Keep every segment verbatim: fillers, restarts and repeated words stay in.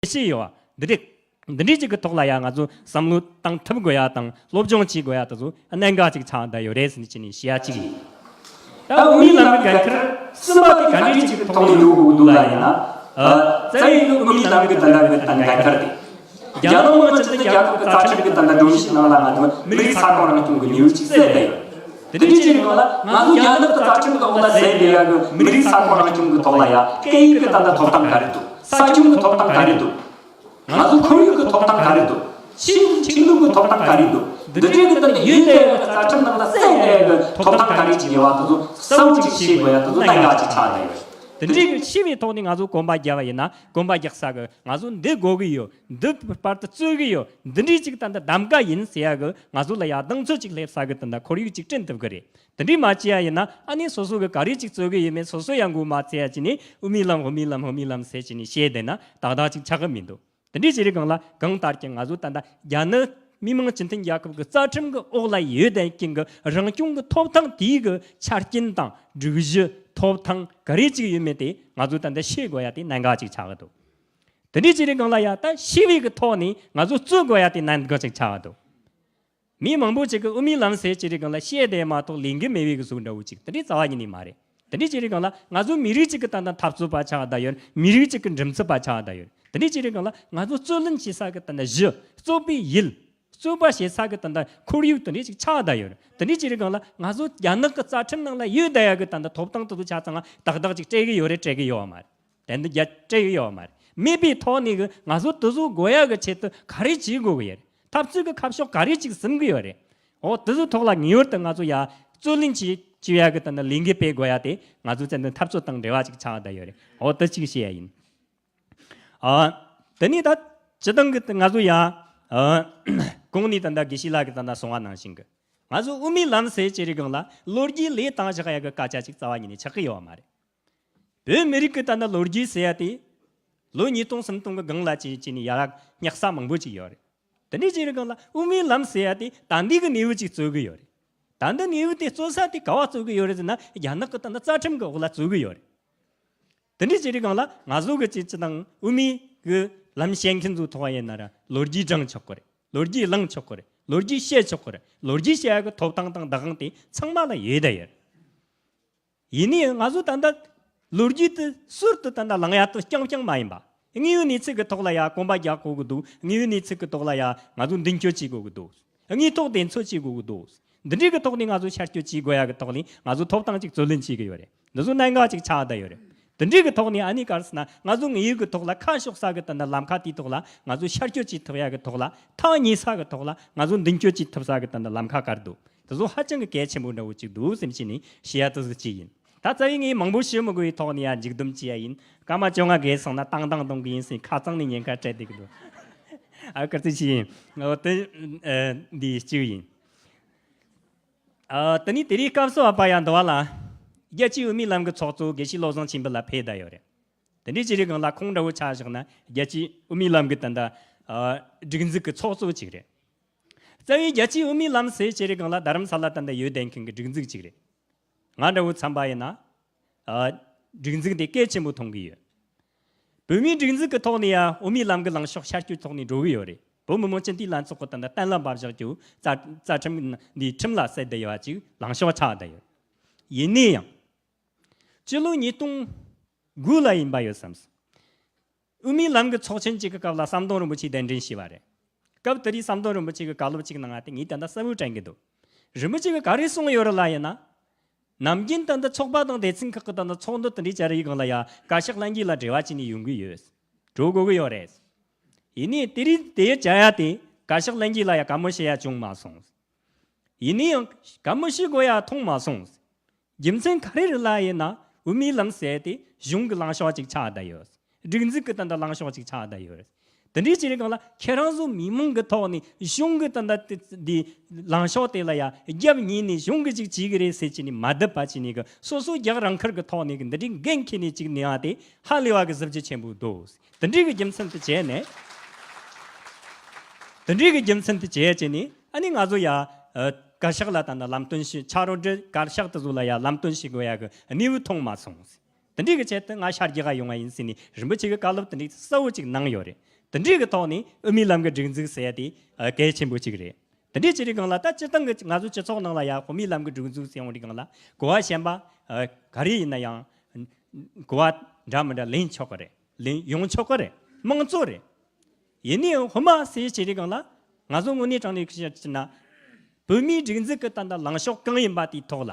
ཤེས་ཡོད་བ། འདི་འདྲའི་འདི་འདྲའི་ཅིག་གི་ཐོག་ལ་ཡ་ང་ཚོ་བསམ་བློ་བཏང་ཐུབ་དགོས་ཡ་དང་སློབ་སྦྱོང་བྱེད་དགོས་ཡ་དེ་ཚོ་གནད་འགག་ཅིག་ཆགས་བསྡད་ཡོད་རེད་ཟེར་ནས་བྱས་ནས་བཤད་ཡ་གཅིག་ཡིན། ད་དབུ་མའི་ལམ་གྱི་འགན་ཁུར་གསུམ་པ་དེ་ག་འདྲའི་ཅིག་གི་ཐོག་ནས་ཡོད་དགོས་འདུག་ལ་ཡིན་ན། ཨ། རྩ་བའི་དབུ་མའི་ལམ་གྱི་ད་ལྟ་གི་ད་འགན་ཁུར་དེ། རྒྱ་ནག་དབང་སྤྱི་མཐུན་རྒྱལ་ཁབ་ཀྱི་རྩ་ཁྲིམས་ཀྱི་ད་ལྟ་སྒྲོམ་གཞི་ནང་ལ་ང་ཚོ་མི་རིགས་ས་ཁོངས་རང་སྐྱོང་གི་ནུས་པ་ཅིག་བསྩལ་བསྡད་ཡོད། དེ་འདྲའི་ཅིག་ཡིན་ན་ང་ཚོ་རྒྱ་ནག་གི་རྩ་ཁྲིམས་ཀྱི་འོག་ལ་བསྡད་བསྡད་ཡ་གི་མི་རིགས་ས་ཁོངས་རང་སྐྱོང་གི་ཐོག་ལ་ཡ་སྐད་ཡིག་གི་ད་ལྟ་ཐོབ་ཐང་ག་རེ་འདུག་ས་ཁྱོན་གྱི་ཐོབ་ཐང་ག་རེ་འདུག་ང་ཚོ་ཁོར་ཡུག་གི་ཐོབ་ཐང་ག་རེ་འདུག་ཆོས་ཆོས་ལུགས་ཀྱི་ཐོབ་ཐང་ག་རེ་འདུག་འདི་འདྲའི་གི་ད་ལྟ་ཡོད་བསྡད་ཡ་གི་རྩ་ཁྲིམས་ནང་ལ་གསལ་བསྡད་ཡ་གི་ཐོབ་ཐང་ག་རེ་ཅིག་ཡོད་བ་དེ་ཚོ་གསལ་པོ་ཅིག་ཤེས་དགོས་ཡ་དེ་ཚོ་གནད་འགག་ཅིག་ཆགས་བསྡད་ཡོད། དེ་འདྲའི་གི་ཤེས་པའི་ཐོག་ནས་ང་ཚོ་གོམ་པ་རྒྱག་པ་ཡིན་ན་གོམ་པ་རྒྱག་ས་གི་ང་ཚོ་འདི་དགོས་གི་ཡོད། འདི་བར་དུ་རྩོད་གི་ཡོད། འདི་འདྲའི་ཅིག་ད་ལྟ་གདམ་ག་ཡིན་ཟེར་ཡ་གི་ང་ཚོ་ལ་ཡ་གདེང་ཚོད་ཅིག་སླེབས་ས་གི་ད་ལྟ་ཁོར་ཡུག་ཅིག་བསྐྲུན་ཐུབ་གི་རེད། དེ་འདྲའི་མ་བྱས་ཡ་ཡིན་ན་ཨ་ནི་སོ་སོ་གི་ག་རེ་ཅིག་རྩོད་གི་ཡོད་མེད་སོ་སོ་ཡང་མགོ་མ་ཚོས་ཡ་བྱས་ནས་དབུ་མའི་ལམ་དབུ་མའི་ལམ་དབུ་མའི་ལམ་ཟེར་བྱས་ནས་བཤད་བསྡད་ན་ཏག་ཏག་ཅིག་ཆགས་གི་མི་འདུག་དེ་འདྲའི་བྱས་རེད་གང་ལ་གང་ལྟར་ཀྱང་ང་ཚོ་ད་ལྟ་རྒྱ་ནག་མི་དམངས་སྤྱི་མཐུན་རྒྱལ་ཁབ་ཀྱི་རྩ་ཁྲིམས་ཀྱི་འོག་ལ་ཡོད་བསྡད་མཁན་གྱི་རང་སྐྱོང་གི་ཐོབ་ཐང་དེའི་གི་ཆ་རྐྱེན་དང་སྒྲིག་གཞི་ཐོབ་ཐང་ག་རེ་ཅིག་ཡོད་མེད་དེ་ང་ཚོ་ད་ལྟ་ཤེས་དགོས་ཡ་དེ་གནད་འགག་ཅིག་ཆགས་གི་འདུག་དེ་འདྲའི་བྱས་རེད་གང་ལ་ཡ་ད་ཤེས་པའི་གི་ཐོག་ནས་ང་ཚོ་རྩོད་དགོས་ཡ་དེ་གནད་འགག་ཅིག་ཆགས་གི་འདུག་མི་མང་པོ་ཅིག་གིས་དབུ་མའི་ལམ་ཟེར་ཅི་རིགས་སྒང་ལ་བཤད་བསྡད་མ་གཏོགས་ལས་འགན་མེད་པའི་གི་གཟུགས་འདྲ་བོ་ཅིག་དེ་འདྲའི་རྩ་བ་ཉིད་ནས་མ་རེད། དེ་འདྲའི་ཅི་རིགས་སྒང་ལ་ང་ཚོ་མི་རིགས་གཅིག་གི་ད་ལྟ་འཐབ་རྩོད་པ་ཆགས་བསྡད་ཡོད། མི་རིགས་གཅིག་གི་མགྲིན་ཚབ་པ་ཆགས་བསྡད་ཡོད། དེ་འདྲའི་ཅི་རིགས་སྒང་ལ་ང་ཚོ་རྩོད་ལེན་བྱེད་ས་གི་ད་ལྟ་གཞི་རྩོད་པའི་ཡུལ། རྩོད་པ་བྱེད་ས་གི་ད་ལྟ་ཁོར་ཡུག་དེ་འདྲའི་ཅིག་ཆགས་བསྡད་ཡོད། དེ་འདྲའི་ཅི་རིགས་སྒང་ལ་ང་ཚོ་རྒྱ་ནག་གི་རྩ་ཁྲིམས་ནང་ལ་ཡོད་བསྡད་ཡ་གི་ད་ལྟ་ཐོབ་ཐང་དེ་ཚོ་ཆ་ཚང་ཏག་ཏག་ཅིག་སྤྲད་གི་ཡོད་རེད་སྤྲད་གི་ཡོད་མ་རེད། དེ་འདི་རྒྱ་སྤྲད་ཡོད་མ་རེད། མེད་པའི་ཐོག་ནས་གི་ང་ཚོ་དེ་ཚོ་དགོས་ཡ་གི་ཆེད་དུ་ག་རེ་བྱེད་དགོས་གི་ཡོད་རེད། འཐབ་རྩོད་གི་ཁ་ཕྱོགས་ག་རེ་ཅིག་ཟིན་གི་ཡོད་རེད། འོ་དེ་ཚོ་ཐོག་ལ་ངེས་པར་དུ་ང་ཚོ་ཡ་རྩོད་ལེན་བྱེད་བྱེད་ཡ་གི་ད་ནི་ལས་འགུལ་སྤེལ་དགོས་ཡ་དེ་ང་ཚོ་བཙན་དོན་འཐབ་རྩོད་དང་འབྲེལ་བ་ཅིག་ཆགས་བསྡད་ཡོད་རེད། འོ་དེ་ཅིག་བཤད་ཡ་ཡིན། ཨ། དེ་ནས་ད་སྤྱི་བཏང་གི་ང་ཚོ་ཡ། ཨ། གོང་ནས་ད་ལྟ་དགེ་བཤེས་ལགས་ཀྱིས་ད་ལྟ་གསུངས་པ་ནང་བཞིན་གི་ང་ཚོ་དབུ་མའི་ལམ་ཟེར་ཅི་རིགས་སྒང་ལ་ལོ་རྒྱུས་ལས་བཏང་བཞག་ཡ་གི་སྐད་ཆ་ཅིག་རྩ་བ་ཉིད་ནས་ཆགས་གི་ཡོད་མ་རེད། བོད་མི་རིགས་ཀྱི་ད་ལྟ་ལོ་རྒྱུས་ཟེར་ཡ་དེ། ལོ་ཉིས་སྟོང་སུམ་སྟོང་གི་སྒང་ལ་ཅི་ཅི་ནས་ཡར་སྙེག་ས་མང་པོ་ཅིག་ཡོད་རེད། དེ་འདྲའི་ཅི་རིགས་སྒང་ལ་དབུ་མའི་ལམ་ཟེར་ཡ་དེ་ད་འདི་གི་གནས་བབ་ཅིག་རྩོད་གི་ཡོད་རེད། ད་འདི་གནས་བབ་དེ་རྩོད་ས་དེ་ག་བ་རྩོད་གི་ཡོད་རེད་ཟེར་ན་རྒྱ་ནག་གི་ད་ལྟ་རྩ་ཁྲིམས་གི་འོག་ལ་རྩོད་གི་ཡོད་རེད། དེ་འདྲའི་ཅི་རིགས་སྒང་ལ་ང་ཚོ་གི་ཅི་ཅི་དང་དབུ་མའི་གི་ལམ་བཤད་མཁན་ཚོ་ཐོག་ཡིན་ན་ར་ལོ་རྒྱུས་བགྲང་ཆོག་གི་རེད། ལོ་རྒྱུས་བླང་ཆོག་གི་རེད། ལོ་རྒྱུས་བཤད་ཆོག་གི་རེད། ལོ་རྒྱུས་བཤད་ཡ་གི་ཐོབ་ཐང་དང་བདག་དབང་དེ་ཚང་མ་ལ་ཡོད་ད་ཡོད། ཡིན་ནའི་ང་ཚོ་ད་ལྟ་ལོ་རྒྱུས་དེ་ཟུར་དུ་ད་ལྟ་ལངས་ཡ་དེ་རྐྱང་རྐྱང་མ་ཡིན་པ། དངོས་ཡོད་གནས་ཚུལ་གྱི་ཐོག་ལ་ཡ་གོམ་པ་རྒྱག་དགོས་ཀྱི་འདུག་དངོས་ཡོད་གནས་ཚུལ་གྱི་ཐོག་ལ་ཡ་ང་ཚོ་མདུན་སྐྱོད་བྱེད་དགོས་ཀྱི་འདུག་དངོས་ཐོག་འདེམས་ཚོད་བྱེད་དགོས་ཀྱི་འདུག་འདི་འདྲའི་གི་ཐོག་ནས་ང་ཚོ་ཤར་སྐྱོད་བྱེད་དགོས་ཡ་གི་ཐོག་ནས་ང་ཚོ་ཐོབ་ཐང་ཅིག་རྩོད་ལེན་བྱེད་ཀྱི་ཡོད་རེད། འདི་ཚོ་གནད་འགག་ཅིག་ཆགས་བསྡད་ཡོད་རེད། དེ་འདྲའི་གི་ཐོག་ནས་ཨ་ནི་ག་རེ་ཟེར་ན་ང་ཚོ་དངོས་ཡོད་གི་ཐོག་ལ་ཁ་ཕྱོགས་ས་གི་ད་ལྟ་ལམ་ཁ་དེའི་ཐོག་ལ་ང་ཚོ་ཤར་སྐྱོད་བྱེད་ཐུབ་ཡ་གི་ཐོག་ལ་ཐག་ཉེ་ས་གི་ཐོག་ལ་ང་ཚོ་མདུན་སྐྱོད་བྱེད་ཐུབ་ས་གི་ད་ལྟ་ལམ་ཁ་ག་རེ་འདུག་དེ་ཚོ་ཧ་ཅང་གི་གལ་ཆེན་པོ་འདྲ་བོ་ཅིག་འདུག་སེམས་ཤེས་ནས་བཤད་ཡ་དེ་ཚོ་ཅིག་ཡིན། ད་རྩ་བའི་ངས་མང་པོ་བཤད་མི་དགོས་པའི་ཐོག་ནས་ཡ་མཇུག་བསྡོམས་བྱེད་ཡ་ཡིན། སྐར་མ་བཅོ་ལྔ་བརྒལ་སོང་ན་བཏང་བཏང་གཏོང་གི་ཡིན་ཟེར་ཁ་གཙང་ནས་ཉེན་ཁ་སྤྲད་བསྡད་ཀྱི་འདུག་ཨ་སྐར་རྩིས་བྱེད་ཡིན། འོ་དེ་ཨ་འདི་གཅིག་ཡིན། ཨ་དེ་ནས་དེ་རིང་སྐབས་སུ་བབ་པ་ཡང་འདུག་བ་ལ། རྒྱལ་སྤྱིའི་དབུ་མའི་ལམ་གྱི་ཚོགས་གཙོ་དགེ་བཤེས་བློ་བཟང་ཆོས་འཕེལ་ལགས་ཕེབས་བསྡད་ཡོད་རེད། དེ་འདྲའི་ཅི་རིགས་སྒང་ལ་ཁོང་འདྲ་བོ་ཆ་བཞག་ན་རྒྱལ་སྤྱིའི་དབུ་མའི་ལམ་གྱི་ད་ལྟ་ཨ་སྒྲིག་འཛུགས་ཀྱི་ཚོགས་གཙོ་གཅིག་རེད། རྩ་བའི་རྒྱལ་སྤྱིའི་དབུ་མའི་ལམ་ཟེར་ཅི་རིགས་སྒང་ལ་རྡ་རམ་ས་ལ་ད་ལྟ་ཡོད་བསྡད་མཁན་གྱི་སྒྲིག་འཛུགས་གཅིག་རེད། ང་འདྲ་བོ་འཚམ་པ་ཡིན་ན། ཨ་སྒྲིག་འཛུགས་དེ་གལ་ཆེན་པོ་མཐོང་གི་ཡོད། བོད་མིའི་སྒྲིག་འཛུགས་ཀྱི་ཐོག་ནས་ཡང་དབུ་མའི་ལམ་གྱི་ལངས་ཕྱོགས་ཤར་སྐྱོད་ཐོག་ནས་འགྲོ་གི་ཡོད་རེད། བོད་མི་མང་སྤྱི་འཐུས་ལྷན་ཚོགས་ཀྱི་ད་ལྟ་གཏན་ལ་འབབ་བཞག་རྒྱུ་རྩ་རྩ་ཁྲིམས་འདིའི་ཁྲིམས་ལ་གསལ་བསྡད་ཡོད་པ་ཅིག་ལངས་ཕྱོགས་ཆགས་བསྡད་ཡོད། ཡིན་ནའི་ཡང་། སྤྱི་ལོ་ཉིས་སྟོང་དགུ་ལ་ཡིན་པ་ཡོད་བསམ་སོང་། དབུ་མའི་ལམ་གྱི་ཚོགས་ཆེན་གཅིག་གི་སྐབས་ལ་ཟམ་གདོང་རིན་པོ་ཆེ་གདན་འདྲེན་བྱས་པ་རེད། སྐབས་དེ་དུས་ཟམ་གདོང་རིན་པོ་ཆེ་གི་བཀའ་སློབ་གཅིག་གནང་བ་དེ་ངས་ད་ལྟ་གསལ་བོ་དྲན་གྱི་འདུག་རིན་པོ་ཆེ་གིས་ག་རེ་གསུངས་ཡོད་རེད་ལབ་ཡིན་ན། ནམ་རྒྱུན་ད་ལྟ་ཚོགས་པ་དང་སྡེ་ཚན་ཁག་གི་ད་ལྟ་ཚོགས་འདུ་དེ་འདྲའི་བྱ་ར་ཡི་སྒང་ལ་ཡ་བཀའ་ཤག་ལྷན་རྒྱས་ལ་འབྲེལ་བ་བྱས་ནས་ཡོང་གི་ཡོད། འགྲོ་དགོས་ཀྱི་ཡོད་རེད། ཡིན་ནའི་དེ་རིང་དེ་བྱ་ཡ་དེ་བཀའ་ཤག་ལྷན་རྒྱས་ལ་ཡ་བཀའ་མོལ་བྱེད་ཡ་བྱུང་མ་སོང་། ཡིན་ནའི་ཡང་བཀའ་མོལ་བྱེད་དགོས་ཡ་མཐོང་མ་སོང་། རྒྱུ་མཚན་ག་རེ་རེད་ལབ་ཡིན་ན་དབུ་མའི་ལམ་ཟེར་དེ་གཞུང་གི་ལངས་ཕྱོགས་ཅིག་ཆགས་བསྡད་ཡོད། སྒྲིག་འཛུགས་ཀྱི་ད་ལྟ་ལངས་ཕྱོགས་ཅིག་ཆགས་བསྡད་ཡོད། དེ་འདྲའི་ཅི་རིགས་སྒང་ལ་ཁྱེད་རང་ཚོ་མི་མང་གི་ཐོག་ནས་གཞུང་གི་ད་ལྟ་དེ་འདི་ལངས་ཕྱོགས་དེ་ལ་ཡ་རྒྱབ་ཉེས་ནས་གཞུང་གིས་ཅིག་བྱེད་གི་རེད་ཟེར་བྱས་ནས་མ་བསྡད་པ་བྱས་ནས་གི་སོ་སོ་རྒྱག་རང་ཁུར་གི་ཐོག་ནས་གི་འདི་འདྲའི་འགན་འཁྱེར་ནས་ཅིག་གནང་བ་དེ་ཧ་ལས་པ་གི་གཟི་བརྗིད་ཆེན་པོ་འདུག་དེ་འདྲའི་གི་རྒྱུ་མཚན་དེ་བྱས་ནས། དེ་འདྲའི་གི་རྒྱུ་མཚན་དེ་བྱས་བྱས་ནས་ཨ་ནི་ང་ཚོ་ཡ་ཨ་བཀའ་ཤག་ལ་ད་ལྟ་ལམ་སྟོན་ཞུ་ཕྱག་རོགས་འདྲི་བཀའ་ཤག་དེ་ཚོ་ལ་ཡ་ལམ་སྟོན་ཞུ་དགོས་ཡ་གི་གནས་བབ་མཐོང་མ་སོང་། དེ་འདྲའི་གི་ཆེད་དུ་ང་ཤར་རྒྱག་ག་ཡོང་བ་ཡིན་ཟེར་ནས་རིན་པོ་ཆེ་གི་བཀའ་སློབ་དེ་འདྲའི་གསལ་བོ་ཅིག་གནང་ཡོད་རེད། དེ་འདྲའི་གི་ཐོག་ནས་དབུ་མའི་ལམ་གི་སྒྲིག་འཛུགས་ཟེར་ཡ་དེ་ཨ་གལ་ཆེན་པོ་ཅིག་རེད། དེ་འདྲའི་བྱེད་རིང་སྒང་ལ་ད་སྤྱིར་བཏང་གི་ང་ཚོ་སྤྱི་ཚོགས་ནང་ལ་ཡ་དབུ་མའི་ལམ་གི་སྒྲིག་འཛུགས་ཟེར་ཡོང་རིང་སྒང་ལ་གོ་བ་གཞན་པ་ཨ་ག་རེ་ཡིན་ན་ཡང་གོ་བ་འདྲ་མི་འདྲ་ལེན་ཆོག་གི་རེད། ལེན་ཡོང་ཆོག་གི་རེད། དམངས་གཙོ་རེད། ཡིན་ནའི་དབུ་མ་ཟེར་བྱེད་རིང་སྒང་ལ་ང་ཚོ་དངོས་གནས་དྲང་གནས་ཤེས་བྱ་ན། བོད་མིའི་སྒྲིག་འཛུགས་ཀྱི་ད་ལྟ་ལངས་ཕྱོགས་གང་ཡིན་པ་དེའི་ཐོག་ལ།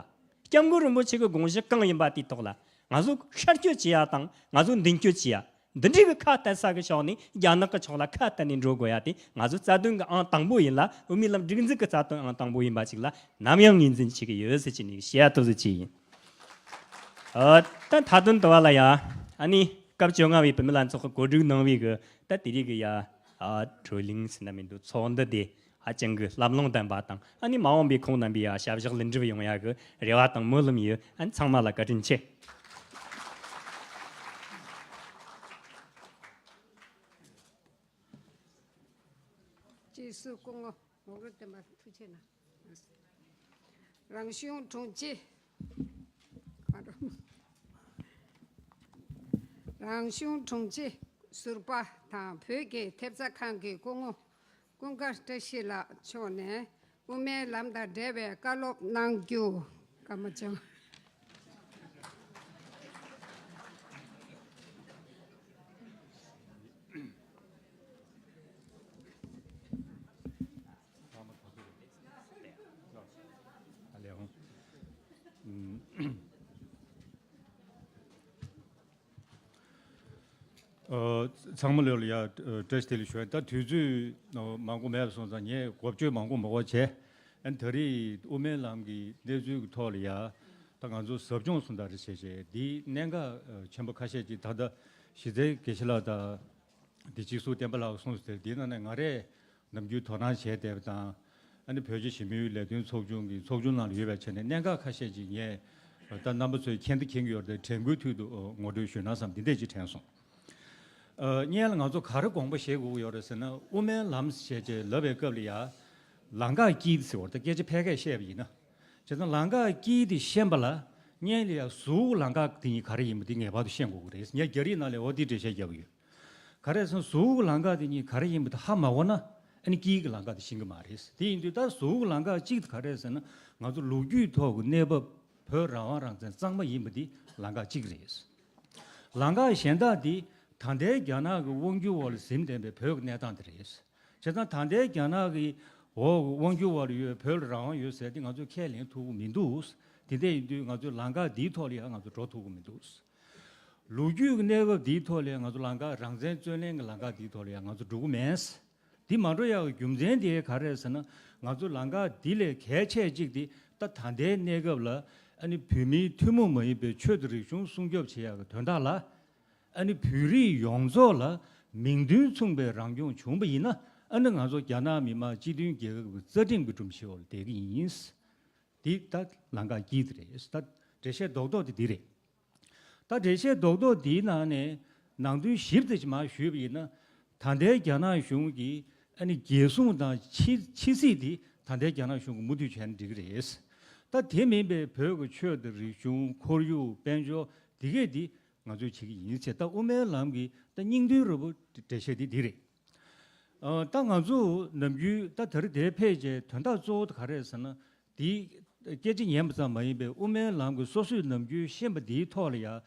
སྐྱབས་མགོན་རིན་པོ་ཆེ་གི་དགོངས་གཞི་གང་ཡིན་པ་དེའི་ཐོག་ལ། ང་ཚོ་ཤར་སྐྱོད་བྱེད་ཡ་དང་ང་ཚོ་མདུན་སྐྱོད་བྱེད་ཡ། འདི་འདྲའི་གི་ཁ་གཏད་ས་གི་ཕྱོགས་ནས་རྒྱ་ནག་གི་ཕྱོགས་ལ་ཁ་གཏད་ནས་འགྲོ་དགོས་ཡ་དེ་ང་ཚོའི་རྩ་དོན་གི་ཨང་དང་པོ་ཡིན་ལ། དབུ་མའི་ལམ་སྒྲིག་འཛུགས་ཀྱི་རྩ་དོན་ཨང་དང་པོ་ཡིན་པ་ཅིག་ལ་ནམ་ཡང་ངོས་འཛིན་བྱེད་ཀྱི་ཡོད་ཟེར་གྱི་ནས་བཤད་ཡ་ཐུབ་ཟེར་གྱི་ཡིན། ཨ། ད་མཐའ་དོན་དུ་བ་ལ་ཡ། ཨ་ནི་སྐབས་བཅོ་ལྔ་བའི་བུད་མེད་ལྷན་ཚོགས་ཀྱི་གོ་སྒྲིག་གནང་བའི་གི་ད་དེ་རིགས་ཀྱི་ཡ། ཨ། གྲོས་གླེང་ཟེར་ན་མི་འདུག་ཚོགས་འདུ་དེ་ཧ་ཅང་གི་ལམ་ལྷོང་ལྡན་པ་དང་། ཨ་ནི་མ་འོངས་པའི་ཁོང་རྣམ་པའི་ཡ་ཞབས་ཞུ་ལེགས་འགྲུབ་ཡོང་ཡ་གི་རེ་བ་དང་སྨོན་ལམ་ཡོད། ཨ་ནི་ཚང་མ་ལ་བཀའ་དྲིན་ཆེ། རྗེས་སུ་སྐུ་ངོ་ངོ་རྒོལ་བསྟན་པ་ཐུགས་རྗེ་གནང་། རང་གཞུང་དྲུང་ཆེ། རང་གཞུང་དྲུང་ཆེ་ཟུར་པ་དང་བོད་ཀྱི་ཐེབས་རྩ་ཁང་གི་སྐུ་ངོ་ཀུན་དགའ་བཀྲ་ཤིས་ལགས་མཆོག་ནས་དབུ་མའི་ལམ་དང་འབྲེལ་བའི་བཀའ་སློབ་གནང་རྒྱུ་བཀའ་མོལ་བྱུང་། ཨ་ལས་འོང་། ཨ། ཚང་མ་ལོས་ལ་ཡ་བཀྲ་ཤིས་བདེ་ལེགས་ཞུ། ད་དུས་ཚོད་མང་པོ་མེད་པ་སོང་ཙང་ངས་འགོ་བརྗོད་མང་པོ་མ་དགོས་བྱས། ཨ་ནི་ད་རེས་དབུ་མའི་ལམ་གྱི་གནས་ཚུལ་གྱི་ཐོག་ལ་ཡ། ད་ང་ཚོ་ཟབ་སྦྱོང་གསུམ་དང་རེ་བྱས་བྱས་འདིའི་གནད་འགག་ཆེན་པོ་ཁ་ཤས་ཅིག་ད་ལྟ་གཞི་རྩའི་དགེ་བཤེས་ལགས་དང་། འདི་སྤྱི་ཟུར་བསྟན་པ་ལགས་གསུངས་ཟེར། འདི་ནང་ནས་ང་རས་ནམ་རྒྱུན་དོ་སྣང་བྱས་བསྡད་པ་དང་། ཨ་ནི་བོད་རྒྱ་ཞི་མོལ་ལས་དོན་ཚོགས་ཆུང་གི་ཚོགས་ཆུང་ནང་ལ་ཡོད་པའི་ཆ་ནས་གནད་འགག་ཁ་ཤས་ཅིག་ངས་ད་རྣམ་པ་ཚོས་མཁྱེན་ད་མཁྱེན་གྱི་ཡོད་རེད་དེ། དྲན་སྐུལ་ཐོག་ཏུ་ངོ་སྤྲོད་ཞུས་ན་བསམ་འདི་འདྲས་ཅིག་དྲན་སོང་། ཨ། སྔོན་ལ་ང་ཚོ་ག་རེ་དགོངས་པ་བཞེས་དགོས་ཀྱི་ཡོད་རེད་ཟེར་ན། དབུ་མའི་ལམ་ཞེས་བྱས་ལབ་པའི་སྐབས་ལ་ཡ། ལམ་ཀའི་དཀྱིལ་ཟེར་བ་རེད། ད་སྐད་ཆ་ཕལ་སྐད་བཤད་པ་ཡིན་ན། བྱས་ཙང་ལམ་ཀའི་དཀྱིལ་དེ་ཤེས་པ་ལ་སྔོན་ལ་ཡ་ཟུར་ལམ་ཀ་དེ་གཉིས་ག་རེ་ཡིན་པ་དེ་ངེས་པར་དུ་ཤེས་དགོས་ཀྱི་རེད། ངས་རྒྱ་རིགས་ནང་ལ་འོ་དེ་འགྲེལ་བཤད་རྒྱག་གི་ཡོད། ག་རེ་ཟེར་ན་ཟུར་ལམ་ཀ་དེ་གཉིས་ག་རེ་ཡིན་པ་དེ་ཧ་མ་གོ་ན། ཨ་ནི་དཀྱིལ་གྱི་ལམ་ཀ་དེ་ཤེས་ཀྱི་མ་རེད། དེ་ཡིན་དུས་ད་ཟུར་ལམ་ཀ་གཅིག་དེ་ག་རེ་ཟེར་ན། ང་ཚོ་ལོ་རྒྱུས་ཐོག་གི་གནས་བབ་བོད་རང་དབང་རང་བཙན་གཙང་མ་ཡིན་པ་དེ་ལམ་ཀ་གཅིག་རེད། ལམ་ཀ་གཞན་དག་དེ་ད་ལྟའི་རྒྱ་ནག་གི་དབང་སྒྱུར་འོག་ལ་ཟིན་བསྡད་པའི་བོད་ཀྱི་གནས་སྟངས་དེ་རེད། བྱས་ཙང་ད་ལྟའི་རྒྱ་ནག་གི་འོག་དབང་སྒྱུར་འོག་ལ་ཡོད་བོད་ལ་རང་དབང་ཡོད་ཟེར་དེ་ང་ཚོས་ཁས་ལེན་ཐུབ་ཀྱི་མི་འདུག་དེ་འདྲ་ཡིན་དུས་ང་ཚོས་ལམ་ཀ་འདིའི་ཐོག་ལ་ཡང་ང་ཚོ་འགྲོ་ཐུབ་ཀྱི་མི་འདུག་ལོ་རྒྱུས་ཀྱི་གནས་བབ་འདིའི་ཐོག་ལ་ང་ཚོ་ལམ་ཀ་རང་བཙན་རྩོད་ལེན་གྱི་ལམ་ཀ་འདིའི་ཐོག་ལ་ཡང་ང་ཚོ་འགྲོ་གི་མེད། འདི་མ་འགྲོ་ཡག་གི་རྒྱུ་མཚན་དེ་ག་རེ་རེད་ཟེར་ན། ང་ཚོ་ལམ་ཀ་འདི་ལས་གལ་ཆེ་གཅིག་དེ་ད་ད་ལྟའི་གནས་སྐབས་ལ་ཨ་ནི་བོད་མིའི་ཐུན་མོང་མ་ཡིན་པའི་ཆོས་དང་རིག་གཞུང་སྲུང་སྐྱོབ་བྱེད་ཡག་གི་དོན་དག་ལ། ཨ་ནི་བོད་རིགས་ཡོངས་རྫོགས་ལ་མིང་དོན་མཚུངས་པའི་རང་སྐྱོང་བྱུང་བ་ཡིན་ན། ཨ་ནི་ང་ཚོ་རྒྱ་ནག་མི་དམངས་སྤྱི་མཐུན་རྒྱལ་ཁབ་ཀྱི་རྩ་ཁྲིམས་ཀྱི་སྒྲོམ་གཞི་འོག་ལ་བསྡད་ཀྱི་ཡིན། འདི་ད་ལམ་ཀ་དཀྱིལ་དེ་རེད། ད་འགྲེལ་བཤད་རྡོག་རྡོག་དེ་འདི་རེད། ད་འགྲེལ་བཤད་རྡོག་རྡོག་འདིའི་ནང་ནས་ནང་དོན་ཞིབ་ཙམ་ཞིག་མར་ཞུས་པ་ཡིན་ན། ད་ལྟའི་རྒྱ་ནག་གཞུང་གིས་ཨ་ནི་རྒྱལ་སྲུང་དང་ཕྱི་ཕྱི་སྲིད་དེ་ད་ལྟའི་རྒྱ་ནག་གཞུང་གིས་མུ་མཐུད་བྱས་ན་འགྲིག་གི་རེད། ད་དེ་མིན་པའི་བོད་ཀྱི་ཆོས་དང་རིག་གཞུང་། ཁོར་ཡུག། དཔལ་འབྱོར། འདི་གས་འདི་ང་ཚོས་བྱེད་ཀྱི་ཡིན་ཟེར། ད་དབུ་མའི་ལམ་གྱི་ད་སྙིང་དོན་རུ་པོ་འགྲེལ་བཤད་འདི་འདི་རེད། ཨ། ད་ང་ཚོ་ནམ་རྒྱུན་ད་དེ་རིང་འདིར་ཕེབས་བྱས་དོན་དག་གཙོ་བོ་དེ་ག་རེ་རེད་ཟེར་ན། འདི་སྐད་ཆ་ཉན་པ་ཙམ་མ་ཡིན་པའི་དབུ་མའི་ལམ་གྱི་སོ་སོས་ནམ་རྒྱུན་ཤེས་པ་འདིའི་ཐོག་ལ་ཡ།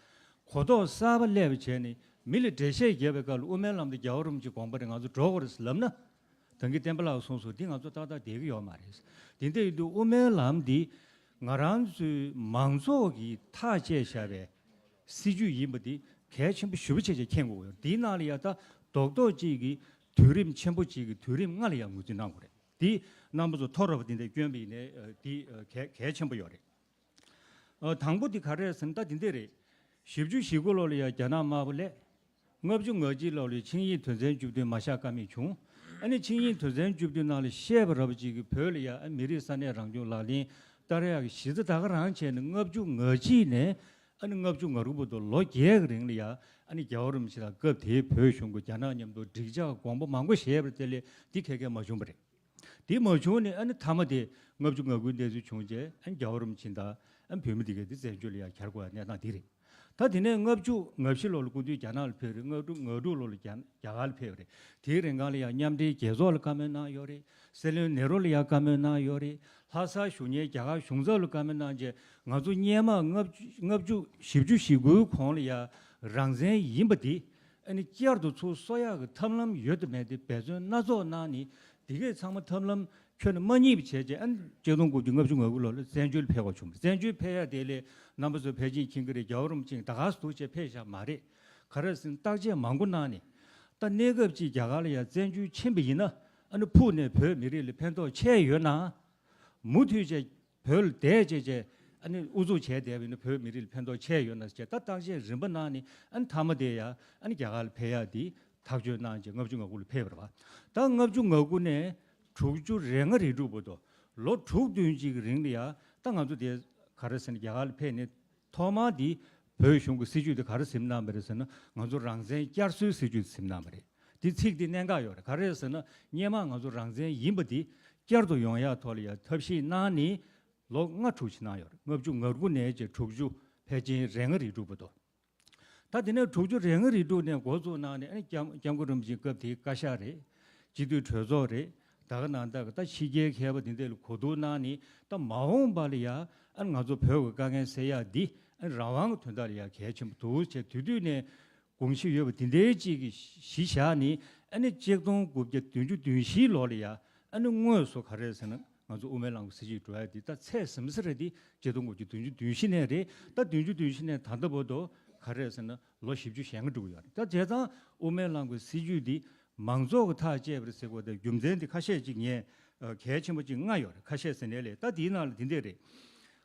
གོ་རྟོགས་གསར་པ་སླེབས་པ་བྱས་ནས་མི་ལ་འགྲེལ་བཤད་རྒྱབ་པའི་སྐབས་ལ་དབུ་མའི་ལམ་དེ་རྒྱལ་བ་རིན་པོ་ཆེའི་དགོངས་པ་རེད། ང་ཚོ་འགྲོ་དགོས་རེད་ཟེར་ལབ་ན། ད་གིན་བསྟན་པ་ལགས་གསུངས་སོང་། འདི་ང་ཚོ་ཏག་ཏག་བསྡད་ཀྱི་ཡོད་མ་རེད། དེ་འདྲ་ཡིན་དུས་དབུ་མའི་ལམ་འདི་ང་རང་ཚོའི་མང་ཚོགས་ཀྱིས་ཐག་བཅད་བཞག་པའི་སྲིད་ཇུས་ཡིན་པ་འདི་གལ་ཆེན་པོ་ཞེ་པོ་ཅིག་ཅིག་མཁྱེན་དགོས་ཀྱི་ཡོད། འདིའི་ནང་ལ་ཡ་ད་རྡོག་རྡོག་ཅིག་གི་དུས་རིམ་ཆེན་པོ་ཅིག་གི་དུས་རིམ་ལྔ་ལ་ཡ་ངོས་འཛིན་གནང་དགོས་རེད། འདི་རྣམ་པ་ཚོ་ཐོ་རངས་པ་འདི་འདྲ་བསྐྱོན་པ་ཡིན་ནའི་འདི་གལ་གལ་ཆེན་པོ་ཡོད་རེད། ཨ། དང་པོ་འདི་ག་རེ་རེད་ཟེར་ན། ད་འདི་འདྲ་རེད། བཞི་བཅུ་ཞེ་དགུ་ལོ་ལ་ཡ་རྒྱ་ནག་དམར་པོ་སླེབས། ལྔ་བཅུ་ང་གཅིག་ལོ་ལ་ཆིངས་ཡིག་དོན་ཚན་བཅུ་བདུན་མ་ཤར་ཀ་མེད་བྱུང་། ཨ་ནི་ཆིངས་ཡིག་དོན་ཚན་བཅུ་བདུན་ནང་ལ་བཤད་པ་ར་བ་ཅིག་གིས་བོད་ལ་ཡ་ཨ་མི་རིགས་ས་གནས་རང་སྐྱོང་ལག་ལེན་བསྟར་ཡག་གི་གཞི་རྩ་ད་ག་རང་བྱས་ནས་ལྔ་བཅུ་ང་གཅིག་ནས་ཨ་ནི་ལྔ་བཅུ་ང་དྲུག་བར་དུ་ལོ་བརྒྱད་ཀྱི་རིང་ལ་ཡ། ཨ་ནི་རྒྱལ་བ་རིན་པོ་ཆེ་དང་སྐབས་དེའི་བོད་གཞུང་གིས་རྒྱ་ནག་མཉམ་དུ་འགྲིག་འཇགས་དགོངས་པ་མང་པོ་བཞེས་པ་དེ་ལས་འདི་ག་གེ་མ་བྱུང་བ་རེད། དེ་མ་བྱུང་ནས་ཨ་ནི་མཐའ་མ་དེ་ལྔ་བཅུ་ང་དགུའི་གནས་ཚུལ་བྱུང་རྗེས། ཨ་ནི་རྒྱལ་བ་རིན་པོ་ཆེ་དང་ཨ་ནི་བོད་མི་དེ་གས་དེ་བཙན་བྱོལ་ལ་ཡར་གྱར་དགོས་ཡ་གནས་སྟངས་དེ་རེད། ད་དེ་ནས་ལྔ་བཅུ་ང་བཞི་ལོ་ལ་སྐུ་མདུན་རྒྱ་ནག་ལ་ཕེབས་རེད། ལྔ་དྲུག་ང་དྲུག་ལོ་ལ་རྒྱ་རྒྱ་གར་ལ་ཕེབས་རེད། དེའི་རིང་གང་ལ་ཡང་མཉམ་འབྲེལ་རྒྱལ་ཚོགས་ལ་བཀའ་མོལ་གནང་ཡོད་རེད། སྲིད་བློན་ནེ་རུ་ལ་ཡང་བཀའ་མོལ་གནང་ཡོད་རེད། ལྷ་སར་བཞུགས་མཁན་རྒྱ་གར་གཞུང་ཚབ་ལ་བཀའ་མོལ་གནང་རྗེས། ང་ཚོ་སྔོན་མ་ལྔ་བཅུ་ལྔ་བཅུ་བཞི་བཅུ་ཞེ་དགུའི་གོང་ལ་ཡང་རང་བཙན་ཡིན་པ་འདི་ཨ་ནི་བསྐྱར་དུ་ཚུར་གསོ་ཡག་གི་ཐབས་ལམ་ཡོད་དམ་མེད་དེ་འབད་བརྩོན་སྣ་ཚོགས་གནང་ནས། དེ་གས་ཚང་མ་ཐབས་ལམ་ཁྱོན་ནས་མ་རྙེད་པ་བྱས་རྗེས། ཨ་ནི་ཆིག་སྟོང་དགུ་བརྒྱ་ལྔ་བཅུ་ང་དགུ་ལོ་ལ་བཙན་བྱོལ་ཕེབས་པ་བྱུང་བ་རེད། བཙན་བྱོལ་ཕེབས་ཡག་དེ་ལས་རྣམ་པ་ཚོ་ཕལ་ཆེར་མཁྱེན་གྱི་རེད། རྒྱལ་བ་རིན་པོ་ཆེ་ད་ག་སེ་འདུག་བྱས་ཕེབས་བཞག་མ་རེད། ག་རེ་ཟེར་ན་བརྟག་དཔྱད་མང་པོ་གནང་ནས། ད་གནས་སྐབས་ཅིག་རྒྱ་གར་ལ་ཡང་བཙན་བྱོལ་ཕྱིན་པ་ཡིན་ན། ཨ་ནི་ཕུགས་ནས་བོད་མི་རིགས་ལ་ཕན་ཐོགས་ཆེ་ཡོད་ན། མུ་མཐུད་བྱས་བོད་ལ་བསྡད་བྱས་བྱས། ཨ་ནི་ཨུ་ཚུགས་བྱས་བསྡད་པ་ཡིན་ན་བོད་མི་རིགས་ལ་ཕན་ཐོགས་ཆེ་ཡོད་ན་ཟེར་བྱས། ད་བརྟག་དཔྱད་རིམ་པ་གནང་ནས། ཨ་ནི་མཐའ་མ་དེ་ཡང་ཨ་ནི་རྒྱ་གར་ལ་ཕེབས་ཡག་འདི་ཐག་གཅོད་གནང་བྱས་ལྔ་བཅུ་ང་དགུ་ལ་ཕེབས་པ་རེད་པ། ད་ལྔ་བཅུ་ང་དགུ་ནས་དྲུག་ཅུ་རེ་ལྔ་རེ་དྲུག་བར་དུ་ལོ་དྲུག་བདུན་ཅིག་གི་རིང་ལ་ཡང་། ད་ང་ཚོ་དེ་ག་རེ་ཟེར་ན་རྒྱ་གར་ལ་ཕེབས་ནས་ཐོག་མར་འདི་བོད་གཞུང་གི་སྲིད་བྱུས་དེ་ག་རེ་ཟིན་གནང་བ་རེད་ཟེར་ན། ང་ཚོ་རང་བཙན་བསྐྱར་གསོའི་སྲིད་བྱུས་ཟིན་གནང་བ་རེད། དེ་ཚིག་དེ་གནད་འགག་ཡོད་རེད། ག་རེ་ཟེར་ན་སྔོན་མ་ང་ཚོ་རང་བཙན་ཡིན་པ་འདི་བསྐྱར་དུ་ཡོང་ཡག་ཐོག་ལ་ཡང་ཐབས་ཤེས་གནང་ནས་ལོ་ལྔ་དྲུག་ཅིག་གནང་ཡོད་རེད། ལྔ་བཅུ་ང་དགུ་ནས་བྱས་དྲུག་ཅུ་ཕལ་ཆེར་རེ་ལྔ་རེ་དྲུག་བར་དུ། ད་དེ་ནས་དྲུག་ཅུ་རེ་ལྔ་རེ་དྲུག་ནས་འགོ་བཙུགས་གནང་ནས། ཨ་ནི་སྐྱབས་སྐྱབས་མགོན་རིན་པོ་ཆེ་སྐབས་དེའི་བཀའ་ཤག་རེད། སྤྱི་འཐུས་གྲོས་ཚོགས་རེད། ད་ག་ནང་ལྟར་གྱི་ད་ཕྱི་རྒྱལ་མཁས་པ་དེ་འདྲ་ལ་གོ་བསྡུར་གནང་ནས། ད་མ་འོངས་པ་ལ་ཡང་ཨ་ནི་ང་ཚོ་བོད་ཀྱི་དཀའ་ངལ་སེལ་ཡག་འདི་ཨ་ནི་རང་དབང་གི་དོན་དག་ལ་ཡང་གལ་ཆེན་པོ་འདུག་ཅེས་དུས་དུས་ནས་དགོངས་གཞི་ཡོད་པ་དེ་འདྲའི་ཅིག་གི་གཞི་བཞག་ནས། ཨ་ནི་ཆིག་སྟོང་དགུ་བརྒྱ་བདུན་ཅུ་དོན་བཞིའི་ལོ་ལ་ཡང་ཨ་ནི་དངོས་སུ་ག་རེ་ཟེར་ན། ང་ཚོ་དབུ་མའི་ལམ་གྱི་སྲིད་བྱུས་འགྲོ་ཡ་འདི་ད་ཚད་ཟིན་ས་རེད། འདི་ཆིག་སྟོང་དགུ་བརྒྱ་བདུན་ཅུ་དོན་བཞི་ནས་རེད། ད་བདུན་ཅུ་དོན་བཞི་ནས་ད་ལྟ་བར་དུ་ག་རེ་ཟེར་ན་ལོ་བཞི་བཅུ་ཞེ་ལྔ་འགྲོ་གི་ཡོད་རེད། ད་བྱས་ཙང་དབུ་མའི་ལམ་གྱི་སྲིད་བྱུས་འདི་མང་ཚོགས་ཀྱིས་ཐག་བཅད་པ་རེད་ཟེར་དགོས། ད་རྒྱུ་མཚན་འདི་ཁ་ཤས་ཅིག་ངས་ཨ་གལ་ཆེན་པོ་ཅིག་ལྔ་ཡོད་རེད། ཁ་ཤས་ཟེར་ནའི་ལས། ད་འདིའི་ནང་ལ་འདི་འདྲ་རེད།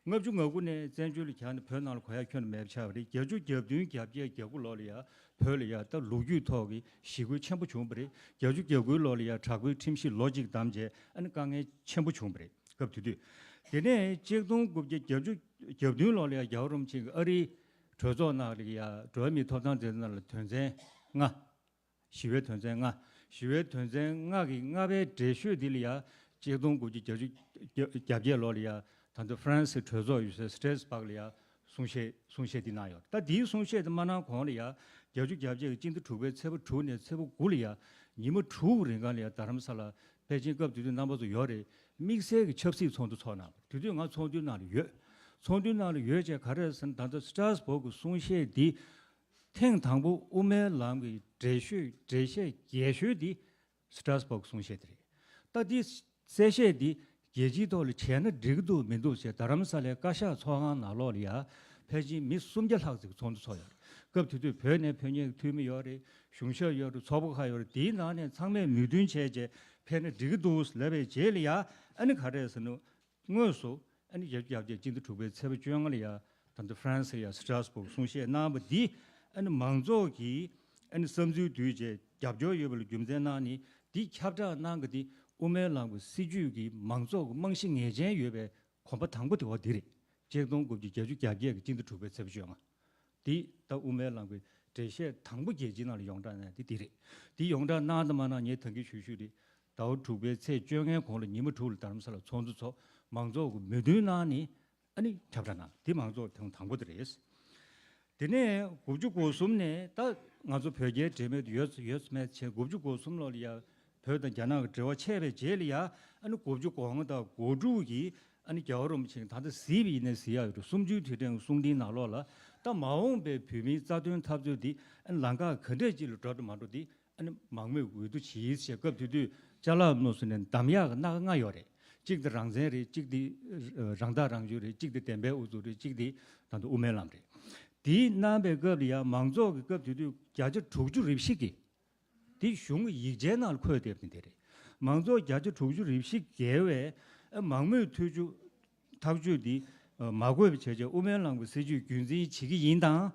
ལྔ་བཅུ་ང་དགུ་ནས་བཙན་བྱོལ་ལ་གྱར་ནས་བོད་ནང་ལ་གོ་ཡ་ཁྱོན་ནས་མེད་པ་ཆགས་པ་རེད། བརྒྱད་ཅུ་གྱ་བདུན་གྱ་བརྒྱད་གྱ་དགུ་ལོ་ལ་ཡ་བོད་ལ་ཡ་ད་ལོ་རྒྱུས་ཐོག་གི་ཞི་རྒོལ་ཆེན་པོ་བྱུང་བ་རེད། བརྒྱད་ཅུ་གྱ་དགུའི་ལོ་ལ་ཡ་དྲག་པོའི་ཁྲིམས་གཞི་ལོ་གཅིག་བསྡམས་བྱས། ཨ་ནི་དཀའ་ངལ་ཆེན་པོ་བྱུང་བ་རེད། སྐབས་དེ་དུས། དེ་ནས་ཆིག་སྟོང་དགུ་བརྒྱ་གྱ་བདུན་ལོ་ལ་ཡ་རྒྱལ་བ་རིན་པོ་ཆེ་གིས་ཨ་རིའི་གྲོས་ཚོགས་ནང་ལ་ཡ་འགྲོ་བ་མིའི་ཐོབ་ཐང་རྩོད་འཛིན་ནང་ལ་དོན་ཚན་ལྔ། ཞི་བའི་དོན་ཚན་ལྔ། ཞི་བའི་དོན་ཚན་ལྔ་གི་ལྔ་པའི་འགྲེལ་བཤད་འདི་ལ་ཡ་ཆིག་སྟོང་དགུ་བརྒྱ་བརྒྱད་ཅུ་གྱ་བརྒྱད་ལོ་ལ་ཡ་ད་ལྟ་ཧྥ་རན་སིའི་གྲོས་ཚོགས་ཡོད་སའི་སི་ཏྲེས་སྦག་ལ་ཡ་གསུང་བཤད་གསུང་བཤད་འདི་གནང་ཡོད། ད་འདིའི་གསུང་བཤད་འདི་མ་གནང་གོང་ལ་ཡ་བརྒྱད་ཅུ་གྱ་བརྒྱད་ཀྱི་སྤྱི་ཟླ་དྲུག་པའི་ཚེས་པ་དྲུག་ནས་ཚེས་པ་དགུ་ལ་ཡ་ཉི་མ་དྲུག་རིང་ག་ལ་ཡ་རྡ་རམ་ས་ལ། ཕལ་ཆེར་སྐབས་དེ་དུས་རྣམ་པ་ཚོ་ཡོད་རེད། དམིགས་བསལ་གྱི་ཆབ་སྲིད་ཚོགས་འདུ་ཚོགས་གནང་བ་རེད། དེ་དུས་ང་ཚོགས་འདུའི་ནང་ལ་ཡོད། ཚོགས་འདུའི་ནང་ལ་ཡོད་ཅེས་ག་རེ་ཟེར་ན། ད་ལྟ་སི་ཏྲཱས་སྦུག་གི་གསུང་བཤད་འདི་ཐེངས་དང་པོ་དབུ་མའི་ལམ་གྱི་འགྲེལ་བཤད་འགྲེལ་བཤད་རྒྱས་ཤོས་འདི་སི་ཏྲཱས་སྦུག་གི་གསུང་བཤད་དེ་རེད། ད་འདི་གསལ་བཤད་འདི་རྒྱལ་སྤྱིའི་ཐོག་ལ་བྱས་ན་འགྲིག་གི་འདུག་མི་འདུག་ཅེས་རྡ་རམ་ས་ལའི་བཀའ་ཤག་ཚོགས་ཁང་ནང་ལོགས་ལ་ཡ་ཕལ་ཆེར་མི་སུམ་བརྒྱ་ལྷག་ཙམ་གྱི་ཚོགས་འདུ་ཚོགས་ཡོད་རེད། སྐབས་དེ་དུས་བོད་ནས་ཕེབས་མཁན་གྱི་འཐུས་མི་ཡོད་རེད། གཞུང་ཞབས་ཡོད་རེད། ཚོགས་པ་ཁག་ཡོད་རེད། དེའི་ནང་ནས་ཚང་མས་མོས་མཐུན་བྱས་རྗེས་ཕེབས་ན་འགྲིག་གི་འདུག་ལབ་པའི་རྗེས་ལ་ཡ། ཨ་ནི་ག་རེ་ཟེར་ན། དངོས་སུ་ཨ་ནི་བརྒྱད་ཅུ་གྱ་བརྒྱད་སྤྱི་ཟླ་དྲུག་པའི་ཚེས་པ་བཅོ་ལྔ་ལ་ཡ་ད་ལྟ་ཧྥ་རན་སི་ཡ་སི་ཏྲཱས་སྦུག་གསུང་བཤད་གནང་བ་འདི། ཨ་ནི་མང་ཚོགས་ཀྱིས་ཨ་ནི་བསམ་ཚུལ་བསྡུས་རྗེས་རྒྱབ་སྐྱོར་ཡོད་པ་ལ་རྒྱུ་མཚན་གནང་ནས་འདི་ཁྱབ་བསྒྲགས་གནང་གི་འདི་དབུ་མའི་ལམ་གྱི་སྲིད་བྱུས་ཀྱི་མང་ཚོགས་ཀྱི་རྨང་གཞི་ངེས་ཅན་ཡོད་པའི་གོམ་པ་དང་པོ་དེ་བ་འདི་རེད། ཆིག་སྟོང་དགུ་བརྒྱ་བརྒྱད་ཅུ་གྱ་བརྒྱད་ཀྱི་སྤྱི་ཟླ་དྲུག་པའི་ཚེས་པ་བཅོ་ལྔ། འདི་ད་དབུ་མའི་ལམ་གྱི་འགྲེལ་བཤད་དང་པོ་རྒྱལ་སྤྱིའི་ནང་ལ་ཡོངས་གྲགས་གནང་ཡ་འདི་འདི་རེད། འདི་ཡོངས་གྲགས་གནང་དང་མ་གནང་ངས་ད་གིན་ཞུས་ཞུས་རེད། ཟླ་བ་དྲུག་པའི་ཚེས་བཅོ་ལྔའི་གོང་ལ་ཉི་མ་དྲུག་ལ་རྡ་རམ་ས་ལ་ཚོགས་འདུ་ཚོགས། མང་ཚོགས་ཀྱིས་མོས་མཐུན་གནང་ནས་ཨ་ནི་ཁྱབ་བསྒྲགས་གནང་། འདི་མང་ཚོགས་ཐེངས་དང་པོ་དེ་རེད། དེ་ནས་དགུ་བཅུ་གོ་གསུམ་ནས་ད་ང་ཚོ་བོད་རྒྱའི་འབྲེལ་མོལ་དེ་ཡོད་ཡོད་མེད་བྱས། དགུ་བཅུ་གོ་གསུམ་ལོ་ལ་ཡ་བོད་དང་རྒྱ་ནག་གི་འབྲེལ་བ་ཆད་པའི་རྗེས་ལ་ཡ། ཨ་ནི་དགུ་བཅུ་གོ་ལྔ་དང་གོ་དྲུག་གི་ཨ་ནི་རྒྱལ་བ་རིན་པོ་ཆེ་ད་ལྟ་གཟིགས་པ་ཡིན་ན་གཟིགས་ཡག་ཡོད་འགྲོ། གསུམ་བཅུའི་དུས་དྲན་གསུང་འཕྲིན་ནང་ལོགས་ལ། ད་མ་འོངས་པའི་བོད་མིའི་རྩ་དོན་འཐབ་རྩོད་འདི་ཨ་ནི་ལམ་ཁ་ག་འདྲས་ཅིག་ལ་འགྲོ་འགྲོ་མ་འགྲོ་འདི་ཨ་ནི་མང་མོས་འོས་བསྡུ་བྱེད་ཅེས། སྐབས་དེ་དུས་ཅ་ལག་དངོས་སུ་ནས་འདམ་ཡག་གི་སྣ་ཁ་ལྔ་ཡོད་རེད། གཅིག་དེ་རང་བཙན་རེད། གཅིག་དེ་རང་ཐག་རང་གཅོད་རེད། གཅིག་དེ་བདེན་པའི་ཨུ་ཚུགས་རེད། གཅིག་དེ་ད་ལྟ་དབུ་མའི་ལམ་རེད། དེའི་གནང་པའི་སྐབས་ལ་ཡང་མང་ཚོགས་ཀྱི་སྐབས་དེ་དུས་བརྒྱ་ཆ་དྲུག་ཅུ་རེ་བཞི་གིས་དེ་གཞུང་གི་ཡིག་ཆའི་ནང་ལ་འཁོད་བསྡད་པ་དེ་རེད། མང་ཚོགས་བརྒྱ་ཆ་དྲུག་ཅུ་རེ་བཞི་བརྒལ་བས་མང་མོས་ཐག་གཅོད་ཐག་གཅོད་འདི་མ་དགོས་པ་བྱས་རྗེས་དབུ་མའི་ལམ་གྱི་སྲིད་བྱུས་རྒྱུན་འཛིན་བྱེད་ཀྱི་ཡིན་དང་།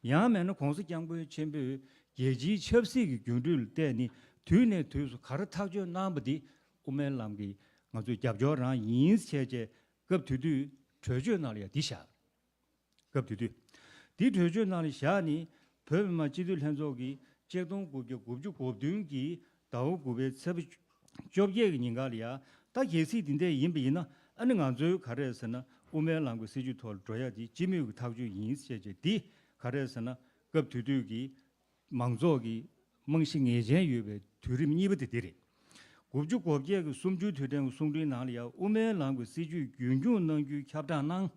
ཡང་མིན་ན་༸གོང་ས་༸སྐྱབས་མགོན་ཆེན་པོས་རྒྱལ་སྤྱིའི་ཆབ་སྲིད་ཀྱི་འགྱུར་འགྲོས་ལ་བལྟས་ནས་དུས་ནས་དུས་སུ་ག་རེ་ཐག་གཅོད་གནང་པ་འདི་དབུ་མའི་ལམ་གྱི་ང་ཚོའི་རྒྱབ་སྐྱོར་རང་ཡིན་བྱས་རྗེས་སྐབས་དེ་དུས་གྲོས་ཆོད་ནང་ལ་ཡང་འདི་བཞག་སྐབས་དེ་དུས། འདི་གྲོས་ཆོད་ནང་ལ་བཞག་ནས་བོད་མི་མང་སྤྱི་འཐུས་ལྷན་ཚོགས་ཀྱིས་ཆིག་སྟོང་དགུ་བརྒྱ་དགུ་བཅུ་གོ་བདུན་གྱི་ཟླ་བ་དགུ་པའི་ཚེས་པ་བཅོ་བརྒྱད་ཀྱི་ཉིན་ག་ལ་ཡ། ད་གལ་སྲིད་འདི་འདྲས་ཡིན་པ་ཡིན་ན་ཨ་ནི་ང་ཚོའི་ག་རེ་ཟེར་ན་དབུ་མའི་ལམ་གྱི་སྲིད་བྱུས་ཐོག་ལ་འགྲོ་ཡ་འདི་སྤྱི་མོས་ཀྱི་ཐག་གཅོད་ཡིན་ཟེར་བྱས་འདི་ ག་རེ་ཟེར་ན། སྐབས་དེ་དུས་ཀྱི་མང་ཚོགས་ཀྱི་རྨང་གཞི་ངེས་ཅན་ཡོད་པའི་དུས་རིམ་གཉིས་པ་དེ་འདི་རེད། དགུ་བཅུ་གོ་བརྒྱད་ཀྱི་གསུམ་བཅུའི་དུས་དྲན་གྱི་གསུང་འཕྲིན་ནང་ལ་ཡང་དབུ་མའི་ལམ་གྱི་སྲིད་བྱུས་རྒྱུན་སྐྱོང་གནང་རྒྱུའི་ཁྱབ་བསྒྲགས་གནང་།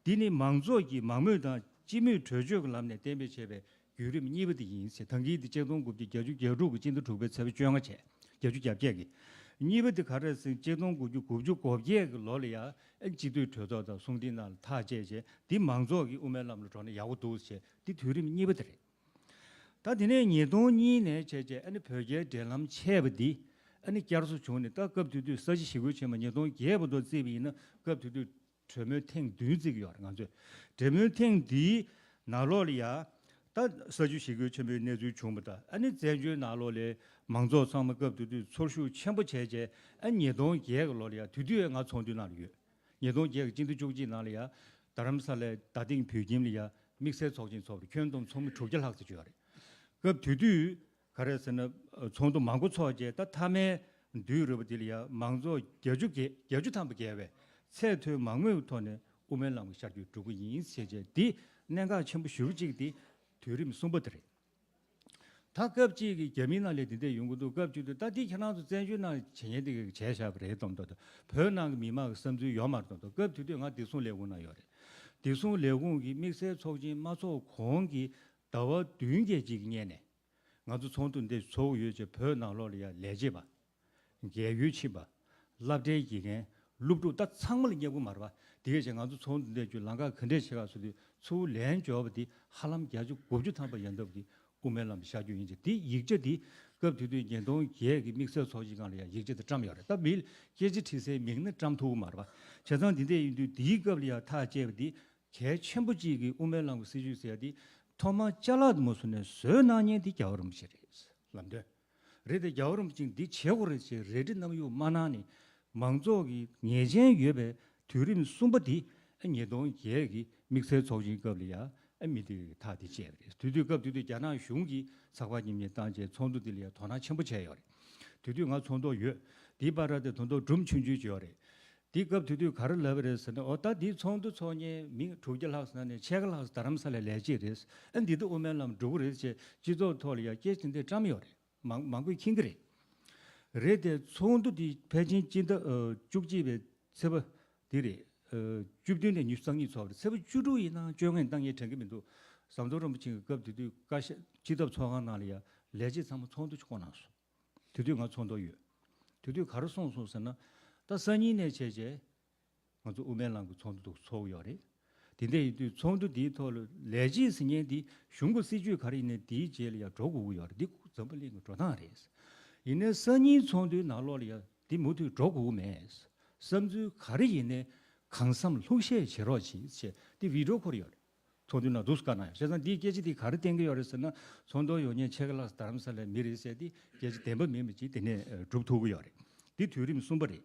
འདི་ནི་མང་ཚོགས་ཀྱི་མང་མོས་དང་སྤྱི་མོས་གྲོས་ཆོད་ཀྱི་ལམ་ནས་གཏན་འབེབས་བྱས་པའི་བརྒྱུད་རིམ་གཉིས་པ་དེ་ཡིན་ཞེས། ད་གིན་དེ་ཆིག་སྟོང་དགུ་བརྒྱ་བརྒྱད་ཅུ་གྱ་དྲུག་གི་སྤྱི་ཟླ་དྲུག་པའི་ཚེས་པ་བཅོ་ལྔ་བྱས། བརྒྱད་ཅུ་གྱ་བརྒྱད་ཀྱི། གཉིས་པ་དེ་ག་རེ་ཟེར། ཆིག་སྟོང་དགུ་བརྒྱ་དགུ་བཅུ་གོ་བརྒྱད་ཀྱི་ལོ་ལ་ཡང་སྤྱི་འཐུས་གྲོས་ཚོགས་དང་གསུང་འཕྲིན་ནང་ལ་ཐག་བཅད་བྱས། འདི་མང་ཚོགས་ཀྱིས་དབུ་མའི་ལམ་ལ་འགྲོ་ན་ཡག་པོ་འདུག་ཞེས། འདི་དུས་རིམ་གཉིས་པ་དེ་རེད། ད་དེ་ནས་ཉིས་སྟོང་གཉིས་ནས་བྱས་བྱས་ཨ་ནི་བོད་རྒྱའི་འབྲེལ་ལམ་ཆད་པ་འདི་ཨ་ནི་བསྐྱར་གསོ་བྱུང་ནས། ད་སྐབས་དེ་དུས་ས་བྱི་ཞི་རྒོལ་ཆེན་མོ་ཉིས་སྟོང་བརྒྱད་བར་དུ་བརྩིས་པ་ཡིན་ན། སྐབས་དེ་དུས་གྲོས་མོལ་ཐེངས་བདུན་བརྩི་གི་ཡོད་རེད་ང་ཚོས། གྲོས་མོལ་ཐེངས་འདིའི་ནང་ལོགས་ལ་ཡ། ད་ས་བྱི་ཞི་རྒོལ་ཆེན་མོའི་གནས་ཚུལ་བྱུང་བ་དང་། ཨ་ནི་བཙན་བྱོལ་ནང་ལོགས་ལ་མང་ཚོགས་ཚང་མ་སྐབས་དེ་དུས་ཚོར་ཤུགས་ཆེན་པོ་བྱས་བྱས། ཨ་ཉིས་སྟོང་བརྒྱད་ཀྱི་ལོ་ལ་ཡ། དེ་དུས་ང་ཚོགས་འདུའི་ནང་ལ་ཡོད། ཉིས་སྟོང་བརྒྱད་ཀྱི་སྤྱི་ཟླ་བཅུ་གཅིག་ནང་ལ་ཡ། རྡ་རམ་ས་ལའི་རྡ་སྟེང་བོད་ཁྱིམ་ལ་ཡ་དམིགས་བསལ་ཚོགས་ཆེན་ཚོགས་པ་རེད། ཁྱོན་བསྡོམས་ཚོགས་མི་དྲུག་བརྒྱ་ལྷག་ཙམ་ཅིག་ཡོད་རེད། སྐབས་དེ་དུས་ག་རེ་ཟེར་ན། ཚོགས་འདུ་མང་པོ་ཚོགས་རྗེས། ད་མཐའ་མའི་དུས་རབས་འདི་ལ་ཡ་མང་ཚོགས་བརྒྱད་ཅུ་བརྒལ། བརྒྱད་ཅུ་ཐམ་པ་བརྒལ་བའི་ཚད་མཐོའི་མང་མོས་ཐོག་ནས་དབུ་མའི་ལམ་གྱི་ཤར་བསྐྱོད་འགྲོ་གི་ཡིན་ཞེས་བྱས། འདི་གནད་འགག་ཆེན་པོ་ཞེ་པོ་ཅིག་འདི་དུས་རིམ་གསུམ་པ་དེ་རེད། ད་སྐབས་གཅིག་གི་རྒྱ་མིའི་ནང་ལ་འདི་འདྲ་ཡོང་གི་འདུག་སྐབས་དེ་དུས་ད་འདི་ཁྱེད་རང་ཚོ་བཙན་བྱོལ་ནང་བྱེད་མཁན་དེ་གིས་བྱས་བཞག་པ་རེད་མདོག་མདོག་དང་། བོད་ནང་གི་མི་མང་གི་བསམ་ཚུལ་ཡོད་མ་རེད་མདོག་མདོག་སྐབས་དེ་དུས་ང་བདེ་སྲུང་ལས་ཁུངས་ནང་ཡོད་རེད། བདེ་སྲུང་ལས་ཁུངས་ཀྱི་དམིགས་བསལ་ཚོགས་ཆེན་མ་ཚོགས་གོང་གི་ཟླ་བ་བདུན་བརྒྱད་ཅིག་གི་སྔོན་ནས། ང་ཚོ་ཚོགས་འདུ་འདི་ཚོགས་ཡོད་ཅེས། བོད་ནང་ལོགས་ལ་ཡ་ལས་བྱེད་པ། རྒས་ཡོལ་ཕྱིན་པ། སློབ་གྲྭའི་དགེ་རྒན། སློབ་ཕྲུག་ད་ཚང་མ་ལ་བསྙད་བཀུར་མ་རེད་པ། དེ་གས་བྱས་ང་ཚོ་ཚོགས་འདུ་འདི་བརྒྱུད་ལམ་ཁ་ག་འདྲས་བྱེད་ག་སོང་དུས། ཚུར་ལན་འབྱོར་བ་འདི་ཧ་ལམ་བརྒྱ་ཆ་དགུ་བཅུ་ཐམ་པ་ཡན་འདབ་ཀྱིས་དབུ་མའི་ལམ་ལ་ཤར་བསྐྱོད་ཡིན་ཅེས། དེ་ཡིག་ཆ་འདི་སྐབས་དེ་དུས་ཉིས་སྟོང་བརྒྱད་ཀྱི་དམིགས་བསལ་ཚོགས་ཆེན་སྒང་ལ་ཡ་ཡིག་ཆ་དེ་བཀྲམ་ཡོད་རེད། ད་མི་སྐད་ཆ་དྲི་སའི་མིང་ནི་བཀྲམ་ཐུབ་ཀྱི་མ་རེད་པ། བྱས་ཙང་འདི་འདྲས་ཡིན་དུས་འདིའི་སྐབས་ལ་ཡ་ཐག་བཅད་པ་འདི་གལ་ཆེན་པོ་གཅིག་གི། དབུ་མའི་ལམ་གྱི་སྲིད་བྱུས་ཟེར་ཡ་འདི་ཐོག་མར་ཅ་ལག་དུ་མ་བཟོས་ནས་བཟོས་གནང་མཁན་འདི་རྒྱལ་བ་རིན་པོ་ཆེ་རེད། ལམ་སྟོན་རེད་དེ། རྒྱལ་བ་རིན་པོ་ཆེས་འདི་བྱེད་དགོས་རེད་ཅེས་རེ་འདུན་གནང་ཡུལ་མ་གནང་ནས། མང་ཚོགས་ཀྱི་ངེས་ཅན་ཡོད་པའི་དུས་རིམ་གསུམ་པ་འདི་ཉིས་སྟོང་བརྒྱད་ཀྱི་དམིགས་བསལ་ཚོགས་ཆེན་སྐབས་ལ་ཡ་མི་དེ་ཐག་དེ་བཅད་པ་རེད། དེ་དུས་སྐབས་དེ་དུས་རྒྱ་ནག་གཞུང་གིས་ཚགས་པར་མཉམ་ཉར་བཏང་བྱས་ཚོགས་འདུ་འདི་ལ་ཡ་དོ་སྣང་ཆེན་པོ་བྱས་ཡོད་རེད། དེ་དུས་ང་ཚོགས་འདུར་ཡོད། དེའི་བར་དེ་དོན་དག་སྒྲུང་ཆུང་ཆུང་ཅིག་ཡོད་རེད། དེ་སྐབས་དེ་དུས་ག་རེ་ལབ་པ་རེད་ཟེར་ན། འོ་ད་འདི་ཚོགས་འདུ་ཚོགས་མཁན་མི་དྲུག་བརྒྱ་ལྷག་ཙམ་ནང་ནས་ཕྱེད་ཀ་ལྷག་ཙམ་རྡ་རམ་ས་ལའི་ལས་བྱེད་རེད། ཨ་འདི་ད་དབུ་མའི་ལམ་འགྲོ་གི་རེད་ཅེས་སྤྱི་ཚོགས་ཐོག་ལ་ཡ་སྐད་ཆ་འདི་བཀྲམ་ཡོད་རེད། མང་མང་པོས་མཁྱེན་གྱི་རེད། རེད་དེ། ཚོགས་འདུ་འདི་ཕལ་ཆེར་སྤྱི་ཟླ་ཨ་བཅུ་གཅིག་པའི་ཚེས་པ་འདི་རེད། ཨ་བཅུ་བདུན་ནས་ཉི་ཤུ་རྩ་གཉིས་ཚོགས་པ་རེད། ཚེས་པ་བཅུ་དྲུག་ཡིན་ན་བཅོ་ལྔ་བཏང་ཡས་དྲན་གྱི་མི་འདུག་ཟམ་གདོང་རིན་པོ་ཆེ་གིས་སྐབས་དེ་དུས་བཀའ་ཤག་སྤྱི་ཚོགས་ཚོགས་ཁང་ནང་ལ་ཡ་ལས་བྱེད་ཚང་མ་ཚོགས་འདུ་ཆོག་གནང་སོང་། དེ་དུས་ང་ཚོགས་འདུར་ཡོད། དེ་དུས་ག་རེ་གསུངས་སོང་ཟེར་ན། ད་སང་ཉིན་ནས་བྱས་བྱས་ང་ཚོ་དབུ་མའི་ལམ་གྱི་ཚོགས་འདུ་འདུག་ཚོགས་ཡོད་རེད། དེ་འདྲ་ཡིན་དུས་ཚོགས་འདུ་འདིའི་ཐོག་ལ་ལས་བྱེད་ཟེར་མཁན་འདི་གཞུང་གི་སྲིད་བྱུས་ག་རེ་ཡིན་ནའི་དེའི་རྗེས་ལ་ཡ་འགྲོ་དགོས་ཀྱི་ཡོད་རེད། འདི་འཛམ་བུ་གླིང་གི་འགྲོ་སྟངས་རེད། ཡིན་ནའི་སང་ཉིན་ཚོགས་འདུའི་ནང་ལོགས་ལ་ཡ་འདི་མུ་མཐུད་འགྲོ་དགོས་ཀྱི་མེད། བསམ་ཚུལ་ག་རེ་ཡིན་ནའི་གང་བསམ་ལྷུག་བཤད་བྱེད་རོགས་གྱིས་ཞེས་འདི་བི་ཌི་ཡོ་བསྐུར་ཡོད་རེད། ཚོགས་འདུའི་ནང་འདུག་སེ་བཀའ་གནང་ཡོད། བྱས་ཙང་འདིའི་སྐད་ཆ་འདི་ག་རེ་བསྟན་གྱི་ཡོད་རེད་ཟེར་ན། ཚོགས་འདུར་ཡོང་མཁན་ཕྱེད་ཀ་ལྷག་རྡ་རམ་ས་ལའི་མི་རེད་ཟེར། འདི་སྐད་ཆ་བདེན་པ་མིན་པ་ཅིག་དེ་ནས་ཨ་སྒྲུབ་ཐུབ་ཀྱི་ཡོད་རེད། འདི་དུས་རིམ་གསུམ་པ་རེད།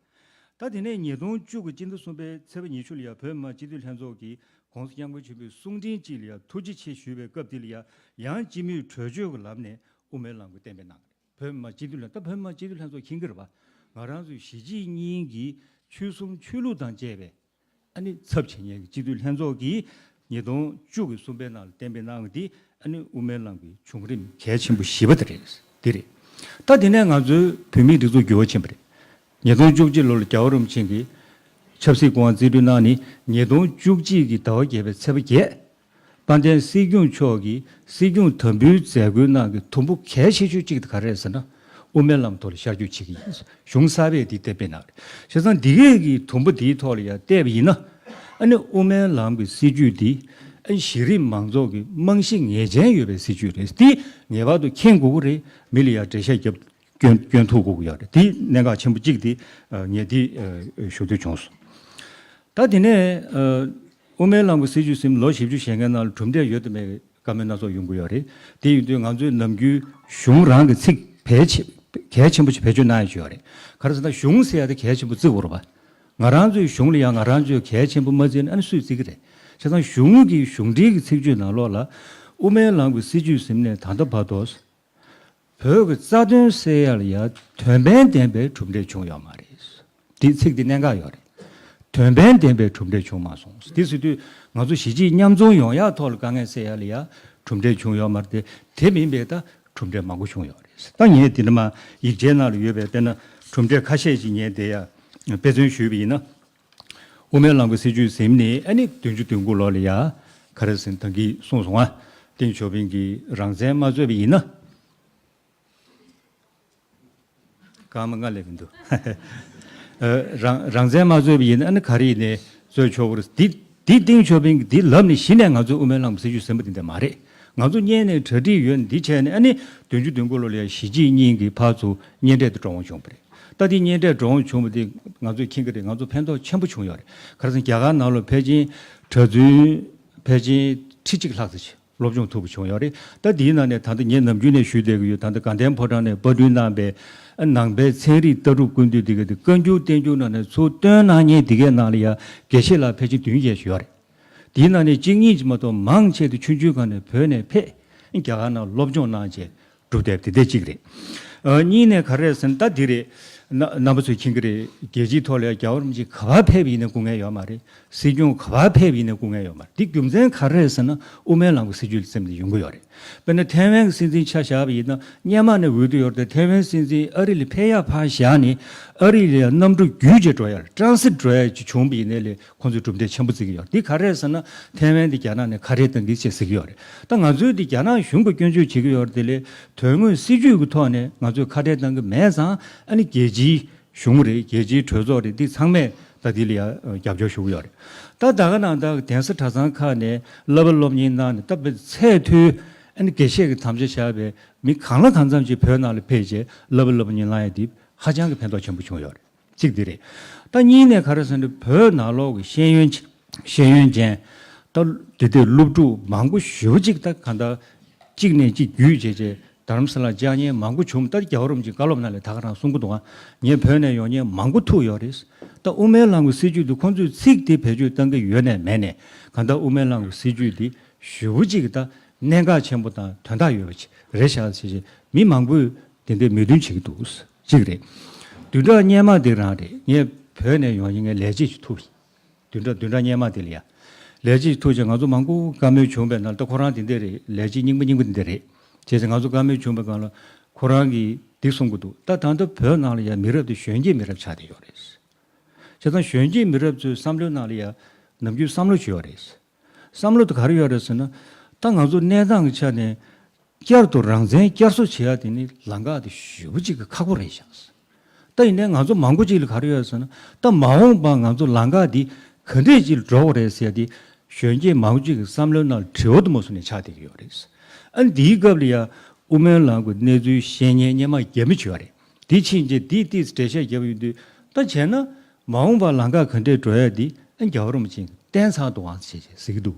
ད་དེ་ནས་ཉིས་སྟོང་བཅུ་གི་སྤྱི་ཟླ་གསུམ་པའི་ཚེས་པ་ཉི་ཤུ་ལ་ཡ་བོད་མི་མང་སྤྱི་འཐུས་ལྷན་ཚོགས་ཀྱིས་༸གོང་ས་༸སྐྱབས་མགོན་ཆེན་པོའི་གསུང་འཕྲིན་གཅིག་ལ་ཡ་ཐུགས་རྗེ་ཆེ་ཞུས་པའི་སྐབས་དེ་ལ་ཡ་ཡང་སྤྱི་མོས་གྲོས་ཆོད་ཀྱི་ལམ་ནས་དབུ་མའི་ལམ་གྱི་གཏན་འབེབས་གནང་གི་རེད། བོད་མི་མང་སྤྱི་འཐུས་ལྷན་ད་བོད་མི་མང་སྤྱི་འཐུས་ལྷན་ཚོགས་མཁྱེན་གྱི་རེད་པ། ང་རང་ཚོའི་གཞིས་བྱེས་གཉིས་ཀྱི་ཆོལ་གསུམ་ཆོས་ལུགས་དང་བཅས་པའི་ཨ་ནི་ཚབ་བྱེད་མཁན་གྱི་སྤྱི་འཐུས་ལྷན་ཚོགས་ཀྱིས་ཉིས་སྟོང་བཅུ་གི་གསུམ་པའི་ནང་ལ་གཏན་འབེབས་གནང་བ་འདི་ཨ་ནི་དབུ་མའི་ལམ་གྱི་བྱུང་རིམ་གལ་ཆེན་པོ་བཞི་པ་དེ་རེད། འདི་རེད། ད་དེ་ནས་ང་ཚོའི་བོད་མིའི་སྒྲིག་འཛུགས་འགྱུར་བ་ཕྱིན་པ་རེད། ཉིས་སྟོང་བཅུ་གཅིག་ལོ་ལ་རྒྱལ་བ་རིན་པོ་ཆེ་གིས་ཆབ་སྲིད་སྐུ་དབང་རྩིས་སྤྲོད་གནང་ནས། ཉིས་སྟོང་བཅུ་གཅིག་གི་ཟླ་བ་བརྒྱད་པའི་ཚེས་པ་བརྒྱད། དཔལ་ལྡན་སྲིད་སྐྱོང་མཆོག་གིས་སྲིད་སྐྱོང་དམ་འབུལ་མཛད་སྒོའི་ནང་གི་དུམ་བུ་གལ་ཆེ་ཤོས་གཅིག་དེ་ག་རེ་རེད་ཟེར་ན། དབུ་མའི་ལམ་ཐོག་ལ་ཤར་བསྐྱོད་བྱེད་ཀྱི་ཡིན། གཞུང་གསར་པས་འདི་གཏན་འབེབས་གནང་རེད། བྱས་ཙང་འདི་གས་ཀྱི་དུམ་བུ་འདིའི་ཐོག་ལ་ཡང་བལྟས་པ་ཡིན་ན། ཨ་ནི་དབུ་མའི་ལམ་གྱི་སྲིད་བྱུས་འདི་ཨ་ནི་གཞི་རིམ་མང་ཚོགས་ཀྱི་རྨང་གཞི་ངེས་ཅན་ཡོད་པའི་སྲིད་བྱུས་རེད། འདི་ངེས་པར་དུ་མཁྱེན་དགོས་ཀྱི་རེད། མི་ལ་ཡང་འགྲེལ་བཤད་རྒྱབ་སྐྱོན་སྐྱོན་ཐུབ་དགོས་ཀྱི་ཡོད་རེད། འདི་གནད་འགག་ཆེན་པོ་གཅིག་འདི་ངས་འདི་ཞུ་འདོད་བྱུང་སོང་། ད་དེ་ནས་ཨ་དབུ་མའི་ལམ་གྱི་སྲིད་བྱུས་ཟིན་ལོ་བཞི་བཅུ་བཞེས་མཁན་ནང་ལ་གྲུབ་འབྲས་ཡོད་དང་མེད་བཀའ་མོལ་སྣ་ཚོགས་ཡོང་གི་ཡོད་རེད། དེ་ཡིན་དུས་ང་ཚོས་ནམ་རྒྱུན་གཞུང་རང་གི་ཚིག་བེད་ཆེ་གལ་ཆེན་པོ་ཞིག་བེད་སྤྱོད་གནང་ཡ་ཅིག་ཡོད་རེད། ག་རེ་ཟེར་ན་གཞུང་ཟེར་ཡ་དེ་གལ་ཆེན་པོ་བརྩི་དགོས་རེད་པ། ང་རང་ཚོའི་གཞུང་ལ་ཡང་ང་རང་ཚོས་གལ་ཆེན་པོ་མ་བརྩིས་ན་ཨ་ནི་སུས་བརྩི་གི་རེད། བྱས་ཙང་གཞུང་གི་གཞུང་འབྲེལ་གྱི་ཚིག་བརྗོད་ནང་ལོགས་ལ་དབུ་མའི་ལམ་གྱི་སྲིད་བྱུས་ཟིན་ནས་ད་ལྟ་བར་དུ་བོད་ཀྱི་རྩ་དོན་སེལ་ཡ་ལ་ཡ་དོན་ཕན་ལྡན་པའི་གྲུབ་འབྲས་བྱུང་ཡོད་མ་རེད། འདི་ཚིག་འདི་གནད་འགག་ཡོད་རེད། དོན་ཕན་ལྡན་པའི་གྲུབ་འབྲས་བྱུང་མ་སོང་། དེ་ཟེར་དུས་ང་ཚོ་གཞིས་བྱེས་མཉམ་འཛོམས་ཡོང་ཡག་ཐོག་ལ་དཀའ་ངལ་སེལ་ཡག་ལ་ཡ་གྲུབ་འབྲས་བྱུང་ཡོད་མ་རེད་དེ། དེ་མིན་པའི་ད་གྲུབ་འབྲས་མང་པོ་བྱུང་ཡོད་རེད། ད་ངས་དེ་འདྲ་མ་ཡིག་ཆའི་ནང་ལ་ཡོད་པའི་དཔེར་ན་གྲུབ་འབྲས་ཁ་ཤས་ཤིག་ངས་དེ་ཡ་དཔེ་མཚོན་ཞུས་པ་ཡིན་ན། དབུ་མའི་ལམ་གྱི་སྲིད་བྱུས་ཟིན་ནས་ཨ་ནི་བདུན་ཅུ་དོན་དགུ་ལོ་ལ་ཡ་ག་རེ་ཟེར་ད་གིན་གསུངས་སོང་ང་། ཏེང་ཞའོ་ཕིང་གིས་རང་བཙན་མ་རྩོད་པ་ཡིན་ན། སྐར་མ་ལྔ་སླེབས་ཀྱི་འདུག་ཨ། རང་རང་བཙན་མ་རྩོད་པ་ཡིན་ན་ཨ་ནི་ག་རེ་ཡིན་ནའི་རྩོད་ཆོག་གི་རེད། འདི་འདི་ཏེང་ཞའོ་ཕིང་གིས་འདི་ལབ་ནས་གཞི་ནས་ང་ཚོས་དབུ་མའི་ལམ་གྱི་སྲིད་བྱུས་ཟིན་པ་འདི་འདྲ་མ་རེད། ང་ཚོ་སྔོན་ནས་གྲ་སྒྲིག་ཡོད་ནས་འདི་བྱས་ནས་ཨ་ནི་བདུན་ཅུ་དོན་དགུ་ལོ་ལ་ཡ་གཞིས་བྱེས་གཉིས་ཀྱི་བར་དུ་གཉེན་འཕྲད་དུ་འགྲོ་འོང་བྱུང་བ་རེད། ད་འདི་གཉེན་འཕྲད་འགྲོ་འོང་བྱུང་བ་འདི་ང་ཚོས་མཁྱེན་གྱི་རེད། ང་ཚོ་ཕན་ཐོགས་ཆེན་པོ་བྱུང་ཡོད་རེད། ག་རེ་ཟེར་ན་རྒྱ་གར་ནང་ལ་ཕལ་ཆེར་གྲྭ་བཙུན་ཕལ་ཆེར་ཁྲི་གཅིག་ལྷག་ཙམ་ཞིག་སློབ་སྦྱོང་ཐུབ་པ་བྱུང་ཡོད་རེད། ད་འདིའི་ནང་ནས་ད་ལྟ་ངས་ནམ་རྒྱུན་ནས་ཞུས་བསྡད་ཀྱི་ཡོད། ད་ལྟ་དགའ་ལྡན་ཕོ་བྲང་ནས་པར་སྐྲུན་གནང་པའི་ནང་པའི་ཚན་རིག་ལྟ་གྲུབ་ཀུན་བཏུས་འདི་ག་དེ་བཀའ་འགྱུར་བསྟན་འགྱུར་ནང་ནས་ཚུར་བཏོན་གནང་མཁན་འདི་གའི་ནང་ལ་ཡ་དགེ་བཤེས་ལགས་ཕལ་ཆེར་བདུན་བརྒྱད་ཞིག་ཡོད་རེད། དེའི་ནང་ནས་གཅིག་གཉིས་ཀྱིས་མ་གཏོགས་མང་ཆེ་དེ་ཆུང་ཆུང་སྒང་ནས་བོད་ནས་ཕེབས་རྒྱ་གར་ནང་སློབ་སྦྱོང་གནང་བྱས་གྲུབ་བསྡད་དེ་འདྲ་གཅིག་རེད། ཨ། གཉིས་ནས་ག་རེ་རེད་ཟེར་ན་ད་འདི་རེད། ན་རྣམ་པ་ཚོས་མཁྱེན་གྱི་རེད། རྒྱལ་སྤྱིའི་ཐོག་ལ་རྒྱལ་བ་རིན་པོ་ཆེ་ག་པར་ཕེབས་ཡིན་ན་སྐུ་ངལ་ཡོད་མ་རེད། སྲིད་སྐྱོང་ག་པར་ཕེབས་ཡིན་ན་སྐུ་ངལ་ཡོད་མ་རེད། འདི་རྒྱུ་མཚན་ག་རེ་རེད་ཟེར་ན་དབུ་མའི་ལམ་གྱི་སྲིད་བྱུས་ལ་སེམས་ནས་ཡོང་གི་ཡོད་རེད། དཔེར་ན་ཐའེ་ཝན་གྱི་སྲིད་འཛིན་ཆ་བཞག་པ་ཡིན་ན་སྔོན་མ་ནས་འོས་བསྡུ་ཡོད་རེད་དེ། ཐའེ་ཝན་སྲིད་འཛིན་ཨ་རི་ལ་ཕེབས་ཡག་ཕར་བཞག་ནས་ཨ་རི་ལ་ཡང་གནམ་གྲུ་བརྒྱུད་བྱས་འགྲོ་ཡག་ཊ་རན་སིཊ་འགྲོ་ཡག་ཅིག་བྱུང་བ་ཡིན་ནའི་ལས་ཁོང་ཚོས་གྲུབ་འབྲས་ཆེན་པོ་བརྩི་གི་ཡོད་རེད། འདི་ག་རེ་རེད་ཟེར་ན་ཐའེ་ཝན་འདི་རྒྱ་ནག་ནས་ཁ་བྲལ་གཏོང་གི་ཅེས་ཟེར་གི་ཡོད་རེད། ད་ང་ཚོས་འདི་རྒྱ་ནག་གཞུང་གིས་སྐྱོན་བརྗོད་བྱེད་ཀྱི་ཡོད་རེད་དེ་ལས་དོན་དངོས་སྲིད་བྱུས་ཀྱི་ཐོག་ནས་ང་ཚོས་ཁ་བྲལ་གཏོང་གི་མེད་ཙང་ཨ་ནི་རྒྱལ་སྤྱིའི་གཞུང་རེད། རྒྱལ་སྤྱིའི་གྲོས་ཚོགས་རེད། འདི་ཚང་མས་ད་འདི་ལ་ཡ་རྒྱབ་སྐྱོར་ཞུ་གི་ཡོད་རེད། ད་ད་ག་ནང་ད་གདན་ས་གྲྭ་ཚང་ཁག་ནས་བསླབ་པ་སློབ་གཉེར་གནང་ནས་ད་དཔེ་ཚད་མཐོའི་ཨ་ནི་དགེ་བཤེས་ཀྱི་དམ་བཅའ་བཞག་པའི་མི་གང་ལ་གང་འཚམ་ཅིག་བོད་ནང་ལ་ཕེབས་རྗེས་བསླབ་པ་སློབ་གཉེར་གནང་ཡ་འདི་ཧ་ཅང་གི་ཕན་ཐོགས་ཆེན་པོ་བྱུང་ཡོད་རེད། གཅིག་འདི་རེད། ད་གཉིས་ནས་ག་རེ་ཟེར་ན་བོད་ནང་ལོགས་ཀྱི་ཤེས་ཡོན་ཤེས་ཡོན་ཅན་ད་དེ་དུས་སློབ་ཕྲུག་མང་པོ་ཞེ་པོ་ཅིག་ད་གང་ལྟར་གཅིག་ནས་གཅིག་བརྒྱུད་བྱས་རྗེས་རྡ་རམ་ས་ལར་བཅར་མཁན་མང་པོ་བྱུང་། ད་རྒྱལ་བ་རིན་པོ་ཆེས་བཀའ་སློབ་ནང་ལ་ད་ག་རང་གསུང་གི་འདུག་ག་ངས་བོད་ནས་ཡོང་མཁན་མང་པོ་ཐུག་ཡོད་རེད། ད་དབུ་མའི་ལམ་གྱི་སྲིད་བྱུས་འདི་ཁོང་ཚོས་ཚིག་དེ་བེད་སྤྱོད་གཏང་གི་ཡོད་ནའི་མེད་ནའི་གང་ལྟར་དབུ་མའི་ལམ་གྱི་སྲིད་བྱུས་འདི་ཞེ་པོ་ཅིག་ད་གནད་འགག་ཆེན་པོ་དང་དོན་དག་ཡོད་པ་ཅིག་རེད་ཤག་ཟེར་བྱས་མི་མང་པོས་དེ་འདྲའི་མོས་མཐུན་བྱེད་ཀྱི་འདུག་གཅིག་རེད། བདུན་ཕྲག་སྔོན་མ་དེ་རང་རེད། ངས་བོད་ནས་ཡོང་ཡིན། ངས་ལས་བྱེད་ཅིག་ཐུག་ཡིན། བདུན་ཕྲག་བདུན་ཕྲག་སྔོན་མ་དེ་ལ་ཡ། ལས་བྱེད་ཅིག་ཐུག་བྱས་ང་ཚོ་མང་པོ་བཀའ་མོལ་བྱུང་བའི་ནང་ད་ཁོ་རང་དེ་འདྲ་རེད། ལས་བྱེད་རྙིང་པ་རྙིང་པ་དེ་འདྲ་རེད། བྱས་ཙང་ང་ཚོ་བཀའ་མོལ་བྱུང་བའི་སྒང་ལ་ཁོ་རང་གིས་འདི་གསུང་གི་འདུག་ད་ད་ལྟ་བོད་ནང་ལ་ཡ་མི་རབས་དེ་གཞོན་སྐྱེས་མི་རབས་ཆགས་བསྡད་ཡོད་རེད། བྱས་ཙང་གཞོན་སྐྱེས་མི་རབས་ཚོའི་བསམ་བློའི་ནང་ལ་ཡ་ནམ་རྒྱུན་བསམ་བློ་ཅིག་ཡོད་རེད། བསམ་བློ་དེ་ག་རེ་ཡོད་རེད་ཟེར་ན། ད་ང་ཚོ་གནས་སྟངས་ཀྱི་ཆ་ནས་བསྐྱར་དུ་རང་བཙན་བསྐྱར་གསོ་བྱེད་ཡ་དེ་ནི་ལམ་ཁ་དེ་ཞེ་པོ་ཅིག་གི་ཁག་པོ་རེད་ཤག་ད་ཡིན་ནའི་ང་ཚོ་མང་པོ་ཅིག་ལ་ག་རེ་ཡོད་ཟེར་ན། ད་མ་འོངས་པར་ང་ཚོ་ལམ་ཁ་འདི་ག་འདྲས་ཅིག་ལ་འགྲོ་དགོས་རེད་ཟེར་ཡ་དེ་གཞོན་སྐྱེས་མང་པོ་ཅིག་གི་བསམ་བློའི་ནང་ལ་དྲི་བ་དུ་མ་སོང་ནས་ཆགས་བསྡད་ཀྱི་ཡོད་རེད། ཨ་ནི་འདིའི་སྐབས་ལ་ཡ་དབུ་མའི་ལམ་གྱི་གནས་ཚུལ་ཤེས་མཁན་སྔོན་མ་རྒྱ་མི་ཅིག་ཡོད་རེད། དེ་ཕྱིན་ཆད་དེས་ཏོག་ཙམ་འགྲེལ་བཤད་བརྒྱབ་ཡོང་དུས་ད་བྱས་ན། མ་འོངས་པར་ལམ་ཁ་ག་འདྲས་འགྲོ་ཡ་འདི་ཨ་རྒྱལ་བ་རིན་པོ་ཆེས་བསྟན་ཚར་འདུག་ཨང་ཞེས་ཟེར་གྱི་འདུག་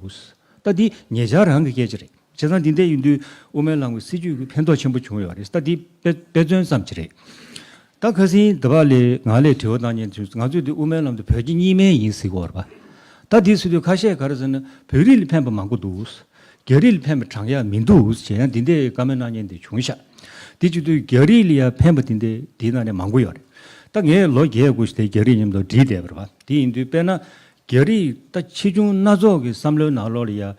ད་འདི་ཉེ་ཆར་རང་གི་སྐད་ཆ་རེད། བྱས་ཙང་འདི་འདྲ་ཡིན་དུས་དབུ་མའི་ལམ་གྱི་སྲིད་བྱུས་ཀྱི་ཕན་ཐོགས་ཆེན་པོ་བྱུང་ཡོད་རེད། ད་འདི་དཔེ་དཔེ་མཚོན་ཙམ་ཅིག་རེད། ད་ཁ་སང་ད་བར་ལ་ང་ལ་དྲི་བ་བཏང་མཁན་ཚོས་ང་ཚོས་འདི་དབུ་མའི་ལམ་དེ་བོད་ཀྱི་གཉིས་སྨན་ཡིན་ཟེར་གྱི་ཡོད་རེད་པ། ད་འདི་ཟེར་དུས་ཁ་ཤས་ག་རེ་ཟེར་ན་བོད་རིགས་ལ་ཕན་པ་མང་པོ་འདུག་རྒྱ་རིགས་ལ་ཕན་པ་དྲག་ཡག་མི་འདུག་ཅེས་ཡང་འདི་འདྲའི་བཀའ་མོལ་གནང་མཁན་དེ་བྱུང་ཤག་དེ་བྱེད་དུས་རྒྱ་རིགས་ལ་ཡང་ཕན་པ་དེ་འདྲའི་དེའི་ནང་ནས་མང་པོ་ཡོད་རེད། ད་ངས་ལོ་བརྒྱད་དགུ་ཞིག་དེ་རྒྱ་རིགས་མཉམ་དུ་འགྲིག་བསྡད་པ་རེད་པ། དེ་ཡིན་དུས་དཔེར་ན་རྒྱ་རིགས་ད་ཆེ་ཆུང་སྣ་ཚོགས་ཀྱི་བསམ་བློའི་ནང་ལོགས་ལ་ཡང་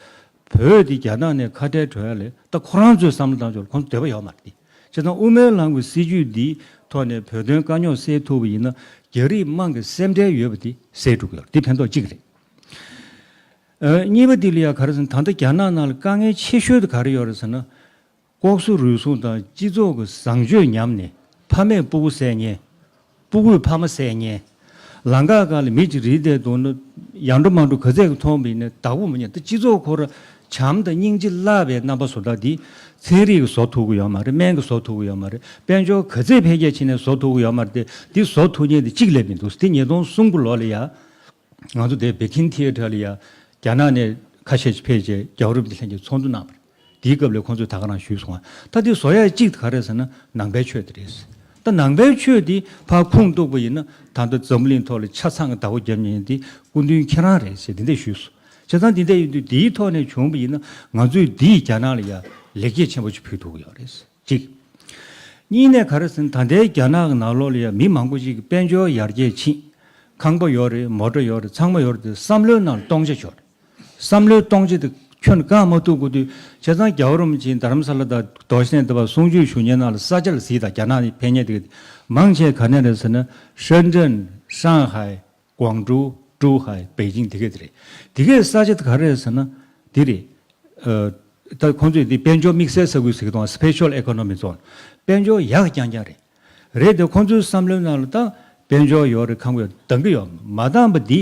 བོད་དེ་རྒྱ་ནག་ནས་ཁ་བྲལ་འགྲོ་ཡ་ལས་ད་ཁོ་རང་ཚོའི་བསམ་བློ་བཏང་ཕྱོགས་ལ་ཁོང་ཚོ་འདོད་པ་ཡོད་མ་རེད་དེ། བྱས་ཙང་དབུ་མའི་ལམ་གྱི་སྲིད་བྱུས་འདིའི་ཐོག་ནས་བོད་དོན་དཀའ་རྙོག་སེལ་ཐུབ་པ་ཡིན་ན་རྒྱ་རིགས་དམངས་ཀྱི་སེམས་ཁྲལ་ཡོད་པ་དེ་སེལ་འགྲོ་གི་ཡོད་རེད། དེ་ཕན་ཐོགས་གཅིག་རེད། ཨ། གཉིས་པ་དེ་ལ་ཡང་ག་རེ་ཟེར་ན་ད་ལྟ་རྒྱ་ནག་ནང་ལ་དཀའ་ངལ་ཆེ་ཤོས་དེ་ག་རེ་ཡོད་རེད་ཟེར་ན། ལྐོག་ཟ་རུལ་སུངས་དང་སྤྱི་ཚོགས་ཀྱི་བཟང་སྤྱོད་ཉམས་ནས་ཕ་མས་སྤུ་གུ་བསད་ཉེན། སྤུ་གུས་ཕ་མ་བསད་ཉེན། ལམ་ཁ་སྒང་ལ་མི་གཅིག་རིལ་བསྡད་འདུག་ན་ཡར་འགྲོ་མར་འགྲོ་ག་ཚད་ཀྱི་མཐོང་བ་ཡིན་ན་བདག་པོ་མི་ཉན། ད་སྤྱི་ཚོགས་ཁོ་རང་བྱམས་དང་སྙིང་རྗེ་བརླག་པའི་རྣམ་པ་བཟོ་ལྟ་འདི་ཚན་རིག་གིས་བཟོ་ཐུབ་ཀྱི་ཡོད་མ་རེད། སྨན་གྱིས་བཟོ་ཐུབ་ཀྱི་ཡོད་མ་རེད། དཔལ་འབྱོར་ག་ཚད་འཕེལ་རྒྱས་ཕྱིན་ནས་བཟོ་ཐུབ་ཀྱི་ཡོད་མ་རེད་དེ། འདི་བཟོ་ཐུབ་མཁན་དེ་གཅིག་ལས་མི་འདུག་དེ་ཉིས་སྟོང་གསུམ་གྱི་ལོ་ལ་ཡ། ང་ཚོ་དེ་བེ་ཁིན་ཐི་ཡེ་ཊར་ལ་ཡ་རྒྱ་ནག་ནས་ཁ་ཤས་ཤིག་ཕེབས་རྗེས་རྒྱལ་བ་རིན་པོ་ཆེ་ལྷན་རྒྱས་ཚོགས་འདུ་གནང་བ་རེད། དེའི་སྐབས་ལ་ཁོང་ཚོས་ད་ག་རང་ཞུས་སོང་ང་། ད་དེ་བཟོ་ཡ་གཅིག་ག་རེ་ཟེར་ན་ནང་པའི་ཆོས་དེ་རེད། ད་ནང་པའི་ཆོས་དེ་ཕར་ཁུངས་གཏུགས་པ་ཡིན་ན་ད་ལྟ་འཛམ་བུ་གླིང་ཐོག་ལ་ཆ་ཚང་གི་བདག་པོ་རྒྱབ་མཁན་དེ་སྐུ་མདུན་ཁྱེད་རང་རེད་ཟེར་དེ་འདྲས་ཞུས་སོང་། བྱས་ཙང་དེ་འདྲས་ཡིན་དུས་དེའི་ཐོག་ནས་བྱུང་བ་ཡིན་ན་ང་ཚོས་འདིས་རྒྱ་ནག་ལ་ཡ་ལེགས་སྐྱེས་ཆེན་པོ་ཞིག་ཕུལ་ཐུབ་ཀྱི་ཡོད་རེད། གཅིག་གཉིས་ནས་ག་རེ་ཟེར་ན་ད་ལྟའི་རྒྱ་ནག་གི་ནང་ལོགས་ལ་ཡང་མི་མང་པོ་ཞིག་གིས་དཔལ་འབྱོར་ཡར་རྒྱས་ཕྱིན། ཁང་པ་ཡོད་རེད། མོ་ཊ་ཡོད་རེད། ཚང་མ་ཡོད་རེད་དེ་བསམ་བློའི་ནང་ལ་སྟོང་ཆ་ཆོད་རེད། བསམ་བློའི་སྟོང་ཆ་དེ་ཁྱོན་བཀག་མ་ཐུབ་དགོས་དུས་བྱས་ཙང་རྒྱལ་བ་རིན་པོ་ཆེ་དྷ་རམ་ས་ལ་དང་རྡོ་རྗེ་གདན་དེ་བ་གསུང་ཆོས་ཞུ་མཁན་ནང་ལ་ས་ཆ་ལ་གཟིགས་དང་། རྒྱ་ནག་ནས་ཕེབས་མཁན་དེ་ག་མང་ཆེ་ག་ནས་རེད་ཟེར་ན། ཧྲེན་ཀྲེན། ཧྲང་ཧའེ། ཀོང་ཀྲོའུ། ཀྲུའུ་ཧའེ། པེ་ཅིང་། དེ་ག་དེ་རེད། དེ་གའི་ས་ཆ་དེ་ག་རེད་ཟེར་ན་དེ་རེད། ཨ། ད་ཁོང་ཚོས་འདི་དཔལ་འབྱོར་དམིགས་བསལ་ས་ཁུལ་ཟེར་གི་འདུག་ཨ། སི་པེ་ཤལ་ཨི་ཀོ་ནོ་མི་ཛོན། དཔལ་འབྱོར་ཡག་རྐྱང་རྐྱང་རེད། རེད་དེ་ཁོང་ཚོའི་བསམ་བློའི་ནང་ལ་ད་དཔལ་འབྱོར་ཡོད་རེད། ཁང་པ་ཡོད། འདང་གི་ཡོད། མ་འདང་པ་འདི་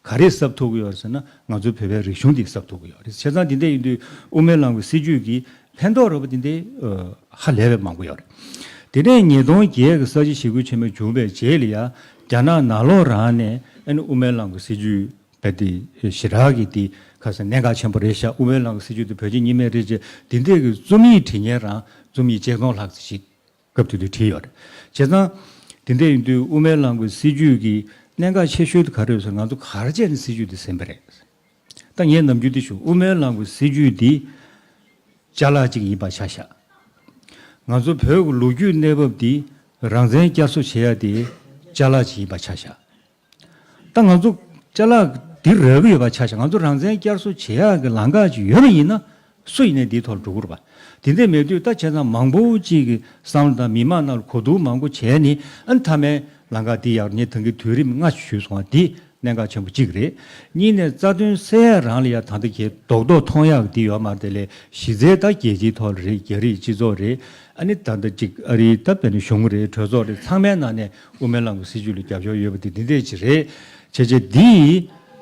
ག་རེས་གཟབ་ཐུབ་ཀྱི་ཡོད་ཟེར་ན། ང་ཚོའི་བོད་པའི་རིག་གཞུང་འདིས་གཟབ་ཐུབ་ཀྱི་ཡོད་རེད། བྱས་ཙང་འདི་འདྲ་ཡིན་དུས་དབུ་མའི་ལམ་གྱི་སྲིད་བྱུས་ཀྱི་ཕན་ཐོགས་རེད་པ། འདི་འདྲའི་ཧ་ལས་པའི་མང་པོ་ཡོད་རེད། དེ་ནས་ཉིས་སྟོང་བརྒྱད་ཀྱི་ས་བྱི་ཞི་རྒོལ་ཆེན་མོ་བྱུང་བའི་རྗེས་ལ་ཡ་རྒྱ་ནག་ནང་ལོགས་རང་ནས་ཨ་ནི་དབུ་མའི་ལམ་གྱི་སྲིད་བྱུས་རྦད་དེ་ཞེ་དྲག་གི་དེ་ཁ་སང་གནད་འགག་ཆེན་པོ་རེད་ཤག་དབུ་མའི་ལམ་གྱི་སྲིད་བྱུས་དེ་བོད་ཕྱི་གཉིས་སྨན་རེད་ཅེས་འདི་འདྲས་ཀྱི་རྩོམ་ཡིག་བྲིས་མཁན་རང་རྩོམ་ཡིག་བརྒྱད་སྟོང་ལྷག་ཙམ་ཞིག་སྐབས་དེ་དུས་བྲིས་ཡོད་རེད། བྱས་ཙང་དེ་འདྲས་ཡིན་དུས་དབུ་མའི་ལམ་གྱི་སྲིད་བྱུས་ཀྱི་གནད་འགག་ཆེ་ཤོས་དེ་ག་རེ་རེད་ཟེར་ན། ང་ཚོ་ག་རེ་བྱས་ནས་སྲིད་བྱུས་དེ་ཟིན་པ་རེད། ད་ངས་ནམ་རྒྱུན་དེ་ཞུ། དབུ་མའི་ལམ་གྱི་སྲིད་བྱུས་འདི་ཅ་ལག་ཅིག་ཡིན་པ་ཆ་བཞག་ང་ཚོ་བོད་ཀྱི་ལོ་རྒྱུས་གནས་བབ་འདི་རང་བཙན་བསྐྱར་གསོ་བྱེད་ཡ་དེ་ཅ་ལག་ཅིག་ཡིན་པ་ཆ་བཞག་ད་ང་ཚོ་ཅ་ལག་འདི་རག་གི་ཡོད་པ་ཆ་བཞག་ང་ཚོ་རང་བཙན་བསྐྱར་གསོ་བྱེད་ཡག་གི་ལམ་ཁ་ཅིག་ཡོད་པ་ཡིན་ན། སུ་ཡིན་ནའི་འདིའི་ཐོག་ལ་འགྲོ་གི་རེད་པ། དེ་འདྲ་མེད་དུས་ད་བྱས་ཙང་མང་པོ་ཅིག་གི་བསམ་བློ་དང་མི་མང་ནང་ལ་གོ་བསྡུར་མང་པོ་བྱས་ནས། ཨ་ནི་མཐའ་མའི་ལམ་ཁ་འདི་ཡག་ནས་ད་གིན་དུས་རིམ་ལྔ་ཞུས་སོང་བ་འདི་གནད་འགག་ཆེན་པོ་གཅིག་རེད། གཉིས་ནས་རྩ་དོན་སེལ་ཡག་རང་ལ་ཡ་ད་ལྟ་གི་རྡོག་རྡོག་མཐོང་ཡག་འདི་ཡོད་མ་རེད་དེ། ལས་གཞི་རྩའི་ད་རྒྱལ་སྤྱིའི་ཐོག་ལ་རེད། རྒྱ་རིགས་སྤྱི་ཚོགས་རེད། ཨ་ནི་ད་ལྟ་ཅིག་ཨ་རིའི་ད་དཔེར་ན་གཞུང་རེད། གྲོས་ཚོགས་རེད། ཚང་མའི་ནང་ནས་དབུ་མའི་ལམ་གྱི་སྲིད་བྱུས་ལ་རྒྱབ་སྐྱོར་ཡོད་པ་དེ་འདི་འདྲས་ཅིག་རེད། བྱས་བྱས་འདི་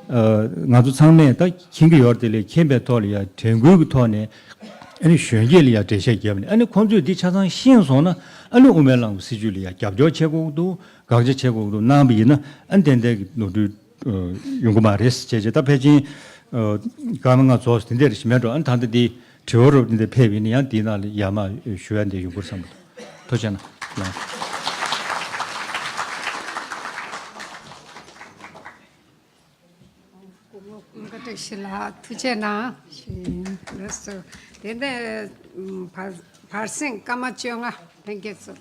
ཨ་ང་ཚོ་ཚང་མས་ད་མཁྱེན་གྱི་ཡོད་རེད་དེ། ལས་མཁྱེན་པའི་ཐོག་ལ་ཡ་དྲན་སྐུལ་གྱི་ཐོག་ནས། ཨ་ནི་གཞོན་སྐྱེས་ལ་ཡ་འགྲེལ་བཤད་བརྒྱབ་ནས། ཨ་ནི་ཁོང་ཚོས་འདི་ཆ་ཚང་ཤེས་སོང་ན། ཨ་ནི་དབུ་མའི་ལམ་གྱི་སྲིད་བྱུས་ལ་ཡ་རྒྱབ་སྐྱོར་བྱེད་དགོས་ཀྱི་འདུག་དགག་བྱ་བྱེད་དགོས་ཀྱི་འདུག་གནང་བ་ཡིན་ན། ཨ་ནི་ཏན་ཏན་གྱི་ནོར་འཁྲུལ་ཨ་ཡོང་གི་མ་རེད། བྱས་བྱས་ད་ཕལ་ཆེར་ཨ་སྐར་མ་ལྔ་རྫོགས་སོང་། དེ་འདྲ་རེད་ཞིག་མེད་འགྲོ། ཨ་ནི་ད་ལྟ་འདི་དྲི་བ་རོབ་འདི་འདྲ་ཕེབས་ཡིན་ན་ཡང་འདིའི་ནང་ལ་ཡར་མར་ཞུ་ཡ་འདི་ཡོང་གི་རེད་བསམ་གྱི་འདུག་ཐུགས་རྗེ་གནང་། ལགས། སྐུ་ངོ་ཀུན་དགའ་བཀྲ་ཤིས་ལགས་ཐུགས་རྗེ་གནང་། ཞུ་ཡིན། ལགས་སོ། དེ་ནས་བར་བར་གསེང་སྐར་མ་བཅོ་ལྔ་ལྷན་རྒྱས་ཚོ།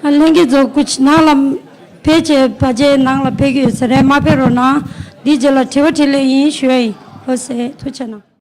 ཨ། ལྷན་རྒྱས་ཚོ་སྐུ་མཁྱེན་ནང་ལ་ཕེབས་བྱས་བ་ཅའི་ནང་ལ་ཕེབས་ཀྱི་ཡོད་ས་རེད། མ་ཕེབས་རོགས་གནང་། འདིའི་རྗེས་ལ་དྲི་བ་དྲིས་ལན་ཡིན་ཞུ་ཡ་ཡིན། ལགས་སེ། ཐུགས་རྗེ་གནང་།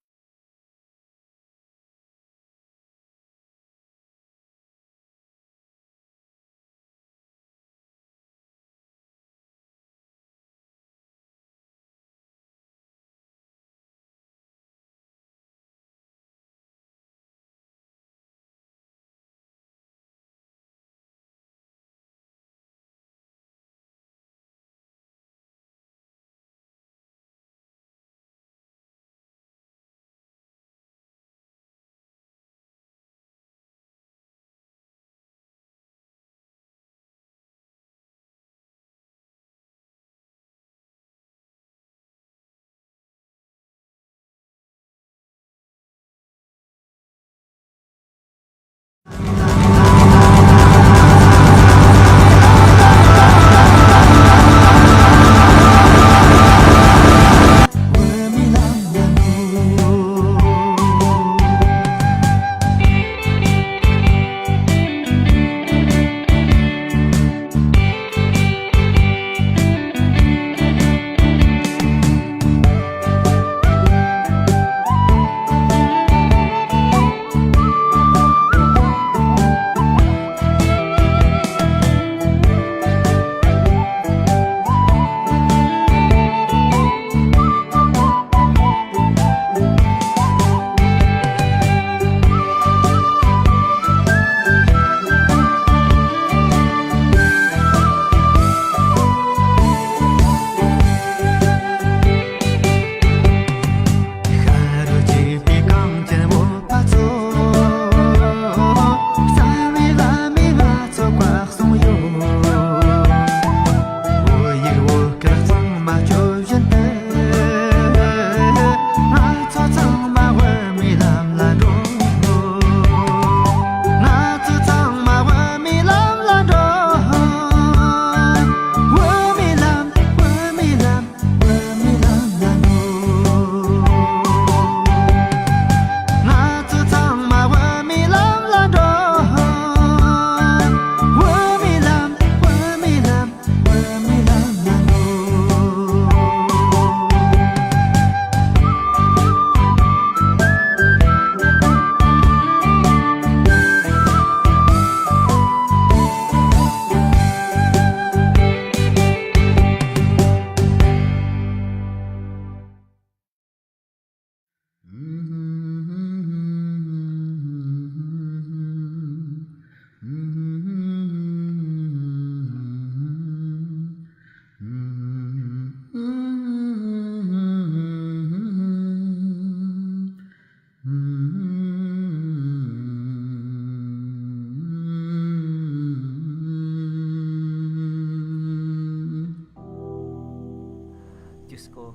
Disco.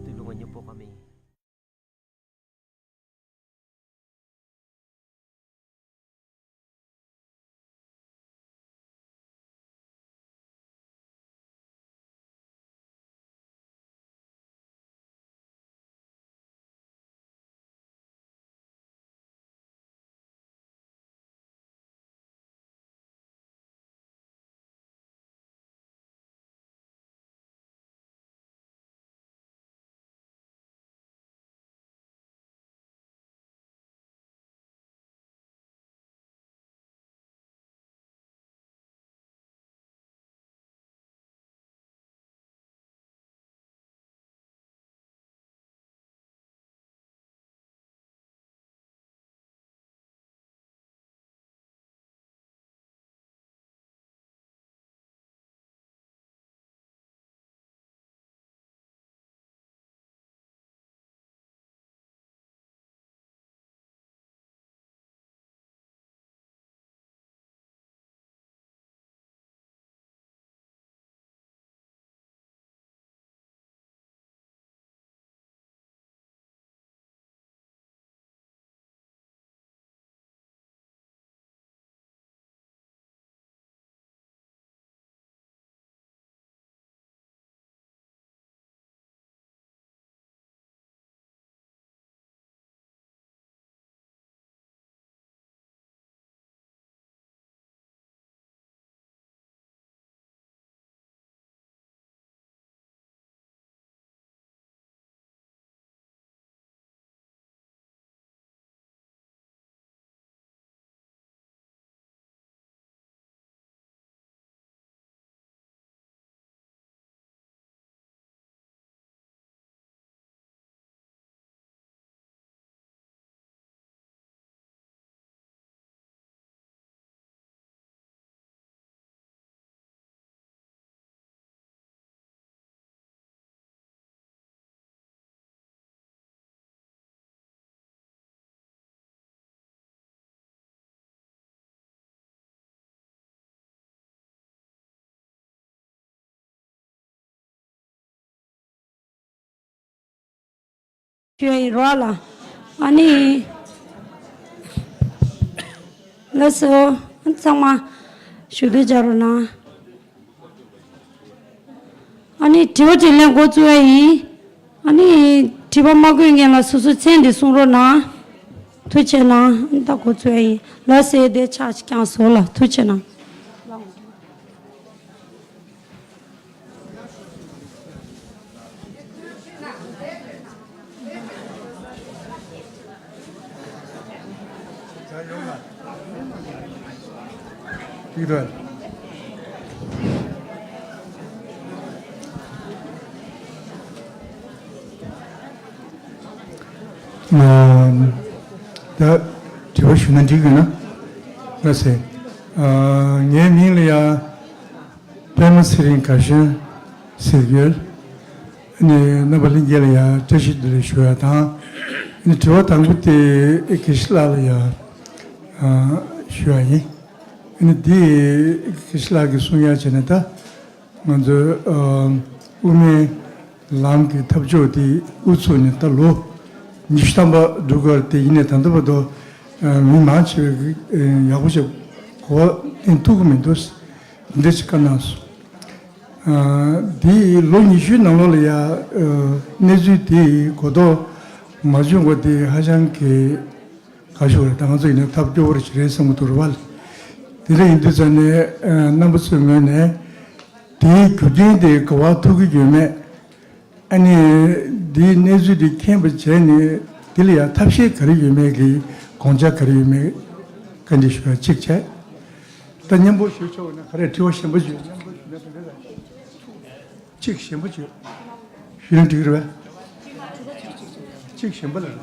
Tulung anyo po kami. ཞུ་ཡ་ཡིན་རོགས་ལ། ཨ་ནི། ལགས་སོ། ཚང་མ་ཞུ་གཏུག་བྱ་རོགས་གནང་། ཨ་ནི་དྲི་བ་དྲིས་ལན་འགོ་བཙུགས་ཡ་ཡིན། ཨ་ནི་དྲི་བ་མ་བཀོད་སྔོན་ལ་སོ་སོའི་མཚན་དེ་གསུང་རོགས་གནང་། ཐུགས་རྗེ་གནང་། ད་འགོ་བཙུགས་ཡ་ཡིན། ལགས་སོ། དེ་ཕྱག་ཅིག་བརྐྱངས་སོང་ལ། ཐུགས་རྗེ་གནང་། ད་དྲི་བ་ཞུ་ན་འགྲིག་གི་ན། ལགས་སེ། ངའི་མིང་ལ་ཡ། པདྨ་ཚེ་རིང་དགའ་གཞོན་ཟེར་ཡོད། ཨ་ནི་རྣམ་པ་ལྷན་རྒྱས་ལ་ཡང་བཀྲ་ཤིས་བདེ་ལེགས་ཞུ་ཡ་དང་། ཨ་ནི་དྲི་བ་དང་པོ་དེ་དགེ་བཤེས་ལགས་ལ་ཡང་ཨ་ཞུ་ཡ་ཡིན། ཨ་ནི་འདི་དགེ་བཤེས་ལགས་ཀྱིས་གསུང་ཡ་བྱས་ན། ད་ང་ཚོའི་ཨ་དབུ་མའི་ལམ་གྱི་འཐབ་ཕྱོགས་དེ་དབུ་ཚུགས་ནས་ད་ལོ་ཉི་ཤུ་ཐམ་པ་འགྲོ་གི་རེད། དེ་ཡིན་ནའི་ད་ལྟ་བར་དུ་ཨ་མི་མང་ཆེ་བས་ཡག་པོ་ཞིག་གོ་བ་ལེན་ཐུབ་ཀྱི་མི་འདུག། འདི་ཞིག་བཀའ་གནང་སོང་། ཨ་འདི་ལོ་ཉི་ཤུའི་ནང་ལོགས་ལ་ཡ་ཨ་གནས་ཚུལ་དེ་གོ་རྟོགས་མ་བྱུང་བ་དེ་ཧ་ཅང་གི་ཁག་ཤོས་རེད། ད་ང་ཚོ་ཡིན་ན་ཐབས་སྐྱོ་བོ་རེ་ཞིག་རེད་བསམ་གྱི་འདུག་རེད་བ། དེ་འདྲ་ཡིན་དུས་ཙང་ནས་ཨ་རྣམ་པ་ཚོའི་ངོས་ནས་དེའི་རྒྱུ་རྐྱེན་དེ་ག་པར་ཐུག་གི་ཡོད་མེད། ཨ་ནི་འདིའི་གནས་ཚུལ་འདི་མཁྱེན་པ་བྱས་ནས་འདི་ལ་ཡང་ཐབས་ཤེས་ག་རེ་ཡོད་མེད་ཀྱི་དགོངས་འཆར་ག་རེ་ཡོད་མེད་བཀའ་འདྲི་ཞུ་བ་གཅིག་བྱས། ད་མཉམ་པོ་ཞུ་ཆོག་ན་ག་རེ། དྲི་བ་གཞན་པ་ཞུ། མཉམ་པོ་ཞུ་ན་དེ་འདྲ་གཅིག་གཞན་པ་ཞུ་ཞུ་ན་འགྲིག་རེད་པས། གཅིག་གཞན་པ་ལ་རེད།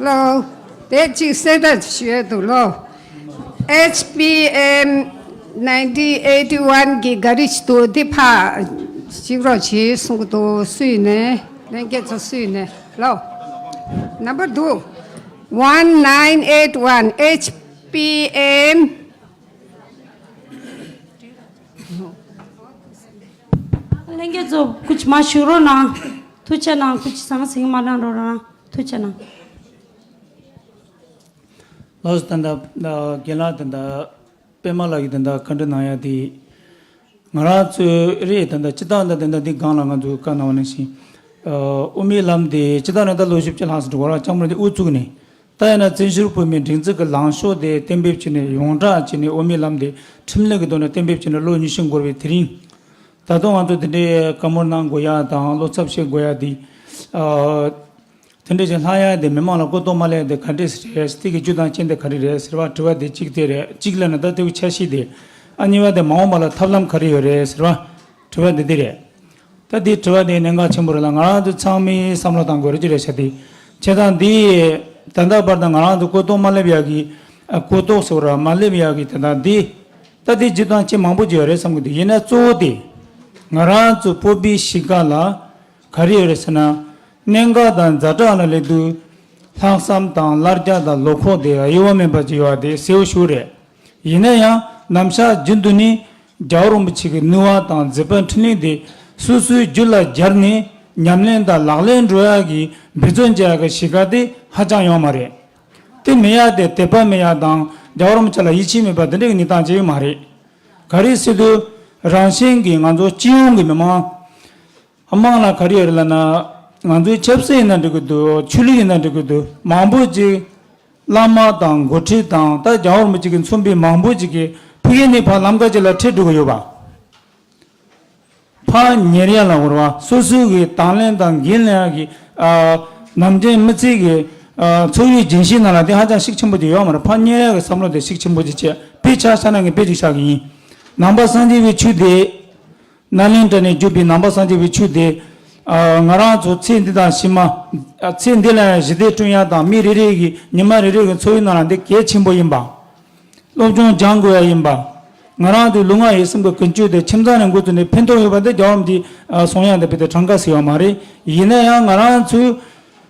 ལོ། དེ་གཅིག་གསལ་བསྒྲགས་ཞུ་ཡས་འདུག་ལོ། ཨེཆ་པི་ཨེམ་nineteen eighty one གི་ག་རེ་ཞིག་འདུག། འདི་ཕར་ཞིག་རོགས་བྱེད་གསུང་གི་འདུག། སུ་ཡིན་ནས། ལྷན་རྒྱས་ཚོ་སུ་ཡིན་ནས་ལོ། ནམ་བར་འདུག། one nine eight one H P M། ལྷན་རྒྱས་ཚོ་སྐུ་མཁྱེན་མར་བཞུགས་རོགས་གནང་། ཐུགས་རྗེ་གནང་། སྐུ་མཁྱེན་ཟང་ཟིང་མ་གནང་རོགས་གནང་། ཐུགས་རྗེ་གནང་། ལགས་སོ། ད་ལྟ་རྒན་ལགས་ད་ལྟ་པད་མ་ལགས་ཀྱིས་ད་ལྟ་བཀའ་འདྲི་གནང་ཡ་དེ། ང་རང་ཚོའི་རེད། ད་ལྟ་སྤྱིར་བཏང་ད་ད་ལྟ་འདི་སྒང་ལ་ང་ཚོས་བཀའ་གནང་བ་ནང་བཞིན། ཨ་དབུ་མའི་ལམ་དེ་སྤྱིར་བཏང་ནས་ད་ལོ་བཞི་བཅུ་ལྷག་ཙམ་འགྲོ་གི་རེད་བ། ལྕམ་རིང་དེ་དབུ་བཙུགས་ནས། ད་ཡིན་ན་བཙན་བྱོལ་བོད་མིའི་སྒྲིག་འཛུགས་ཀྱི་ལངས་ཕྱོགས་དེ་གཏན་འབེབས་བྱས་ནས། ཡོངས་གྲགས་བྱས་ནས་དབུ་མའི་ལམ་དེ་ཁྲིམས་ལུགས་ཀྱི་ཐོག་ནས་གཏན་འབེབས་བྱས་ནས་ལོ་ཉི་ཤུ་འགོར་བའི་དེ་རིང་། ད་དུང་ང་ཚོ་དེ་འདྲའི་བཀའ་མོལ་གནང་དགོས་ཡ་དང་བློ་འཚབ་བྱེད་དགོས་ཡ་དེ། ཨ་དེ་འདྲ་ཞིག་ལྷག་ཡ་དེ་མི་མང་ལ་གོ་རྟོགས་མ་སླེབས་དེ་ག་འདྲས་རེད། དེ་གི་རྒྱུ་དང་རྐྱེན་དེ་ག་རེ་རེད་ཟེར་བ་དྲི་བ་དེ་གཅིག་དེ་རེད། གཅིག་ལབ་ན་ད་དེ་གི་འཆར་གཞི་དེ། ཨ་གཉིས་པ་དེ་མ་འོངས་པ་ལ་ཐབས་ལམ་ག་རེ་ཡོད་རེད་ཟེར་བ་དྲི་བ་དེ་དེ་རེད། ད་དེ་དྲི་བ་དེ་གནད་འགག་ཆེན་པོ་རེད་ལ། ང་རང་ཚོ་ཚང་མས་བསམ་བློ་བཏང་དགོས་རེད། ཅི་རེད་ཤག་དེ། བྱས་ཙང་དེ་ད་ལྟ་བར་དུ་ང་རང་ཚོ་གོ་རྟོགས་མ་སླེབས་ཡག་གི། ཨ་གོ་རྟོགས་ཟེར་བ་ར་མ་སླེབས་ཡག་གི་དེ་དང་དེ། ད་དེ་རྒྱུ་དང་རྐྱེན་མང་པོ་ཅིག་ཡོད་རེད་བསམ་གི་འདུག། ཡིན་ན་གཙོ་བོ་དེ་ང་རང་ཚོ་བོད་པའི་གཤིས་ཀ་ལ་ག་རེ་ཡོད་རེད་ཟེར་ན། གནད་འགག་དང་ཛ་དྲག་ལ་སླེབས་དུས་ལྷག་བསམ་དང་ལར་རྒྱ་དང་བློ་ཁོག་དེ་གཡོ་བ་མེད་པ་ཅིག་ཡོད་པ་དེ་གསལ་པོ་ཞིག་རེད། ཡིན་ན་ཡང་ནམ་ཞག་རྒྱུན་དུ་ནི་རྒྱལ་བ་རིན་པོ་ཆེ་གི་ནུས་པ་དང་མཛད་པ་འཕྲིན་ལས་དེ་སོ་སོའི་རྒྱུད་ལ་སྦྱར་ནས་ཉམས་ལེན་དང་ལག་ལེན་འགྲོ་ཡག་གི་འབད་བརྩོན་བྱེད་ཡག་གི་གཤིས་ཀ་དེ་ཧ་ཅང་ཡོད་མ་རེད། དེ་མེད་ཡག་དེ་དད་པ་མེད་ཡག་དང་རྒྱལ་བ་རིན་པོ་ཆེ་ལ་ཡིད་ཆེས་མེད་པ་དེ་འདྲའི་གནས་སྟངས་ཅིག་ཡོད་མ་རེད། ག་རེ་ཟེར་དུས་རང་བཞིན་གྱིས་ང་ཚོ་སྤྱི་ཡོངས་ཀྱི་མི་མང་། དམངས་ལ་ག་རེ་ཡོད་རེད་ལབ་ན། ང་ཚོའི་ཆབ་སྲིད་ཡིན་ན་འགྲིག་གི་འདུག། ཆོས་ལུགས་ཡིན་ན་འགྲིག་གི་འདུག། མང་པོ་ཅིག་བླ་མ་དང་འགོ་ཁྲིད་དང་ད་རྒྱལ་བ་རིན་པོ་ཆེ་གིས་མཚོན་པའི་མང་པོ་ཅིག་གིས་ཕ་གི་ནས་ཕར་ལམ་ཁ་ཅིག་ལ་ཁྲིད་འགྲོ་གི་ཡོད་པ། ཕར་ཉེ་རིང་ལ་འོར་བ་སོ་སོའི་གི་དང་ལེན་དང་འགན་ལེན་ཡག་གི་ཨ་ནམ་རྒྱུན་མི་ཚེ་གི་ཨ་འཚོ་བའི་རྒྱུན་ཤེས་ནང་ལ་དེ་ཧ་ཅང་ཤུགས་ཆེན་པོ་ཅིག་ཡོད་མ་རེད། ཕར་ཉེ་རིང་གི་བསམ་བློ་དེ་ཤུགས་ཆེན་པོ་ཅིག་བྱས། དཔེ་ཆ་བཞག་ན་ངས་དཔེ་ཅིག་བཞག་གི་ཡིན། ནང་པ་སངས་རྒྱས་པའི་ཆོས་དེ། ནཱ་ལེནྡྲ་ནས་བརྒྱུད་པའི་ནང་པ་སངས་རྒྱས་པའི་ཆོས་དེ། ཨ་ང་རང་ཚོ་ཚེ་འདི་དང་ཕྱི་མ། ཨ་ཚེ་འདི་ལ་ཡང་ཞི་བདེ་བསྐྲུན་ཡག་དང་མི་རེ་རེ་གི་ཉི་མ་རེ་རེ་གི་འཚོ་བའི་ནང་ལ་འདི་གལ་ཆེན་པོ་ཡིན་པ། སློབ་སྦྱོང་སྦྱང་དགོས་ཡག་ཡིན་པ། ང་རང་ཚོའི་ལུས་ངག་ཡིད་གསུམ་གྱི་ཀུན་སྤྱོད་དེ་ཁྱིམ་ཚང་ནས་འགོ་བཙུགས་ནས་ཕན་ཐོགས་ཡོད་པ་འདི་རྒྱལ་བ་རིན་པོ་ཆེས་གསུང་ཡག་འདི་དཔེ་དེ་གྲངས་ཀ་ཟིན་ཡོད་མ་རེད། ཡིན་ན་ཡང་ང་རང་ཚོས་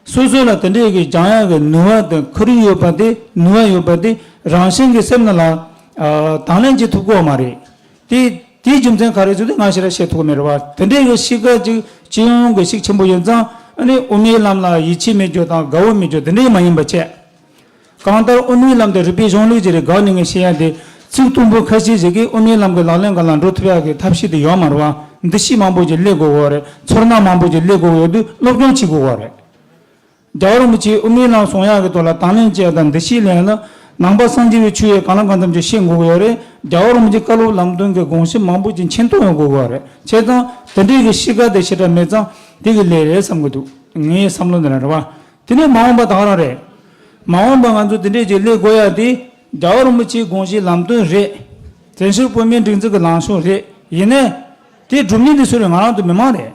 སོ་སོ་ལ་དེ་འདྲའི་གི་སྦྱང་ཡག་གི་ནུས་པ་དང་ཁོར་ཡུག་ཡོད་པ་དེ། ནུས་པ་ཡོད་པ་དེ་རང་བཞིན་གྱིས་སེམས་ནང་ལ་ཨ་དང་ལེན་བྱེད་ཐུབ་ཀྱི་ཡོད་མ་རེད། དེ། དེའི་རྒྱུ་མཚན་ག་རེ་ཚོད་དེ་ང་ཞེ་དྲག་བཤད་ཐུབ་ཀྱི་མེད་རེད་བ། དེ་འདྲའི་གི་གཤིས་ཀ་ཅིག་སྤྱི་ཡོངས་ཀྱི་གཤིས་ཆེན་པོ་ཡིན་ཙང་ཨ་ནི་དབུ་མའི་ལམ་ལ་ཡིད་ཆེས་མེད་རྒྱུ་དང་དགའ་བོ་མེད་རྒྱུ་དེ་འདྲའི་མ་ཡིན་པ་བྱས། གང་ལྟར་དབུ་མའི་ལམ་དེ་རིག་པའི་གཞུང་ལུགས་ཅིག་རེད། དགག་ནས་ངས་བཤད་ཡ་དེ་ཚིག་དུམ་བུ་ཁ་ཤས་ཤིག་གིས་དབུ་མའི་ལམ་གྱི་ལག་ལེན་གང་ལ་འགྲོ་ཐུབ་ཡ་གི་ཐབས་ཤེས་དེ་ཡོད་མ་རེད་བ། འདུ་ཤེས་མང་པོ་ཅིག་སླེབས་དགོས་ཀྱི་ཡོད་རེད། ཚོར་སྣང་མང་པོ་ཅིག་སླེབས་དགོས་ཀྱི་ཡོད་དུས་སློབ་སྦྱོང་བྱེད་དགོས་ཀྱི་ཡོད་རེད། རྒྱལ་བ་རིན་པོ་ཆེས་དབུ་མའི་ལམ་གསུང་ཡག་གི་ཐོག་ལ་དང་ལེན་བྱས་དང་འདུ་ཤེས་ལེན་ན་ནང་པ་སངས་རྒྱས་པའི་ཆོས་ཡས་གང་ལ་གང་འཚམ་ཅིག་ཤེས་དགོས་ཀྱི་ཡོད་རེད། རྒྱལ་བ་རིན་པོ་ཆེའི་བཀའ་སློབ་ལམ་སྟོན་གྱི་དགོངས་གཞི་མང་པོ་ཅིག་མཁྱེན་རྟོགས་ཡོང་དགོས་ཀྱི་ཡོད་རེད། བྱས་ཙང་དེ་འདྲའི་གི་གཤིས་ཀ་དེ་ཞེ་དྲག་མེད་ཙང་དེ་གི་ལས་རེད་བསམ་གྱི་འདུག་ངའི་བསམ་བློ་འདི་ལ་རེད་བ། དེ་ནས་མ་འོངས་པ་ད་ག་རང་རེད། མ་འོངས་པ་ང་ཚོ་དེ་འདྲས་ཅིག་སླེབས་དགོས་ཡ་དེ་རྒྱལ་བ་རིན་པོ་ཆེའི་དགོངས་གཞིའི་ལམ་སྟོན་རེད། བཙན་བྱོལ་བོད་མིའི་སྒྲིག་འཛུགས་ཀྱི་ལངས་ཕྱོགས་རེད། ཡིན་ནའི་དེ་སྒྲུབ་མཁན་དེ་སུ་རེད། ང་རང་ཚོ་མི་མང་རེད།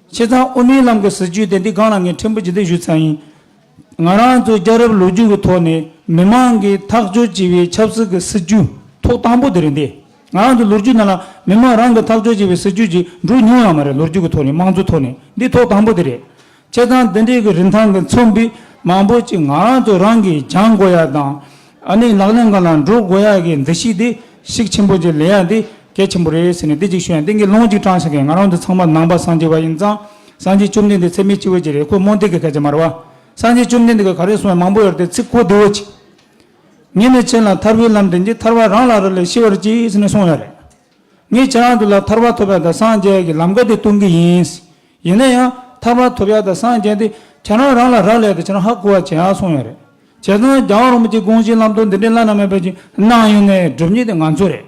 བྱས་ཙང་དབུ་མའི་ལམ་གྱི་སྲིད་བྱུས་དེ་འདི་སྒང་ལ་ངས་ཕྲན་བུ་ཇི་ལྟར་ཞུས་ཚར་ཡིན། ང་རང་ཚོ་རྒྱལ་རབས་ལོ་རྒྱུས་ཀྱི་ཐོག་ནས་མི་མང་གིས་ཐག་གཅོད་བྱས་པའི་ཆབ་སྲིད་ཀྱི་སྲིད་བྱུས་ཐོག་དང་པོ་དེ་རེད་འདི། ང་རང་ཚོ་ལོ་རྒྱུས་ནང་ལ་མི་མང་རང་གིས་ཐག་གཅོད་བྱས་པའི་སྲིད་བྱུས་ཅིག་འགྲོ་མྱོང་ཡང་མ་རེད། ལོ་རྒྱུས་ཀྱི་ཐོག་ནས་དམངས་གཙོའི་ཐོག་ནས་འདི་ཐོག་དང་པོ་དེ་རེད། བྱས་ཙང་འདི་འདྲའི་གི་རིན་ཐང་གི་མཚོན་པའི་མང་པོ་ཅིག་ང་རང་ཚོ་རང་གིས་སྦྱང་དགོས་ཡ་དང་ཨ་ནི་ལག་ལེན་སྒང་ལ་འགྲོ་དགོས་ཡ་གི་འདུ་ཤེས་དེ་ཤུགས་ཆེན་པོ་ཅིག་ལེན་ཡ་དེ་གལ་ཆེན་པོ་རེད་ཟེར་ནས་འདི་ཅིག་ཞུ་ཡ། འདི་ངས་ལུང་ཅིག་དྲངས་བཞག་གི། ང་རང་ཚོ་ཚང་མ་ནང་པ་སངས་རྒྱས་པ་ཡིན་ཙང་སངས་རྒྱས་བཅོམ་ལྡན་འདས་ཚད་མེད་སྐྱེ་བོ་ཅིག་རེད། ཁོ་རྨོངས་དད་ཀྱི་སྐད་ཆ་མ་རེད་བ། སངས་རྒྱས་བཅོམ་ལྡན་འདས་ཀྱིས་ག་རེ་གསུངས་ཡ་མང་པོ་ཡོད་རེད་དེ། ཚིག་གོ་བདེ་བོ་ཅིག་ཉིད་ནས་མཁྱེན་ལ་ཐར་པའི་ལམ་དེ་འདི་ཐར་པ་རང་ལ་རག་ལས་ཤེས་པར་གྱིས་ཟེར་ནས་གསུངས་ཡོད་རེད། ངས་ཁྱེད་རང་ཚོ་ལ་ཐར་པ་ཐོབ་ཡ་དང་སངས་རྒྱས་ཀྱི་ལམ་ཀ་དེ་སྟོན་གྱི་ཡིན། ཡིན་ན་ཡང་ཐར་པ་ཐོབ་ཡ་དང་སངས་རྒྱས་དེ་ཁྱེད་རང་རང་ལ་རག་ལས་དེ་ཁྱེད་རང་ཧ་གོ་བ་བྱེད་ཡ་གསུངས་ཡོད་རེད། བྱས་ཙང་རྒྱལ་བ་རིན་པོ་ཆེའི་དགོངས་གཞིའི་ལམ་སྟོན་འདི་འདྲའི་བླ་ན་མེད་པ་ཅིག་གནང་ཡོད་ནའི་སྒྲུབ་མཁན་དེ་ང་ཚོ་རེད།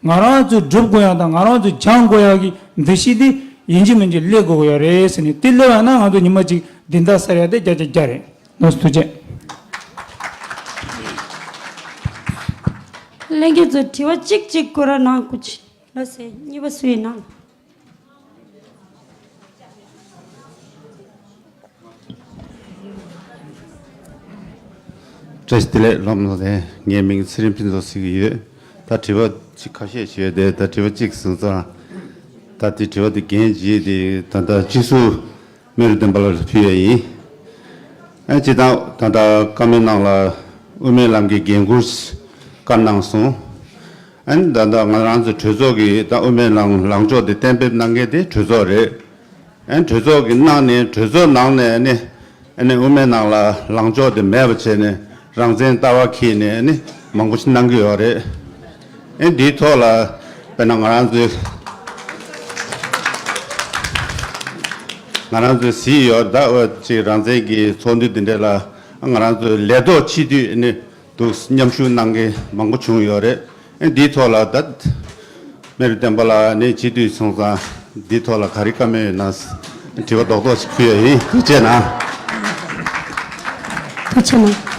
ང་རང་ཚོས་སྒྲུབ་དགོས་ཡ་དང་ང་རང་ཚོས་སྦྱང་དགོས་ཡ་གི་འདུ་ཤེས་དེ་ཡིན་གཅིག་མིན་གཅིག་སླེབས་དགོས་ཀྱི་ཡོད་རེད་ཟེར་ནས། དེ་སླེབས་ཡ་ན་ང་ཚོ་ཉི་མ་གཅིག་བདེན་མཐའ་གསལ་ཡ་དེ་བརྒྱ་ཆ་བརྒྱ་རེད། ལགས་སོ། ཐུགས་རྗེ་ཆེ། ལྷན་རྒྱས་ཚོས་དྲི་བ་གཅིག་གཅིག་སྐོར་ར་གནང་དགོས་ཀྱི། ལགས་སེ། གཉིས་པ་སུ་ཡིན་ནམ། བཀྲ་ཤིས་བདེ་ལེགས། སློབ་མ་ལྷན་རྒྱས། ངའི་མིང་ཚེ་རིང་ཕུན་ཚོགས་ཟེར་གྱི་ཡོད། ད་དྲི་བ་ཅིག་ཁ་ཤས་ཤིག་ཡོད་དེ། ད་དྲི་བ་གཅིག་སོང་ཙང་། ད་དེ་དྲི་བ་དེ་འགན་བཞེས་ཏེ་ད་ལྟ་སྤྱི་ཟུར་རྨེ་རུ་བསྟན་པ་ལགས་ལ་ཕུལ་ཡ་ཡིན། ཨ་ནི་སྤྱིར་བཏང་ད་ལྟ་བཀའ་མོལ་ནང་ལ་དབུ་མའི་ལམ་གྱི་འགན་ཁུར་བཀའ་གནང་སོང་། ཨ་ནི་ད་ལྟ་ང་རང་ཚོ་གྲོས་ཚོགས་ཀྱིས་ད་དབུ་མའི་ལམ་ལངས་ཕྱོགས་དེ་གཏན་འབེབས་གནང་མཁན་དེ་གྲོས་ཚོགས་རེད། ཨ་ནི་གྲོས་ཚོགས་ཀྱིས་གནང་ནས་གྲོས་ཚོགས་ནང་ནས་ཨ་ནི་ཨ་ནི་དབུ་མའི་ནང་ལ་ལངས་ཕྱོགས་དེ་མེད་པ་བྱས་ནས་རང་བཙན་ལྟ་བ་འཁྱེར་ནས་ཨ་ནི་མང་པོ་ཞིག་གནང་གི་ཡོད་རེད། ཨ་ནི་འདིའི་ཐོག་ལ་དཔེར་ན་ང་རང་ཚོའི་ང་རང་ཚོའི་གཟིགས་ཡོད། ད་འོ་ཅིག་རང་བཙན་གྱི་ཚོགས་འདུ་འདི་འདྲ་ལ་ང་རང་ཚོའི་ལས་ཐོག་སྤྱི་འཐུས་ཨ་ནི་འདུག་མཉམ་ཞུགས་གནང་མཁན་མང་པོ་བྱུང་ཡོད་རེད། ཨ་ནི་འདིའི་ཐོག་ལ་ད་རྨེ་རུ་བསྟན་པ་ལགས་ནས་སྤྱི་འཐུས་སོང་ཙང་འདིའི་ཐོག་ལ་ག་རེ་བཀའ་མོལ་ཡོད་ན་དྲི་བ་རྡོག་རྡོག་ཞིག་ཕུལ་ཡ་ཡིན། ཐུགས་རྗེ་གནང་། ཐུགས་རྗེ་གནང་།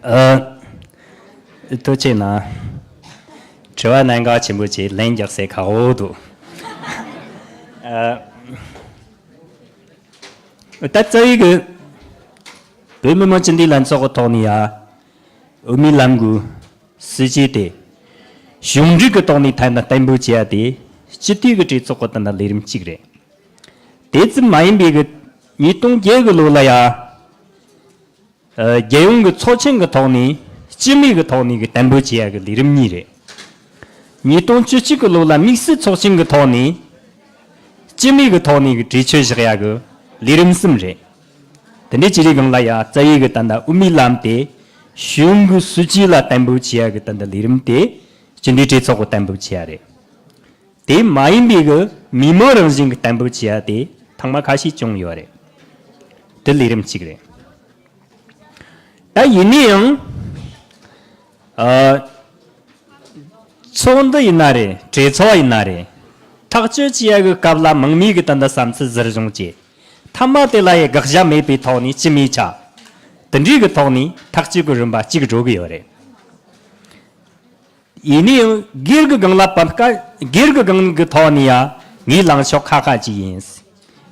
ཨ། ཐུགས་རྗེ་གནང་། དྲི་བ་གནད་འགག་ཆེན་པོ་ཅིག་ལན་རྒྱག་སའི་ཁག་པོ་འདུག་ཨ། ད་རྩ་བའི་གི་བོད་མི་མང་སྤྱི་འཐུས་ལྷན་ཚོགས་ཀྱི་ཐོག་ནས་ཡ། དབུ་མའི་ལམ་གྱི་སྲིད་བྱུས་དེ་གཞུང་འབྲེལ་གྱི་ཐོག་ནས་ཐད་ན་གཏན་འབེབས་བྱས་ཡ་དེ་སྤྱི་འཐུས་ཀྱི་གྲོས་ཚོགས་ཀྱི་ད་ལྟ་ལས་རིམ་གཅིག་རེད། དེ་ཙམ་མ་ཡིན་པའི་གི་ཉིས་སྟོང་བརྒྱད་གི་ལོ་ལ་ཡ། ཨ། རྒྱལ་ཡོངས་ཀྱི་ཚོགས་ཆེན་གྱི་ཐོག་ནས་སྤྱི་མོས་ཀྱི་ཐོག་ནས་ཀྱི་གཏན་འབེབས་བྱེད་ཡ་གི་ལས་རིམ་གཉིས་རེད། ཉིས་སྟོང་བཅུ་གཅིག་གི་ལོ་ལ་དམིགས་བསལ་ཚོགས་ཆེན་གྱི་ཐོག་ནས་སྤྱི་མོས་ཀྱི་ཐོག་ནས་ཀྱི་གྲོས་ཆོད་བཞག་ཡ་གི་ལས་རིམ་གསུམ་རེད། དེ་འདྲའི་བྱས་རིང་སྒང་ལ་ཡ་རྩ་བའི་གི་ད་ལྟ་དབུ་མའི་ལམ་དེ་གཞུང་གི་སྲིད་བྱུས་ལ་གཏན་འབེབས་བྱེད་ཡ་གི་ད་ལྟ་ལས་རིམ་དེ་སྤྱི་འཐུས་གྲོས་ཚོགས་ཀྱིས་གཏན་འབེབས་བྱེད་ཡ་རེད། དེ་མ་ཡིན་པའི་གི་མི་མང་རང་བཞིན་གྱི་གཏན་འབེབས་བྱེད་ཡ་དེ་ཐེངས་མ་ཁ་ཤས་བྱུང་ཡོད་རེད། དེ་ལས་རིམ་གཅིག་རེད། ད་ཡིན་ན་ཡང་། ཨ། ཚོགས་འདུ་ཡིན་ན་རེད། གྲོས་ཚོགས་ཡིན་ན་རེད། ཐག་གཅོད་བྱེད་ཡ་གི་སྐབས་ལ་མང་མོས་གི་ད་ལྟ་བསམ་ཚུལ་ཟུར་བཞུང་བྱས། མཐའ་མ་དེ་ལ་ཡི་དགག་བྱ་མེད་པའི་ཐོག་ནས་སྤྱི་མོས་ཆགས། དེ་འདྲའི་གི་ཐོག་ནས་ཐག་གཅོད་གི་རིམ་པ་གཅིག་འགྲོ་གི་ཡོད་རེད། ཡིན་ན་ཡང་སྒེར་གྱི་སྒང་ལ་བབ་སྐབས་སྒེར་གྱི་སྒང་གི་ཐོག་ནས་ཡ་ངའི་ལངས་ཕྱོགས་ཁ་ཁ་ཅིག་ཡིན།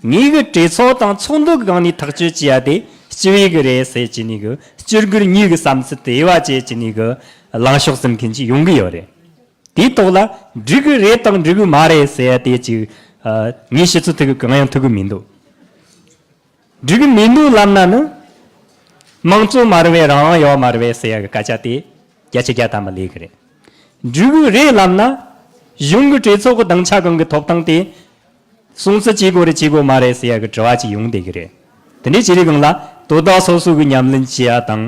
ངའི་གི་གྲོས་ཚོགས་དང་ཚོགས་འདུ་གི་སྒང་ནས་ཐག་གཅོད་བྱེད་ཡ་དེ་ སྤྱི་བོའི་གི་རེད་ཟེར་བྱས་ནས་གི་སྤྱིར་གི་གཉིས་གི་བསམ་ཚུལ་དེ་བ་བྱས་བྱས་ནས་གི་ལངས་ཕྱོགས་ཟིན་མཁན་ཅིག་ཡོང་གི་ཡོད་རེད། དེའི་ཐོག་ལ་འགྲིག་གི་རེད་དང་འགྲིག་གི་མ་རེད་ཟེར་ཡ་དེ་ཅིག་ཨ། ངས་ཕྱི་ཚུལ་ཐུག་གི་གང་ཡང་ཐུག་གི་མི་འདུག་འགྲིག་གི་མི་འདུག་ལབ་ན་ནི། དམངས་གཙོ་མ་རེད་པས་རང་དབང་ཡོད་མ་རེད་པས་ཟེར་ཡ་གི་སྐད་ཆ་དེ་བརྒྱ་ཆ་བརྒྱ་ཐམ་པ་ལས་གི་རེད། འགྲིག་གི་རེད་ལབ་ན། གཞུང་གི་གྲོས་ཚོགས་ཀྱི་དང་ཆ་གང་གི་ཐོབ་ཐང་དེ། སྲུང་བརྩི་བྱེད་དགོས་རེད་བྱེད་དགོས་མ་རེད་ཟེར་ཡ་གི་དྲི་བ་ཅིག་ཡོང་བསྡད་གི་རེད། དེ་འདྲའི་བྱེད་རིགས་སྒང་ལ་དོ་བདག་སོ་སོ་གི་ཉམས་ལེན་བྱེད་ཡ་དང་།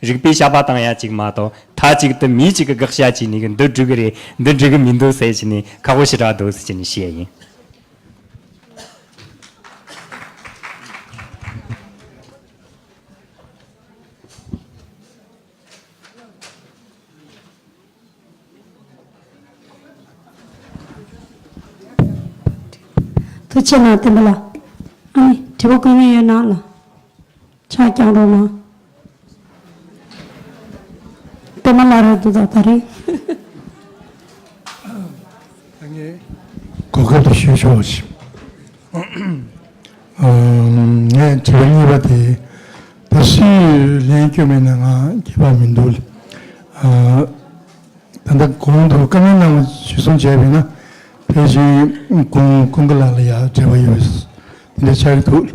རིག་པའི་ཞགས་པ་བཏང་ཡ་ཅིག་མ་གཏོགས། མཐའ་གཅིག་ཏུ་མི་གཅིག་གི་དགག་བྱ་བྱས་ནས་གི་འདི་འགྲིག་གི་རེད། འདི་འགྲིག་གི་མི་འདུག་ཟེར་བྱས་ནས་ཁག་པོ་ཞེ་དྲག་འདུག་ཟེར་བྱས་ནས་བཤད་ཡ་ཡིན། ཐུགས་རྗེ་གནང་། བསྟན་པ་ལགས། ཨ་ནི་དྲི་བ་བཀོད་མཁན་ཡོད་ན་ལ། ཕྱག་བརྐྱང་རོགས་གནང་། བསྟན་པ་ལགས་རེད་འདུག་ད་ད་རེས། གོ་སྐབས་དེ་ཞུ་ཆོག་ཅིག་ཨ། ངས་དྲི་བ་གཉིས་པ་དེ། ད་སུས་ལན་བསྐྱོན་མེད་ན་ང་ཁྱད་པར་མི་འདུག་ཨ། ད་ལྟ་གོང་དུ་བཀའ་མོལ་གནང་བ་གཞིར་བཟུང་བྱས་པ་ཡིན་ན། ཕལ་ཆེར་ཀུན་ཀུན་དགའ་ལགས་ལ་ཡང་འབྲེལ་བ་ཡོད་པ་དེ་འདྲ་ཆགས་ཀྱི་འདུག་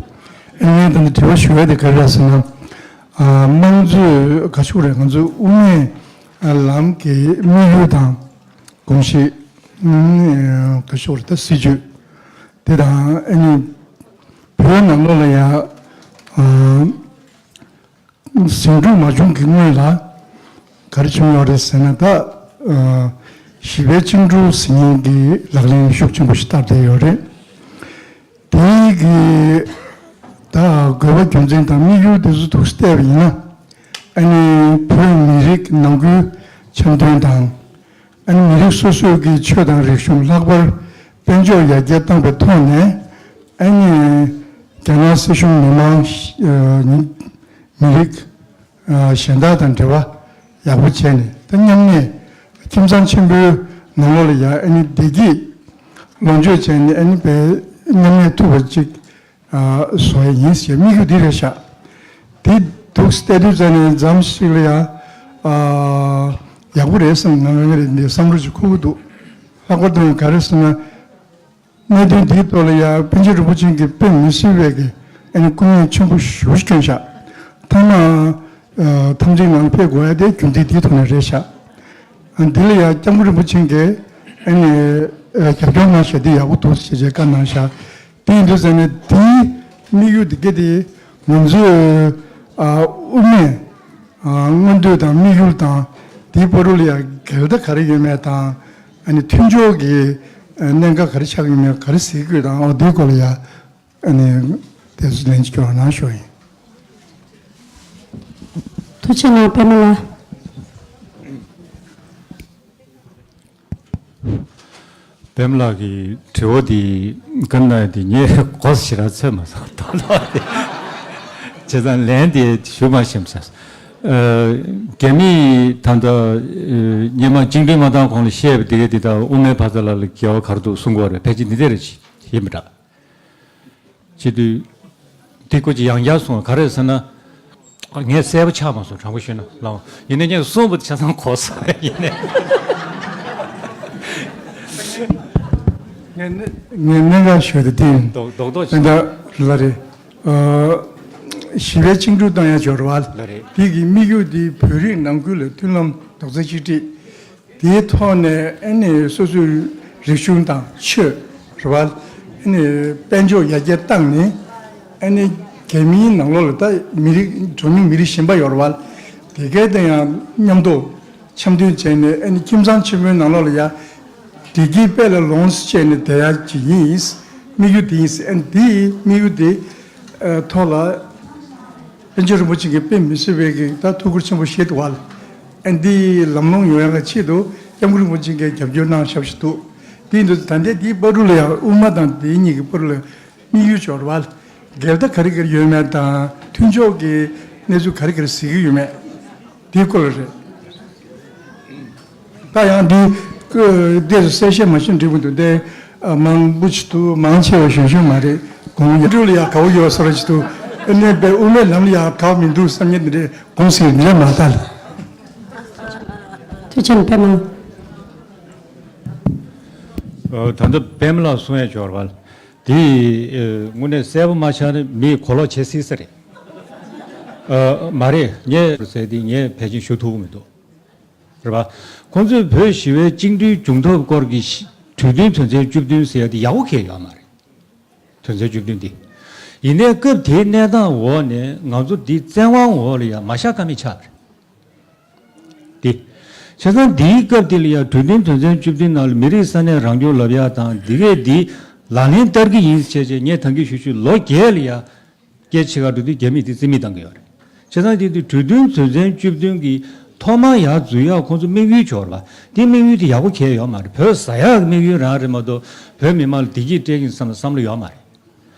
ཨ་ནི་ངས་ད་ལྟ་དྲི་བ་ཞུ་ཡ་དེ་ག་རེ་རེད་ཟེར་ན། ཨ། དམངས་གཙོའི་ག་ཞུ་རེད། ང་ཚོའི་དབུ་མའི་ལམ་གྱི་དམིགས་ཡུལ་དང་། དགོངས་གཞི། ཨ། ག་ཞུ་རེད། ད་སྲིད་ཇུས་དེ་དང་། ཨ་ནི་བོད་ནང་ལོགས་ལ་ཡང་། ཨ། ཟིང་འཁྲུག་མ་བྱུང་གི་སྔོན་ལ་ག་རེ་བྱུང་ཡོད་རེད་ཟེར་ན། ད་ཨ། བཞི་པའི་བཅིངས་འགྲོལ་ཟེར་མཁན་གྱི་ལག་ལེན་ཤུགས་ཆེན་པོ་ཞིག་བསྟར་བསྡད་ཡོད་རེད། དེ་གི་ད་དགོས་པ་རྒྱུ་མཚན་དང་དམིགས་ཡུལ་དེ་ཚོ་ཐུགས་སུ་བལྟས་པ་ཡིན་ན། ཨ་ནི་བོད་མི་རིགས་ནང་ཁུལ་འཆམ་མཐུན་དང་། ཨ་ནི་མི་རིགས་སོ་སོའི་གི་ཆོས་དང་རིག་གཞུང་ལྷག་པར་དཔལ་འབྱོར་ཡར་རྒྱས་བཏང་པའི་ཐོག་ནས། ཨ་ནི་རྒྱ་ནག་སྲིད་གཞུང་མི་མང་། ཨ། མི་རིགས། ཨ། གཞན་དག་དང་འབྲེལ་བ་ཡག་པོ་བྱས་ནས། ད་མཉམ་གནས་ཁྱིམ་ཚང་ཆེན་པོའི་ནང་ལོགས་ལ་ཡང་། ཨ་ནི་བདེ་སྐྱིད་ལོངས་སྤྱོད་བྱས་ནས། ཨ་ནི་བས་མཉམ་གནས་ཐུབ་པ་ཅིག་ཨ། བཟོ་ཡ་ཡིན་ཞེས་དམིགས་ཡུལ་འདི་རེད་ཤག་དེ་འདུག་སེ་བལྟས་དུས་ཙ་ནས་མཚམས་ཤིག་ལ་ཡ། ཨ། ཡག་པོ་རེད་བསམ། ང་རང་རེད་འདི་བསམ་བློ་ཞིག་འཁོར་གྱི་འདུག་ལྷག་པར་དུ་ག་རེ་ཟེར་ན། གནད་དོན་འདིའི་ཐོག་ལ་ཡ་པཎ་ཆེན་རིན་པོ་ཆེ་གིས་དཔེ་མི་སྲིད་པའི་གི། ཨ་ནི་སྐུ་ངལ་ཆེན་པོ་ཞེ་པོ་ཞིག་བསྐྱོན་ཤག་ཐ་ན། ཨ། འཐབ་འཛིང་ནང་ཕེབས་དགོས་ཡ་དེ་རྒྱུ་མཚན་འདིའི་ཐོག་ནས་རེད་ཤག་ཨ། འདི་ལ་ཡ་སྐྱབས་མགོན་རིན་པོ་ཆེ་གིས། ཨ་ནི། ཨ། རྒྱབ་སྐྱོར་གནང་བཞག་འདི་ཡག་པོ་འདུག་ཞེས་བྱས་བཀའ་གནང་ཤག་དེ་ཡིན་དུས་ཙ་ནས་དེའི་དམིགས་ཡུལ་འདི་ག་དེ་ང་ཚོའི། ཨ། དབུ་མའི། ཨ། མངོན་འདོད་དང་དམིགས་ཡུལ་དང་། དེའི་བར་དུ་ལ་ཡ་འགལ་ཟླ་ག་རེ་ཡོད་མེད་དང་། ཨ་ནི་མཐུན་ཕྱོགས་ཀྱི། ཨ། གནད་འགག་ག་རེ་ཆགས་ཡོད་མེད་ག་རེ་གཟིགས་དགོས་དང་། འོ་དེའི་སྐོར་ལ་ཡ། ཨ་ནི་དེ་ཚོ་ལན་ཅིག་སྐྱོར་གནང་ཞུ་ཡིན། ཐུགས་རྗེ་གནང་། པདྨ་ལགས། པདྨ་ལགས་ཀྱི་དྲི་བ་འདི་བཀའ་གནང་ཡ་དེ་ངས་གོ་ཞེ་དྲག་ཚོད་མ་སོང་། ད་ལོག་དེ་བྱས་ཙང་ལན་དེ་ཞུ་མ་ཤེས་ས། ཨ། རྒྱ་མིས་ད་ལྟ། ཨ། སྔོན་མ་བཅིངས་འགྲོལ་མ་བཏང་གོང་ལ་བཤད་པ་དེ་ག་དེ་དང་། དབུ་མའི་བྷ་དྷ་ལ་ལ་འགལ་བ་ག་རེ་འདུག་གསུང་གི་ཡོད་རེད། ཕལ་ཆེར་འདི་འདྲ་རེད། ཤེས་མི་འདྲ། བྱེད་དུས། དེ་སྐོར་གྱི་ཡང་བསྐྱར་གསུངས། ག་རེ་ཟེར་ན། ངས་གསལ་པོ་ཆགས་མ་སོང་། དྲང་པོ་ཞུས་ན་ལགས། ཡིན་ནའི་ངས་གསུངས་པ་དེ་ཆ་ཚང་གོ་སོང་། ཡིན་ནའི། ངས་གནད་ངས་གནད་འགག་ཤོད་དེ་དེ་ཡིན། རྡོག་རྡོག་རྡོག་ཅིག་ད་ལ་རེད། ཨ། བཞི་པའི་བཅིངས་འགྲོལ་བཏང་ཡ་ཅིག་ཡོད་རེད་པ། ལ་རེད། དེ་གི་དམིགས་ཡུལ་དེ་བོད་རིགས་ནང་ཁུལ་ལ་མཐུན་ལམ་རྡོག་རྩ་གཅིག་སྒྲིལ། དེའི་ཐོག་ནས་ཨ་ནི་སོ་སོའི་རིག་གཞུང་དང་ཆོས་རེད་པ། ཨ་ནི་དཔལ་འབྱོར་ཡར་རྒྱས་བཏང་ནས། ཨ་ནི་རྒྱ་མིའི་ནང་ལོགས་ལ་ད་མི་རིགས་གྲངས་ཉུང་མི་རིགས་གཞན་པ་ཡོད་རེད་པ། དེ་གའི་དང་ཡང་མཉམ་དུ་འཆམ་མཐུན་བྱས་ནས། ཨ་ནི་ཁྱིམ་ཚང་ཆེན་མོའི་ནང་ལོགས་ལ་ཡ་བདེ་སྐྱིད་དཔལ་ལ་ལོངས་སུ་སྤྱད་ནས་བསྡད་ཡ་ཅིག་ཡིན། དམིགས་ཡུལ་དེ་ཡིན། ཨ་ནི་དེའི་དམིགས་ཡུལ་དེ། ཨ། ཐོག་ལ། པཎ་ཆེན་རིན་པོ་ཆེ་གིས་དཔེ་མི་སྲིད་པའི་གི་ད་ཐུགས་ཁུར་ཆེན་པོ་བཞེས་འདུག་པ། ཨ། འདི་ལམ་ལྷོང་ཡོང་ཡག་གི་ཆེད་དུ་སྐྱབས་མགོན་རིན་པོ་ཆེ་གིས་རྒྱབ་སྐྱོར་གནང་ཞབས་ཞུ་འདུག་དེ་ཡིན་དུས་ད་ལྟའི་འདིའི་བར་དུ་ལ་ཡང་དབུ་མ་དང་དེ་གཉིས་ཀྱི་བར་ལ་དམིགས་ཡུལ་ཅིག་ཡོད་རེད་པ། འགལ་ཟླ་ག་རེ་ག་རེ་ཡོད་མེད་དང་། མཐུན་ཕྱོགས་ཀྱི་གནས་ཚུལ་ག་རེ་ག་རེ་གཟིགས་ཀྱི་ཡོད་མེད། དེའི་སྐོར་ལ་རེད། ད་ཡང་འདི་ཀ་འདིར་གསལ་བཤད་མ་ཞུས་འགྲིག་མི་འདུག་སྟེ། ཨ། མང་པོ་ཞིག་འདུག་མང་ཆེ་བ་གཞོན་གཞོན་མ་རེད། དགོངས་ཡ་འགྲུལ་ཡ་དགའ་བོ་ཡོད་ས་ར་ཞིག་འདུག་ཨ་ནི་པའི་དབུ་མའི་ལམ་ལ་ཡང་དྲག་མི་འདུག་བསམ་མཁན་དེ་འདྲའི་དགོངས་ཟིན་ནས་མ་ལྟ་ལ། ཐུགས་རྗེ་ཆེ་པད་མ། ཨ། ད་ལྟ་པད་མ་ལགས་གསུང་ཡས་འབྱོར་བ་དེ་དངོས་གནས་གསལ་པོ་མ་ཆགས་ན་མིས་གོ་ལོག་བྱེད་སྲིད་ས་རེད། ཨ། མ་རེད། ངས་ཟེར་དེ་ངས་ཕལ་ཆེར་ཞུ་ཐུབ་ཀྱི་མི་འདུག། རེད་པ། ཁོང་ཚོས་བོད་ཞི་བའི་བཅིངས་འགྲོལ་བྱུང་ཐབས་སྐོར་གྱི་གྲོས་མཐུན་དོན་ཚན་བཅུ་བདུན་ཟེར་ཡ་དེ་ཡག་པོ་གང་ཡང་ཡོད་མ་རེད། དོན་ཚན་བཅུ་བདུན་དེ། ཡིན་ནའི་སྐབས་དེའི་གནས་སྟངས་འོག་ནས་ང་ཚོ་འདི་བཙན་དབང་འོག་ལ་ཡང་མ་བཞག་ཀ་མེད་ཆགས་པ་རེད། དེ། བྱས་ཙང་འདིའི་སྐབས་དེ་ལ་ཡང་གྲོས་མཐུན་དོན་ཚན་བཅུ་བདུན་ནང་ལ་མི་རིགས་ས་གནས་རང་སྐྱོང་ལབ་ཡ་དང་འདི་གས་འདི་ལག་ལེན་བསྟར་གྱི་ཡིན་ཟེར་བྱས་བྱས་ངས་ད་གིན་ཞུ་ཞུ་ལོ་བརྒྱད་ལ་ཡང་། སྐད་ཆེ་ཁ་འགྲོ་དུས་རྒྱ་མི་དེ་རྩིས་མེད་བཏང་གི་ཡོད་རེད། བྱས་ཙང་དེ་དུས་གྲོས་མཐུན་དོན་ཚན་བཅུ་བདུན་གྱི་ཐོག་མར་ཡར་འཛུལ་ཡག་ཁོང་ཚོ་དམིགས་ཡུལ་འབྱོར་བ་དེ་དམིགས་ཡུལ་དེ་ཡག་པོ་གང་ཡང་ཡོད་མ་རེད། བོད་ཟ་ཡག་གི་དམིགས་ཡུལ་རང་རེད་མ་གཏོགས་བོད་མི་མང་ལ་བདེ་སྐྱིད་སྤྲད་ཀྱི་ཡིན་བསམ་ལ་བསམ་བློ་ཡོད་མ་རེད།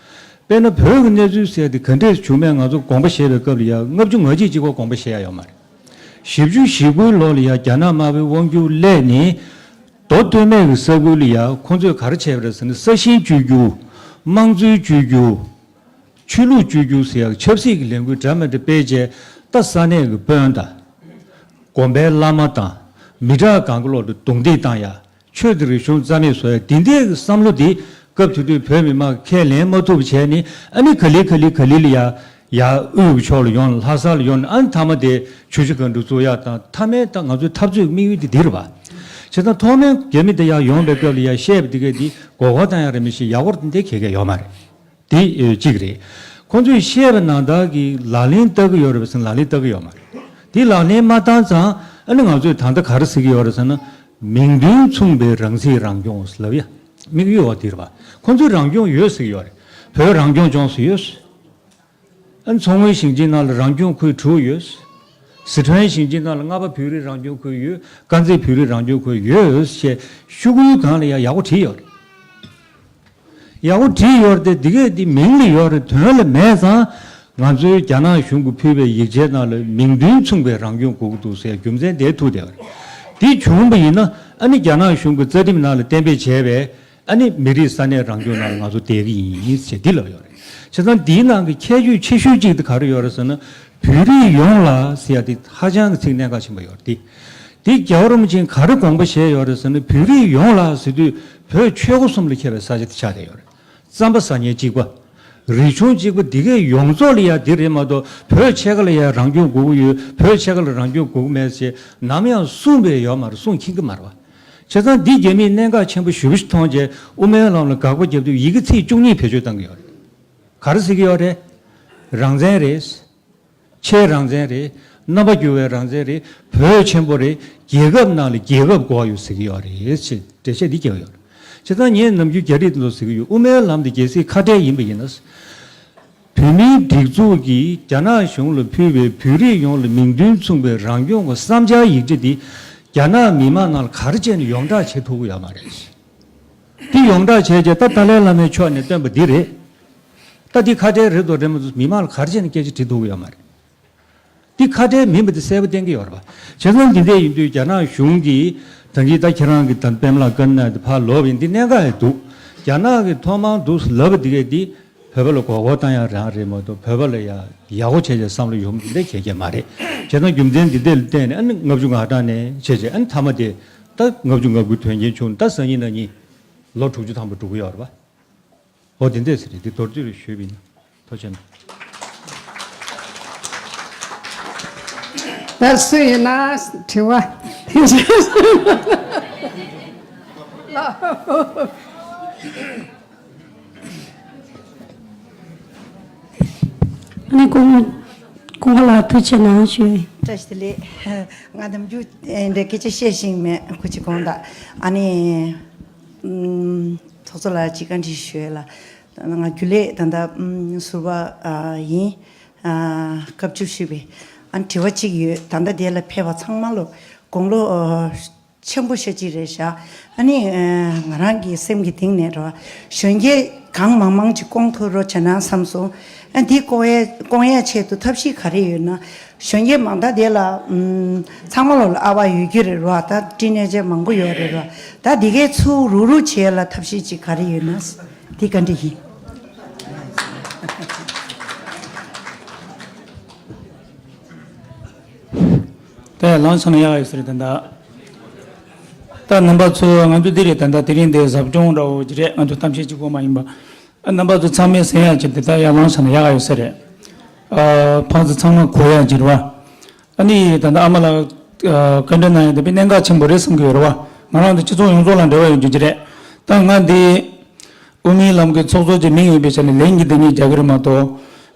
དཔེར་ན་བོད་ཀྱི་གནས་ཚུལ་ཟེར་དེ་ག་འདྲས་བྱུང་མེད་ང་ཚོ་དགོངས་པ་བཞེས་པའི་སྐབས་ལ་ཡང་ལྔ་བཅུ་ང་གཅིག་གཅིག་པོ་དགོངས་པ་བཞེས་ཡག་ཡོད་མ་རེད། བཞི་བཅུ་ཞེ་དགུའི་ལོ་ལ་ཡང་རྒྱ་ནག་དམར་པོའི་དབང་སྒྱུར་སླེབས་ནས་མདོ་སྟོད་སྨད་ཀྱི་ས་ཁུལ་ལ་ཡང་ཁོང་ཚོས་ག་རེ་བྱས་པ་རེད་ཟེར་ན་ས་ཞིང་བཅོས་རྒྱུ། དམངས་གཙོའི་བཅོས་རྒྱུ། ཆོས་ལུགས་བཅོས་རྒྱུ་ཟེར་ཡག་ཆབ་སྲིད་ཀྱི་ལས་འགུལ་འདྲ་མི་འདྲ་སྤེལ་རྗེས་ད་ས་གནས་ཀྱི་དཔོན་དང་། དགོན་པའི་བླ་མ་དང་མི་དྲག་གང་གི་ལོག་ཏུ་རྡུང་རྡེག་བཏང་ཡག་ཆོས་དང་རིག་གཞུང་རྩ་མེད་བཟོ་ཡག་འདི་འདྲའི་བསམ་བློ་འདི་སྐབས་དེ་དུས་བོད་མི་མང་ཁས་ལེན་མ་ཐུབ་པ་བྱས་ནས་ཨ་ནི་ག་ལེ་ག་ལེ་ག་ལེ་ལ་ཡ་ཡ་དབུས་ཀྱི་ཕྱོགས་ལ་ཡོང་ལྷ་ས་ལ་ཡོང་ནས་ཨ་ནི་མཐའ་མ་དེ་ཆུ་བཞི་སྒང་དྲུག་བཙུགས་ཡག་དང་མཐའ་མའི་ད་ང་ཚོའི་འཐབ་རྩོད་དམིགས་ཡུལ་འདི་འདི་རེད་པ། བྱས་ཙང་ཐོག་མའི་རྒྱ་མི་དེ་ཡར་ཡོང་པའི་སྐབས་ལ་ཡ་བཤད་པ་འདི་གས་འདི་མགོ་སྐོར་བཏང་ཡག་རེད་མི་ཤེས། ཡག་པོ་འདི་གས་གས་ཡོད་མ་རེད། དེ་གཅིག་རེད། ཁོང་ཚོས་བཤད་པ་ནང་ལྟར་གྱི་ལག་ལེན་བསྟར་གྱི་ཡོད་རེད་པས་ཟེར་ན་ལག་ལེན་བསྟར་གྱི་ཡོད་མ་རེད། དེ་ལག་ལེན་མ་བསྟར་ཙང་ཨ་ནི་ང་ཚོས་ད་ལྟ་ག་རེ་ཟེར་གྱི་ཡོད་རེད་ཟེར་ན། མིང་དོན་མཚུངས་པའི་རང་སྲིད་རང་སྐྱོང་ལབ་ཡ། དམིགས་ཡུལ་འོ་དེ་རེད་པ། ཁོང་ཚོས་རང་སྐྱོང་ཡོད་ཟེར་གྱི་ཡོད་རེད། བོད་རང་སྐྱོང་ལྗོངས་སུ་ཡོད། ཨ་ནི་མཚོ་སྔོན་ཞིང་ཆེན་ནང་ལ་རང་སྐྱོང་ཁུལ་དྲུག་ཡོད། སི་ཁྲོན་ཞིང་ཆེན་ནང་ལ་རྔ་པ་བོད་རིགས་རང་སྐྱོང་ཁུལ་ཡོད། དཀར་མཛེས་བོད་རིགས་རང་སྐྱོང་ཁུལ་ཡོད་ཅེས་ཤོག་གུའི་སྒང་ལ་ཡང་ཡག་པོ་བྲིས་ཡོད་རེད། ཡག་པོ་བྲིས་ཡོད་རེད་དེ་འདི་གས་འདི་མིང་ལ་ཡོད་རེད་དོན་ལ་མེད་ཙང་། ང་ཚོའི་རྒྱ་ནག་གཞུང་གིས་ཕུལ་བའི་ཡིག་ཆའི་ནང་ལ་མིང་དོན་མཚུངས་པའི་རང་སྐྱོང་དགོས་ཀྱི་འདུག་ཟེར་རྒྱུ་མཚན་དེ་ཐུག་བསྡད་པ་རེད། འདི་བྱུང་བ་ཡིན་ན་ཨ་ནི་རྒྱ་ནག་གཞུང་གི་རྩ་ཁྲིམས་ནང་ལ་གཏན་འབེབས་བྱས་པའི། ཨ་ནི་མི་རིགས་ས་གནས་རང་སྐྱོང་ནང་ལ་ང་ཚོ་བསྡད་ཀྱི་ཡིན་ཞེས་འདི་ལབ་ཡོད་རེད། བྱས་ཙང་འདིའི་ནང་གི་ཁྱད་ཆོས་ཆེ་ཤོས་གཅིག་དེ་ག་རེ་ཡོད་རེད་ཟེར་ན། བོད་རིགས་ཡོངས་ལ་ཟེར་ཡ་དེ་ཧ་ཅང་གི་ཚིག་གནད་འགག་ཆེན་པོ་ཡོད་རེད་དེ། དེ་རྒྱལ་བ་རིན་པོ་ཆེས་ག་རེ་དགོངས་པ་བཞེས་ཡོད་རེད་ཟེར་ན་བོད་རིགས་ཡོངས་ལ་ཟེར་དུས་བོད་ཆོལ་ཁ་གསུམ་ལ་ཁྱབ་པའི་ས་ཆ་དེ་ཆགས་བསྡད་ཡོད་རེད། རྩམ་པ་ཟ་མཁན་གཅིག་པ། རིག་གཞུང་གཅིག་པ་འདི་གའི་ཡོངས་རྫོགས་ལ་ཡ་འདི་རེད་མ་གཏོགས་བོད་ཕྱེད་ཀ་ལ་ཡ་རང་སྐྱོང་དགོས་ཀྱི་ཡོད། བོད་ཕྱེད་ཀ་ལ་རང་སྐྱོང་དགོས་ཀྱི་མེད་ཅེས་ནམ་ཡང་གསུངས་པའི་ཡོད་མ་རེད། གསུང་མཁྱེན་གྱི་མ་རེད་བ། བྱས་ཙང་འདི་རྒྱ་མིས་གནད་འགག་ཆེན་པོ་ཞེ་པོ་ཞིག་མཐོང་རྗེས་དབུ་མའི་ལམ་ལ་དགག་པ་བརྒྱབ་དུས་ཡི་གེ་ཚིག་བཅུ་གཉིས་བེད་སྤྱོད་བཏང་གི་ཡོད་རེད། ག་རེ་ཟེར་གྱི་ཡོད་རེད། རང་བཙན་རེད། ཆེས་རང་བཙན་རེད། རྣམ་པ་འགྱུར་བའི་རང་བཙན་རེད། བོད་ཆེན་པོ་རེད། རྒྱལ་ཁབ་ནང་ལ་རྒྱལ་ཁབ་དགོས་ཡོད་ཟེར་གྱི་ཡོད་རེད་ཅེས་འགྲེལ་བཤད་འདི་བརྒྱབ་ཡོད་རེད། བྱས་ཙང་ངས་ནམ་རྒྱུན་རྒྱ་རིགས་དེ་ཚོ་ཟེར་གྱི་ཡོད། དབུ་མའི་ལམ་འདི་གལ་སྲིད་ཁ་བྲལ་ཡིན་པ་ཡིན་ན། བོད་མིའི་སྒྲིག་འཛུགས་ཀྱིས་རྒྱ་ནག་གཞུང་ལ་ཕུལ་བའི་བོད་རིགས་ཡོངས་ལ་མིང་དོན་མཚུངས་པའི་རང་སྐྱོང་གི་བསམ་འཆར་ཡིག་ཆ་འདི་རྒྱ་ནག་མི་མང་ནང་ལ་ག་རེ་བྱས་ནས་ཡོངས་གྲགས་བྱེད་ཐུབ་ཀྱི་ཡོད་མ་རེད། འདི་ཡོངས་གྲགས་བྱས་རྗེས་ད་ཏཱ་ལའི་བླ་མའི་ཕྱོགས་ནས་བཏོན་པ་འདི་རེད། ད་འདི་ཁ་བྲལ་རེད་དོ་རེད་མ་གཏོགས་མི་མང་ལ་ག་རེ་བྱས་ནས་སྐད་ཆ་དྲིས་ཐུབ་ཀྱི་ཡོད་མ་རེད། འདི་ཁ་བྲལ་མིན་པ་འདི་གསལ་པོ་བསྟན་གྱི་ཡོད་རེད་པ། བྱས་ཙང་འདི་འདྲ་ཡིན་དུས་རྒྱ་ནག་གཞུང་གིས་ད་གིན་ད་ཁྱེད་རང་གིས་ད་པད་མ་ལགས་བཀའ་གནང་དེ་ཕར་ལོག་པ་ཡིན། འདི་གནད་འགག་ཡང་འདུག། རྒྱ་ནག་གིས་ཐོག་མར་འདུག་ལབ་པ་འདི་གས་འདི་བོད་པ་ལ་མགོ་སྐོར་བཏང་ཡག་རང་རེད་མ་གཏོགས་བོད་པ་ལ་ཡ་ཡག་པོ་བྱས་བྱས་བསམ་བློ་ཡོང་གི་འདི་འདྲ་གལ་ཆེ་མ་རེད། བྱས་ཙང་རྒྱུ་མཚན་འདི་འདྲ་ལ་བརྟེན་ནས་ཨ་ནི་ལྔ་བཅུ་ང་གྲངས་ནས་བྱས་བྱས་ཨ་ནི་མཐའ་མ་དེ་ད་ལྔ་བཅུ་ང་དགུ་དོན་རྐྱེན་བྱུང་ད་སང་ཉིན་གནངས་ཉིན་ལོ་དྲུག་ཅུ་ཐམ་པ་འགྲོ་གི་ཡོད་རེད་པ། འོ་དེ་འདྲས་ཟེར་རེད། དེ་མདོར་བསྡུས་རེ་ཞུས་པ་ཡིན་ན། ཐུགས་རྗེ་གནང་། ད་སུ་ཡིན་ན་དྲི་བ། ཨ་ནི་ཀུན་ཀུན་དགའ་ལགས་ཐུགས་རྗེ་གནང་ཞུ། བཀྲ་ཤིས་བདེ་ལེགས། ང་ནམ་རྒྱུན་འདྲ་སྐད་ཆ་བཤད་ཤེས་མེད། ཁོ་གཅིག་དགོངས་དག། ཨ་ནི། ཨུམ། ཚོགས་གཙོ་ལགས་ཅིག་བཀའ་འདྲི་ཞུ་ཡས་ལ། ང་རྒྱུན་ལས་ད་ལྟ་ཨུམ་ཟུར་པ་ཡིན། སྐབས་བཅུ་བཞི་པའི་ཨ་དྲི་བ་གཅིག་ཡོད། ད་ལྟ་དེ་ལ་ཕེབས་པ་ཚང་མ་ལ་དགུང་ལོ་ཆེན་པོ་ཤ་གཅིག་རེད་བཞག། ཨ་ནི་ང་རང་གི་སེམས་ཀྱི་གཏིང་ནས་རེད་བ། གཞོན་སྐྱེས་གང་མང་མང་ཅིག་སྐོང་ཐུབ་རོགས་བྱས་ན་བསམ་སོང་། ཨ་འདི་སྐོང་ཡས་སྐོང་ཡས་ཆེད་དུ་ཐབས་ཤེས་ག་རེ་ཡོད་ན། གཞོན་སྐྱེས་མང་དག་དེ་ལ་ཨུམ་ཚང་མ་ལོ་ལ་ཨ་བ་ཡོད་རྒྱུ་རེད་རོ། ད་བཀྲིན་ཆེ་མང་པོ་ཡོད་རེད་རོ། ད་འདི་གའི་ཚུར་རུག་རུག་བྱེད་ལ་ཐབས་ཤེས་ཅིག་ག་རེ་ཡོད་ན། འདི་བཀའ་འདྲི་ཡིན། ད་ཡར་ལངས་སོང་ན་ཡག་ཡོད་ས་རེད་ད་ལྟ། ད་རྣམ་པ་ཚོ་ང་ཚོ་འདི་རེད་ད་ལྟ་དེ་རིང་འདི་ཟབ་སྦྱོང་འདྲ་བོ་ཅིག་རེད། ང་ཚོ་གཏམ་བཤད་གཅིག་པོ་མ་ཡིན་པ། ཨ་རྣམ་པ་ཚོ་ཚང་མས་གསན་ཡག་ཅིག་འདི་ད་ཡར་ལངས་སོང་ན་ཡག་ཡོད་ས་རེད། ཨ་ཕར་ཚུར་ཚང་མ་གོ་ཡག་ཅིག་རེད་བ། ཨ་ནི་ད་ལྟ་ཨ་མ་ལགས་ཨ་བཀའ་འདྲི་གནང་ཡག་འདི་དཔེ་གནད་འགག་ཆེན་པོ་རེད་བསམ་གྱི་ཡོད་རེད་བ། ང་རང་ཚོ་སྤྱི་ཚོགས་ཡོངས་རྫོགས་ལ་འབྲེལ་བ་ཡོད་རྒྱུ་ཅིག་རེད། ད་ང་འདི་དབུ་མའི་ལམ་གྱི་ཚོགས་གཙོ་ཅིག་མིང་ཡོད་པའི་ཆ་ནས་ལན་གྱི་འདི་ཉིད་རྒྱག་གི་རེད་མ་གཏོགས།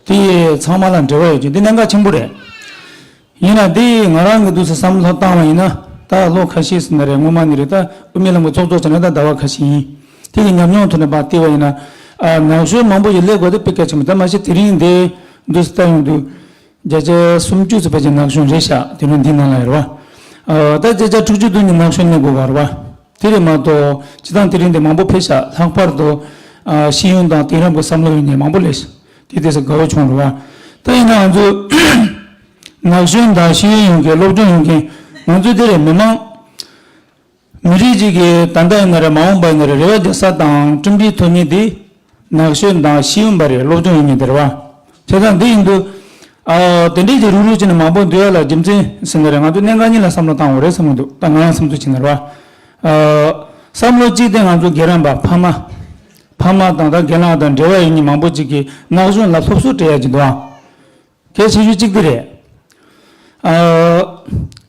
དེ་ཚང་མ་ལ་འབྲེལ་བ་ཡོད་རྒྱུ་འདི་གནད་འགག་ཆེན་པོ་རེད། ཡིན་ན་དེ་ང་རང་གི་འདུག་སེ་བསམ་བློ་བཏང་བ་ཡིན་ན་ད་ལོ་ཁ་ཤས་ཟིན་ན་རེད། སྔོན་མ་ནས་རེད། ད་དབུ་མའི་ལམ་གྱི་ཚོགས་གཙོ་བྱས་ན་ད་ཟླ་བ་ཁ་ཤས་ཡིན། དེ་གི་ཉམས་མྱོང་ཐོག་ནས་ཕར་བལྟས་པ་ཡིན་ན། ཨ་ནག་གཞོན་མང་པོ་ཞིག་སླེབས་དགོས་དེ་དཔེ་གལ་ཆེན་པོ། ད་མ་གཞི་དེ་རིང་འདི་འདུག་སེ་ལྟ་ཡོང་དུས་བརྒྱ་ཆ་སུམ་ཅུ་ཙམ་ཕལ་ཆེར་ནག་གཞོན་རེད་ཤག་དེ་རིང་འདི་ནང་ལ་ཡོད་རེད་བ། ཨ་ད་བརྒྱ་ཆ་དྲུག་ཅུ་དོན་གཉིས་ནག་གཞོན་སླེབས་དགོས་པ་རེད་བ། དེ་རེད་མ་གཏོགས་སྤྱིར་བཏང་དེ་རིང་འདི་མང་པོ་ཕེབས་ཤག་ལྷག་པར་དུ་ཨ་ཤེས་ཡོན་དང་དེང་རབས་ཀྱི་བསམ་བློ་ཡོད་མཁན་མང་པོ་སླེབས་ཤག་དེ་དེ་ཚོ་དགའ་བོ་བྱུང་རེད་བ། ད་ཡིན་ན་ང་ཚོ་ནག་གཞོན་དང་ཤེས་ཡོན་ཡོད་མཁན་སློབ་སྦྱོང་ཡོད་མཁན་ང་ཚོ་དེ་རེད། མི་མང་མི་རིགས་གཅིག་གི་ད་ལྟ་ཡིན་ན་རེད། མ་འོངས་པ་ཡིན་ན་རེད། རེ་བ་རྒྱག་ས་དང་གྲུབ་འབྲས་ཐོབ་མཁན་དེ་ནག་གཞོན་དང་ཤེས་ཡོན་པ་རེད། སློབ་སྦྱོང་ཡོད་མཁན་དེ་རེད་བ། བྱས་ཙང་འདི་ཡིན་དུས་ཨ་དེ་འདྲའི་གི་རུག་རུག་བྱས་ནས་མང་པོ་འདུས་ཡ་ལ་རྒྱུ་མཚན་ཟེར་ན་རེད། ང་ཚོ་གནད་འགག་གཉིས་ལ་བསམ་བློ་བཏང་དགོས་རེད་བསམ་གྱི་འདུག་ད་ང་རང་བསམ་ཚུལ་བྱས་ན་རེད་བ། ཨ་བསམ་བློ་གཅིག་དེ་ང་ཚོ་སྒེར་རམ་པ་ཕ་མ། ཕ་མ་དང་ད་སྒེར་ལངས་དང་འབྲེལ་བ་ཡོད་མཁན་མང་པོ་ཅིག་གིས་ནག་གཞོན་ལ་སློབ་གསོ་སྤྲད་ཡ་ཅིག་འདུག་ཨ། གལ་ཆེ་ཤོས་གཅིག་དེ་རེད། ཨ།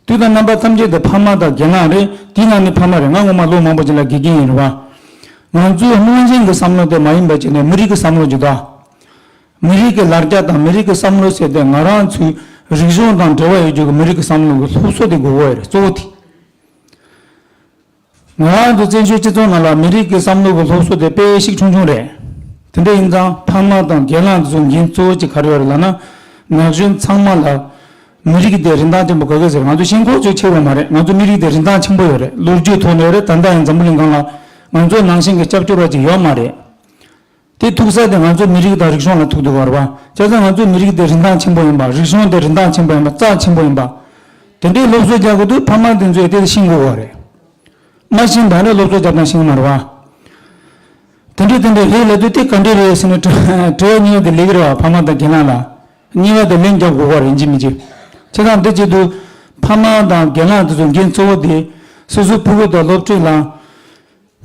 དུས་དང་རྣམ་པ་ཐམས་ཅད་དུ་ཕ་མ་དང་སྒེར་ལངས་རེད། དེའི་ནང་ནས་ཕ་མ་རེད། ང་ངོ་མ་ལོ་མང་པོ་ཅིག་ལ་དགེ་རྒན་ཡིན་རེད་བ། ང་ཚོའི་སྔོན་བྱོན་གྱི་བསམ་བློ་དེ་མ་ཡིན་པ་བྱས་ནས་མི་རིགས་ཀྱི་བསམ་བློ་ཅིག་འདུག་མི་རིགས་ཀྱི་ལ་རྒྱ་དང་མི་རིགས་ཀྱི་བསམ་བློ་ཟེར་དེ་ང་རང་ཚོའི་རིག་གཞུང་དང་འབྲེལ་བ་ཡོད་རྒྱུ་གི་མི་རིགས་ཀྱི་བསམ་བློ་གི་སློབ་གསོ་དེ་དགོས་ཀྱི་ཡོད་རེད། གཙོ་བོ་དེ། ང་རང་ཚོ་བཙན་བྱོལ་སྤྱི་ཚོགས་ནང་ལ་མི་རིགས་ཀྱི་བསམ་བློ་གི་སློབ་གསོ་དེ་དཔེ་ཞིག་ཆུང་ཆུང་རེད། དེ་འདྲ་ཡིན་ཙང་ཕ་མ་དང་སྒེར་ལངས་དེ་ཚོ་འགན་གཙོ་བོ་གཅིག་ག་རེ་ཡོད་རེད་ལབ་ན། ན་གཞོན་ཚང་མ་ལ་མི་རིགས་དེ་རིན་ཐང་ཆེན་པོ་དགོས་ཀྱི་ཟེར། ང་ཚོ་ཤེས་ཁོག་ཚོས་ཆེ་བ་མ་རེད། ང་ཚོ་མི་རིགས་དེ་རིན་ཐང་ཆེན་པོ་ཡོད་རེད། ལོ་རྒྱུས་ཐོག་ནས་ཡོད་རེད། ད་ལྟ་ཡང་འཛམ་བུ་གླིང་སྒང་ལ་ང་ཚོ་ནང་བཞིན་གྱི་སྐྱབས་བཅོལ་བ་ཅིག་ཡོད་མ་རེད། དེ་ཐུག་ས་དེ་ང་ཚོ་མི་རིགས་དང་རིག་གཞུང་ལ་ཐུག་འདུག་བར་བ། བྱས་ཙང་ང་ཚོའི་མི་རིགས་དེ་རིན་ཐང་ཆེན་པོ་ཡིན་པ། རིག་གཞུང་དེ་རིན་ཐང་ཆེན་པོ་ཡིན་པ། རྩ་ཆེན་པོ་ཡིན་པ། དེ་འདྲའི་སློབ་གསོ་རྒྱག་དགོས་དུས་ཕ་མ་དེ་ཚོས་དེ་ཤེས་དགོས་པ་རེད། མ་ཤེས་ན་ད་ནས་སློབ་གསོ་རྒྱབ་ན་ཤེས་ཀྱི་མ་རེད་བ། དེ་འདྲའི་དེ་འདྲའི་རེད་ལབ་དུས་དེ་ག་འདྲའི་རེད་ཟེར་ནས་དྲི་དྲི་བ་གཉིས་པ་དེ་སླེབས་ཀྱི་རེད་བ། ཕ་མ་དང་སྒེར་ལངས་ལ། གཉིས་པ་དེ་ལན་རྒྱག་དགོས་པ་རེད་ཡིན་གཅིག་མིན་གཅིག་བྱས་ཙང་འདི་བྱེད་དུས་ཕ་མ་དང་སྒེར་ལངས་དེ་ཚོ་འགན་གཙོ་བོ་དེ་སོ་སོའི་ཕྲུ་གུ་དང་སློབ་ཕྲུག་ལ།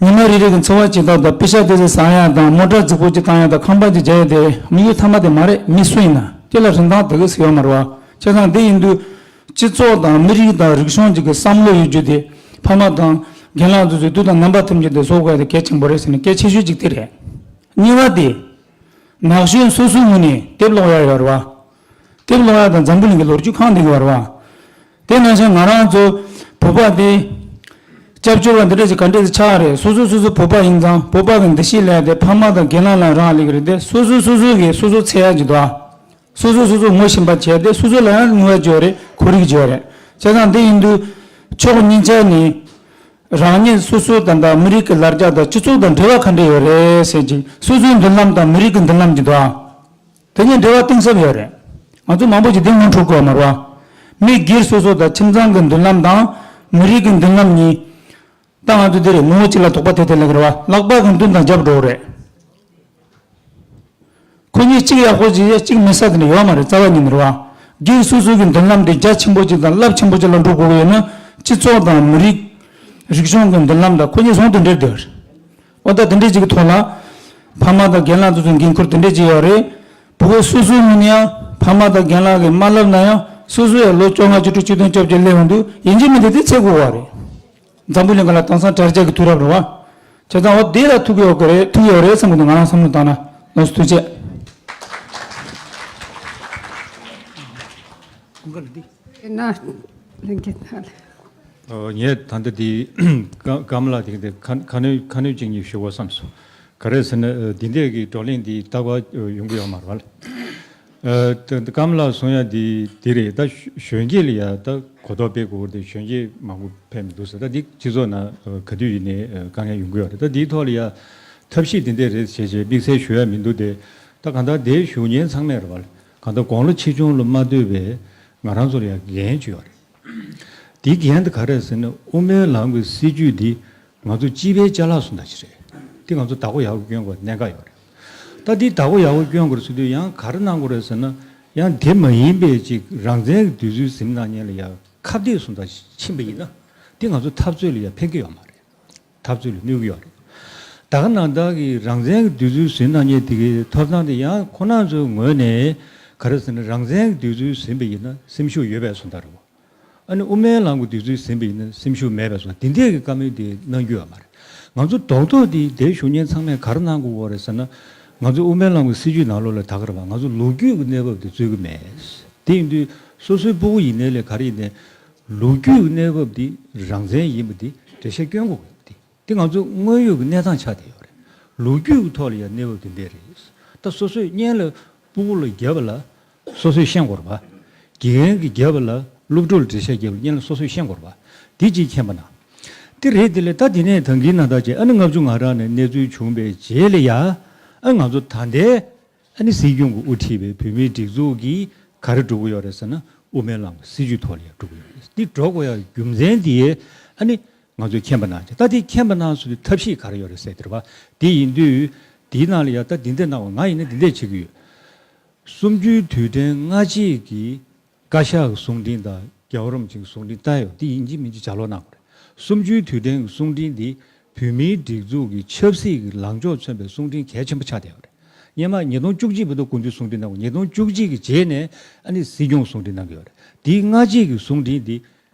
ཉི་མ་རེ་རེ་གི་འཚོ་བ་སྐྱེལ་སྟངས་དང་། པེ་ཤག་དེ་ཚོ་བཟང་ཡག་དང་། མོ་ཊ་རྫིག་པོ་ཅིག་བཏང་ཡག་དང་། ཁང་པ་ཅིག་རྒྱག་ཡག་དེ་དམིགས་ཡུལ་ཐ་མ་དེ་མ་རེད། མི་སུ་ཡིན་ན་དེ་ལ་རིན་ཐང་དེ་ག་ཟེར་ཡོད་མ་རེད་བ། བྱས་ཙང་དེ་ཡིན་དུས་སྤྱི་ཚོགས་དང་མི་རིགས་དང་རིག་གཞུང་ཅིག་གི་བསམ་བློ་ཡོད་རྒྱུ་དེ་ཕ་མ་དང་སྒེར་ལངས་དེ་ཚོས་དུས་དང་རྣམ་པ་ཐམས་ཅད་དུ་གསོ་དགོས་ཡག་དེ་གལ་ཆེན་པོ་རེད་ཟེར་ནས་གལ་ཆེ་ཤོས་ཅིག་དེ་རེད། གཉིས་པ་དེ། ན་གཞོན་སོ་སོའི་ངོས་ནས་དེབ་ཀློག་ཡག་ཡོད་རེད་བ། དེབ་ཀློག་ཡག་དང་འཛམ་བུ་གླིང་གི་ལོ་རྒྱུས་གང་འདྲ་ཡོད་རེད་བ། དེ་ནང་བཞིན་ང་རང་ཚོ་བོད་པ་དེ་སྐྱབས་བཅོལ་བ་འདི་འདྲ་ཞིག་ག་འདྲ་ཞིག་ཆགས་རེད། སོ་སོ་སོ་སོ་བོད་པ་ཡིན་ཙང་བོད་པ་གི་འདུ་ཤེས་ལས་དེ་ཕ་མ་དང་སྒེར་ལངས་ལ་རག་ལས་ཀྱི་རེད་དེ། སོ་སོ་སོ་སོ་གིས་སོ་སོ་འཚོལ་ཡག་ཅིག་འདུག་ཨ། སོ་སོ་སོ་སོ་ངོ་ཤེས་པ་བྱས་ཏེ་སོ་སོ་ལ་ཡང་ནུས་པ་ཅིག་ཡོད་རེད། ཁོར་ཡུག་ཅིག་ཡོད་རེད། བྱས་ཙང་དེ་ཡིན་དུས་ཕྱོགས་གཉིས་ཆ་ནས་རང་ཉིད་སོ་སོ་དང་ད་མི་རིགས་ཀྱི་ལ་རྒྱ་དང་སྤྱི་ཚོགས་དང་འབྲེལ་བ་ག་འདྲ་ཡོད་རེད་ཟེར་གྱི། སོ་སོའི་མདུན་ལམ་དང་མི་རིགས་ཀྱི་མདུན་ལམ་གྱི་འདུག་ཨ། དེ་གཉིས་འབྲེལ་བ་གཏིང་ཟབ་ཡོད་རེད། ང་ཚོ་མང་པོ་ཞིག་དེ་སྔོན་འགྲོ་དགོས་མ་རེད་བ། མི་སྒེར་སོ་སོ་དང་ཁྱིམ་ཚང་གི་མདུན་ལམ་དང་མི་རིགས་ཀྱི་མདུན་ལམ་གཉིས། ད་ང་ཚོ་འདི་རེད། ངོ་བོ་གཅིག་ལ་དོགས་པ་དེ་དེ་ལ་གི་རེད་བ། ལག་པ་གི་མདུན་དང་རྒྱབ་འགྲོ་གི་རེད། ཁོ་གཉིས་གཅིག་ཡག་པོ་ཅིག་ཡ་གཅིག་མི་ས་དེ་འདྲ་ཡོད་མ་རེད། རྩ་བ་ཉིད་ནས་རེད་བ། སྒེར་སོ་སོ་གི་མདུན་ལམ་དེ་རྒྱ་ཆེན་པོ་ཅིག་དང་རླབས་ཆེན་པོ་ཅིག་ལ་འགྲོ་དགོས་ཀྱི་ཡོད་ན། སྤྱི་ཚོགས་དང་མི་རིགས། རིག་གཞུང་གི་མདུན་ལམ་དང་ཁོ་གཉིས་ཟུང་དུ་འབྲེལ་བསྡད་ཡོད་རེད། འོ་ད་དེ་འདྲས་ཅིག་གི་ཐོག་ལ། ཕ་མ་དང་སྒེར་ལངས་དེ་ཚོའི་འགན་ཁུར་དེ་འདྲས་ཅིག་ཡོད་རེད། བུ་གུ་སོ་སོའི་ངོས་ནས་ཡང་ཕ་མ་དང་སྒེར་ལངས་ཀྱིས་མ་བསླབས་ན་ཡང་སོ་སོ་ཡང་ལོ་བཅོ་ལྔ་བཅུ་དྲུག་བཅུ་བདུན་བཅོ་བརྒྱད་སླེབས་ཡོང་དུས་ཡིན་གཅིག་མིན་གཅིག་དེ་འཚོལ་དགོས་པ་རེད། འཛམ་བུ་གླིང་ག་ལ་དེང་སང་དྲ་རྒྱ་གི་དུས་རབས་རེད་བ། བྱས་ཙང་འོ་དེ་ལ་ཐུག་ཡོད་ཀྱི་རེད། ཐུག་ཡོད་རེད་བསམ་གི་འདུག་ང་རང་བསམ་བློ་བཏང་ན། ལགས་སོ་ཐུགས་རྗེ་ཆེ། དེ་ན་ལྷན་རྒྱས་ད་ལས། ཨོ། ངས་ད་ལྟ་དེ་ཀ་ཀམ་ལ་དེ་དེ་ཁ་ཁ་སྣོན་ཁ་སྣོན་གཅིག་གཉིས་ཞུ་དགོས་བསམ་སོང་། ག་རེ་ཟེར་ན། ཨ། འདི་འདྲས་ཀྱི་བགྲོ་གླེང་འདི་རྟག་པར་ཡོང་གི་ཡོད་མ་རེད་བ། ཨ། ད་ཀམ་ལགས་གསུང་ཡ་འདི་འདི་རེད། ད་གཞོན་སྐྱེས་ལ་ཡ་ད་གོ་རྟོགས་སྤེལ་དགོས་ཏེ་གཞོན་སྐྱེས་མང་པོ་ཕེབས་མི་འདུག་ཟེར། ད་འདི་སྤྱི་ཚོགས་ནང་ག་དུས་ཡིན་ནའི་དཀའ་ངལ་ཡོང་གི་ཡོད་རེད། ད་འདིའི་ཐོག་ལ་ཡ་ཐབས་ཤེས་འདི་འདྲས་རེད་བྱས་བྱས་དམིགས་བསལ་ཞུ་ཡ་མི་འདུག་སྟེ། ད་གང་ལྟར་དེ་ཞུ་མཁན་ཚང་མས་རེད་བ། གང་ལྟར་དགུང་ལོ་ཆེ་ཆུང་ལ་མ་ལྟོས་པའི་ང་རང་ཚོ་ལ་ཡ་འགན་ཅིག་ཡོད་རེད། དེའི་འགན་དེ་ག་རེ་རེད་ཟེར་ན། དབུ་མའི་ལམ་གྱི་སྲིད་བྱུས་འདི་ང་ཚོ་སྤྱི་པའི་ཅ་ལག་བཟོ་འདྲ་ཞིག་རེད། འདི་ང་ཚོ་བདག་པོ་ཡག་པོ་སྐྱོན་དགོས་གནད་འགག་ཡོད་རེད། ད་འདི་བདག་པོ་ཡག་པོ་སྐྱོན་དགོས་ཟེར་དུས་ཡང་ག་རེ་གནང་དགོས་རེད་ཟེར་ན། ཡང་དེ་མ་ཡིན་པའི་ཅིག་རང་བཙན་གྱི་འདོད་ཚུལ་ཟིན་གནང་མཁན་ལ་ཡང་ ཁ་གཏད་སོང་ཙང་ཕྱིན་པ་ཡིན་ན། དེ་ང་ཚོ་འཐབ་རྩོད་ལ་ཡང་ཕན་གྱི་ཡོད་མ་རེད། འཐབ་རྩོད་ལ་གནོད་ཀྱི་ཡོད་རེད། ད་ག་ནང་བཞིན་གྱི་རང་བཙན་གྱི་དུས་ཚོད་ཟིན་གནང་མཁན་དེ་གའི་ཐོབ་ཐང་དེ་ཡང་ཁོ་རང་ཚོའི་ངོས་ནས་ག་རེ་ཟེར་ན། རང་བཙན་གྱི་དུས་ཚོད་ཟིན་པ་ཡིན་ན་སེམས་ཤུགས་ཡོད་པའི་བཟོ་ལྟ་རེད་བ། ཨ་ནི་དབུ་མའི་ལམ་གྱི་དུས་ཚོད་ཟིན་པ་ཡིན་ན་སེམས་ཤུགས་མེད་པའི་བཟོ། དེ་འདྲའི་གི་བཀའ་མོལ་དེ་གནང་རྒྱུ་ཡོད་མ་རེད། ང་ཚོ་རྡོག་རྡོག་དེ་འདིར་བཞུགས་མཁན་ཚང་མས་ག་རེ་གནང་དགོས་ཀྱི་ཡོད་རེད་ཟེར་ན། ང་ཚོ་དབུ་མའི་ལམ་གྱི་སྲིད་བྱུས་ནང་ལོགས་ལ་ད་ག་རེད་བ། ང་ཚོ་ལོ་རྒྱུས་ཀྱི་གནས་བབ་དེ་རྩོད་ཀྱི་མེད། དེ་ཡིན་དུས་སོ་སོའི་སྤུ་གུ་ཡིན་ནའི་ལས་ག་རེ་ཡིན་ནའི། ལོ་རྒྱུས་ཀྱི་གནས་བབ་འདི་རང་བཙན་ཡིན་པ་འདི་འགྲེལ་བཤད་སྐྱོན་དགོས་ཀྱི་ཡོད་པ་འདི། འདི་ང་ཚོ་དངོས་ཡོད་ཀྱི་གནས་སྟངས་ཆགས་བསྡད་ཡོད་རེད། ལོ་རྒྱུས་ཀྱི་ཐོག་ལ་ཡང་གནས་བབ་འདི་འདྲ་རེད། ད་སོ་སོས་སྔོན་ལ་སྤུ་གུ་ལ་བརྒྱབ་པ་ལ་སོ་སོས་ཤེས་དགོས་རེད་པ། དགེ་རྒན་གྱིས་བརྒྱབ་པ་ལ་སློབ་ཕྲུག་ལ་འགྲེལ་བཤད་བརྒྱབ་པ་ལ་སྔོན་ལ་སོ་སོས་ཤེས་དགོས་རེད་པ། འདི་གཅིག་མཁྱེན་པ་གནང་། འདི་རེད། དེ་ལས་ད་འདི་ནས་ད་གིན་ནང་ལྟར་བྱས། ཨ་ནི་ལྔ་བཅུ་ང་གྲངས་ནས་གནས་ཚུལ་བྱུང་བའི་རྗེས་ལ་ཡ། ཨ། ང་ཚོ་ད་ལྟའི་ཨ་ནི་སྲིད་སྐྱོང་གིས་དབུ་ཁྲིད་པའི་བོད་མིའི་སྒྲིག་འཛུགས་ཀྱིས་ག་རེ་སྒྲུབ་ཀྱི་ཡོད་རེད་ཟེར་ན། དབུ་མའི་ལམ་གྱི་སྲིད་བྱུས་ཐོག་ལ་ཡང་སྒྲུབ་ཀྱི་ཡོད་རེད། འདི་འགྲོ་དགོས་ཡ་རྒྱུ་མཚན་འདི་ཨ་ནི་ང་ཚོས་མཁྱེན་པ་གནང་བྱས། ད་འདི་མཁྱེན་པ་གནང་ཚུལ་དེ་ཐབས་ཤེས་ག་རེ་ཡོད་རེད་ཟེར་དེ་རེད་པ། དེ་ཡིན་དུས་དེའི་ནང་ལ་ཡ་ད་འདི་འདྲ་གནང་བ། ང་ཡིན་ན་འདི་འདྲ་བྱེད་ཀྱི་ཡོད། གསུམ་བཅུའི་དུས་དྲན་སྔ་རྗེས་ཀྱི་བཀའ་ཤག་གི་གསུང་འཕྲིན་དང་རྒྱལ་བ་རིན་པོ་ཆེ་གི་གསུང་འཕྲིན་ལྟ་ཡོད། དེ་ཡིན་གཅིག་མིན་གཅིག་ལྗགས་ཀློག་གནང་དགོས་རེད། གསུམ་བཅུའི་དུས་དྲན་གྱི་གསུང་འཕྲིན་འདི་བོད་མིའི་སྒྲིག་འཛུགས་ཀྱི་ཆབ་སྲིད་ཀྱི་ལངས་ཕྱོགས་མཚོན་པའི་གསུང་འཕྲིན་གལ་ཆེན་པོ་ཆགས་བསྡད་ཡོད་རེད། སྔོན་མ་ཉིས་སྟོང་བཅུ་གཅིག་བར་དུ་སྐུ་མདུན་གསུང་འཕྲིན་གནང་དགོས། ཉིས་སྟོང་བཅུ་གཅིག་གི་རྗེས་ནས་ཨ་ནི་སྲིད་སྐྱོང་གསུང་འཕྲིན་གནང་གི་ཡོད་རེད། དེའི་སྔ་རྗེས་ཀྱི་གསུང་འཕྲིན་འདི་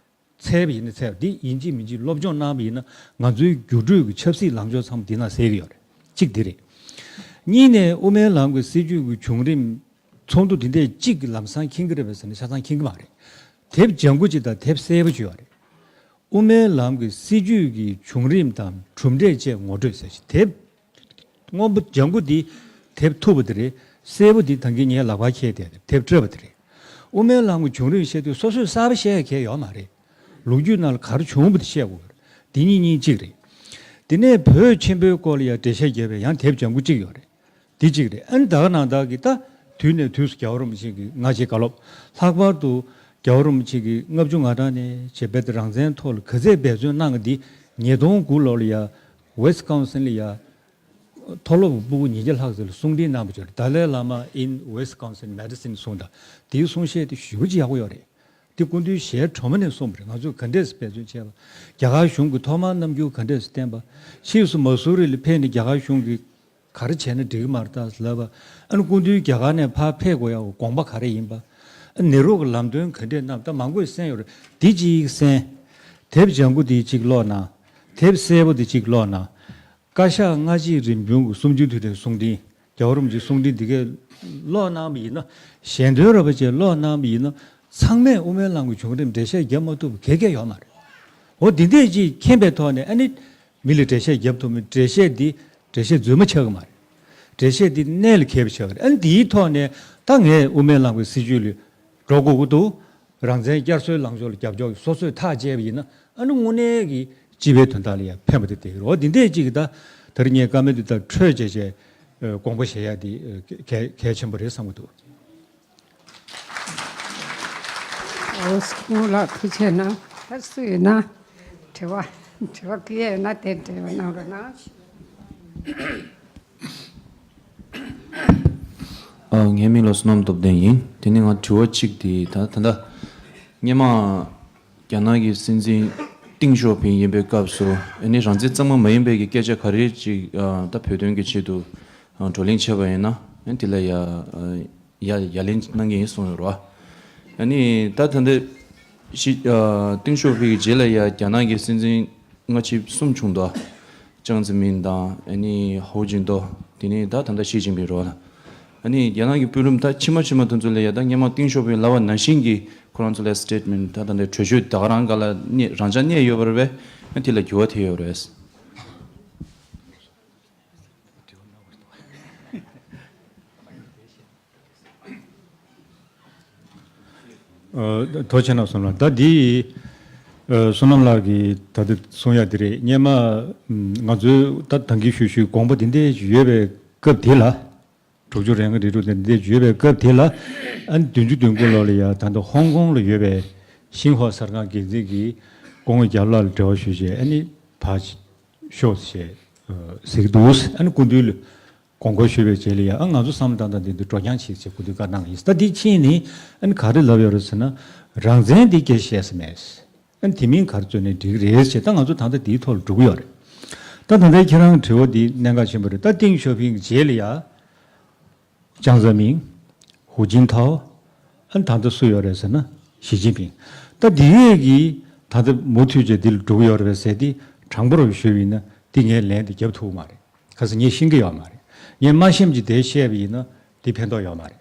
བཙལ་བ་ཡིན་ན། བཙལ་བ་འདི་ཡིན་གཅིག་མིན་གཅིག་སློབ་སྦྱོང་གནང་བ་ཡིན་ན། ང་ཚོའི་འགྱུར་འགྲོས་ཀྱི་ཆབ་སྲིད་ལངས་ཕྱོགས་ཚང་མ་འདི་ན་གསལ་གྱི་ཡོད་རེད། གཅིག་འདི་རེད། གཉིས་ནས་དབུ་མའི་ལམ་གྱི་སྲིད་བྱུས་ཀྱི་བྱུང་རིམ་ཚོགས་འདུ་འདི་འདྲས་གཅིག་གིས་ལམ་སང་མཁྱེན་གྱི་རེད་པས་ཟེར་ན་ཆ་ཚང་མཁྱེན་གྱི་མ་རེད། དེབ་ལྗང་གུ་གཅིག་དང་དེབ་སེར་པོ་གཅིག་ཡོད་རེད། དབུ་མའི་ལམ་གྱི་སྲིད་བྱུས་ཀྱི་བྱུང་རིམ་དང་གྲུབ་འབྲས་བཅས་ངོ་སྤྲོད་ཟེར་ཞིག་དེབ། སྔོན་པོ་ལྗང་གུ་འདི་དེབ་ཐུག་པ་དེ་རེད། སེར་པོ་འདི་ད་གིན་ངའི་ལག་པར་འཁྱེར་བསྡད་དེ་དེབ་བཀྲོལ་བ་དེ་རེད། དབུ་མའི་ལམ་གྱི་བྱུང་རིམ་བཤད་དུས་སོ་སོས་གསར་པ་བཤད་ཡ་གང་ཡང་ཡོད་མ་རེད། ལོ་རྒྱུས་ནང་ལ་ག་རེ་བྱུང་བ་དེ་བཤད་དགོས་པ་རེད། འདི་གཉིས་གཉིས་གཅིག་རེད། དེ་ནས་བོད་ཆེན་པོའི་སྐོར་ལ་ཡང་འགྲེལ་བཤད་བརྒྱབ་པའི་ཡང་དེབ་ལྗང་གུ་གཅིག་ཡོད་རེད། འདི་གཅིག་རེད། ཨ་ནི་ད་ག་ནང་བཞིན་གྱི་ད་དུས་ནས་དུས་སུ་རྒྱལ་བ་རིན་པོ་ཆེ་གི་སྔ་རྗེས་བཀའ་སློབ། ལྷག་པར་དུ་རྒྱལ་བ་རིན་པོ་ཆེ་གིས་ལྔ་བཅུ་ང་གྲངས་ནས་བྱས་བོད་དེ་རང་བཙན་ཐོག་ལ་ག་ཚད་འབད་བརྩོན་གནང་གི་འདི། ཉིས་སྟོང་དགུ་ལོ་ལ་ཡ་ཝེ་སི་ཀོན་སིན་ལ་ཡ་མཐོ་སློབ་ཀྱི་སྤུ་གུ་ཉིས་བརྒྱ་ལྷག་ཙམ་ལ་གསུང་འཕྲིན་གནང་བ་བྱས། Dalai Lama in Wisconsin Madison གསུང་དང་། དེའི་གསུང་བཤད་དེ་ཞེ་པོ་ཅིག་ཡག་པོ་ཡོད་རེད། དེ་སྐུ་མདུན་ཞལ་དྲོ་མོ་ནས་གསུངས་པ་རེད། ང་ཚོས་ག་འདྲས་སེ་འབད་བརྩོན་བྱས་པ། རྒྱ་གར་གཞུང་གིས་ཐོག་མར་རྣམ་འགྱུར་ག་འདྲས་སེ་བསྟན་པ། ཕྱིས་སུ་མ་སུ་རི་ལ་ཕེབས་ནས་རྒྱ་གར་གཞུང་གིས་ག་རེ་བྱས་ན་འགྲིག་གི་མ་རེད་ད་ལབ་པ། ཨ་ནི་སྐུ་མདུན་རྒྱ་གར་ནས་ཕར་ཕེབས་དགོས་ཡག་གི་དགོངས་པ་ག་རེ་ཡིན་པ། ཨ། ནེ་རུ་གི་ལམ་སྟོན་ག་འདྲས་གནང་། ད་མང་པོ་གསན་ཡོད་རེད། འདི་གཅིག་གསན། དེབ་ལྗང་གུ་འདི་གཅིག་ཀློག་གནང་། དེབ་སེར་པོ་འདི་གཅིག་ཀློག་གནང་། བཀའ་ཤག་སྔ་རྗེས་རིམ་བྱུང་གི་གསུམ་བཅུའི་དུས་དྲན་གསུང་འཕྲིན། རྒྱལ་བ་རིན་པོ་ཆེའི་གསུང་འཕྲིན་འདི་གས་ཀློག་གནང་བ་ཡིན་ན། ཞལ་འདོན་རོགས་པ་བྱས་ཀློག་གནང་བ་ཡིན་ན། ཚང་མས་དབུ་མའི་ལམ་གྱི་བྱུང་རིམ་འགྲེལ་བཤད་རྒྱབ་མ་ཐུབ་པ་ག་གས་ཡོད་མ་རེད། འོ། འདི་འདྲས་ཅིག་མཁྱེན་པའི་ཐོག་ནས་ཨ་ནི་མི་ལ་འགྲེལ་བཤད་རྒྱབ་ཐུབ་མིན། འགྲེལ་བཤད་འདི་འགྲེལ་བཤད་རྫུན་མ་ཆགས་ཀྱི་མ་རེད། འགྲེལ་བཤད་འདི་གནད་ལ་འཁེལ་བ་ཆགས་ཀྱི་རེད། ཨ་ནི་འདིའི་ཐོག་ནས་ད་ངས་དབུ་མའི་ལམ་གྱི་སྲིད་བྱུས་ལ་འགྲོ་དགོས་ཀྱི་འདུག་རང་བཙན་བསྐྱར་གསོའི་ལངས་ཕྱོགས་ལ་རྒྱབ་སྐྱོར་གྱི་སོ་སོས་ཐག་བཅད་པ་ཡིན་ན། ཨ་ནི་དངོས་གནས་ཀྱི་སྤྱི་པའི་དོན་དག་ལ་ཡང་ཕན་པ་དེ་དེ་རེད། འོ། འདི་འདྲས་ཅིག་གི་ད་ད་རེས་ངས་བཀའ་མོལ་འདི་ད་འཕྲོས་བྱས་བྱས་དགོངས་པ་བཞེས་ཡ་འདི་གལ་གལ་ཆེན་པོ་རེད་བསམ་གྱི་འདུག། ཨོ། སྐུ་ངོ་ལགས་ཐུགས་རྗེ་གནང་། ད་སུ་ཡོད་ན་དྲི་བ་དྲི་བ་བཀོད་ཡ་ཡོད་ན་དེ་འབྲེལ་བ་གནང་རོགས་གནང་། ཨ། ངའི་མིང་ལ་བསོད་ནམས་སྟོབས་ལྡན་ཡིན། དེ་ནས་ང་དྲི་བ་གཅིག་དེ། ད་ད་ལྟ་སྔོན་མ་རྒྱ་ནག་གི་སྲིད་འཛིན་ཏིང་ཞའོ་ཕིང་ཡིན་པའི་སྐབས་སུ། ཨ་ནི་རང་བཙན་གཙང་མ་མ་ཡིན་པའི་གི་སྐད་ཆ་ག་རེ་ཅིག་ཨ། ད་བོད་དོན་གྱི་ཆེད་དུ་ཨ། བགྲོ་གླེང་བྱས་པ་ཡིན་ན། ཨ། དེ་ལ་ཡ་ཨ། ཡ་ཡ་ལན་གནང་གི་ཡིན་གསུངས་ཡོད་རེད་བ། ཨ་ནི་ད་ད་ལྟ་ཞི་ཨ། ཏིང་ཞའོ་ཕིང་གི་རྗེས་ལ་ཡ་རྒྱ་ནག་གི་སྲིད་འཛིན་སྔ་ཕྱི་གསུམ་བྱུང་འདུག། ཅང་ཙེ་མིན་དང་། ཨ་ནི་ཧུའུ་ཅིན་ཏའོ། དེ་ནས་ད་ད་ལྟ་ཞི་ཅིན་ཕིང་རེད་བ། ཨ་ནི་རྒྱ་ནག་གི་དཔོན་རིགས་ད་ཕྱི་མ་ཕྱི་མ་དེ་ཚོ་ལ་ཡ། ད་སྔོན་མ་ཏིང་ཞའོ་ཕིང་ལབ་པ་ནང་བཞིན་གྱི་ཁོ་རང་ཚོ་ལ་སི་ཊེ་ཊི་མེན་ཊི། ད་ད་ལྟ་གྲོས་ཆོད་ད་ག་རང་སྒང་ལ་གནས་རང་འཇགས་གནས་ཡོད་པ་རེད་པས། ཨ། དེ་ལ་འགྱུར་བ་ཐེབས་ཡོད་རེད། ཨ། ཐུགས་རྗེ་གནང་། བསོད་ནམས་ལགས། ད་འདི་ཨ། བསོད་ནམས་ལགས་ཀྱིས་ད་ལྟ་གསུང་ཡ་འདི་རེད། སྔོན་མ་ང་ཚོའི་ད་ད་གིན་ཞུ་ཞུའི་དགོངས་པ་འདི་འདྲ་ཡོད་པའི་སྐབས་དེ་ལ། དྲུག་ཅུ་རེ་ལྔ་རེ་དྲུག་དེ་འདི་འདྲ་ཡོད་པའི་སྐབས་དེ་ལ། ཨ་ནི་བདུན་ཅུ་དོན་དགུ་ལོ་ལ་ཡ་ད་ལྟ་ཧོང་ཀོང་ལ་ཡོད་པའི་ཤིན་ཧྭ་གསར་ཁང་འགན་འཛིན་གྱིས་སྐུ་ངོ་རྒྱ་ལགས་ལ་འབྲེལ་བ་ཞུས་བྱས། ཨ་ནི་ཕར་ཤོག་ཅེས་ཨ། ཟེར་གྱི་འདུག། ཨ་ནི་སྐུ་མདུན་ལ། དགོངས་སྐོར་ཞུས་པའི་རྗེས་ལ་ཡང་ཨ་ང་ཚོ་བསམ་བློ་བཏང་སྟངས་དེ་འདི་འགྲོ་རྐྱང་བྱེད་ཅེས་སྐུ་མདུན་བཀའ་གནང་ཡིན། ད་འདི་ཕྱིན་ནི་ཨ་ནི་ག་རེ་ལབ་ཡོད་རེད་ཟེར་ན། རང་བཙན་འདི་སྐད་ཆ་བཤད་ས་མེད། ཨ་ནི་དེ་མིན་ག་རེ་བརྩོན་ནས་འགྲིག་རེད་ཅེས་ད་ང་ཚོ་ད་ལྟ་འདིའི་ཐོག་ལ་འགྲོ་གི་ཡོད་རེད། ད་ད་ལྟའི་ཁྱེད་རང་དྲི་བ་འདི་གནད་འགག་ཆེན་པོ་རེད། ད་ཏིང་ཞའོ་ཕིང་གི་རྗེས་ལ་ཡ། ཅང་ཙེ་མིན། ཧུའུ་ཅིན་ཐའོ། ཨ་ནི་ད་ལྟ་སུ་ཡོད་རེད་ཟེར་ན་ཞི་ཅིན་ཕིང་། ད་འདི་ཡས་ཀྱིས་ད་ལྟ་མུ་མཐུད་བྱས་འདི་ལ་འགྲོ་གི་ཡོད་རེད་པས་ཟེར་ཏེ་དྲང་པོ་རུ་ཞུས་པ་ཡིན་ན་འདི་ངས་ལན་འདི་རྒྱབ་ཐུབ་ཀྱི་མ་རེད། ག་ཟེར་ངས་ཤེས་ཀྱི་ཡོད་མ་རེད། ངས་མ་ཤེས་ཀྱི་དེ་བཤད་པ་ཡིན་ན་འདི་ཕན་ཐོགས་ཡོད་མ་རེད།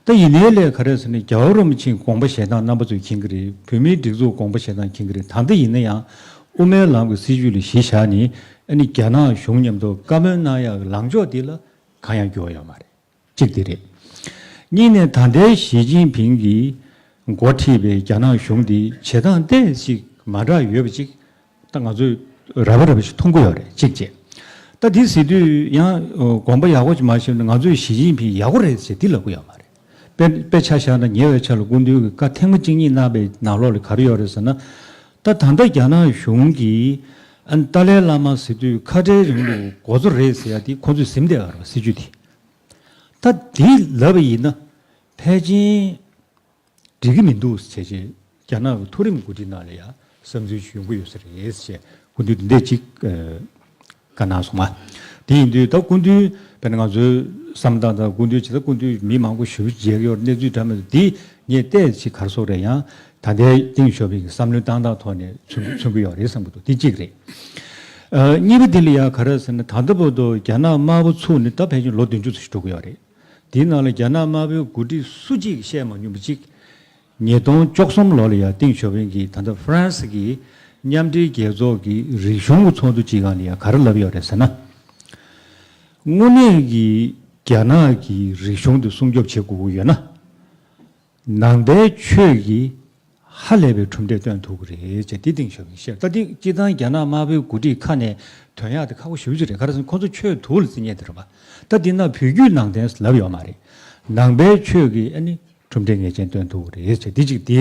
ད་ཡིན་ནའི་ལས་ག་རེ་ཟེར་ན་རྒྱལ་བ་རིན་པོ་ཆེའི་དགོངས་པ་བཞེས་སྟངས་རྣམ་པ་ཚོས་མཁྱེན་གྱི་རེད། བོད་མིའི་སྒྲིག་འཛུགས་དགོངས་པ་བཞེས་སྟངས་མཁྱེན་གྱི་རེད། ད་ལྟ་ཡིན་ན་ཡང་དབུ་མའི་ལམ་གྱི་སྲིད་བྱུས་ལ་གཞི་བཞག་ནས་ཨ་ནི་རྒྱ་ནག་གཞུང་མཉམ་དུ་བཀའ་མོལ་གནང་ཡག་གི་ལངས་ཕྱོགས་འདི་ལ་གང་ཡང་འགྱུར་བ་ཡོད་མ་རེད། གཅིག་དེ་རེད། གཉིས་ནས་ད་ལྟའི་ཞི་ཅིན་ཕིང་གིས་འགོ་ཁྲིད་པའི་རྒྱ་ནག་གཞུང་འདི་བྱེད་སྟངས་ཏོག་ཙམ་མ་འདྲ་ཡོད་པ་ཅིག་ད་ང་ཚོས་ར་བ་ར་བ་ཞིག་མཐོང་གི་ཡོད་རེད། གཅིག་བྱས། ད་འདི་ཟེར་དུས་ཡང་དགོངས་པ་ཡག་པོ་ཅིག་མ་ཞིག་ན་ང་ཚོས་ཞི་ཅིན་ཕིང་ཡག་པོ་རེད་ཟེར་འདི་ལབ་ཀྱི་ཡོད་མ་རེད། དཔེ་དཔེ་ཆ་བཞག་ན་ཉེ་བའི་ཆར་ལ་སྐུ་མདུན་གྱིས་བཀའ་ཐེངས་མ་གཅིག་གཉིས་གནང་པའི་ནང་ལོགས་ལ་ག་རེ་ཡོད་རེད་ཟེར་ན། ད་ད་ལྟ་རྒྱ་ནག་གཞུང་གིས་ཨ་ནི་ཏཱ་ལའི་བླ་མ་ཟེར་དུས་ཁ་བྲལ་རིང་ལུགས་འགོ་གཙོ་རེད་ཟེར་ཡ་དེ་ཁོང་ཚོས་ཟིན་བསྡད་ཡོད་རེད་པ། སྲིད་བྱུས་དེ། ད་དེ་ལབ་པ་ཡིན་ན་ཕལ་ཆེར་འགྲིག་གི་མི་འདུག་ཟེར་བྱས་རྒྱ་ནག་གི་མཐོ་རིམ་འགོ་ཁྲིད་ནང་ལ་ཡ་བསམ་ཚུལ་ཞིག་ཡོང་གི་ཡོད་ས་རེད་ཟེར་སྐུ་མདུན་འདི་འདྲས་ཅིག་ཨ། བཀའ་གནང་སོང་ང་། དེ་ཡིན་དུས་ད་སྐུ་མདུན་དཔེར་ན་ང་ཚོའི་བསམ་སྟངས་དང་སྐུ་མདུན་ཇི་ལྟར་སྐུ་མདུན་མི་མང་པོ་ཞེ་པོ་མཇལ་གྱི་ཡོད་རེད། གནས་ཚུལ་འདྲ་མི་འདྲ་འདི་ངས་བལྟས་ཅིག་ག་རེ་ཟེར་དགོས་རེད། ཡང་ད་ལྟའི་ཏིང་ཞའོ་ཕིང་གི་བསམ་བློའི་བཏང་སྟངས་ཐོག་ནས་མཚོན་མཚོན་གྱི་ཡོད་རེད་བསམ་གྱི་འདུག་དེ་གཅིག་རེད། ཨ། གཉིས་པ་དེ་ལ་ཡང་ག་རེ་ཟེར་ན་ད་ལྟ་བར་དུ་རྒྱ་ནག་དམར་པོ་ཚུགས་ནས་ད་ཕལ་ཆེར་ལོ་བདུན་ཅུ་ཙམ་ཞིག་འགྲོ་གི་ཡོད་རེད། དེའི་ནང་ལ་རྒྱ་ནག་དམར་པོའི་འགོ་ཁྲིད་སུ་གཅིག་བཤད་མ་མྱོང་པ་གཅིག་ཉིས་སྟོང་བཅུ་གསུམ་ལོ་ལ་ཡང་ཏིང་ཞའོ་ཕིང་གིས་ད་ལྟ་ཧྥ་རན་སི་གི་མཉམ་འབྲེལ་རྒྱལ་ཚོགས་ཀྱི་རིག་གཞུང་གི་ཚོགས་འདུ་གཅིག་སྒང་ལ་ཡང་ག་རེ་ལབ་ཡོད་རེད་ཟེར་ན། དངོས་གནས་ཀྱི་རྒྱ་ནག་གི་རིག་གཞུང་དེ་སྲུང་སྐྱོབ་བྱེད་དགོས་ཀྱི་ཡོད་ན། ནང་པའི་ཆོས་ཀྱིས་ཧ་ལས་པའི་གྲུབ་འབྲས་སྟོན་ཐུབ་ཀྱི་རེད་ཅེས་དེ་ཏིང་ཞའོ་ཕིང་བཤད། ད་དེ་སྤྱིར་བཏང་རྒྱ་ནག་དམར་པོའི་འགོ་ཁྲིད་ཁ་ནས་ཐོན་ཡག་དེ་ཁག་པོ་ཞེ་པོ་ཅིག་རེད། ག་རེ་ཟེར་ན་ཁོང་ཚོ་ཆོས་དུག་ལ་བརྩི་མཁན་དེ་རེད་པ། ད་དེ་ན་བོད་བརྒྱུད་ནང་བསྟན་ལབ་ཡོད་མ་རེད། ནང་པའི་ཆོས་ཀྱིས་ཨ་ནི་གྲུབ་འབྲས་ངེས་ཅན་སྟོན་ཐུབ་ཀྱི་རེད་ཅེས་དེ་གཅིག་དེ་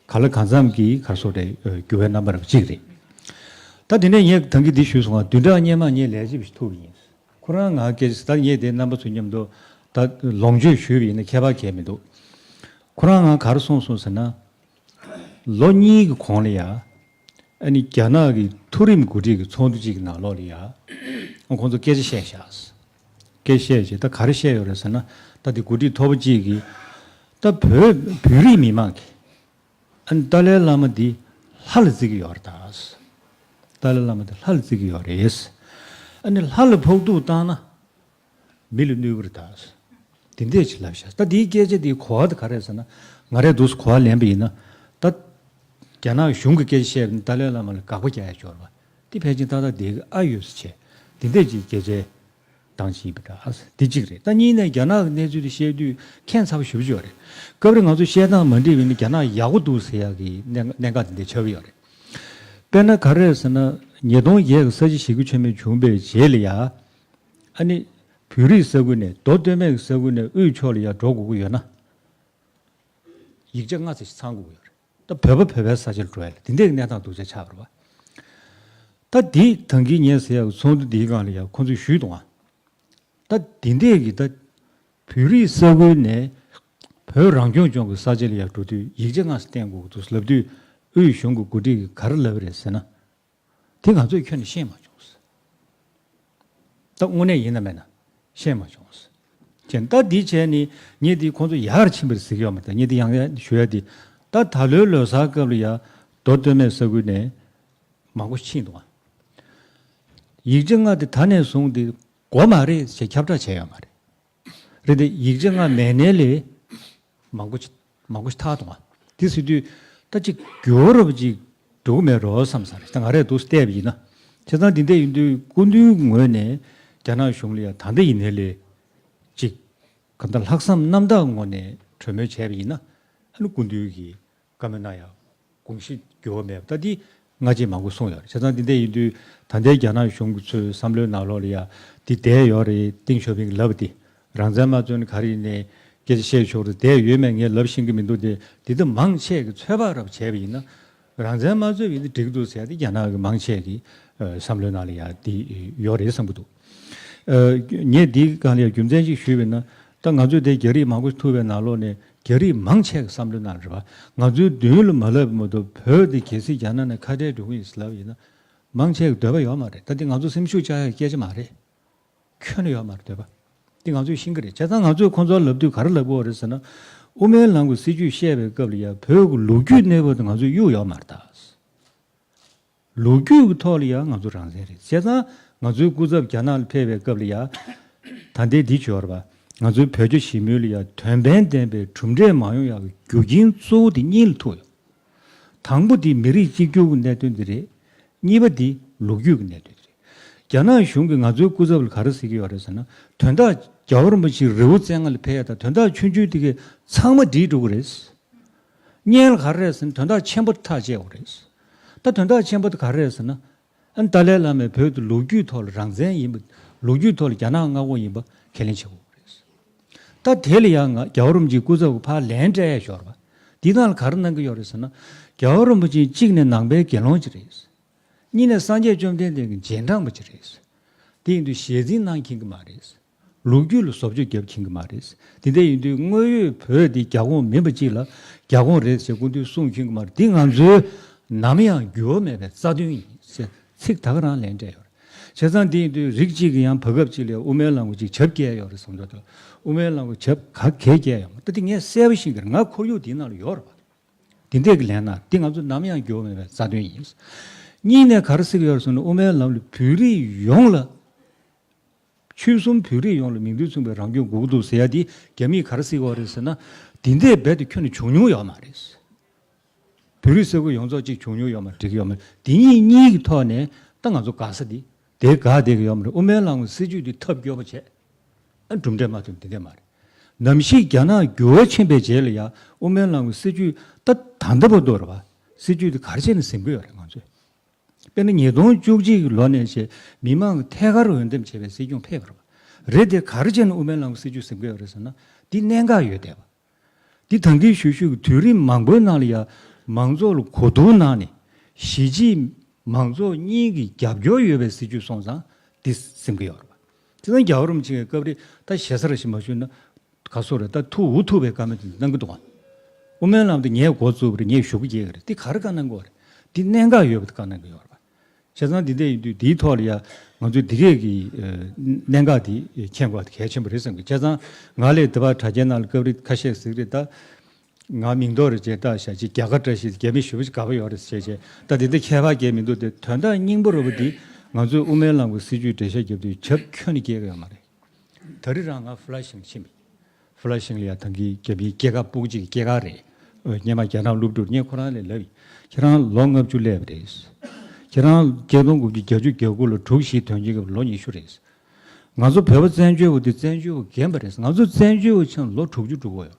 ག་ལ་གང་འཚམ་གྱིས་ག་རེ་ཟེར་དགོས་རེད། འགྱུར་བའི་རྣམ་པ་རེད་པ་གཅིག་རེད། ད་དེ་ནས་ངས་ད་གིན་འདི་ཞུས་སོང་ང་། བདུན་ཕྲག་སྔོན་མ་ངས་ལས་བྱེད་པ་ཞིག་ཐུག་པ་ཡིན། ཁོ་རང་ང་སྐད་ཆ་ད་ངས་དེ་རྣམ་པ་ཚོ་མཉམ་དུ་ད་ལོངས་སྤྱོད་ཞུས་པ་ཡིན་ན་ཁྱད་པར་གང་ཡང་མི་འདུག་ཁོ་རང་ང་ག་རེ་གསུངས་སོང་ཟེར་ན། ལོ་གཉིས་ཀྱི་གོང་ལ་ཡ། ཨ་ནི་རྒྱ་ནག་གི་མཐོ་རིམ་འགོ་ཁྲིད་ཀྱི་ཚོགས་འདུ་གཅིག་གི་ནང་ལོགས་ལ་ཡ། ཁོང་ཚོ་སྐད་ཆ་བཤད་ཤག་སྐད་ཆ་བཤད་བྱས་ད་ག་རེ་བཤད་ཡོད་རེད་ཟེར་ན། ད་དེ་འགོ་ཁྲིད་མཐོ་པོ་གཅིག་གིས་ད་བོད་བོད་རིགས་མི་མང་གིས་ཨ་ནི་ཏཱ་ལའི་བླ་མ་འདི་ལྷ་ལ་བརྩི་གི་ཡོད་རེད་ད། ཏཱ་ལའི་བླ་མ་འདི་ལྷ་ལ་བརྩི་གི་ཡོད་རེད། ཨ་ནི་ལྷ་ལ་ཕོག་ཐུག་བཏང་ན། མི་ལ་གནོད་གི་རེད་ད། དེ་འདྲས་ཅིག་ལབ་ཤག་ད་དེའི་སྐད་ཆ་དེའི་གོ་བ་དེ་ག་རེ་རེད་ཟེར་ན། ང་རས་འདུག་སེ་གོ་བ་ལེན་པ་ཡིན་ན། ད་རྒྱ་ནག་གཞུང་གི་སྐད་ཆ་བཤད་པ་ཡིན་ན་ཏཱ་ལའི་བླ་མ་ལ་དགག་པ་རྒྱག་ཡ་ཅིག་ཡོད་རེད་པ། དེ་ཕལ་ཆེར་ཏག་ཏག་བསྡད་ཀྱི་ཨ་ཡོད་ས་བྱས། དེ་འདྲས་ཅིག་སྐད་ཆའི་སྟངས་ཅིག་ཡིན་པ་འདྲ། དེ་གཅིག་རེད། ད་གཉིས་ནས་རྒྱ་ནག་གི་གནས་ཚུལ་དེ་བཤད་དུས་ཁྱད་མཚར་པོ་ཞེ་པོ་ཅིག་ཡོད་རེད། སྐབས་རེ་ང་ཚོ་བཤད་སྟངས་མ་འགྲིག་པ་ཡིན་ན་རྒྱ་ནག་ཡག་པོ་འདུག་ཟེར་ཡག་གི་གནད་གནད་འགག་དེ་འདྲས་ཆགས་ཀྱི་ཡོད་རེད། དཔེར་ན་ག་རེ་རེད་ཟེར་ན། ཉིས་སྟོང་བརྒྱད་ཀྱི་ས་བྱི་ཞི་རྒོལ་ཆེན་མོ་བྱུང་བའི་རྗེས་ལ་ཡ། ཨ་ནི། བོད་རིགས་ས་ཁུལ་ནས་མདོ་སྟོད་སྨད་ཀྱི་ས་ཁུལ་ནས་དབུས་ཕྱོགས་ལ་ཡར་འགྲོ་དགོས་ཀྱི་ཡོད་ན། ཡིག་ཆ་སྔ་ཙམ་ཞིག་ཚང་དགོས་ཀྱི་ཡོད་རེད། ད་བོད་པ་བོད་པའི་ས་ཆར་འགྲོ་ཡ་ལ་དེ་འདྲའི་གནས་སྟངས་སྡུག་ཅག་ཆགས་པ་རེད་པ། ད་འདི་ད་གིན་ངས་ཟེར་ཡག་གི་ཚོགས་འདུ་འདིའི་སྒང་ལ་ཡ་ཁོང་ཚོས་ཞུས་འདུག་ཨ། ད་འདི་འདྲས་ཀྱི་ད་བོད་རིགས་ས་ཁུལ་ནས་བོད་རང་སྐྱོང་ལྗོངས་ཀྱི་ས་ཆ་ལ་ཡར་འགྲོ་དུས་ཡིག་ཆ་སྔ་ཙམ་བསྟན་དགོས་ཀྱི་འདུག་ལབ་དུས་དབུས་གཞུང་གི་འགོ་ཁྲིད་ཀྱིས་ག་རེ་ལབ་པ་རེད་ཟེར་ན། དེ་ང་ཚོས་ཁྱོན་ནས་ཤེས་མ་བྱུང་། ད་དངོས་གནས་ཡིན་ན་མེད་ན་ཤེས་མ་བྱུང་། ཅེས་ད་འདི་བྱས་ནས་ངས་འདི་ཁོང་ཚོ་ཡར་ཕྱིན་པར་གཟིགས་ཡོད་མ་རེད། ངས་འདི་ཡང་ཡང་ཞུ་ཡ་འདི། ད་ད་ལོའི་ལོ་གསར་སྐབས་ལ་ཡ་མདོ་སྟོད་སྨད་ས་ཁུལ་ནས་མང་པོ་ཕྱིན་འདུག་ཨ། ཡིག་ཆ་སྔ་དེ་ད་ནས་བཟུང་སྟེ་དགོས་མ་རེད་ཅེས་ཁྱབ་བསྒྲགས་བྱས་ཡོད་མ་རེད། རེད་དེ་ཡིག་ཆ་སྔ་མེད་ནའི་ལས་མང་པོ་ཅིག་མང་པོ་ཞིག་ཐར་འདུག་ཨ། དེ་ཟེར་དུས་ད་ཅིག་འགྱུར་བ་ཅིག་འགྲོ་གི་མེད་འགྲོ་བསམ་ས་རེད། ད་ང་རས་འདུག་བལྟས་པ་ཡིན་ན། བྱས་ཙང་འདི་འདྲ་ཡིན་དུས་སྐུ་མདུན་ངོས་ནས་རྒྱ་ནག་གཞུང་ལ་ཡང་ད་ལྟ་ཡིན་ནའི་ལས་ཅིག་གང་ལྟར་ལྷག་བསམ་རྣམ་དག་ངོས་ནས་གྲོས་མོལ་བྱས་པ་ཡིན་ན། ཨ་ནི་སྐུ་མདུན་གྱིས་བཀའ་མོལ་གནང་ཡག་དགོངས་གཞི་འགྱུར་བ་མེད་པ་ད་འདི་སྔ་རྗེས་མང་པོ་གསུངས་ཡོད་རེད། བྱས་ཙང་འདི་འདྲ་ཡིན་དུས་ད་ལྟའི་རྒྱ་ནག་གཞུང་གི་ཚོའི་བསམ་བློའི་ནང་ལོགས་ལ་ཡ་འདི་བསྡད་ཡོད་རེད། ཏིང་ཞའོ་ཕིང་གིས་ལབ་པ་འདི་རང་བཙན་མ་རྩོད་ན་ག་རེ་ཡིན་ནའི་སྐད་ཆ་བཤད་ཆོག་རེད། བསྡད་ཡོད་མེད་ངས་ལབ་ཤེས་ཀྱི་མི་འདུག་སྟེ། འདི་ལྟ་མང་ཆེ་གི་ཚོད་དཔག་རབ་བྱས་པ་ཡིན་ན་རང་བཙན་མ་རྩོད་པ་ཡིན་ན་འགྲིག་གི་འདུག་ཟེར་ཡ་འདི་རྒྱ་ནག་གི་མང་ཆེ་གི་བསམ་བློའི་ནང་ལ་ཡ་འདི་ཡོད་རེད་བསམ་གྱི་འདུག་ཨ། ངས་འདིའི་སྒང་ལ་ཡང་རྒྱུ་མཚན་ཅིག་ཞུས་པ་ཡིན་ན། ད་ང་ཚོས་དེ་རྒྱ་རིགས་མང་པོ་ཐུག་པའི་ནང་ལོགས་ནས་རྒྱ་རིགས་མང་ཆེ་གི་བསམ་བློའི་ནང་རེད་པ། ང་ཚོའི་མདུན་ལ་མ་ལབ་མ་གཏོགས་བོད་དེ་གལ་སྲིད་རྒྱ་ནག་ནས་ཁ་བྲལ་འགྲོ་གི་ཡིན་ཟེར་ལབ་ཡིན་ན། མང་ཆེ་གི་འདོད་པ་ཡོད་མ་རེད། ད་འདི་ང་ཚོ་སེམས་ཤུགས་བཅག་ཡག་སྐད་ཆ་མ་རེད། ཁྱོན་ནས་ཡོད་མ་རེད། འདོད་པ་འདི་ང་ཚོས་ཤེས་ཀྱི་རེད། བྱས་ཙང་ང་ཚོས་ཁོང་ཚོར་ལབ་དུས་ག་རེ་ལབ་དགོས་རེད་ཟེར་ན། དབུ་མའི་ལམ་གྱི་སྲིད་བྱུས་བཤད་པའི་སྐབས་ལ་ཡང་བོད་ཀྱི་ལོ་རྒྱུས་གནས་བབ་དེ་ང་ཚོས་གཡུག་ཡོད་མ་རེད་ད། ལོ་རྒྱུས་ཀྱི་ཐོག་ལ་ཡང་ང་ཚོ་རང་བཙན་རེད། བྱས་ཙང་ང་ཚོའི་སྐུ་ཚབ་རྒྱ་ནག་ལ་ཕེབས་པའི་སྐབས་ལ་ཡང་། ད་ལྟའི་འདི་བྱོས་ར་བ། ང་ཚོའི་བོད་རྒྱ་ཞི་མོལ་ལ་ཡང་དོན་ཕན་ལྡན་པའི་གྲུབ་འབྲས་མ་ཡོང་ཡག་གི་རྒྱུ་རྐྱེན་གཙོ་བོ་དེ་གཉིས་ལ་ཐུག་ཡོད། དང་པོ་དེ་མི་རིགས་གཅིག་གྱུར་གྱི་གནད་དོན་དེ་རེད། གཉིས་པ་དེ་ལོ་རྒྱུས་ཀྱི་གནད་དོན་དེ་རེད། རྒྱ་ནག་གཞུང་གིས་ང་ཚོའི་སྐུ་ཚབ་ལ་ག་རེ་ཟེར་གྱི་ཡོད་རེད་ཟེར་ན། དོན་དག་རྒྱལ་བ་རིན་པོ་ཆེ་རི་བོ་རྩེ་ལྔ་ལ་ཕེབས་ཡ་དང་དོན་དག་ཆུང་ཆུང་དེ་གས་ཚང་མ་འགྲིག་འགྲོ་གི་རེད། སྔོན་ལ་ག་རེ་རེད་ཟེར་ན་དོན་དག་ཆེན་པོ་ཐག་བཅད་དགོས་རེད། ད་དོན་དག་ཆེན་པོ་དེ་ག་རེ་རེད་ཟེར་ན། ཨ་ནི་ཏཱ་ལའི་བླ་མས་བོད་དུ་ལོ་རྒྱུས་ཐོག་ལ་རང་བཙན་ཡིན་པ། ལོ་རྒྱུས་ཐོག་ལ་རྒྱ་ནག་མངའ་འོག་ཡིན་པ་ཁས་ལེན་བྱེད་དགོས་རེད། ད་དེ་ལ་ཡང་ང་རྒྱལ་བ་རིན་པོ་ཆེའི་སྐུ་ཚབ་ཀྱིས་ཕར་ལན་སྤྲད་ཡ་ཤོར་བ། འདི་ནང་ལ་ག་རེ་གནང་གི་ཡོད་རེད་ཟེར་ན། རྒྱལ་བ་རིན་པོ་ཆེ་གཅིག་ནས་ནང་པའི་དགེ་སློང་ཅིག་རེད། གཉིས་ནས་སངས་རྒྱས་བཅོམ་ལྡན་འདས་ཀྱི་རྗེས་འབྲང་པ་ཅིག་རེད། དེ་ཡིན་དུས་ཞལ་འཛིན་གནང་མཁྱེན་གྱི་མ་རེད། ལོ་རྒྱུས་ལ་བཟོ་བཅོས་རྒྱབ་མཁྱེན་གྱི་མ་རེད། དེ་འདྲ་ཡིན་དུས་དངོས་ཡོད་བོད་འདི་རྒྱ་ཁོངས་མིན་པ་ཅིག་ལ་རྒྱ་ཁོངས་རེད་ཟེར་སྐུ་མདུན་གསུང་མཁྱེན་གྱི་མ་རེད། འདི་ང་ཚོའི་ནམ་ཡང་འགྱུར་བ་མེད་པའི་རྩ་དོན་ཡིན་ཟེར་ཚིག་ད་ག་རང་ལན་སྤྲད་ཡོད་རེད། བྱས་ཙང་དེ་ཡིན་དུས་རིགས་གཅིག་གིས་ཡང་བར་སྐབས་ཅིག་ལ་དབུ་མའི་ལམ་གྱི་ཅིག་བྱབ་བཀལ་ཡོད་རེད་བསམ་འདུག་དབུ་མའི་ལམ་གྱི་བྱབ་ག་གེ་བཀལ་ཡོད་མ་རེད། ད་དེ་ངས་གསལ་པོ་ཤེས་ཀྱི་རེད། ང་ཁོར་ཡུག་དེའི་ནང་ལ་ཡོད་རེད་པ། དེ་འདྲས་ཀྱི་ལན་ན་འདི་ང་ཚོ་ནམ་ཡང་འགྱུར་བ་མེད་པའི་རྩ་དོན་ཡིན། གཉིས་ནས་ག་རེ་ཟེར་གྱི་ཡོད་རེད་ཟེར་ན། དབུ་མའི་ལམ་ལ་བོད་རིགས་ཡོངས་ལ། ཆོལ་གསུམ་བོད་རིགས་ཡོངས་ལ་མིང་དོན་མཚུངས་པའི་རང་སྐྱོང་དགོས་ཀྱི་འདུག་ཟེར་ཡ་འདི་རྒྱ་མིས་ག་རེ་ཟེར་གྱི་ཡོད་རེད་ཟེར་ན། འདི་འདྲས་རྦད་དེ་ཁྱོན་ནས་བྱུང་མྱོང་ཡོད་མ་རེད། བོད་རིགས་ས་ཁུལ་ཡོངས་རྫོགས་གཅིག་བྱུང་མྱོང་ཡོད་མ་རེད། འགྲིག་གི་ཡོད་མ་རེད། འདི་གཉིས་གཉིས་ཀྱི་ཐོག་ནས་ད་ང་ཚོ་དགའ་ས་འདི་དེ་དགའ་བསྡད་ཀྱི་ཡོད་མ་རེད། དབུ་མའི་ལམ་གྱི་སྲིད་བྱུས་འདི་ཐབས་སྐྱོ་པོ་བྱས། ཨ། གྲུབ་འབྲས་མ་ཐོན་འདི་འདྲས་མ་རེད། ནམ་ཞིག་རྒྱ་ནག་འགྱུར་བ་ཕྱིན་པའི་རྗེས་ལ་ཡང་དབུ་མའི་ལམ་གྱི་སྲིད་བྱུས་ད་ད་ལྟ་བར་དུ་རེད་པ། སྲིད་བྱུས་དེ་ག་རེ་བྱས་ནས་ཟིན་གྱི་ཡོད་རེད་ང་ཚོས། དཔེར་ན་ཉིས་སྟོང་བཅུ་གཅིག་གི་ལོ་ནས་བྱས་མི་མང་གི་ཐད་ཀར་འོས་འདེམས་བྱས་པའི་སྲིད་སྐྱོང་ཕེབས་པ་རེད་པ། རེད་དེ་ག་རེ་བྱས་ནས་དབུ་མའི་ལམ་གྱི་སྲིད་བྱུས་ཟིན་གྱི་ཡོད་རེད་ཟེར་ན། འདི་གནད་འགག་ཡོད་བསྡད་པ། འདི་ད་གིན་ཞུ་ཞུ་གི་དུས་རིམ་མང་པོའི་ནང་ལ་ཡང་མང་ཚོགས་ལ་གོ་བསྡུར་གནང་ནས་གཞིས་བྱེས་མང་ཚོགས་གཉིས་ཀྱི་རྒྱབ་སྐྱོར་ཡོད་པའི་སྲིད་བྱུས་སོང་ཙང་འདི་ཟིན་གྱི་ཡོད་རེད་པ། དེ་ཙང་རྒྱལ་བ་རིན་པོ་ཆེ་གི་སྐབས་རེ་ད་ཞེ་ས་ར་ཞིག་མ་ཞུས་ན། ག་སོ་རེད། ད་ཐུག་འུ་ཐུག་པའི་བཀའ་མོལ་དེ་གནང་གི་འདུག་ག་དབུ་མའི་ལམ་དེ་ངས་འགོ་བཙུགས་པ་རེད། ངས་ཞུ་གུ་རྒྱག་གི་རེད། དེ་ག་རེ་བཀའ་གནང་དགོས་རེད། དེ་གནད་འགག་ཡོད་པ་དེ་བཀའ་གནང་གི་ཡོད་རེད་པ། བྱས་ཙང་འདི་འདྲ་ཡིན་དུས་འདིའི་ཐོག་ལ་ཡ་ང་ཚོས་འདི་གས་ཀྱི་ཨ་གནད་འགག་འདི་མཁྱེན་དགོས་པ་དེ་གལ་ཆེན་པོ་རེད་བསམ་གི། བྱས་ཙང་ང་ལས་འདི་པར་དྲ་རྒྱའི་ནང་ལ་སྐབས་རེ་ཁ་ཤས་ཟེར་གི་རེད། ད་ང་མིང་འདོགས་རེ་བྱས་བཏགས་བཞག་ཅིག་རྒྱ་གར་བཀྲ་ཤིས་རྒྱ་མི་ཞེ་པོ་ཅིག་དགའ་པོ་ཡོད་རེད་ཟེར་བྱས། ད་འདི་འདྲ་ཁྱད་པར་གང་ཡང་མི་འདུག་དེ་དོན་དག་སྙིང་པོ་རེད་པ། འདི་ང་ཚོས་དབུ་མའི་ལམ་གྱི་སྲིད་བྱུས་འགྲེལ་བཤད་རྒྱབ་དུས་བྱབ་ཁྱོན་ནས་བཀལ་གི་ཡོད་མ་རེད། ད་རེས་རང་ང་ཧྥུ་ལ་ཤིང་ཕྱིན་པ་ཡིན། ཧྥུ་ལ་ཤིང་ལ་ཡ་ད་གིན་རྒྱ་མིའི་སྐྱེས་སྐར་ཕྲུ་གུ་གཅིག་གི་སྐྱེས་སྐར་རེད། ཨོ། སྔོན་མ་རྒྱ་ནག་སློབ་ཕྲུག་ངས་ཁོ་རང་ལ་ལབ་ཡིན། ཁྱེད་རང་ལོ་ལྔ་བཅུ་སླེབས་པ་རེད། ཁྱེད་རང་ཆིག་སྟོང་དགུ་བརྒྱ་བརྒྱད་ཅུ་གྱ་དགུ་ལ་དྲུག་བཞི་དོན་གཅིག་གི་ལོ་ཉི་ཤུ་རེད། ང་ཚོ་བོད་པ་བཙན་བྱོལ་བ་འདི་བཙན་བྱོལ་བ་རྒན་པ་རེད། ང་ཚོ་བཙན་བྱོལ་བ་ཕྱིན་ལོ་དྲུག་ཅུ་འགྲོ་གི་ཡོད།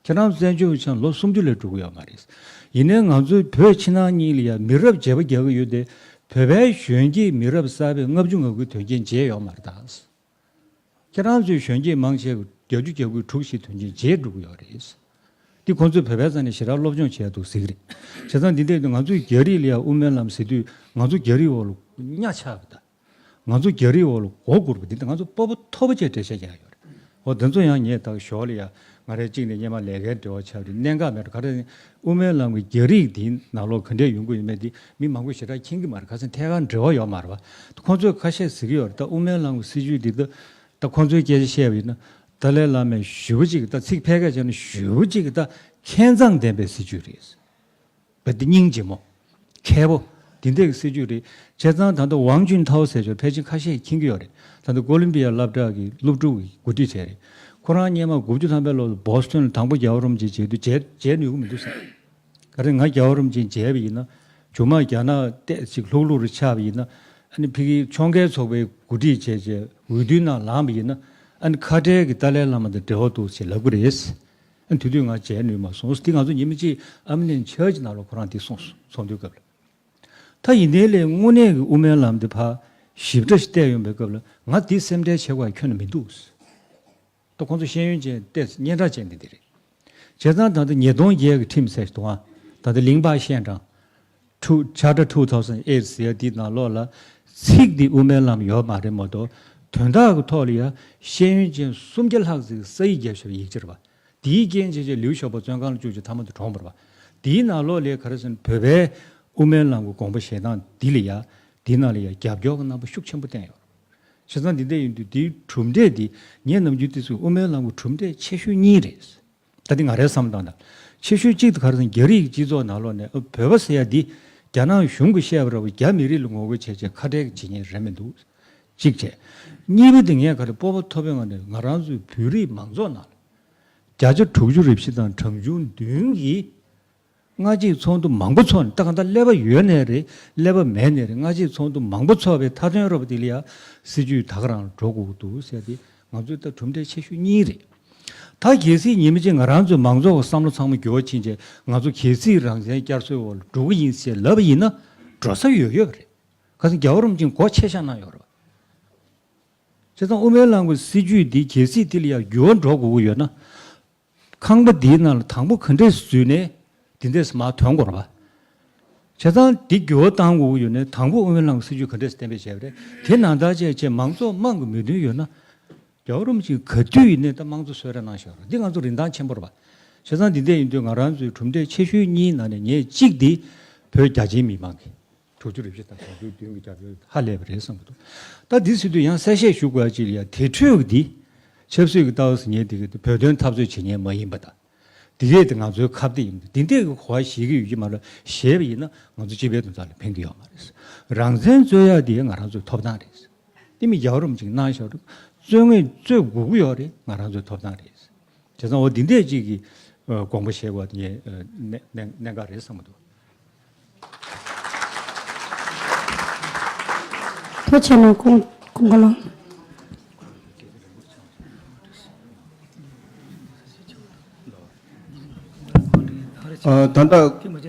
ཁྱེད་རང་བཙན་བྱོལ་བ་ཕྱིན་ལོ་སུམ་ཅུ་ལས་འགྲོ་གི་ཡོད་མ་རེད། ཡིན་ནའི་ང་ཚོའི་བོད་ཕྱི་ནང་གཉིས་ལ་ཡ་མི་རབས་བརྗེ་པོ་རྒྱག་གི་ཡོད་དེ། བོད་པའི་གཞོན་སྐྱེས་མི་རབས་གསར་པས་ལྔ་བཅུ་ང་དགུའི་དོན་རྐྱེན་བརྗེད་ཡོད་མ་རེད་ད། ཁྱེད་རང་ཚོའི་གཞོན་སྐྱེས་མང་ཆེ་བ་བརྒྱད་ཅུ་གྱ་དགུའི་དྲུག་བཞི་དོན་རྐྱེན་བརྗེད་འགྲོ་གི་ཡོད་རེད། འདི་ཁོང་ཚོས་བོད་པའི་རྩ་ནས་ཞེ་དྲག་སློབ་སྦྱོང་བྱས་འདུག་ཟེར་གི་རེད། བྱས་ཙང་འདི་འདྲ་ཡིན་དུས་ང་ཚོས་རྒྱ་རིགས་ལ་ཡ་དབུ་མའི་ལམ་ཟེར་དུས་ང་ཚོ་རྒྱ་རིགས་འོག་ལ་གཉའ་ཆག་གི་ད། ང་ཚོ་རྒྱ་རིགས་འོག་ལ་མགོ་སྒུར་བ་འདི་འདྲ་ང་ཚོ་སྤོབས་པ་མཐོ་པོ་བྱས་འགྲེལ་བཤད་རྒྱག་ཡོད་རེད། འོ། དེ་ཚོ་ཡང་ངས་ད་ཞོར་ལ་ཡ་ང་རའི་གཅིག་ནས་སྔོན་མ་ལས་ཀའི་འབྲེལ་བ་ཆགས་རེད། གནད་འགག་མེད་འགྲོ། ག་རེ་ཟེར་ན་དབུ་མའི་ལམ་གྱི་རྒྱ་རིགས་འདིའི་ནང་ལོགས་ག་འདྲས་ཡོང་གི་ཡོད་མེད་འདི་མི་མང་པོས་ཞེ་དྲག་མཁྱེན་གྱི་མ་རེད། ག་ཚོད་ཐད་ཀར་འབྲེལ་བ་ཡོད་མ་རེད་པ། ཁོང་ཚོས་ཁ་ཤས་ཟེར་གྱི་ཡོད་རེད། ད་དབུ་མའི་ལམ་གྱི་སྲིད་བྱུས་འདི་ད་ད་ཁོང་ཚོའི་སྐད་ཆ་བཤད་པ་ཡིན་ན། ཏཱ་ལའི་བླ་མས་ཞེ་པོ་ཅིག་ད་ཚིག་ཕལ་སྐད་བྱས་ན་ཞེ་པོ་ཅིག་ད་མཁས་མཛངས་ལྡན་པའི་སྲིད་བྱུས་རེད། བ་འདི་སྙིང་རྗེ་མོ། མཁས་པོ། འདི་འདྲ་གི་སྲིད་བྱུས་རེད། བྱས་ཙང་ད་ལྟ་ཝང་ཅུན་ཐའོ་ཟེར་ཆོག་ཕལ་ཆེར་ཁ་ཤས་མཁྱེན་གྱི་ཡོད་རེད། ད་ལྟ་ཀོ་ལོམ་བི་ཡ་སློབ་གྲྭ་གི་སློབ་ཕྲུག་གི་འགོ་ཁྲིད་བྱས་རེད། ཁོ་རང་སྔོན་མ་དགུ་བཅུ་ཐམ་པའི་ལོ་ལ་བོ་སི་ཊོན་ལ་དང་པོ་རྒྱལ་བ་རིན་པོ་ཆེ་མཇལ་དུས་མཇལ་མཇལ་ནུས་ཀྱི་མི་འདུག་ཟེར། ག་རེ་ང་རྒྱལ་བ་རིན་པོ་ཆེ་མཇལ་བ་ཡིན་ན། མཇུག་མ་རྒྱ་ནག་ཏོག་ཙམ་ལྷུག་ལྷུག་རུ་ཆགས་པ་ཡིན་ན། ཨ་ནི་ཕ་གིའི་ཕྱོགས་འགལ་ཚོགས་པའི་འགོ་ཁྲིད་བྱས་བྱས་འོས་བསྡུའི་ནང་ལངས་པ་ཡིན་ན། ཨ་ནི་ཁ་བྲལ་གྱི་ཏཱ་ལའི་བླ་མ་དང་འབྲེལ་བ་འདུག་ཅེས་ལབ་ཀྱི་རེད། ཨ་ནི་དེ་དུས་ང་མཇལ་ནུས་མ་སོང་། དེ་ང་ཚོ་ཉི་མ་གཅིག་ཨམ་ནན་ཆར་ཆི་ནང་ལ་ཁོ་རང་དེ་གསུངས་སོང་། ཚོགས་འདུའི་སྐབས་ལ། ད་ཡིན་ནའི་ལས་དངོས་གནས་ཀྱི་དབུ་མའི་ལམ་དེ་ཕར་ཞིབ་ཕྲ་ཞིག་བལྟས་ཡོང་པའི་སྐབས་ལ་ང་དེ་སེམས་ཁྲལ་བྱེད་དགོས་ཁྱོན་ནས་མི་འདུག་ད་ཁོང་ཚོ་ཤེས་ཡོན་ཅན་ཏོག་ཙམ་སྙན་གྲགས་ཅན་དེ་འདི་རེད། བྱས་ཙང་ད་ལྟ་ཉིས་སྟོང་བརྒྱད་ཀྱི་ཁྲིམས་ཟེར་འདུག་ཨ། ད་ལྟ་ལིང་པ་ཤན་ཀྲང་། Two- Charter two thousand eight ཟེར་ཡ་འདི་ནང་ལོགས་ལ་ཚིག་འདི་དབུ་མའི་ལམ་ཡོད་མ་རེད་མ་གཏོགས། དོན་དག་གི་ཐོག་ལ་ཡ་ཤེས་ཡོན་ཅན་སུམ་བརྒྱ་ལྷག་ཙམ་གྱིས་ས་ཡིག་བརྒྱབ་བཞག་པའི་ཡིག་ཆ་རེད་པ། དེའི་རྐྱེན་བྱས་བྱས་ལིའུ་ཞའོ་པོ་བཙོན་ཁང་ལ་བཅུག་བྱས་མཐའ་མ་དུ་གྲོངས་པ་རེད་པ། དེའི་ནང་ལོགས་ལ་ག་རེ་ཟེར་ན་བོད་པའི་དབུ་མའི་ལམ་གྱི་དགོངས་པ་བཞེས་སྟངས་འདི་ལ་ཡ་དེའི་ནང་ལ་ཡ་རྒྱབ་སྐྱོར་གྱི་རྣམ་པ་ཤུགས་ཆེན་པོ་བསྟན་ཡོད་རེད། བྱས་ཙང་འདི་འདྲ་ཡིན་དུས་དེའི་གྲུབ་འབྲས་འདི་ངས་ནམ་རྒྱུན་དུས་སུ་དབུ་མའི་ལམ་གྱི་གྲུབ་འབྲས་ཆེ་ཤོས་གཉིས་རེད། ད་འདི་ང་རའི་བསམ་སྟངས་དང་། ཆེ་ཤོས་གཅིག་དེ་ག་རེ་ཟེར་ན་རྒྱ་རིགས་སྤྱི་ཚོགས་ནང་ལོགས་ནས་ཨ་བོད་པ་ཟེར་ཡ་འདི་རྒྱ་ནག་གཞུང་གིས་བཤད་པ་རེད་པ། རྒྱ་མི་རིགས་ལ་ངོ་རྒོལ་བྱས་བྱས་ཁ་བྲལ་བྱེད་མཁན་རེད་མི་འདུག་གཅིག་བྱས། གཉིས་པ་དེ་ངས་ག་རེ་སྤོབས་པ་མཐོ་པོའི་ངང་ནས་ང་རང་ཚོའི་བོད་རིགས་མང་ཚོགས་ནང་ལ་བརྒྱ་ཆ་དྲུག་ཅུ་རེ་བཞི་དང་གྲངས་ཆུང་བདུན་གྱིས་སྔ་ཕྱི་ཚོགས་འདུ་མང་པོ་ཚོགས་ནས་ད་གང་ལྟར་ཀླད་པ་ཡོད་ནའི་རེད། ཀླད་པ་མེད་ནའི་རེད། སྔ་ཕྱི་ཚོགས་འདུ་མང་པོ་ཚོགས་པའི་མཐའ་དོན་རེད་པ། དེ་ལ་ཡ་སྲིད་ཇུས་ད་ག་རང་འགྲོ་དགོས་ཀྱི་འདུག་ཟེར་ཏེ་ང་ཚོའི་ད་གྲུབ་འབྲས་ཆེ་ཤོས་གཉིས་རེད། ད་གལ་སྲིད་ཉི་མ་གཅིག་ང་རང་ཚོའི་མང་ཚོགས་ཀྱི་བསམ་བློ་ཚང་མ་འགྱུར་བ་ཕྱིན་བྱས་ང་ཚོ་གལ་སྲིད་རང་བཙན་བསྐྱར་གསོའི་འོག་ལ་འགྲོ་གི་ཡིན་ཟེར་ལབ་པ་ཡིན་ན་འགྲོ་ས་ཡོད་ཡོད་པ་རེད། ཁ་སང་རྒྱལ་བ་རིན་པོ་ཆེས་སྒོ་ཕྱེ་བཞག་གནང་ཡོད་རེད་པ། བྱས་ཙང་དབུ་མའི་ལམ་གྱི་སྲིད་ཇུས་འདི་གལ་སྲིད་དེ་ལ་ཡང་འགྱུར་བ་འགྲོ་དགོས་ཀྱི་ཡོད་ན། ཁང་པ་འདིའི་ནང་ལ་དང་པོ་ག་འདྲས་འཛུལ་ནས་འདི་འདྲས་མར་ཐོན་དགོས་རེད་པ། བྱས་ཙང་འདི་འགྱུར་བ་གཏང་དགོས་ཀྱི་ཡོད་ན་དང་པོ་དབུ་མའི་ལམ་གྱི་སྲིད་ཇུས་ག་འདྲས་གཏན་འབེབས་བྱས་པ་རེད། དེ་ནང་ལྟར་བྱས་བྱས་མང་ཚོགས་དམངས་ཀྱི་མོས་མཐུན་ཡོད་ན། རྒྱལ་བ་རིན་པོ་ཆེས་ག་དུས་ཡིན་ནའི་ད་དམངས་གཙོ་གསོལ་རས་གནང་བཞག་རེད། འདི་ང་ཚོ་རིན་ཐང་ཆེན་པོ་རེད་པ། བྱས་ཙང་འདི་འདྲས་ཡིན་དུས་ང་རང་ཚོའི་གྲུབ་འབྲས་ཆེ་ཤོས་གཉིས་ནང་ནས་ངས་གཅིག་འདི་བོད་རྒྱ་ཆེའི་མི་མང་གི་དྲུག་ཅུ་རེ་བཞི་དང་གྲངས་ཆུང་བདུན་གྱི་རྒྱབ་སྐྱོར་ཧ་ལས་པ་རེད་བསམ་གྱི་འདུག་ད་འདི་ཟེར་དུས་ཡང་གསལ་བཤད་ཞུ་དགོས་ཡ་གཅིག་ལ་ཡ་དེ་འཕྲོས་ཀྱི་འདི་ཆབ་སྲིད་ཀྱི་ལྟ་བ་ཟེར་མཁན་དེ་གི་བོད་དོན་འཐབ་རྩོད་བྱེད་མཁན་མ་ཡིན་པ་དང་། དེ་གས་དེ་ང་ཚོའི་ཁ་གཏད་ཡིན་པ་འདི་འདྲས་ཀྱི་གོ་བ་ཞིག་གི་ཡོད་ཀྱི་མ་རེད། བཤད་པ་ཡིན་ན་ང་ཚོ་སྤྱི་པའི་དོན་དག་ལ་ཕན་གྱི་ཡོད་མ་རེད། རང་བཙན་རྩོད་ཡ་དེ་ང་རང་ཚོའི་ཐོབ་ཐང་རེད། དེ་མི་རྒྱལ་བ་རིན་པོ་ཆེས་གནང་བཞག་རེད། རྩོད་ངེས་རྩོད་དགོས་ཀྱི་ཡོད་རེད། ང་རང་ཚོའི་ཐོབ་ཐང་རེད། བྱས་ཙང་འོ་འདི་འདྲས་ཅིག་གི་ཨ་དགོངས་པ་བཞེས་དགོས་པ་དེ་ངས་ཨ་གནད་གནད་གནད་འགག་རེད་བསམ་གྱི་འདུག་ཐུགས་རྗེ་ཆེ་གནང་། ཀུན་ཀུན་དགའ་ལགས། ཨ་ད་ལྟ་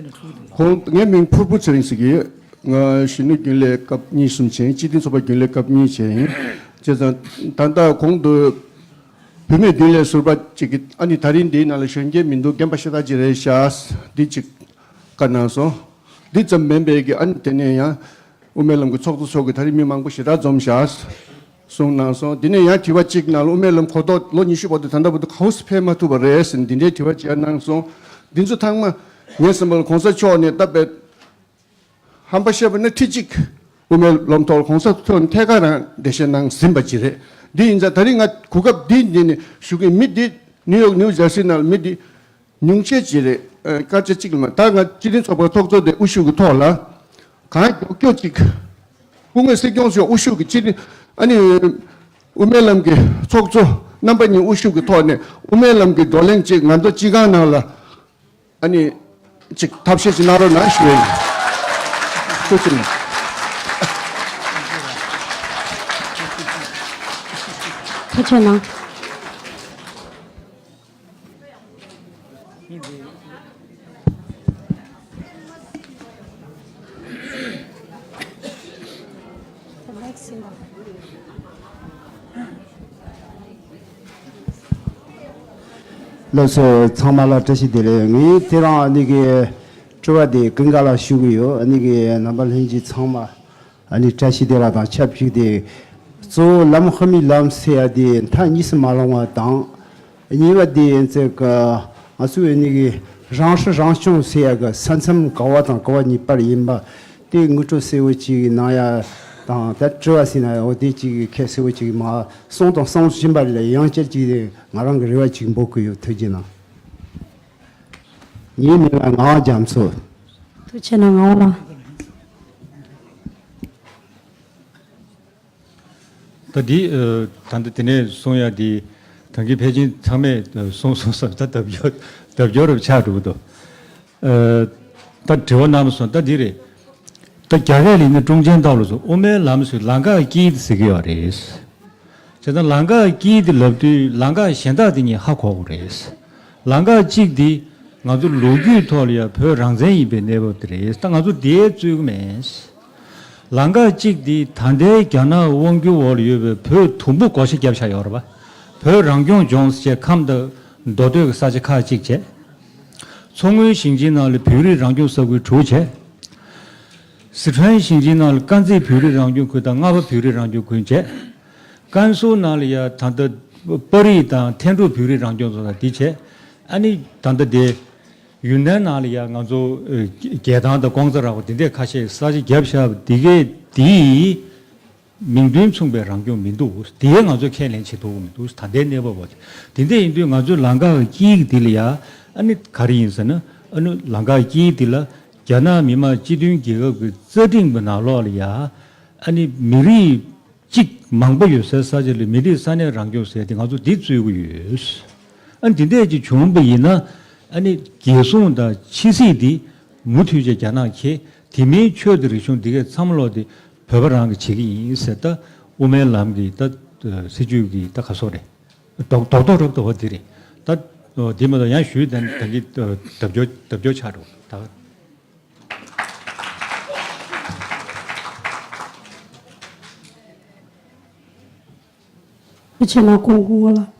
ཁོང་ངའི་མིང་ཕུར་བུ་ཚེ་རིང་ཟེར་གྱི་ཡོད། ང་གཞོན་ནུ་རྒྱུན་ལས་སྐབས་གཉིས་གསུམ་བྱས། སྤྱི་མཐུན་ཚོགས་པ་རྒྱུན་ལས་སྐབས་གཉིས་བྱས་ཡིན། བྱས་ཙང་ད་ལྟ་གོང་དུ་བུད་མེད་རྒྱུན་ལས་ཟུར་པ་གཅིག་གིས་ཨ་ནི་ད་རིང་འདིའི་ནང་ལ་གཞོན་སྐྱེས་མི་འདུག་རྒན་པ་ཤ་སྟག་ཅིག་རེད་ཤག་འདི་གཅིག་བཀའ་གནང་སོང་། འདི་ཙམ་མིན་པའི་གི་ཨ་ནི་དེ་ནས་ཡང་དབུ་མའི་ལམ་གྱི་ཚོགས་གཙོ་མཆོག་གིས་ད་རིང་མི་མང་པོ་ཞེ་དྲག་འཛོམས་ཤག་གསུངས་གནང་སོང་། དེ་ནས་ཡང་དྲི་བ་གཅིག་ནང་ལ་དབུ་མའི་ལམ་གོ་རྟོགས་ལོ་ཉི་ཤུ་བར་དུ་ད་ལྟ་བར་དུ་ག་འོ་སུ་ཕེབས་མ་ཐུབ་པ་རེད་ཟེར་ནས་འདི་འདྲའི་དྲི་བ་བྱས་གནང་སོང་། འདི་ཚོ་ཚང་མ་ངའི་བསམ་པར་གོང་ས་མཆོག་ནས་ད་དཔེ་ཧམ་པ་བཤད་པ་ན་ཁྲི་གཅིག་དབུ་མའི་ལམ་ཐོག་གོང་ས་མཆོག་ནས་ཐད་ཀར་རང་འགྲེལ་བཤད་གནང་ཟིན་པ་ཅིག་རེད། འདི་ཡིན་ཙང་ད་རིང་ང་གོ་སྐབས་འདི་འདི་ནས་ཞུ་གི་མི་འདི་ནིའུ་ཡོག་ནིའུ་ཇར་སི་ནང་ལ་མི་འདི་ཉུང་ཤས་ཅིག་རེད། ཨ་སྐར་ཆ་གཅིག་ལ་མ་ད་ང་སྤྱི་མཐུན་ཚོགས་པ་ཚོགས་གཙོ་དེ་དབུ་བཞུགས་ཀྱི་ཐོག་ལ་གང་མགྱོགས་མགྱོགས་ཅིག་སྐུ་ངོ་སྲིད་སྐྱོང་མཆོག་དབུ་བཞུགས་ཀྱི་སྤྱི་ཨ་ནི་དབུ་མའི་ལམ་གྱི་ཚོགས་གཙོ་རྣམ་པ་གཉིས་དབུ་བཞུགས་ཀྱི་ཐོག་ནས་དབུ་མའི་ལམ་གྱི་བགྲོ་གླེང་ཅིག་ང་ཚོ་སྤྱི་ཁང་ནང་ལ་ཨ་ནི་ཅིག་ཐབས་ཤེས་ཅིག་གནང་རོགས་གནང་ཞུ་ཡ་ཡིན། ཐུགས་རྗེ་གནང་། ཐུགས་རྗེ་གནང་། ལགས་སོ། ཚང་མ་ལ་བཀྲ་ཤིས་བདེ་ལེགས། ངས་དེ་རིང་ཨ་ནི་གི་དྲི་བ་དེ་ཀུན་དགའ་ལ་ཞུ་གི་ཡོད། ཨ་ནི་གི་རྣམ་པ་ལྷན་རྒྱས་ཚང་མ་ཨ་ནི་བཀྲ་ཤིས་བདེ་ལེགས་དང་ཆབས་ཅིག་དེ་གཙོ་བོ་ལམ་དབུ་མའི་ལམ་ཟེར་ཡ་དེ་མཐའ་གཉིས་སུ་མ་ལྷུང་བ་དང་། གཉིས་པ་དེ་ཚེ་ག་ང་ཚོས་ཨ་ནི་གི་རང་སྲིད་རང་སྐྱོང་ཟེར་ཡ་གི་ས་མཚམས་ག་བ་དང་ག་བ་གཉིས་བར་ཡིན་པ་དེ་ངོ་སྤྲོད་གསལ་བོ་ཅིག་གནང་ཡ་དང་། ད་དྲི་བ་ཟེར་ན་འོ་དེ་ཅིག་གི་ཁྱད་གསལ་བོ་ཅིག་མ་གསུངས་དང་གསུང་བཞིན་པ་ལས་ཡང་བསྐྱར་ཅིག་ང་རང་གི་རེ་བ་ཅིག་འབོད་ཀྱི་ཡོད། ཐུགས་རྗེ་གནང་། ངའི་མིང་ལ་ངག་དབང་རྒྱ་མཚོ། ཐུགས་རྗེ་གནང་། ངག་དབང་ལགས། ད་འདི་ཨ་ད་ལྟ་དེ་ནས་གསུང་ཡ་འདི་ད་གིན་ཕལ་ཆེར་ཚང་མས་ཨ་གསུངས་སོང་ས། ད་ལྡབ་སྐྱོར་ལྡབ་སྐྱོར་རུ་ཆགས་འགྲོ་གི་འདུག་ཨ་ད་དྲི་བ་གནང་སོང་། ད་འདི་རེད། ད་རྒྱ་སྐད་ལ་ཡིན་ན་ཀྲུང་ཅན་ཏའོ་ལ་སོགས་དབུ་མའི་ལམ་ཟེར་ལམ་ཀ་དཀྱིལ་དེ་ཟེར་གི་ཡོད་རེད། བྱས་ཙང་ལམ་ཀ་དཀྱིལ་དེ་ལབ་དུས་ལམ་ཀ་གཞན་དག་དེ་གཉིས་ཧ་གོ་དགོས་རེད། ལམ་ཀ་གཅིག་དེ་ང་ཚོ་ལོ་རྒྱུས་ཐོག་ལ་ཡང་བོད་རང་བཙན་ཡིན་པའི་གནས་བབ་དེ་རེད། ད་ང་ཚོ་དེ་རྩོད་གི་མེད། ལམ་ཀ་གཅིག་དེ་ད་ལྟའི་རྒྱ་ནག་དབང་སྒྱུར་འོག་ལ་ཡོད་པའི་བོད་དུམ་བུ་བགོ་བཤའ་བརྒྱབ་བཞག་ཡོད་རེད་པ། བོད་རང་སྐྱོང་ལྗོངས་ཟེར་བྱས་ཁམས་དང་མདོ་སྟོད་ཀྱི་ས་ཆ་ཁག་གཅིག་བྱས། མཚོ་སྔོན་ཞིང་ཆེན་ནང་ལ་བོད་རིགས་རང་སྐྱོང་ས་ཁུལ་དྲུག་བྱས། སི་ཁྲོན་ཞིང་ཆེན་ནང་ལ་དཀར་མཛེས་བོད་རིགས་རང་སྐྱོང་ཁུལ་དང་རྔ་པ་བོད་རིགས་རང་སྐྱོང་ཁུལ་བྱས། ཀན་སུའུ་ནང་ལ་ཡ་ད་ལྟ་པར་རིས་དང་ཐན་ཀྲུའུ་བོད་རིགས་རང་སྐྱོང་ཚོགས་དང་དེ་བྱས། ཨ་ནི་ད་ལྟ་དེ་ཡུན་ནན་ནང་ལ་ཡ་ང་ཚོ་ཨ་རྒྱལ་ཐང་དང་ཀོང་ཙ་ར་བ་དེ་འདྲས་ཁ་ཤས་ས་ཆ་བརྒྱབ་བཞག་པ་དེ་གའི་དེའི་མིང་དོན་མཚུངས་པའི་རང་སྐྱོང་མི་འདུག་དེ་ང་ཚོས་ཁས་ལེན་བྱེད་ཐུབ་ཀྱི་མི་འདུག་ད་ལྟའི་གནས་བབ་བ་དེ་འདྲས་ཡིན་དུས་ང་ཚོས་ལམ་ཁ་དཀྱིལ་དེ་ལ་ཡ་ཨ་ནི་ག་རེ་ཡིན་ཟེར་ན། ཨ་ནི་ལམ་ཁ་དཀྱིལ་དེ་ལ་རྒྱ་ནག་མི་དམངས་སྤྱི་མཐུན་རྒྱལ་ཁབ་ཀྱི་རྩ་ཁྲིམས་ཀྱི་ནང་ལོགས་ལ་ཡ་ཨ་ནི་མི་རིགས་གཅིག་མང་པོ་ཡོད་སའི་ས་ཆ་ལ་མི་རིགས་ས་གནས་རང་སྐྱོང་ཟེར་ཏེ་ང་ཚོ་འདི་རྩོད་ཀྱི་ཡོད། ཨ་ནི་འདི་འདྲས་ཅིག་བྱུང་བ་ཡིན་ན་ཨ་ནི་རྒྱལ་སྲུང་དང་ཕྱི་སྲིད་འདི་མུ་མཐུད་བྱས་རྒྱ་ནག་ཁྱེད་དེ་མིན་ཆོས་དང་རིག་གཞུང་འདི་གས་ཚང་མ་ལོག་དེ་བོད་པ་རང་གིས་བྱེད་ཀྱི་ཡིན་ཟེར། ད་དབུ་མའི་ལམ་གྱི་ད་སྲིད་བྱུས་ཀྱི་ད་ག་སོག་རེད། རྡོག་རྡོག་རྡོག་རབ་ཏུ་བ་འདི་རེད། ད་འདི་མ་གཏོགས་ཡང་ཞུས་དང་དང་གི་ད་སྐྱོ་ད་སྐྱོ་ཆགས་འགྲོ་ད། ཕྱི་ཕྱི་ལ་ཁོང་ཁོང་ལ།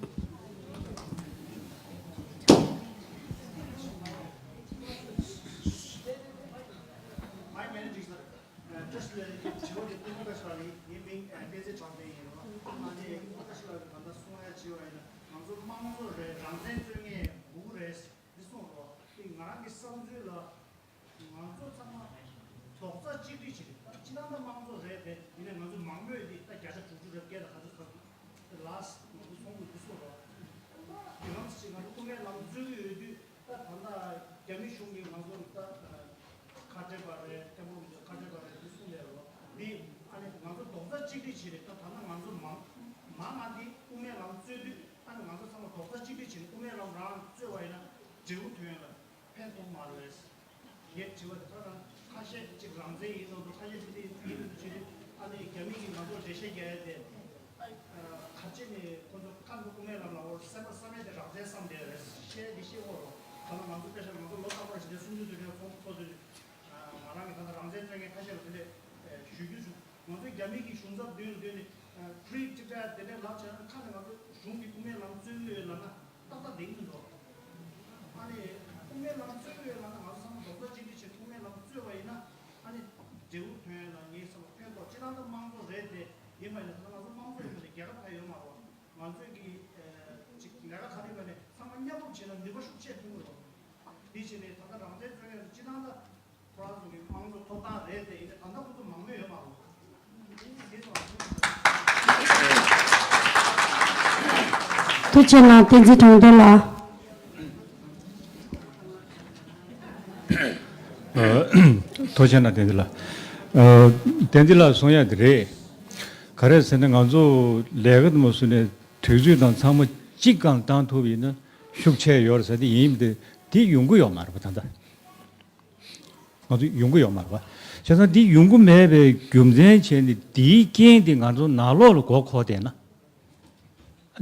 ང་ཚོ་དམངས་གཙོ་རེད། རང་བཙན་རྩོད་མཁན་སྦུག་རེད། འདི་གསུངས་རོགས། ང་རང་གི་བསམ་ཚུལ་ལ། ང་ཚོ་ཚང་མ་རྡོག་རྩ་གཅིག་སྒྲིལ་བྱེད། ད་སྤྱི་བཏང་ད་དམངས་གཙོ་རེད་དེ། ཡིན་ནའི་ང་ཚོ་མང་མོས་འདི་ད་བརྒྱ་ཆ་དྲུག་ཅུ་རེ་བརྒྱད་དང་ག་ཚོད་ཚོད་ལ་ང་ཚོ་ཚོགས་འདུ་འདི་ཚོགས་རོགས། དེ་ལམ་ཞིག་ང་ཚོ་དབུ་མའི་ལམ་རྩོད་ཀྱི་ཡོད་དུས། ད་ད་ལྟ་རྒྱ་མི་གཞུང་གིས་ང་ཚོ་ད་ཁ་བྲལ་བ་རེད། སྐད་འབོད་ཁ་བྲལ་བ་རེད་འདི་གསུངས་ཡོད་རོགས། འདི་ཨ་ནི་ང་ཚོ་རྡོག་རྩ་གཅིག་སྒྲིལ་བྱེད་རེད། ད་ད་ལྟ་ང་ཚོ་མང་མང་ང་འདི་དབུ་མའི་ལམ་རྩོད་དུས་ཨ་ནི་ང་ཚོ་ཚང་མ་རྡོག་རྩ་གཅིག་སྒྲིལ་བྱེད་ནས་དབུ་མའི་ལམ་རང་རྩོད་པ་ཡིན་ན་འབྲས་བུ་ཐོན་ཡ་ལ་ཕན་ཐོགས་མ་རེད། ངས་དྲི་བ་དེ་ཚོ་དང་ཁ་ཤས་ཅིག་རང་བཙན་ཡིན་ནོ་འདུག་ཁ་ཤས་ཅིག་དེ་ཡིན་ནོ་འདུག་ཅེས་ཨ་ནི་རྒྱ་མི་གིས་ང་ཚོར་འགྲེལ་བཤད་རྒྱག་ཡ་དེ། ཨ་ག་ཅི་ནས་ཁོ་ཚོ་ཁ་ནས་དབུ་མའི་ལམ་ལ་འོར་སེམས་པ་བསམ་ཡ་དེ་རང་བཙན་བསམ་བསྡད་རེད། བཤད་དེ་བཤད་འོ་རོགས། ད་ལྟ་ང་ཚོ་དཔེ་ཆ་ང་ཚོ་ལོ་རྟག་པར་བྱས་ཏེ་སུམ་ཅུ་དུས་དྲན་ཚོགས་འདུ་ཚོགས་དུས། ང་རང་གིས་ད་ལྟ་རང་བཙན་རྩོད་མཁན་ཁ་ཤས་ལ་དེ་འདྲས་ཞུ་རྒྱུ་བྱུང་། ང་ཚོའི་རྒྱ་མི་གི་གཞུང་ཚབ་མདུན་ལ་སྡོད་ནས་ཕྲི་ཊི་ཊ་དེ་འདྲས་ལབ་བྱས་ན་ཁ་ནས་ང་ཚོ་གཞུང་གི་དབུ་མའི་ལམ་རྩོད་ཀྱི་ཡོད་ལབ་ན་ཏག་ཏག་བསྡད་ཀྱི་མི་འདུག་ཨ་ནི་དབུ་མའི་ལམ་རྩོད་ཀྱི་ཡོད་ལབ་ན་ང་ཚོ་ཚང་མ་རྡོག་རྩ་གཅིག་སྒྲིལ་བྱས་དབུ་མའི་ལམ་རྩོད་པ་ཡིན་ན་ཨ་ནི་འབྲས་བུ་ཐོན་ཡ་ལ་ངའི་བསམ་པ་ཕན་ཐོགས། སྤྱིར་བཏང་ད་དམངས་གཙོ་རེད་དེ། ཡིན་པ་ཡིན་ན་ད་ང་ཚོ་དམངས་གཙོ་ཡིན་པ་ནས་རྒྱལ་ཁབ་ཁ་ཡོད་མ་རེད། ང་ཚོས་ཀྱི་ཨ་ཅིག་ལས་ཀ་ག་རེ་ཡིན་པ་ནས་ཚང་མ་མཉམ་རུབ་བྱས་ན་ནུས་པ་ཤུགས་ཆེ་ཐོན་གྱི་རེད། དེ་བྱས་ནས་ད་ལྟ་རང་བཙན་རྩོད་ཡ་ལ་སྤྱིར་བཏང་ད། ཁོ་རང་ཚོ་གི་དམངས་གཙོ་ཐོབ་ཐང་རེད་དེ། ཡིན་ནའི་ད་ལྟ་ཁོ་ཚོ་མང་མོས་ཡོད་མ་རེད། ཐུགས་རྗེ་གནང་། བསྟན་འཛིན་དྲང་བདེན་ལགས། ཐུགས་རྗེ་གནང་བསྟན་འཛིན་ལགས། བསྟན་འཛིན་ལགས་གསུང་ཡ་དེ་རེད། ག་རེ་ཟེར་ན་ང་ཚོ་ལས་ཀ་དེ་མ་བཟོས་ནས་དུས་ཚོད་དང་ཚང་མ་གཅིག་སྒང་བཏང་ཐུབ་ཡིན་ན་ཤུགས་ཆེ་ཡོད་རེད་ཟེར་དེ་ཡིན་དེ། དེ་ཡོང་གི་ཡོད་མ་རེད་པ་ད་ལྟ། ང་ཚོ་ཡོང་གི་ཡོད་མ་རེད་པ། བྱས་ཙང་འདི་ཡོང་གི་མེད་པའི་རྒྱུ་མཚན་བྱས་ནས་འདིའི་རྐྱེན་དེ་ང་ཚོ་ནང་ལོགས་ལ་མགོ་འཁོར་བསྡད་ན།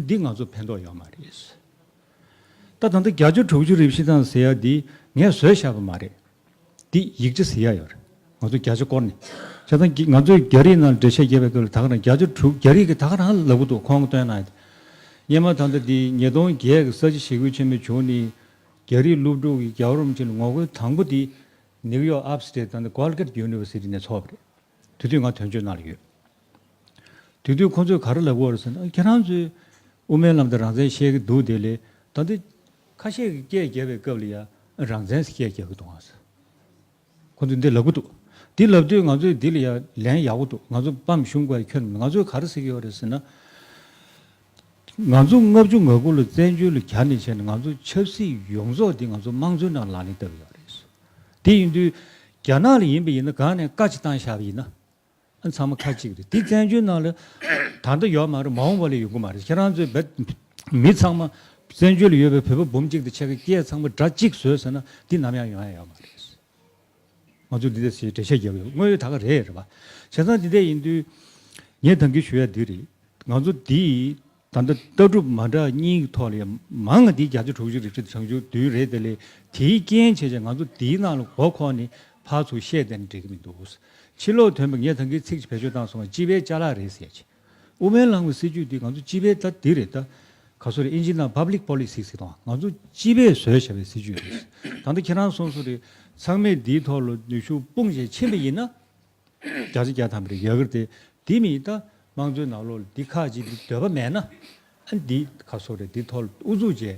འདི་ང་ཚོ་ཕན་ཐོགས་ཡོད་མ་རེད། ད་ད་ལྟ་བརྒྱ་ཆ་དྲུག་ཅུ་རེ་བཞི་བཏང་ཟེར་ཡ་འདི་ངས་བཟོས་བཞག་པ་མ་རེད། འདི་ཡིག་ཆ་ཟེར་ཡ་ཡོད་རེད། ང་ཚོ་བརྒྱ་ཆ་སྐོར་ནས། བྱས་ཙང་གི་ང་ཚོས་རྒྱ་རིགས་ནང་འགྲེལ་བཤད་རྒྱབ་པའི་སྐབས་ལ་ད་ག་རང་བརྒྱ་ཆ་དྲུག་རྒྱ་རིགས་ཀྱིས་ད་ག་རང་ལབ་གི་འདུག་ཁོང་སྟོན་གནང་ཡ་དེ། སྔོན་མ་ད་ལྟ་འདི་ཉིས་སྟོང་བརྒྱད་ཀྱི་ས་བྱི་ཞི་རྒོལ་ཆེན་མོ་བྱུང་ནས། རྒྱ་རིགས་སློབ་ཕྲུག་གིས་རྒྱལ་བ་རིན་པོ་ཆེ་ལ་ངོ་རྒོལ་དང་པོ་དེ་ནིའུ་ཡོག་ཨབ་སི་ཊེཊ་དང་ཀོལ་ཀེཊ་ཡུ་ནི་ཝར་སི་ཊི་ནས་ཚོགས་པ་རེད། དེ་དུས་ང་དོན་གཅོད་ནང་ལ་ཡོད། དེ་དུས་ཁོ་ཚོས་ག་རེ་ལབ་ཀྱི་ཡོད་རེད་ཟེར་ན། ཁྱེད་རང་ཚོས་དབུ་མའི་ལམ་དང་རང་བཙན་བཤད་ཀྱི་འདུག་དེ་ལས་ད་ལྟ་ཁ་ཤས་ཀྱིས་སྐད་རྒྱབ་པའི་སྐབས་ལ་ཡ་རང་བཙན་ཟེར་སྐད་རྒྱག་གི་འདུག་ཨང་ཟེར། ཁོ་ཚོས་འདི་ལབ་ཀྱི་འདུག་འདི་ལབ་དུས་ང་ཚོས་འདི་ལ་ཡ་ལན་ཡག་པོ་འདུག་ང་ཚོ་དཔའ་མི་ཞུམ་དགོས་ཡ་ཁྱོན་མེད། ང་ཚོས་ག་རེ་ཟེར་གྱི་ཡོད་རེད་ཟེར་ན། ང་ཚོ་ལྔ་བཅུ་ང་དགུ་ལ་བཙན་བྱོལ་ལ་གྱར་ནས་བྱས་ནས་ང་ཚོ་ཆབ་སྲིད་ཡོངས་རྫོགས་འདི་ང་ཚོ་དམངས་གཙོའི་ནང་ལག་ལེན་བསྟར་གྱི་ཡོད་རེད། དེ་ཡིན་དུས་རྒྱ་ནག་ལ་ཡིན་པ་ཡིན་ན་གང་ནས་བཀའ་ཅིག་བཏང་བཞག་པ་ཡིན་ན། ཨ་ཚང་མ་ཁ་གཅིག་རེད། དེ་བཙན་བྱོལ་ནང་ལ་ད་ལྟ་ཡོད་མ་རེད། མ་འོངས་པ་ལ་ཡོང་གི་མ་རེད། ཁྱེད་རང་ཚོའི་བོད་མི་ཚང་མ་བཙན་བྱོལ་ལ་ཡོད་པའི་བོད་པ་འབུམ་གཅིག་དང་ཕྱེད་ཀ་སྐད་ཚང་མ་སྒྲ་གཅིག་བཟོས་ཟེར་ན་འདི་ནམ་ཡང་ཡོང་ཡ་ཡོད་མ་རེད། ང་ཚོས་འདི་འདྲ་ཞིག་འགྲེལ་བཤད་རྒྱབ་ཡོད། དངོས་ཡོད་ད་ག་རེད་རེད་པ། བྱས་ཙང་འདི་འདྲ་ཡིན་དུས་ངས་ད་གིན་ཞུ་ཡ་འདི་རེད། ང་ཚོ་འདི་ད་ལྟ་ལྟ་གྲུབ་མ་འདྲ་གཉིས་ཀྱི་ཐོག་ལ་ཡང་མང་ང་འདི་བརྒྱ་ཆ་དྲུག་ཅུ་རེ་བཞི་དང་བྱང་ཆུབ་བདུན་རེད། དེ་ལས་དེའི་རྐྱེན་བྱས་བྱས་ང་ཚོ་འདིའི་ནང་ལ་མགོ་འཁོར་ནས་ཕར་ཚུར་བཤད་བསྡད་ན་འགྲིག་གི་མི་འདུག་ཕྱི་ལོགས་ཐོན་པ་ངས་ད་གིན་ཚིག་ཅིག་བེད་སྤྱོད་བཏང་སོང་བ། སྤྱི་པའི་ཅ་ལག་རེད་ཟེར་ཡ་ཅིག་དབུ་མའི་ལམ་གྱི་སྲིད་བྱུས་འདི་ང་ཚོ་སྤྱི་པའི་ད་འདི་རེད། ད་ག་ཚོད་རེད། ཨིན་ཇི་ནང་པབ་ལིག་པོ་ལི་སི་ཟེར་དང་། ང་ཚོ་སྤྱི་པས་བཟོས་བཞག་པའི་སྲིད་བྱུས་རེད། ད་ལྟ་ཁྱེད་རང་གསུངས་སོང་རེད། ཚང་མས་འདིའི་ཐོག་ལ་ནུས་ཤུགས་སྤུངས་བྱས་ཕྱིན་པ་ཡིན་ན། བརྒྱ་ཆ་བརྒྱ་ཐམ་པ་རེད་ཡག་གི་རེད་དེ། དེ་མིན་ད་ དམངས་གཙོའི་ནང་ལོགས་ལ་འདི་ཁག་ཅིག་འདི་འདོད་པ་མེད་ན། ཨ་འདི་ཁ་སོ་རེད། འདི་ཐོག་ལ་ཨུ་ཚུགས་བྱས་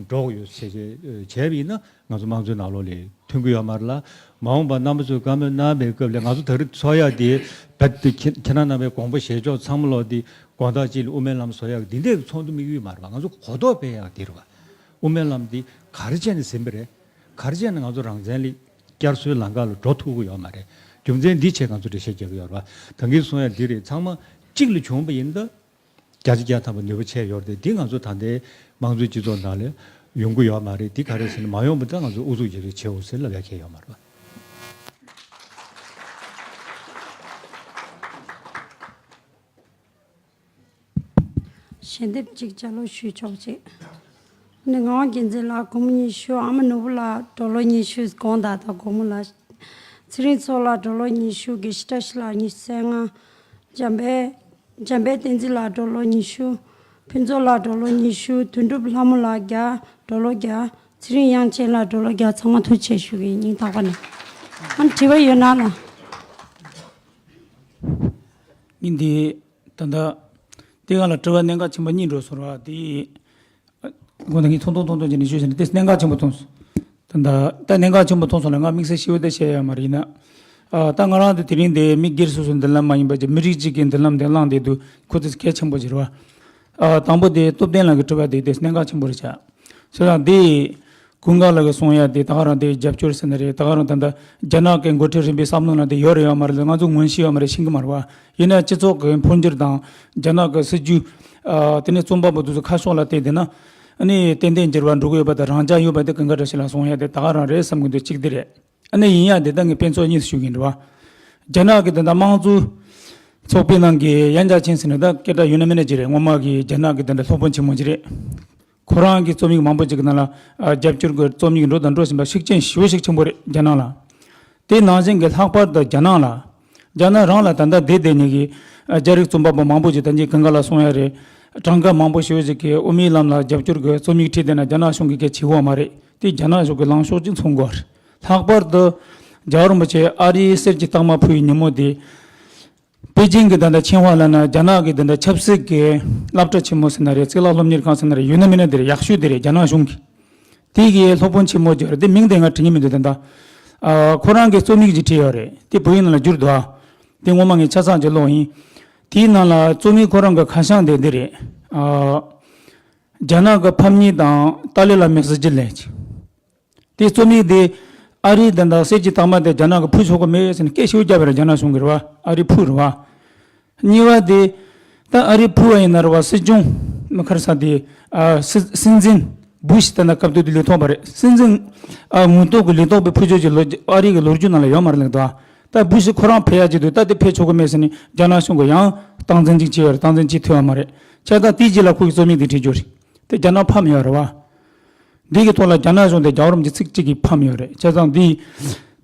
འགྲོ་དགོས་ཡོད་ཟེར་བྱས་བྱས་པ་ཡིན་ན། ང་ཚོ་དམངས་གཙོའི་ནང་ལོགས་ལ་མཐུན་གྱི་ཡོད་མ་རེད་ལ། མ་འོངས་པ་རྣམ་པ་ཚོས་བཀའ་མོལ་གནང་བའི་སྐབས་ལ། ང་ཚོ་ད་རེས་ཚོགས་ཡག་འདི་རྦད་དེ་ཁྱེད་ཁྱེད་རང་རྣམ་པའི་དགོངས་པ་བཞེས་ཕྱོགས་ཚང་མ་ལོག་འདི་དགོང་དག་ཅིག་ལ་དབུ་མའི་ལམ་བཟོ་ཡག་འདི་འདྲའི་ཚོགས་འདུ་དམིགས་ཡུལ་མ་རེད་པ། ང་ཚོ་གོ་རྟོགས་སྤེལ་ཡག་འདི་རེད་པ། དབུ་མའི་ལམ་འདི་ག་རེ་བྱས་ནས་ཟིན་པ་རེད། ག་རེ་བྱས་ནས་ང་ཚོ་རང་བཙན་ལ་བསྐྱར་གསོའི་ལམ་ཁ་ལ་འགྲོ་ཐུབ་ཀྱི་ཡོད་མ་རེད། རྒྱུ་མཚན་འདི་བྱས་ང་ཚོ་འགྲེལ་བཤད་རྒྱག་གི་ཡོད་རེད་པ། ད་གིན་གསུང་ཡག་འདི་རེད། ཚང་མ་གཅིག་ལ་བྱུང་བ་ཡིན་ད། བརྒྱ་ཆ་བརྒྱ་ཐམ་པ་ནུས་པ་ཆེ་ཡོད་རེད་དེ། འདི་ང་ཚོ་ད་ལྟའི་དམངས་གཙོའི་སྤྱི་ཚོགས་ནང་ལ་ཡོང་གི་ཡོད་མ་རེད། འདི་ག་རེ་ཟེར་ན། མ་ཡོང་བ་ད་ང་ཚོ་ཨུ་ཚུགས་བྱེད་རེས་བྱེད་འོ་ཟེར་ལབ་ཡག་གང་ཡང་ཡོད་མ་རེད་པ། ཞལ་འདེབས་གཅིག་བཅར་ལོག་ཞུས་ཆོག་ཅིག་ནི་ངག་དབང་རྒྱལ་མཚན་ལགས་སྒོར་མོ་ཉི་ཤུ། ཨ་མ་ནོར་བུ་ལགས་ཌོ་ལར་ཉི་ཤུ། དགོངས་དག་དང་སྒོར་མོ་ལ། ཚེ་རིང་མཚོ་ལགས་ཌོ་ལར་ཉི་ཤུ། དགེ་བཤེས་བཀྲ་ཤིས་ལགས་ཉི་ཤུ་རྩ་ལྔ། འཇམ་དཔལ། འཇམ་དཔལ་བསྟན་འཛིན་ལགས་ཌོ་ལར་ཉི་ཤུ། ཕུན་ཚོགས་ལགས་ཌོ་ལར་ཉི་ཤུ། དོན་གྲུབ་ལྷ་མོ་ལགས་བརྒྱ། ཌོ་ལར་བརྒྱ། ཚེ་རིང་དབྱངས་ཅན་ལགས་ཌོ་ལར་བརྒྱ། ཚང་མ་ཐུགས་རྗེ་ཆེ་ཞུ་གི་ཡིན། སྙིང་ཐག་པ་ནས། ཨ་ནི་དྲི་བ་ཡོད་ན་ལ། ངས་འདི་ད་ལྟ་དེ་སྒང་ལ་དྲི་བ་གནད་འགག་ཆེན་པོ་གཉིས་འགྲོ་སོང་བ་དེ། དགོངས་དག་ངས་ཐུང་ཐུང་ཐུང་ཐུང་བྱས་ནས་ཞུས་ཟིན་ན་དེ་གནད་འགག་ཆེན་པོ་མཐོང་སོང་། ད་ད་ད་གནད་འགག་ཆེན་པོ་མཐོང་སོང་ལ། ང་དམིགས་བསལ་ཞིབ་པ་ད་བཤད་ཡ་མ་རེད། ཡིན་ན། ཨ་ད་ང་རང་ཚོ་དེ་རིང་འདི་མི་སྒེར་སོ་སོའི་མདུན་ལམ་མ་ཡིན་པ་ཅིག་མི་རིགས་གཅིག་གི་མདུན་ལམ་དེ་བླངས་བསྡད་འདུག་ཁོ་ཚོ་གལ་ཆེན་པོ་ཅིག་རེད་བ། ཨ་དང་པོ་དེ་སྟོབས་ལྡན་ལགས་ཀྱི་དྲི་བ་དེ་དེ་གནད་འགག་ཆེན་པོ་རེད་ཤག་བྱས་ཙང་དེ་ཀུན་དགའ་ལགས་ཀྱིས་གསུང་ཡ་དེ་ད་ག་རང་དེ་རྒྱབ་སྐྱོར་ཟེར་ན་རེད། ད་ག་རང་ད་ལྟ་རྒྱ་ནག་གི་འགོ་ཁྲིད་རིམ་པའི་བསམ་བློ་ནང་དེ་ཡོད་རེད་ཡོད་མ་རེད་ལ། ང་ཚོ་ངོ་ཤེས་ཡོད་མ་རེད། ཤེས་ཀྱི་མ་རེད་བ། ཡིན་ན་སྤྱི་ཚོགས་ཀྱི་འཕོ་འགྱུར་དང་རྒྱ་ནག་གི་སྲིད་ཇུས། ཨ་དེ་ནས་རྩོམ་པ་པོ་དེ་ཚོ་ཁ་ཕྱོགས་ལ་བལྟས་བསྡད་ན། ཨ་ནི་ཏན་ཏན་འགྱུར་བ་འགྲོ་གི་ཡོད་པ་དང་། རང་རྐྱ་ཡོད་པ་དེ་ཀུན་དགའ་བཀྲ་ཤིས་ལགས་གསུང་ཡ་དེ་ད་ག་རང་རེད་བསམ་གྱི་འདུག་གཅིག་དེ་རེད། ཨ་ནི་ཡིན་ཡ་དེ་ད་ངས་དཔེ་མཚོན་གཉིས་ཤིག་ཞུ་གི་ཡིན་རེད་བ། རྒྱ་ནག་གི་དེ་འདྲ་དམངས་གཙོ་ཚོགས་པའི་ནང་གི་ཡན་ཅཱ་ཆིན་ཟེར་ནས་ད་སྐད་གྲགས་ཡོད་ན་མེད་ན་ཅིག་རེད། སྔོན་མ་གི་རྒྱ་ནག་གི་དེ་འདྲ་སློབ་དཔོན་ཆེན་མོ་ཅིག་རེད། ཁོ་རང་གི་རྩོམ་ཡིག་མང་པོ་ཅིག་གི་ནང་ལ། ཨ་རྒྱབ་སྐྱོར་གྱི་རྩོམ་ཡིག་འགྲོ་དང་འགྲོ་བཞིན་པ་ཤུགས་རྐྱེན་ཞེ་པོ་ཞིག་ཆེན་པོ་རེད་རྒྱ་ནག་ལ། དེ་ནང་བཞིན་གྱི་ལྷག་པར་དུ་རྒྱ་ནག་ལ། རྒྱ་ནག་རང་ལ་ད་ལྟ་བསྡད་བསྡད་མཁན་གྱི་ཨ་རྒྱ་རིགས་རྩོམ་པ་པོ་མང་པོ་ཅིག་ད་གིན་ཀུན་དགའ་ལགས་གསུང་ཡ་རེད། གྲངས་ཀ་མང་པོ་ཞེ་པོ་ཅིག་གིས་དབུ་མའི་ལམ་ལ་རྒྱབ་སྐྱོར་གྱི་རྩོམ་ཡིག་བྲིས་བསྡད་ན་རྒྱ་ནག་གཞུང་གིས་སྐད་ཆ་བྱེད་ཀྱི་ཡོད་མ་རེད། དེ་རྒྱ་ནག་གཞུང་གི་ལངས་ཕྱོགས་ཅིག་མཚོན་དགོས་རེད། ལྷག་པར་དུ་རྒྱལ་བ་རིན་པོ་ཆེ་ཨ་རིའི་གསེར་གྱི་རྟགས་མ་ཕུལ་བའི་ཉིན་མོ་དེ། པེ་ཅིང་གི་ད་ལྟ་ཆིང་ཧྭ་ལ་ན་རྒྱ་ནག་གི་དེ་འདྲ་ཆབ་སྲིད་ཀྱི་སློབ་གྲྭ་ཆེན་མོ་ཟེར་ན་རེད། གཙུག་ལག་སློབ་གཉེར་ཁང་ཟེར་ན་རེད། ཡོད་ན་མེད་ན་དེ་རེད། ཡག་ཤོས་དེ་རེད། རྒྱ་ནག་གཞུང་གི། དེ་གི་སློབ་དཔོན་ཆེན་མོ་ཅིག་རེད། དེ་མིང་དེ་ང་དྲན་གྱི་མི་འདུག་ད་ལྟ། ཨ་ཁོ་རང་གི་རྩོམ་ཡིག་ཅིག་བྲིས་ཡོད་རེད། དེ་བོད་ཡིག་ནང་ལ་བསྒྱུར་འདུག་ཨ་དེ་སྔོན་མ་ངས་ཆ་ཚང་ཅིག་ཀློག་ཡིན། དེའི་ནང་ལ་རྩོམ་ཡིག་ཁོ་རང་གི་ཁ་བྱང་དེ་འདི་རེད། ཨ་རྒྱ་ནག་གི་ཕམ་ཉེས་དང་ཏཱ་ལའི་བླ་མའི་གཟི་བརྗིད་ལས། དེ་རྩོམ་ཡིག་དེ་ཨ་རིའི་དེ་འདྲ་གསེར་གྱི་རྟགས་མ་དེ་རྒྱ་ནག་གིས་ཕུལ་ཆོག་གི་མེད་ཟེར་ནས་སྐད་ཤོད་བརྒྱབ་པ་རེད། རྒྱ་ནག་གཞུང་གིས་རེད་བ། ཨ་རིས་ཕུལ་རེད་བ། གཉིས་པ་དེ་ད་ཨ་རིས་ཕུལ་བ་ཡིན་ན་རེད་བ། སྲིད་སྐྱོང་མི་ཁར་ས་དེ་ཨ་སྲིད་སྲིད་འཛིན་བུ་ཤི་ད་ལྟ་སྐབས་དུས་དེ་ལས་ཐོག་པ་རེད། སྲིད་འཛིན་ཨ་ངོ་ཐོག་གི་ལས་ཐོག་པའི་ཕུལ་ཆོག་གི་ལོ་ཨ་རིའི་གི་ལོ་རྒྱུས་ནང་ལ་ཡོད་མ་རེད་ལབ་འདུག་ད་བུ་ཤི་ཁོ་རང་ཕེབས་ཡ་གཅིག་འདུག་ད་དེ་ཕེབས་ཆོག་གི་མེད་ཟེར་ནས་རྒྱ་ནག་གཞུང་གིས་ཡང་སྟངས་འཛིན་ཅིག་བྱས་ཡོད་རེད། སྟངས་འཛིན་བྱེད་ཐུབ་ཡ་མ་རེད། བྱས་ཙང་དེའི་རྗེས་ལ་ཁོ་གིས་རྩོམ་ཡིག་དེ་བྲིས་རྒྱུ་རེད། དེ་རྒྱ་ནག་ཕམ་ཡོད་རེད་བ། འདི་གི་ཐོག་ལ་རྒྱ་ནག་གཞུང་དེ་རྒྱལ་བ་རིན་པོ་ཆེ་ཚིག་གཅིག་གིས་ཕམ་ཡོད་རེད། བྱས་ཙང་འདི་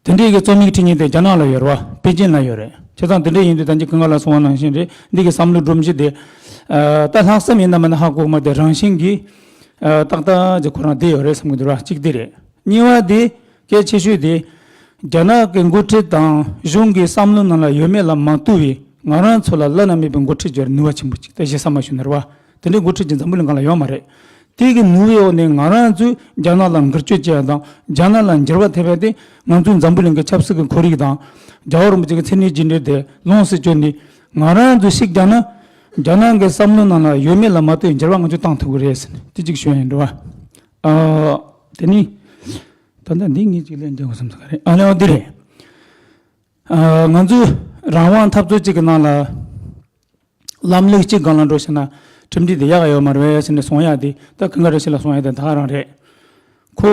དེ་འདྲའི་གི་རྩོམ་ཡིག་འབྲི་མཁན་དེ་རྒྱ་ནག་ལ་ཡོད་རེད་བ། པེ་ཅིན་ལ་ཡོད་རེད། བྱས་ཙང་དེ་འདྲ་ཡིན་དུས་ད་གིན་ཀུན་དགའ་ལགས་གསུངས་པ་ནང་བཞིན་རེད། འདི་གི་བསམ་བློ་སྒྲོམ་གཞི་དེ་ཨ་ད་ལྷག་བསམ་ཡིན་ན་མིན་ན་ཧ་གོ་མ། དེ་རང་བཞིན་གྱིས་ཨ་ཏག་ཏག་ཅིག་ཁོ་རང་བསྡད་ཡོད་རེད་བསམ་གྱི་འདུག་ར། གཅིག་དེ་རེད། གཉིས་པ་དེ་གལ་ཆེ་ཤོས་དེ་རྒྱ་ནག་གི་འགོ་ཁྲིད་དང་གཞུང་གི་བསམ་བློ་ནང་ལ་ཡོད་མེད་ལ་མ་ལྟོས་པའི་ང་རང་ཚོ་ལ་བླ་ན་མེད་པའི་འགོ་ཁྲིད་ཀྱི་ནུས་པ་ཆེན་པོ་ཅིག་ད་གཞི་ས་མ་ཞུ་ན་རེད་བ། དེ་འདྲའི་འགོ་ཁྲིད་ཅིག་འཛམ་བུ་གླིང་སྒང་ལ་ཡོད་མ་རེད། དེ་གི་ནུས་པའི་འོག་ནས་ང་རང་ཚོས་རྒྱ་ནག་ལ་འགུལ་སྐྱོད་བྱེད་ཡ་དང་རྒྱ་ནག་ལ་འགྱུར་བ་ཐེབས་ཡ་དེ། ང་ཚོས་འཛམ་བུ་གླིང་གི་ཆབ་སྲིད་ཀྱི་ཁོར་ཡུག་དང་རྒྱལ་བ་རིན་པོ་ཆེ་གི་མཚན་ཉིད་ཇི་འདྲ་དེ་ལོངས་སུ་སྤྱོད་ནས་ང་རང་ཚོས་ཤིག་རྒྱག་ན་རྒྱ་ནག་གི་བསམ་བློ་ནང་ལ་ཡོད་མེད་ལ་མ་ལྟོས་འགྱུར་བ་ང་ཚོས་བཏང་ཐུབ་ཀྱི་རེད་ཟེར་ནས་དེ་གཅིག་ཞུ་ཡ་ཡིན་འགྲོ་བ། ཨ་དེ་ནི་ད་ལྟ་འདི་ངས་གཅིག་ལན་འདེབས་དགོས་བསམ་ས་ག་རེད། ཨ་ནི་ཨོ་འདི་རེད། ཨ་ང་ཚོས་རང་དབང་འཐབ་རྩོད་ཅིག་གི་ནང་ལ། ལམ་ལུགས་གཅིག་སྒང་ལ་འགྲོ་ཕྱིན་ན་གྲུབ་འབྲས་དེ་ཡག་ག་ཡོད་མ་རེད་ཟེར་ནས་གསུང་ཡ་དེ་ད་ཀུན་དགའ་བཀྲ་ཤིས་ལགས་གསུང་ཡ་དེ་ད་ག་རང་རེད། ཁོ་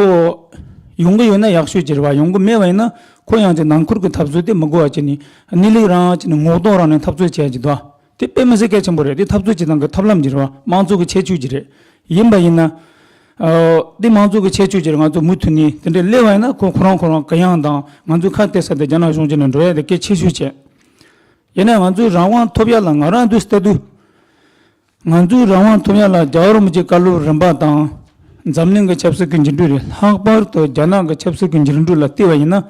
ཡོང་གི་ཡོད་ན་ཡག་ཤོས་ཅིག་རེད་བ། ཡོང་གི་མེད་པ་ཡིན་ན་ཁོ་ཡང་ཅིག་ནང་ཁུལ་གྱི་འཐབ་རྩོད་དེ་མི་དགོས་པ་བྱས་ནས་གནས་ལུགས་རང་བྱས་ནས་ངོ་གདོང་རང་ནས་འཐབ་རྩོད་བྱེད་ཡ་ཅིག་འདུག་དེ་དཔེ་མི་སྲིད་གལ་ཆེན་པོ་རེད། དེ་འཐབ་རྩོད་བྱེད་སྟངས་ཀྱི་ཐབས་ལམ་ཅིག་རེད་བ། དམངས་གཙོ་གི་ཁྱད་ཆོས་ཅིག་རེད། ཡིན་པ་ཡིན་ན། ཨ་དེ་དམངས་གཙོ་གི་ཁྱད་ཆོས་ཅིག་རེད། ང་ཚོ་མུ་མཐུད་ནས་དེ་འདྲའི་སླེབས་པ་ཡིན་ན་ཁོ་ཁོ་རང་ཁོ་རང་གུ་ཡངས་དང་ང་ཚོའི་ཁ་གཏད་ས་དེ་རྒྱ་ནག་གཞུང་ཅིག་ནས་འགྲོ་ཡ་དེ་གལ་ཆེ་ཤོས་བྱས། ཡིན་ནའང་ང་ཚོའི་རང་དབང་ཐོབ་ཡ་ལ་ང་རང་དུས་ལྟ་དུས། ང་ཚོའི་རང་དབང་ཐོབ་ཡ་ལ་རྒྱལ་བ་རིན་པོ་ཆེའི་བཀའ་སློབ་རིམ་པ་དང་། འཛམ་གླིང་གི་ཆབ་སྲིད་ཀྱི་འགྱུར་འགྲོས་རེད། ལྷག་པར་དུ་རྒྱ་ནག་གི་ཆབ་སྲིད་ཀྱི་འགྱུར་འགྲོས་ལ་བལྟས་པ་ཡིན་ན།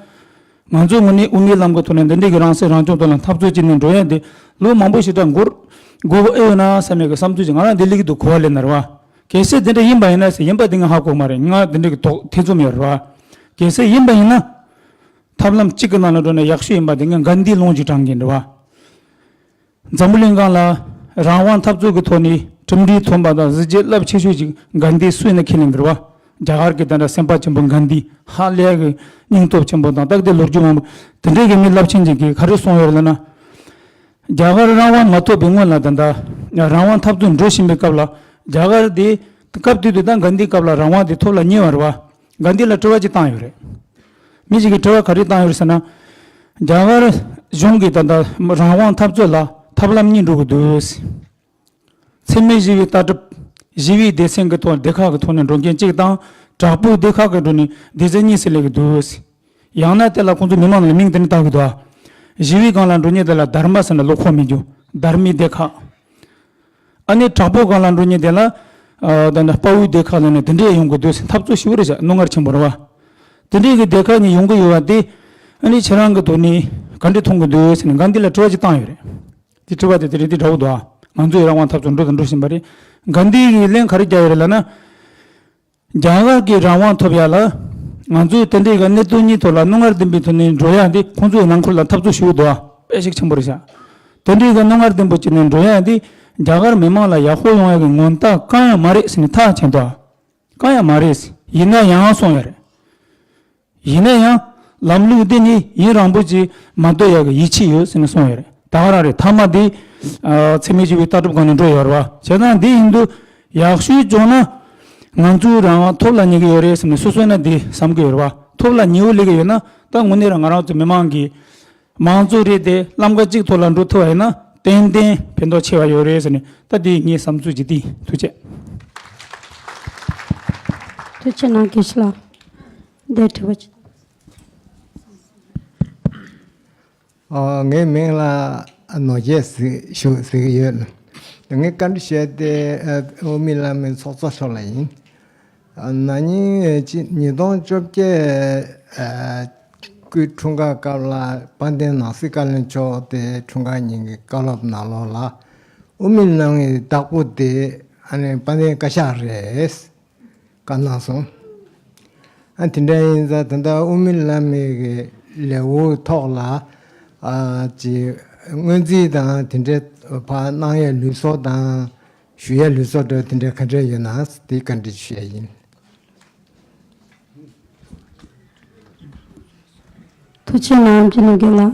ང་ཚོའི་ངོས་ནས་དབུ་མའི་ལམ་གྱི་ཐོག་ནས་འདི་འདྲའི་གི་རང་སྲིད་རང་སྐྱོང་ཐོག་ལ་འཐབ་རྩོད་བྱས་ནས་འགྲོ་ཡ་དེ་ལོ་མང་པོ་ཞིག་ད་འགོར་དགོས་ཨེ་ཡོད་ན་བསམ་ཡ་གི་བསམ་ཚུལ་ཞིག་ང་རང་འདི་སླེབས་ཀྱི་འདུག་གོ་བ་ལེན་ན་རེད་བ། གལ་སྲིད་དེ་འདྲ་ཡིན་པ་ཡིན་ན་ཟེར། ཡིན་པ་དེ་ང་ཧ་གོ་མ་རེད། ང་དེ་འདྲའི་གི་དོགས་ཐེ་ཚོམ་ཡོད་རེད་བ། གལ་སྲིད་ཡིན་པ་ཡིན་ན། ཐབས་ལམ་གཅིག་གི་ནང་ལ་འགྲོ་ན་ཡག་ཤོས་ཡིན་པ་དེ་ངས་གྷན་དྷིའི་ལུང་ཅིག་དྲངས་གིན་རེད་བ། འཛམ་བུ་གླིང་སྒང་ལ་རང་དབང་འཐབ་རྩོད་ཀྱི་ཐོག་ནས་གྲུབ་འབྲས་ཐོན་པ་དང་གཟི་བརྗིད་རླབས་ཆེ་ཤོས་ཅིག་གྷན་དྷི་སུ་ཡིན་ན་ཁས་ལེན་གི་རེད་བ། རྒྱ་གར་གྱི་དེ་འདྲ་སེམས་དཔའ་ཆེན་པོ་གྷན་དྷི་ཧ་ལས་ཀྱི་སྙིང་སྟོབས་ཆེན་པོ་དང་ཏག་ཏག་ལོ་རྒྱུས་མང་པོ་དེ་འདྲའི་གི་མི་རླབས་ཆེན་ཅིག་གིས་ག་རེ་གསུངས་ཡོད་རེད་ལབ་ན། རྒྱ་གར་རང་དབང་མ་ཐོབ་པའི་སྔོན་ལ་ད་ལྟ་རང་དབང་འཐབ་རྩོད་འགྲོ་བཞིན་པའི་སྐབས་ལ་རྒྱ་གར་དེ་སྐབས་དེ་དུས་ད་གྷན་དྷིའི་སྐབས་ལ་རང་དབང་དེ་ཐོབ་ལ་ཉེ་བ་རེད་བ། གྷན་དྷི་ལ་དྲི་བ་ཅིག་བཏང་ཡོད་རེད། མི་ཞིག་གིས་དྲི་བ་ག་རེ་བཏང་ཡོད་རེད་ཟེར་ན། རྒྱ་གར་གཞུང་གིས་ད་ལྟ་རང་དབང་འཐབ་རྩོད་ལ་ཐབས་ལམ་གཉིས་འགྲོ་གི་འདུག་འཚེ་མེད་ཞི་བའི་ལྟ་གྲུབ། ཞི་བའི་སྡེ་ཚན་གྱི་ཐོག་སྡེ་ཁག་གི་ཐོག་ནས་འགྲོ་མཁན་གཅིག་དང་དྲག་པོའི་སྡེ་ཁག་གི་འགྲོ་ནས་སྡེ་ཚན་གཉིས་སུ་སླེབས་ཀྱི་འདུག་ཡང་ན་དེ་ལ་ཁོང་ཚོ་མི་མང་ལ་མིང་དེ་འདྲ་བཏགས་ཀྱི་འདུག་ཞི་བའི་སྒང་ལ་འགྲོ་མཁན་དེ་ལ་དྷརྨ་ཟེར་ན་བློ་ཁོག་མེད་རྒྱུ་དྷརྨའི་སྡེ་ཁག་ཨ་ནི་དྲག་པོའི་སྒང་ལ་འགྲོ་མཁན་དེ་ལ་ཨ་ད་ནི་དཔའ་བོའི་སྡེ་ཁག་ལ་ནི་དེ་འདྲས་ཡོང་གི་འདུག་ཟེར། འཐབ་རྩོད་ཞེ་པོ་རེད་བཞག་རྣོ་ངར་ཆེན་པོ་རེད་བ། དེ་འདྲས་ཀྱི་སྡེ་ཁག་གཉིས་ཡོང་གི་ཡོད་བ་དེ་ཨ་ནི་ཁྱེད་རང་གི་ཐོག་ནས་ག་འདྲས་མཐོང་གི་འདུག་ཟེར་ནས་གྷན་དྷི་ལ་དྲི་བ་ཅིག་བཏང་ཡོད་རེད། དེ་དྲི་བ་དེ་དེ་རེད། དེ་འདྲ་བོ་འདུག་ཨ། ང་ཚོའི་རང་དབང་འཐབ་རྩོད་འགྲོ་དང་འགྲོ་བཞིན་པ་རེད། གྷན་དྷི་གིས་ལན་ག་རེ་བརྒྱབ་ཡོད་རེད་ལབ་ན། རྒྱ་གར་གྱི་རང་དབང་ཐོབ་ཡ་ལ་ང་ཚོས་དེ་འདྲའི་གི་གནད་དོན་གཉིས་ཐོག་ལ་རྣོ་ངར་ལྡན་པའི་ཐོག་ནས་འགྲོ་ཡ་འདི་ཁོང་ཚོའི་ནང་ཁུལ་ལ་འཐབ་རྩོད་ཞེ་པོ་འདུག་ཨ། དཔེ་ཞིག་ཆེན་པོ་རེད་ཤག་དེ་འདྲའི་གི་རྣོ་ངར་ལྡན་པོ་བྱས་ནས་འགྲོ་ཡ་འདི་རྒྱ་གར་མི་མང་ལ་ཡག་པོ་ཡོང་ཡ་གི་ངོ་རྟགས་གང་ཡང་མ་རེད་ཟེར་ནས་ཐག་བཅད་འདུག་ཨ། གང་ཡང་མ་རེད། ཡིན་ན་ཡང་གསུངས་ཡོད་རེད། ཡིན་ན་ཡང་ལམ་ལུགས་འདི་ནི་ཡུན་རིང་པོ་ཅིག་མ་སྡོད་ཡག་གི་ཡིད་ཆེས་ཡོད་ཟེར་ནས་གསུངས་ཡོད་རེད། ད་ག་རང་རེད། མཐའ་མ་འདི་ཨ་འཚེ་མེད་ཞི་བའི་ལྟ་གྲུབ་སྒང་ནས་འགྲོ་ཡོད་རེད་བ། བྱས་ཙང་འདི་ཡིན་དུས་ཡག་ཤོས་བྱུང་ན་ང་ཚོའི་རང་དབང་ཐོབ་ལ་ཉེ་གི་ཡོད་རེད་ཟེར་ནས་སོ་སོ་ན་འདི་བསམ་གི་ཡོད་རེད་བ། ཐོབ་ལ་ཉེ་བོ་སླེབས་གི་ཡོད་ན་ད་དངོས་གནས་རང་ང་རང་ཚོ་མི་མང་གི་མང་གཙོ་རེད་དེ་ལམ་ཁ་གཅིག་ཐོག་ལ་འགྲོ་ཐུབ་པ་ཡིན་ན་ཏན་ཏན་ཕན་ཐོགས་ཆེ་བ་ཡོད་རེད་ཟེར་ནས་ད་འདི་ངའི་བསམ་ཚུལ་ཅིག་འདི། ཐུགས་རྗེ་ཆེ། ཐུགས་རྗེ་གནང་། དགེ་བཤེས་ལགས། འདིར་དྲི་བ་ཅིག་ཨ། ངའི་མིང་ལ་ནོར་རྒྱས་ཟེར་ཞུ་ཟེར་གྱི་ཡོད། ངས་བཀའ་འདྲི་ཞུ་ཡ་དེ་ཨ་དབུ་མའི་ལམ་གྱི་ཚོགས་གཙོ་མཆོག་ལ་ཡིན། ཨ་ན་ནིང་ཅི་ཉིས་སྟོང་བཅོ་བརྒྱད་ཨ་སྐུའི་འཁྲུངས་སྐར་སྐབས་ལ་དཔལ་ལྡན་ནང་སྲིད་བཀའ་བློན་མཆོག་དེ་འཁྲུངས་སྐར་ཉིན་གྱི་བཀའ་སློབ་ནང་ལོགས་ལ་དབུ་མའི་ལམ་གྱི་བདག་པོ་དེ་ཨ་ནི་དཔལ་ལྡན་བཀའ་ཤག་རེད། བཀའ་གནང་སོང་། ཨ་དེ་འདྲ་ཡིན་ཙང་ད་ལྟ་དབུ་མའི་ལམ་གྱི་ལེའུ་ཐོག་ལ་ཨ་ཅིག་སྔོན་རྩིས་དང་དེ་འདྲའི་ཕར་གནང་ཡས་ལུགས་སྲོལ་དང་ཞུ་ཡས་ལུགས་སྲོལ་འདྲ་དེ་འདྲ་ག་འདྲ་ཡོད་ན་དེ་བཀའ་འདྲི་ཞུ་ཡས་ཡིན། ཐུགས་རྗེ་གནང་། ཨམ་ཆི་ནོར་རྒྱས་ལགས།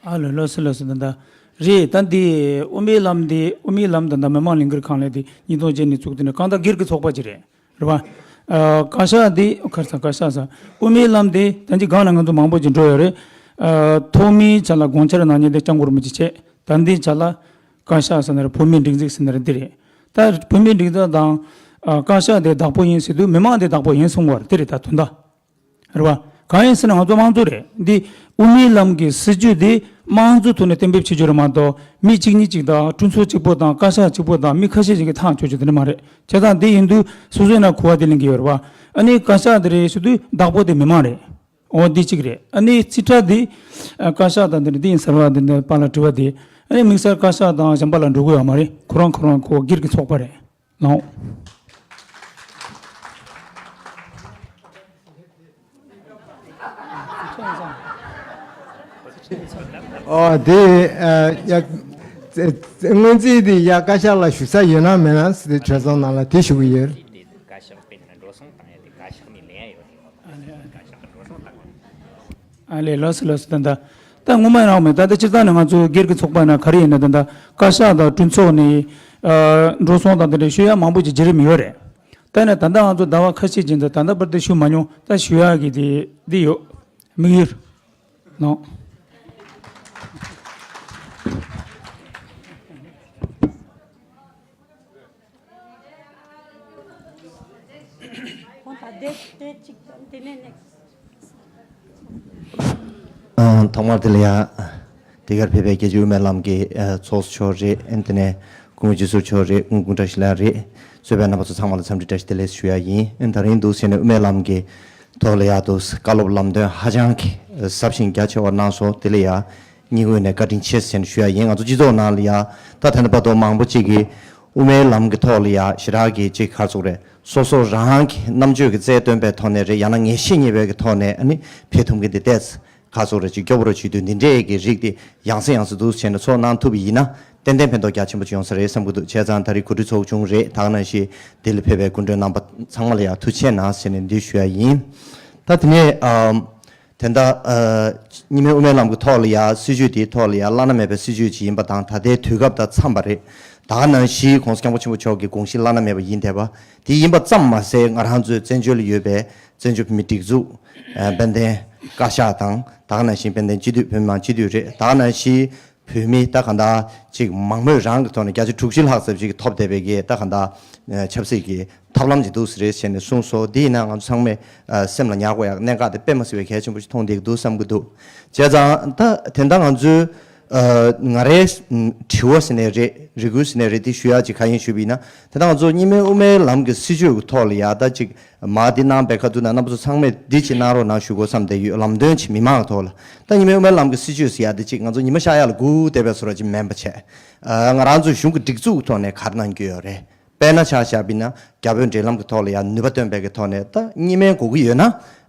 ཨ་ལོ་ལགས་སོ་ལགས་སོ། ད་ལྟ་རེད། ད་འདི་དབུ་མའི་ལམ་འདི་དབུ་མའི་ལམ་ད་ལྟ་མི་མང་ལས་འགུལ་ཁང་ལས་འདི་ཉིས་སྟོང་བརྒྱད་ནས་བཙུགས། དེ་ནས་གང་ལྟར་སྒེར་གྱི་ཚོགས་པ་ཅིག་རེད། རེད་བ། ཨ་བཀའ་ཤག་འདི་ཁར་ས་བཀའ་ཤག་ས་དབུ་མའི་ལམ་འདི་ད་ཅི་སྒང་ལ་ང་ཚོ་མང་པོ་ཅིག་འགྲོ་ཡོད་རེད། ཨ་ཐོག་མའི་ཆ་ལ་དགོངས་འཆར་གནང་མཁན་འདི་སྐྱབས་མགོན་རིན་པོ་ཆེ་བྱས། ད་འདི་ཆ་ལ་བཀའ་ཤག་ས་ན་རེད། བོད་མིའི་སྒྲིག་འཛུགས་ས་ན་རེད། འདི་རེད། ད་བོད་མིའི་སྒྲིག་འཛུགས་དང་ཨ་བཀའ་ཤག་འདི་བདག་པོ་ཡིན་ཟེར་དུས་མི་མང་འདི་བདག་པོ་ཡིན་གསུང་བ་རེད། དེ་རེད། ད་དོན་དག་རེད་བ། གང་ཡིན་ཟེར་ན་ང་ཚོ་དམངས་གཙོ་རེད། འདི་དབུ་མའི་ལམ་གྱི་སྲིད་བྱུས་འདི་དམངས་གཙོའི་ཐོག་ནས་གཏན་འབེབས་བྱེད་རྒྱུ་རེད་མ་གཏོགས་མི་གཅིག་གཉིས་གཅིག་དང་གྲོས་ཚོགས་གཅིག་པོ་དང་བཀའ་ཤག་གཅིག་པོ་དང་མི་ཁ་ཤས་ཤིག་གིས་ཐག་གཅོད་རྒྱུ་དེ་འདྲ་མ་རེད། བྱས་ཙང་འདི་ཡིན་དུས་སོ་སོའི་ནང་གོ་བ་དེ་ལེན་གྱི་ཡོད་རེད་བ། ཨ་ནི་བཀའ་ཤག་འདི་རེད་ཞུ་དུས་བདག་པོ་དེ་མི་མང་རེད། འོ་འདི་གཅིག་རེད། ཨ་ནི་རྩིས་ཁྲ་འདི་ཨ་བཀའ་ཤག་དང་འདི་འདི་ཡིན་ཟེར་བ་འདི་འདི་པཱ་ལགས་དྲི་བ་འདི་ཨ་ནི་དམིགས་བསལ་བཀའ་ཤག་དང་གཞན་པ་ལ་འགྲོ་གི་ཡོད་མ་རེད། ཁོ་རང་ཁོ་རང་ཁོ་སྒེར་གྱི་ཚོགས་པ་རེད། ལགས། ཨོ་དེ་ཨ་ཡ་སྔོན་རྩིས་དེ་ཡ་བཀའ་ཤག་ལ་ཞུ་ས་ཡོད་ན་མེད་ན་དེ་གྲོས་ཚོགས་ནང་ལ་དེ་ཞུ་གི་ཡོད། ཨ་ལས། ལགས་སོ་ལགས་སོ། ད་ལྟ་ད་ངོ་མ་ཡིན་ནའང་མེད། ད་ལྟ་སྤྱིར་བཏང་ནས་ང་ཚོ་སྒེར་གྱི་ཚོགས་པ་ན་ག་རེ་ཡིན་ན་ད་ལྟ་བཀའ་ཤག་དང་གྲོས་ཚོགས་ནས་ཨ་འགྲོ་སོང་དང་དེ་འདྲ་ཞུ་ཡ་མང་པོ་ཅིག་བརྒྱུད་རིམ་ཡོད་རེད། ད་ནས་ད་ལྟ་ང་ཚོ་ཟླ་བ་ཁ་ཤས་རྗེས་ད་ད་ལྟ་བར་དུ་ཞུ་མ་མྱོང་། ད་ཞུ་ཡ་གི་དེ་འདི་ཡོད། དམིགས་ཡུལ་ནོ། ཨང་། ཐོག་མར་དེ་ལ་ཡ་དེ་གར་ཕེབས་པའི་རྒྱལ་སྤྱིའི་དབུ་མའི་ལམ་གྱི་ཨ་ཚོགས་གཙོ་མཆོག་རེད། ཨ་ནི་དེ་ནས་ སྐུ་ངོ་རྗེས་ཟུར་མཆོག་རེད། སྐུ་ངོ་སྐུ་ཕྲེང་བཞི་ལགས་རེད། གཙོས་པའི་རྣམ་པ་ཚོ་ཚང་མ་ལ་འཚམས་འདྲི་བཀྲ་ཤིས་བདེ་ལེགས་ཞུ་ཡ་ཡིན། ཨ་ནི་དེ་རིང་འདུག་ཟེར་ནས་དབུ་མའི་ལམ་གྱི་ཐོག་ལ་ཡ་འདུག་བཀའ་སློབ་ལམ་སྟོན་ཧ་ཅང་གི་ཟབ་ཞིང་རྒྱ་ཆེ་བ་གནང་སོང་། དེ་ལ་ཡ་སྙིང་དབུས་ནས་བཀའ་དྲིན་ཆེ་ཟེར་ནས་ཞུ་ཡ་ཡིན། ང་ཚོ་སྤྱི་ཚོགས་ནང་ལ་ཡ་ད་ད་ལྟ་བར་དུ་མང་པོ་ཅིག་གིས་དབུ་མའི་ལམ་གྱི་ཐོག་ལ་ཡ་ཞེ་དྲག་གི་ཅིག་ག་རེ་ཟེར་དགོས་རེད། སོ་སོ་རང་གི་རྣམ་དཔྱོད་ཀྱི་རྩལ་བཏོན་པའི་ཐོག་ནས་རེད། ཡང་ན་ངེས་ཤེས་རྙེད་པའི་གི་ཐོག་ནས་ཨ་ནི་ཕེབས་ཐུབ་མཁན་དེ་ཏོག་ཙམ་ཁ་སོ་རེ་ཅིག་སྐྱོ་པོ་རེ་བྱེད་དུས། འདི་འདྲའི་གི་རིགས་དེ་ཡང་སེ་ཡང་སེ་འདུག་བྱས་ནས་ཚོགས་གནང་ཐུབ་པ་ཡིན་ན་ཏན་ཏན་ཕན་ཐོགས་རྒྱ་ཆེན་པོ་ཅིག་ཡོང་ས་རེད་བསམ་གྱི་འདུག་བྱས་ཙང་ད་རེས་གོ་སྒྲིག་ཚོགས་ཆུང་རེད། ད་ག་ནང་བཞིན་འདི་ལ་ཕེབས་པའི་སྐུ་མགྲོན་རྣམ་པ་ཚང་མ་ལ་ཡང་ཐུགས་རྗེ་ཆེ་གནང་ཟེར་ནས་འདི་ཞུ་ཡ་ཡིན། ད་དེ་ནས་ཨམ་དེ་འདྲ་ཨ་གཉིས་སྨན་དབུ་མའི་ལམ་གྱི་ཐོག་ལ་ཡང་སྲིད་བྱུས་དེའི་ཐོག་ལ་ཡང་བླ་ན་མེད་པའི་སྲིད་བྱུས་ཅིག་ཡིན་པ་དང་། ད་ལྟའི་དུས་སྐབས་དང་འཚམས་པ་རེད། ད་ག་ནང་བཞིན་༸གོང་ས་༸སྐྱབས་མགོན་ཆེན་པོ་མཆོག་གི་དགོངས་གཞི་བླ་ན་མེད་པ་ཡིན་བསྡད་པ་དེ་ཡིན་པ་ཙམ་མ་ཟད། ང་རང་ཚོའི་བཙན་བྱོལ་ལ་ཡོད་པའི་བཙན་བྱོལ་བོད་མིའི་སྒྲིག་འཛུགས། ཨ་དཔལ་ལྡན་བཀའ་ཤག་དང་། ད་ག་ནང་བཞིན་དཔལ་ལྡན་སྤྱི་འཐུས། བོད་མི་མང་སྤྱི་འཐུས་རེད། ད་ག་ནང་བཞིན་བོད་མི་ད་ག་འདྲ་ཅིག་མང་མོས་རང་གི་ཐོག་ནས་བརྒྱ་ཆ་དྲུག་ཅུ་ལྷག་ཙམ་ཅིག་ཐོབ་བསྡད་པའི་གི་ད་ག་འདྲ་ཨ་ཆབ་སྲིད་ཀྱི་ཐབས་ལམ་ཅིག་འདུག་ཟེར་རེད་ཟེར་ནས་གསུངས་སོང་། དེ་ཡིན་ན་ང་ཚོ་ཚང་མས་ཨ་སེམས་ལ་ཉར་དགོས་ཡག་གནད་འགག་དེ་དཔེ་མ་སྲིད་པའི་གལ་ཆེན་པོ་ཞིག་མཐོང་བསྡད་ཀྱི་འདུག་བསམ་གྱི་འདུག་བྱས་ཙང་ད་དེ་འདྲ་ང་ཚོའི་ཨ་ང་རའི་དྲི་བ་ཟེར་ནའི་རེད། རེ་སྐུལ་ཟེར་ནའི་རེད། དེ་ཞུ་ཡག་ཅིག་གང་ཡིན་ཞུས་པ་ཡིན་ན། དེ་ད་ང་ཚོ་གཉིས་སྨན་དབུ་མའི་ལམ་གྱི་སྲིད་བྱུས་ཀྱི་ཐོག་ལ་ཡ་ད་ཅིག་མ་འདི་གནང་བའི་ཁ་ཐུག་ན་རྣམ་པ་ཚོ་ཚང་མས་འདི་ཅིག་གནང་རོགས་གནང་ཞུ་དགོས་བསམ་བསྡད་ཡོད། ལམ་སྟོན་ཅིག་མི་མང་གི་ཐོག་ལ། ད་གཉིས་སྨན་དབུ་མའི་ལམ་གྱི་སྲིད་བྱུས་ཟེར་ཡག་དེ་ཅིག་ང་ཚོ་ཉི་མ་ཤར་ཡག་ལ་སྒུག་བསྡད་པའི་བཟོ་འདྲ་ཅིག་མིན་པ་བྱས། ཨ་ང་རང་ཚོའི་གཞུང་གི་སྒྲིག་འཛུགས་ཀྱི་ཐོག་ནས་ག་རེ་གནང་རྒྱུ་ཡོད་རེད། དཔེར་ན་ཆ་བཞག་པ་ཡིན་ན་རྒྱ་བོད་འབྲེལ་ལམ་གྱི་ཐོག་ལ་ཡང་ནུས་པ་བཏོན་པའི་གི་ཐོག་ནས་ད་གཉིས་སྨན་དགོས་ཀྱི་ཡོད་ན་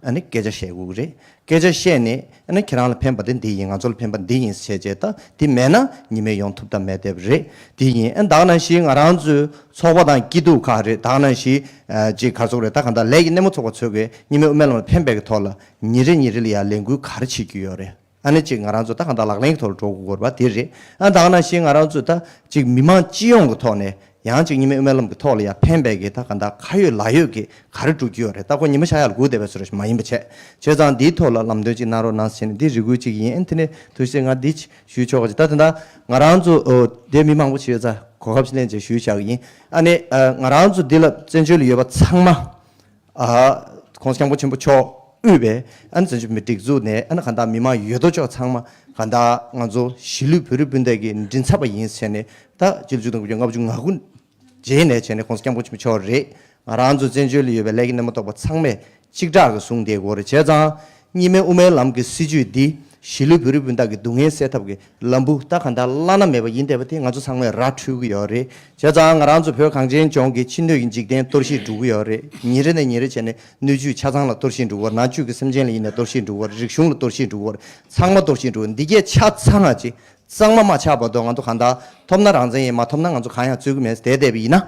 ཨ་ནི་སྐད་ཆ་བཤད་དགོས་ཀྱི་རེད། སྐད་ཆ་བཤད་ནས་ཨ་ནི་ཁྱེད་རང་ལ་ཕན་པ་དེ་འདི་ཡིན། ང་ཚོ་ལ་ཕན་པ་འདི་ཡིན་ཟེར་བྱས། ད་འདི་མེད་ན་གཉིས་སྨན་ཡོང་ཐུབ་ཐབས་མེད་བསྡད་པ་རེད། འདི་ཡིན། ཨ་ད་ག་ནང་བཞིན་ང་རང་ཚོའི་ཚོགས་པ་དང་སྐྱིད་སྡུག་ཁག་རེད། ད་ག་ནང་བཞིན་ཨ་ཅིག་ག་རེ་ཟེར་དགོས་རེད། ད་ག་འདྲ་ལས་ཀྱི་སྣེ་མོ་ཚོགས་པ་ཚོས་གི་གཉིས་སྨན་དབུ་མའི་ལམ་ལ་ཕན་པའི་གི་ཐོག་ལ་ཉིན་རེ་ཉིན་རེ་ལ་ཡང་ལས་འགུལ་ག་རེ་བྱེད་ཀྱི་ཡོད་རེད། ཨ་ནི་ཅིག་ང་རང་ཚོ་ད་གང་ལྟར་ལག་ལེན་གྱི་ཐོག་ལ་འགྲོ་དགོས་པ་དེ་རེད། ཨ་ད་ག་ནང་བཞིན་ང་རང་ཚོ་ད་ཅིག་མི་མང་སྤྱི་ཡོངས་ཀྱི་ཐོག་ནས་ཡང་ཅིག་གཉིས་སྨན་དབུ་མའི་ལམ་གྱི་ཐོག་ལ་ཡང་ཕན་པའི་གི་ད་གང་ལྟར་ཁ་ཡོད་ལག་ཡོད་ཀྱི་ག་རེ་སྒྲུབ་ཀྱི་ཡོད་རེད། ད་ཁོ་ཉི་མ་ཤར་ཡག་ལ་སྒུག་བསྡད་པའི་བཟོ་འདྲ་ཞིག་མ་ཡིན་པ་བྱས། བྱས་ཙང་འདིའི་ཐོག་ལ་ལམ་སྟོན་ཅིག་གནང་རོགས་གནང་ཟེར་ནས་འདི་རེ་སྐུལ་ཅིག་ཡིན། ཨ་དེ་ནས་ཐུགས་རྗེ་ཆེ། ང་འདི་ཞུ་ཆོག་ག་ཅིག་ད་དེ་འདྲ་ང་རང་ཚོ་ཨོ་དེ་མི་མང་པོ་ཞིག་ཡོད་ཙང་གོ་སྐབས་ཤིག་ལེན་བྱས་ཞུས་བཞག་གི་ཡིན། ཨ་ནི་ཨ་ང་རང་ཚོ་འདི་ལ་བཙན་བྱོལ་ལ་ཡོད་པ་ཚང་མ། ཨ་༸གོང་ས་༸སྐྱབས་མགོན་ཆེན་པོ་མཆོག་དབུས་པའི་ཨ་ནི་བཙན་བྱོལ་བོད་མིའི་སྒྲིག་འཛུགས་ནས་ཨ་ནི་གང་ལྟར་མི་མང་ཡོད་དོ་ཅོག་ཚང་མ་གང་ལྟར་ང་ཚོ་གཞིས་ལུས་བོད་རིགས་སྤུན་ཟླ་གི་མགྲིན་ཚབ་པ་ཡིན་ཟེར་ནས། ད་སྤྱི་ལོ་ཆིག་སྟོང་དགུ་བརྒྱ་ལྔ་བཅུ་ང་དགུ་རྗེས་ནས་བྱས་ནས་༸གོང་ས་༸སྐྱབས་མགོན་ཆེན་པོ་མཆོག་རེད། ང་རང་ཚོ་བཙན་བྱོལ་ལ་ཡོད་པའི་ལས་ཀྱི་སྣེ་མོ་ཚོགས་པ་ཚང་མས་གཅིག་གྲགས་ཀྱིས་བཟུང་བསྡད་ཡོད་རེད། བྱས་ཙང་གཉིས་སྨན་དབུ་མའི་ལམ་གྱི་སྲིད་བྱུས་འདི་གཞིས་ལུས་བོད་རིགས་སྤུན་ཟླ་གི་སྡུག་བསྔལ་སེལ་ཐབས་ཀྱི་ལམ་བུ་ད་གང་ལྟར་བླ་ན་མེད་པ་ཡིན་བསྡད་པ་དེ་ང་ཚོ་ཚང་མས་ར་འཕྲོད་ཀྱི་ཡོད་རེད། བྱས་ཙང་ང་རང་ཚོ་བོད་གངས་ཅན་ལྗོངས་ཀྱི་ཕྱི་སྣོད་ཀྱི་འཇིག་རྟེན་གཏོར་བཤིག་འགྲོ་གི་ཡོད་རེད། ཉིན་རེ་ནས་ཉིན་རེ་བྱས་ནས་སྣོད་བཅུད་ཆ་ཚང་ལ་གཏོར་བཤིག་འགྲོ་གི་ཡོད་རེད། ནང་བཅུད་ཀྱི་སེམས་ཅན་ལ་ཡིན་ནའི་གཏོར་བཤིག་འགྲོ་གི་ཡོད་རེད། རིག་གཞུང་ལ་གཏོར་བཤིག་འགྲོ་གི་ཡོད་རེད། ཚང་མ་གཏོར་བཤིག་འགྲོ་གི་ཡོད་རེད། འདི་གས་ཆ་ཚང་ང་ཅིག་གཙང་མ་མ་ཆགས་བར་དུ་ང་ཚོ་གང་ལྟར་ཐོབ་ན་རང་བཙན་ཡིན། མ་ཐོབ་ན་ང་ཚོ་གང་ཡང་རྩོད་ཀྱི་མེད་ཟེར་བསྡད་བསྡད་པ་ཡིན་ན།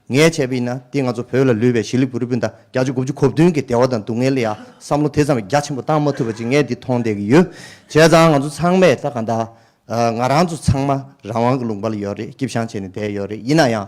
ངས་བྱས་པ་ཡིན་ན་འདི་ང་ཚོ་བོད་ལ་ལུས་པའི་གཞིས་ལུས་བོད་རིགས་སྤུན་ཟླ་བརྒྱ་ཆ་དགུ་བཅུ་གོ་བདུན་གྱི་བདེ་བ་དང་སྡུག་བསྔལ་ལ་ཡང་བསམ་བློ་དེ་ཙམ་རྒྱ་ཆེན་པོ་བཏང་མ་ཐུབ་པ་ཅིག་ངས་འདི་མཐོང་བསྡད་ཀྱི་ཡོད། བྱས་ཙང་ང་ཚོ་ཚང་མས་ད་གང་ལྟར་ཨ་ང་རང་ཚོ་ཚང་མ་རང་དབང་གི་ལུང་པ་ལ་ཡོད་རེད། སྐྱིད་སང་བྱས་ནས་བསྡད་ཡོད་རེད། ཡིན་ན་ཡང་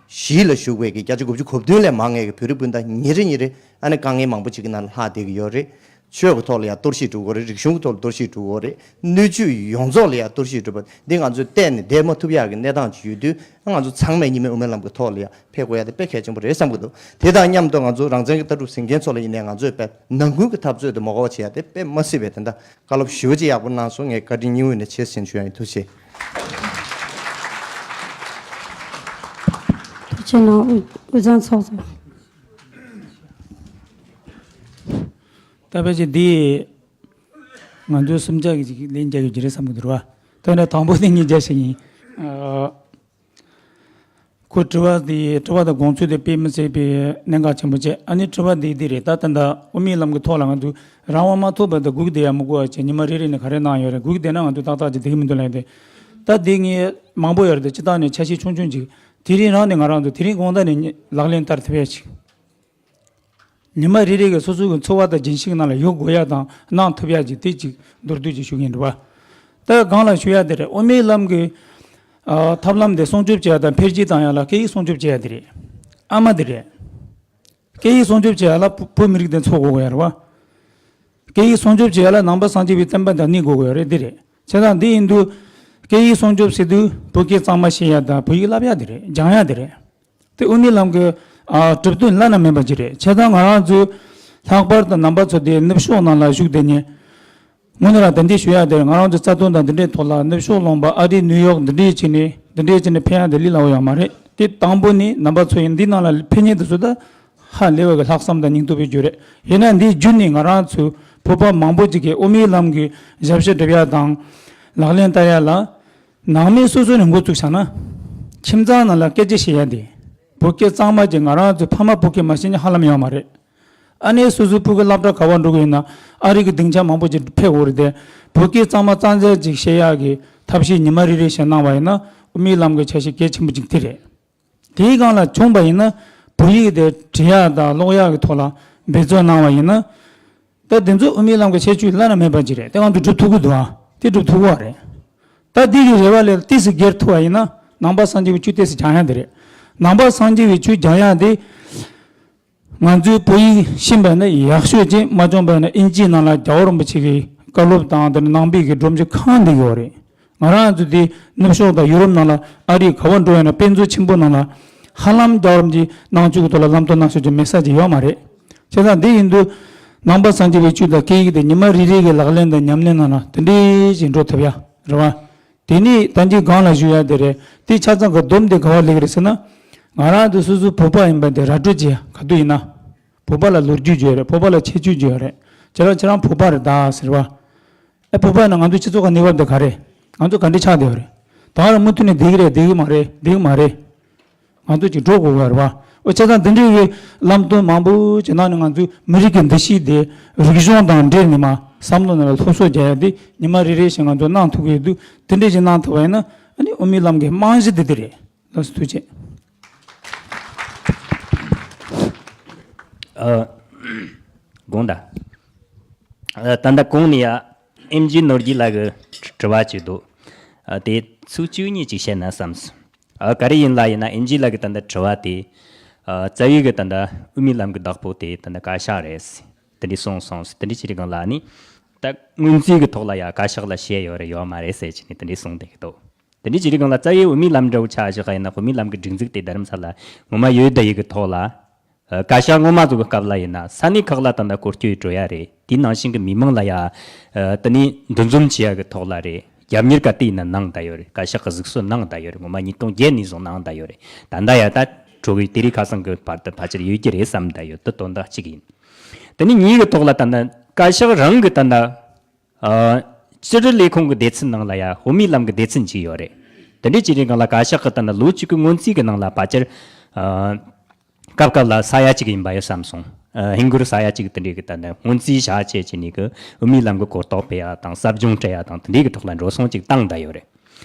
གཞིས་ལ་བཞུགས་པའི་གི་བརྒྱ་ཆ་དགུ་བཅུ་གོ་བདུན་ལས་མང་བའི་གི་བོད་རིགས་སྤུན་ཟླ་ཉིན་རེ་ཉིན་རེ་ཨ་ནི་དཀའ་ངལ་མང་པོ་ཅིག་གི་ནང་ལ་ལྷག་བསྡད་ཀྱི་ཡོད་རེད། ཆོས་ཀྱི་ཐོག་ལ་ཡང་གཏོར་བཤིག་འགྲོ་གི་ཡོད་རེད། རིག་གཞུང་གི་ཐོག་ལ་གཏོར་བཤིག་འགྲོ་གི་ཡོད་རེད། སྣོད་བཅུད་ཡོངས་རྫོགས་ལ་ཡང་གཏོར་བཤིག་འགྲོ་བ་འདི་ང་ཚོས་བལྟས་ནས་བསྡད་མ་ཐུབ་ཡག་གི་གནས་སྟངས་ཅིག་ཡོད་དུས། ང་ཚོ་ཚང་མས་གཉིས་སྨན་དབུ་མའི་ལམ་གྱི་ཐོག་ལ་ཡང་ཕེབས་དགོས་ཡ་དེ་དཔེ་གལ་ཆེན་པོ་རེད་བསམ་གྱི་འདུག་དེ་དང་མཉམ་དུ་ང་ཚོ་རང་བཙན་གྱི་ལྟ་གྲུབ་འཛིན་མཁན་ཚོ་ལ་ཡིན་ནའི་ང་ཚོས་དཔེ་ནང་ཁུལ་གྱི་འཐབ་རྩོད་དེ་མ་དགོས་པ་བྱེད་ཡ་དེ་དཔེ་མ་སྲིད་པའི་དེ་འདྲ་བཀའ་སློབ་ཞེ་པོ་ཅིག་ཡག་པོ་གནང་སོང་། ངས་བཀའ་དྲིན་སྙིང་དབུས་ནས་ཆེ་ཟེར་ཞུ་ཡ་ཡིན། ཐུགས་རྗེ་ཆེ། ཐུགས་རྗེ་གནང་། དབུས་གཙང་ཚོགས་གཙོ། ད་ཕལ་ཆེར་འདི་ང་ཚོའི་གསུམ་ཆ་གི་ཅིག་ལན་རྒྱག་ཡོད་ཀྱི་རེད་བསམ་གྱི་འདུག་ར། ད་ནི་དང་པོ་དེ་ངས་རྒྱག་ཤེས་ཡིན། ཨ། ཁོ་དྲི་བ་དེ་དྲི་བ་དང་དགོངས་ཚུལ་དེ་དཔེ་མི་སྲིད་པའི་གནད་འགག་ཆེན་པོ་བྱས། ཨ་ནི་དྲི་བ་འདི་འདི་རེད། ད་ད་ལྟ་དབུ་མའི་ལམ་གྱི་ཐོག་ལ་ང་ཚོ་རང་དབང་མ་ཐོབ་བར་དུ་སྒུག་བསྡད་ཡ་མི་དགོས་པ་བྱས། ཉི་མ་རེ་རེ་ནས་ག་རེ་གནང་ཡོད་རེད། སྒུག་བསྡད་ན་ང་ཚོ་ཏག་ཏག་ཅིག་བསྡད་ཀྱི་མི་འདུག་ལབ་ཡ་དེ། ད་འདི་ངས་མང་པོ་ཡོད་རེད་དེ། སྤྱི་བཏང་ནས་ཆ་ཤས་ཆུང་ཆུང་ཅིག་དེ་རིང་རང་ནས་ང་རང་ཚོ་དེ་རིང་དགོང་དག་ནས་ལག་ལེན་བསྟར་ཐུབ་ཡ་ཅིག་ཉི་མ་རེ་རེ་གི་སོ་སོ་གི་འཚོ་བ་དང་རྒྱུན་ཤེས་ནང་ལ་ཡོད་དགོས་ཡ་དང་གནང་ཐུབ་ཡ་ཅིག་དེ་ཅིག་མདོར་བསྡུས་ཅིག་ཞུ་གི་ཡིན་རེད་བ། ད་གང་ལ་ཞུ་ཡ་དེ་རེད། དབུ་མའི་ལམ་གྱི་ཨ་ཐབས་ལམ་དེ་སྲུང་སྐྱོབ་བྱེད་ཡ་དང་འཕེལ་རྒྱས་བཏང་ཡ་ལ་སྐད་ཡིག་སྲུང་སྐྱོབ་བྱེད་ཡ་དེ་རེད། ཨ་མ་དེ་རེད། སྐད་ཡིག་སྲུང་སྐྱོབ་བྱེད་ཡ་ལ་བོད་བོད་མི་རིགས་དེ་འཚོ་དགོས་ཀྱི་ཡོད་རེད་བ། སྐད་ཡིག་སྲུང་སྐྱོབ་བྱེད་ཡ་ལ་ནང་པ་སངས་རྒྱས་པའི་བསྟན་པ་དང་གནས་དགོས་ཀྱི་ཡོད་རེད། དེ་རེད། བྱས་ཙང་འདི་ཡིན་དུས་སྐད་ཡིག་སྲུང་སྐྱོབ་ཟེར་དུས་བོད་སྐད་གཙང་མ་ཤེས་ཡ་དང་བོད་ཡིག་བསླབ་ཡ་དེ་རེད། སྦྱང་ཡ་དེ་རེད། དེ་དབུ་མའི་ལམ་གྱི་ཨ་གྲུབ་དོན་བླ་ན་མེད་པ་ཅིག་རེད། བྱས་ཙང་ང་རང་ཚོའི་ལྷག་པར་དུ་ནང་པ་ཚོ་དེ་ནུབ་ཕྱོགས་ནང་ལ་བཞུགས་བསྡད་མཁན། དངོས་གནས་ལ་དེ་འདྲས་ཞུ་ཡ་དེ་ང་རང་ཚོའི་རྩ་དོན་དང་འདི་འདྲའི་ཐོག་ལ་ནུབ་ཕྱོགས་ལུང་པ་ཨ་རི་ནིའུ་ཡོག་འདི་འདྲས་བྱས་ནས་ འདི་འདྲའི་བྱས་ནས་ཕན་ཡག་དེ་ལི་ལ་འོ་ཡོད་མ་རེད། དེ་དང་པོ་ནི་རྣམ་པ་ཚོ་ཡིན་འདི་ནང་ལ་ཕན་ཉེན་དེ་ཚོ་ད་ཧ་ལས་པ་གི་ལྷག་བསམ་དང་སྙིང་སྟོབས་པའི་རྒྱུ་རེད། ཡིན་ན་འདིའི་རྒྱུ་ནི་ང་རང་ཚོ་བོད་པ་མང་པོ་ཅིག་གིས་དབུ་མའི་ལམ་གྱི་ཞབས་ཕྱི་སྒྲུབ་ཡག་དང་ལག་ལེན་བསྟར་ཡག་ལ་ནང་མི་སོ་སོ་ནས་འགོ་བཙུགས་བྱས་ན། ཁྱིམ་ཚང་ནང་ལ་སྐད་ཆ་བཤད་ཡག་དེ་བོད་སྐད་གཙང་མ་ཅིག་ང་རང་ཚོ་ཕ་མ་བུ་སྐད་མ་བཤད་མཁན་ཧ་ལམ་ཡོད་མ་རེད། ཨ་ནེ་སོ་སོའི་སྤུ་གུ་སློབ་གྲྭ་ག་པར་འགྲོ་གི་ཡོད་ན་ཨ་རི་གི་སྡིངས་ཆ་མང་པོ་ཅིག་ཕེབས་དགོས་རེད་དེ། བོད་སྐད་གཙང་མ་གཙང་རྐྱང་ཅིག་བཤད་ཡག་གི་ཐབས་ཤེས་ཉི་མ་རེ་རེ་བྱས་གནང་བ་ཡིན་ན་དབུ་མའི་ལམ་གྱི་འཆར་གཞི་གལ་ཆེན་པོ་ཅིག་དེ་རེད། དེའི་སྒང་ལ་བྱུང་བ་ཡིན་ན་བོད་ཡིག་དེ་འབྲི་ཡག་དང་ཀློག་ཡག་གི་ཐོག་ལ་འབད་བརྩོན་གནང་བ་ཡིན་ན། ད་དེ་ཚོ་དབུ་མའི་ལམ་གྱི་ཁྱད་ཆོས་བླ་ན་མེད་པ་ཅིག་རེད། དེ་གང་དུ་སྒྲུབ་ཐུབ་ཀྱི་འདུག་ཨ། དེ་སྒྲུབ་ཐུབ་ཀྱི་རེད། ད་འདི་གི་རེ་བ་ལས་ཏོག་ཙམ་སྒེར་ཐུབ་པ་ཡིན་ན་ནང་པ་སངས་རྒྱས་པའི་ཆོས་ཏོག་ཙམ་སྦྱང་ཡག་དེ་རེད། ནང་པ་སངས་རྒྱས་པའི་ཆོས་སྦྱང་ཡག་དེ། ང་ཚོའི་བོད་ཡིག་ཤེས་པ་ནི་ཡག་ཤོས་ཅིག་མ་བྱུང་བ་ནི་ཨིན་ཇིའི་ནང་ལ་རྒྱལ་བ་རིན་པོ་ཆེ་གི་བཀའ་སློབ་དང་དེ་ནི་ནང་པའི་གི་སྒྲོམ་གཞི་གང་འདི་ཡོད་རེད། ང་རང་ཚོ་དེ་ནུབ་ཕྱོགས་དང་ཡུ་རོབ་ནང་ལ་ཨ་རི་ག་པར་འགྲོ་ཡོད་ན་དཔེ་མཛོད་ཆེན་པོ་ནང་ལ་ཧ་ལམ་རྒྱལ་བ་རིན་པོ་ཆེ་ནང་ཆོས་ཀྱི་ཐོག་ལ་ལམ་སྟོན་གནང་ཤོག་ཅིག་མེད་ས་ཅིག་ཡོད་མ་རེད། བྱས་ཙང་འདི་ཡིན་དུས་ནང་པ་སངས་རྒྱས་པའི་ཆོས་དང་སྐད་ཡིག་དེ་ཉི་མ་རེ་རེ་གི་ལག་ལེན་དང་ཉམས་ལེན་ནང་ལ་དེ་འདྲའི་ཞིག་འགྲོ་ཐུབ་ཡ་རེད་བ། དེ་ནི་ད་གིན་སྒང་ལ་ཞུ་ཡ་དེ་རེད། དེ་ཆ་ཚང་གི་སྡོམ་དེ་ག་བ་ལེགས་རེད་ཟེར་ན། ང་རང་དེ་སོ་སོའི་བོད་པ་ཡིན་པ་དེ་ར་སྤྲོད་བྱེད་ཡ་ག་དུས་ཡིན་ན། བོད་པ་ལ་ལོ་རྒྱུས་བརྗོད་ཡོད་རེད། བོད་པ་ལ་ཁྱད་ཆོས་བརྗོད་ཡོད་རེད། ཁྱེད་རང་ཁྱེད་རང་བོད་པ་རེད་ད་ཟེར་བ། ཨེ་བོད་པ་ཡིན་ན་ང་ཚོའི་སྤྱི་ཚོགས་ཀྱི་གནས་བབ་དེ་ག་རེད། ང་ཚོ་ག་འདྲ་ཆགས་བསྡད་ཡོད་རེད། ད་རང་མུ་མཐུད་ནས་བསྡད་ཀྱི་རེད་བསྡད་ཀྱི་མ་རེད་བསྡད་ཀྱི་མ་རེད། ང་ཚོ་ཅིག་འགྲོ་དགོས་པ་རེད་བ། འོ་བྱས་ཙང་འདི་འདྲའི་གི་ལམ་སྟོན་མང་པོ་ཅིག་གནང་ནས་ང་ཚོའི་མི་རིགས་ཀྱི་འདུ་ཤེས་དེ་རིག་གཞུང་དང་འབྲེལ་ནས་མ་བསམ་བློ་ནང་ལ་སློབ་གསོ་རྒྱག་ཡ་དེ་ཉི་མ་རེ་རེ་བཞིན་ང་ཚོ་གནང་ཐུབ་ཀྱི་ཡོད་དུས་དེ་འདྲ་ཞིག་གནང་ཐུབ་པ་ཡིན་ན་ཨ་ནི་དབུ་མའི་ལམ་གྱི་རྨང་གཞི་དེ་དེ་རེད། ལགས་སོ་ཐུགས་རྗེ་ཆེ། ཨ། དགོངས་དག་ཨ། ད་ལྟ་གོང་ནས་ཡ་ཨེམ་ཇི་ནོར་རྒྱས་ལགས་ཀྱི་དྲི་བ་ཅིག་འདུག་ཨ། དེ་ཚིག་བཅུ་གཉིས་ཅིག་བཤད་ན་བསམས། ཨ། ག་རེ་ཡིན་ལ་ཡིན་ན་ཨིན་ཇི་ལ་གི་ད་ལྟ་དྲི་བ་དེ། ཨ། རྩ་བའི་གི་ད་ལྟ་དབུ་མའི་ལམ་གི་བདག་པོ་དེ་ད་ལྟ་བཀའ་ཤག་རེད། དེ་འདྲ་གསུངས་སོང་། དེ་འདྲ་བྱེད་རིང་ལ་ནི། ད་སྔོན་རྩིས་གི་ཐོག་ལ་ཡ་བཀའ་ཤག་ལ་བཤད་ཡོད་རེད་ཡོད་མ་རེད་ཟེར་བྱས་ནས་དེ་འདྲ་གསུངས་བསྡད་གི་འདུག་དེ་འདྲ་བྱེད་རིང་ལ་རྩ་བའི་དབུ་མའི་ལམ་འདྲ་བོ་ཆ་བཞག་ཡིན་ན་དབུ་མའི་ལམ་གི་སྒྲིག་འཛུགས་དེ་རྡ་རམ་ས་ལ་ངོ་མ་ཡོད་བསྡད་ཡོད་གི་ཐོག་ལ། ཨ། བཀའ་ཤག་སྔོན་མ་ཚོ་གི་སྐབས་ལ་ཡིན་ན་ས་གནས་ཁག་ལ་ད་ལྟ་སྐོར་སྐྱོད་འགྲོ་ཡ་རེད། དེའི་ནང་བཞིན་གི་མི་མང་ལ་ཡ། ཨ། དེ་ནས་འདུ་འཛོམས་བྱེད་ཡ་གི་ཐོག་ལ་རེད། རྒྱབ་གཉེར་ག་དུས་ཡིན་ན་གནང་བསྡད་ཡོད་རེད། བཀའ་ཤག་གི་གཟིགས་གསོལ་གནང་བསྡད་ཡོད་རེད། ངོ་མ་ཉིས་སྟོང་བརྒྱད་ནས་བཟུང་གནང་བསྡད་ཡོད་རེད། ད་ལྟ་ཡ་ད་འགྲོ་གི་དེ་རིང་ཁ་སང་གི་བར་དུ་ཕལ་ཆེར་ཡོད་ཀྱི་རེད་བསམ་བསྡད་ཡོད། དེ་དོན་དག་གཅིག་ཡིན། དེ་ནས་གཉིས་ཀྱི་ཐོག་ལ་ད་ལྟ་བཀའ་ཤག་རང་གི་ད་ལྟ། ཨ། སྤྱི་བསྡུ་ལས་ཁུངས་ཀྱི་སྡེ་ཚན་ནང་ལ་ཡ་དབུ་མའི་ལམ་གྱི་སྡེ་ཚན་གཅིག་ཡོད་རེད། དེ་འདྲའི་བྱེད་རིང་ལ་བཀའ་ཤག་གི་ད་ལྟ་ལོ་གཅིག་གི་སྔོན་རྩིས་ཀྱི་ནང་ལ་ཕལ་ཆེར། ཨ། སྐབས་སྐབས་ལ་ས་ཡ་གཅིག་ཡིན་པ་ཡོད་བསམ་སོང་། ཨ། ཧིན་སྒོར་ས་ཡ་གཅིག་དེ་འདྲའི་གི་ད་ལྟ་སྔོན་རྩིས་བྱ་བྱེད་བྱས་ནས་གི་དབུ་མའི་ལམ་གི་གོ་རྟོགས་སྤེལ་ཡ་དང་ཟབ་སྦྱོང་སྤྲད་ཡ་དང་དེ་འདྲའི་གི་ཐོག་ལ་འགྲོ་སོང་གཅིག་བཏང་བསྡད་ཡོད་རེད།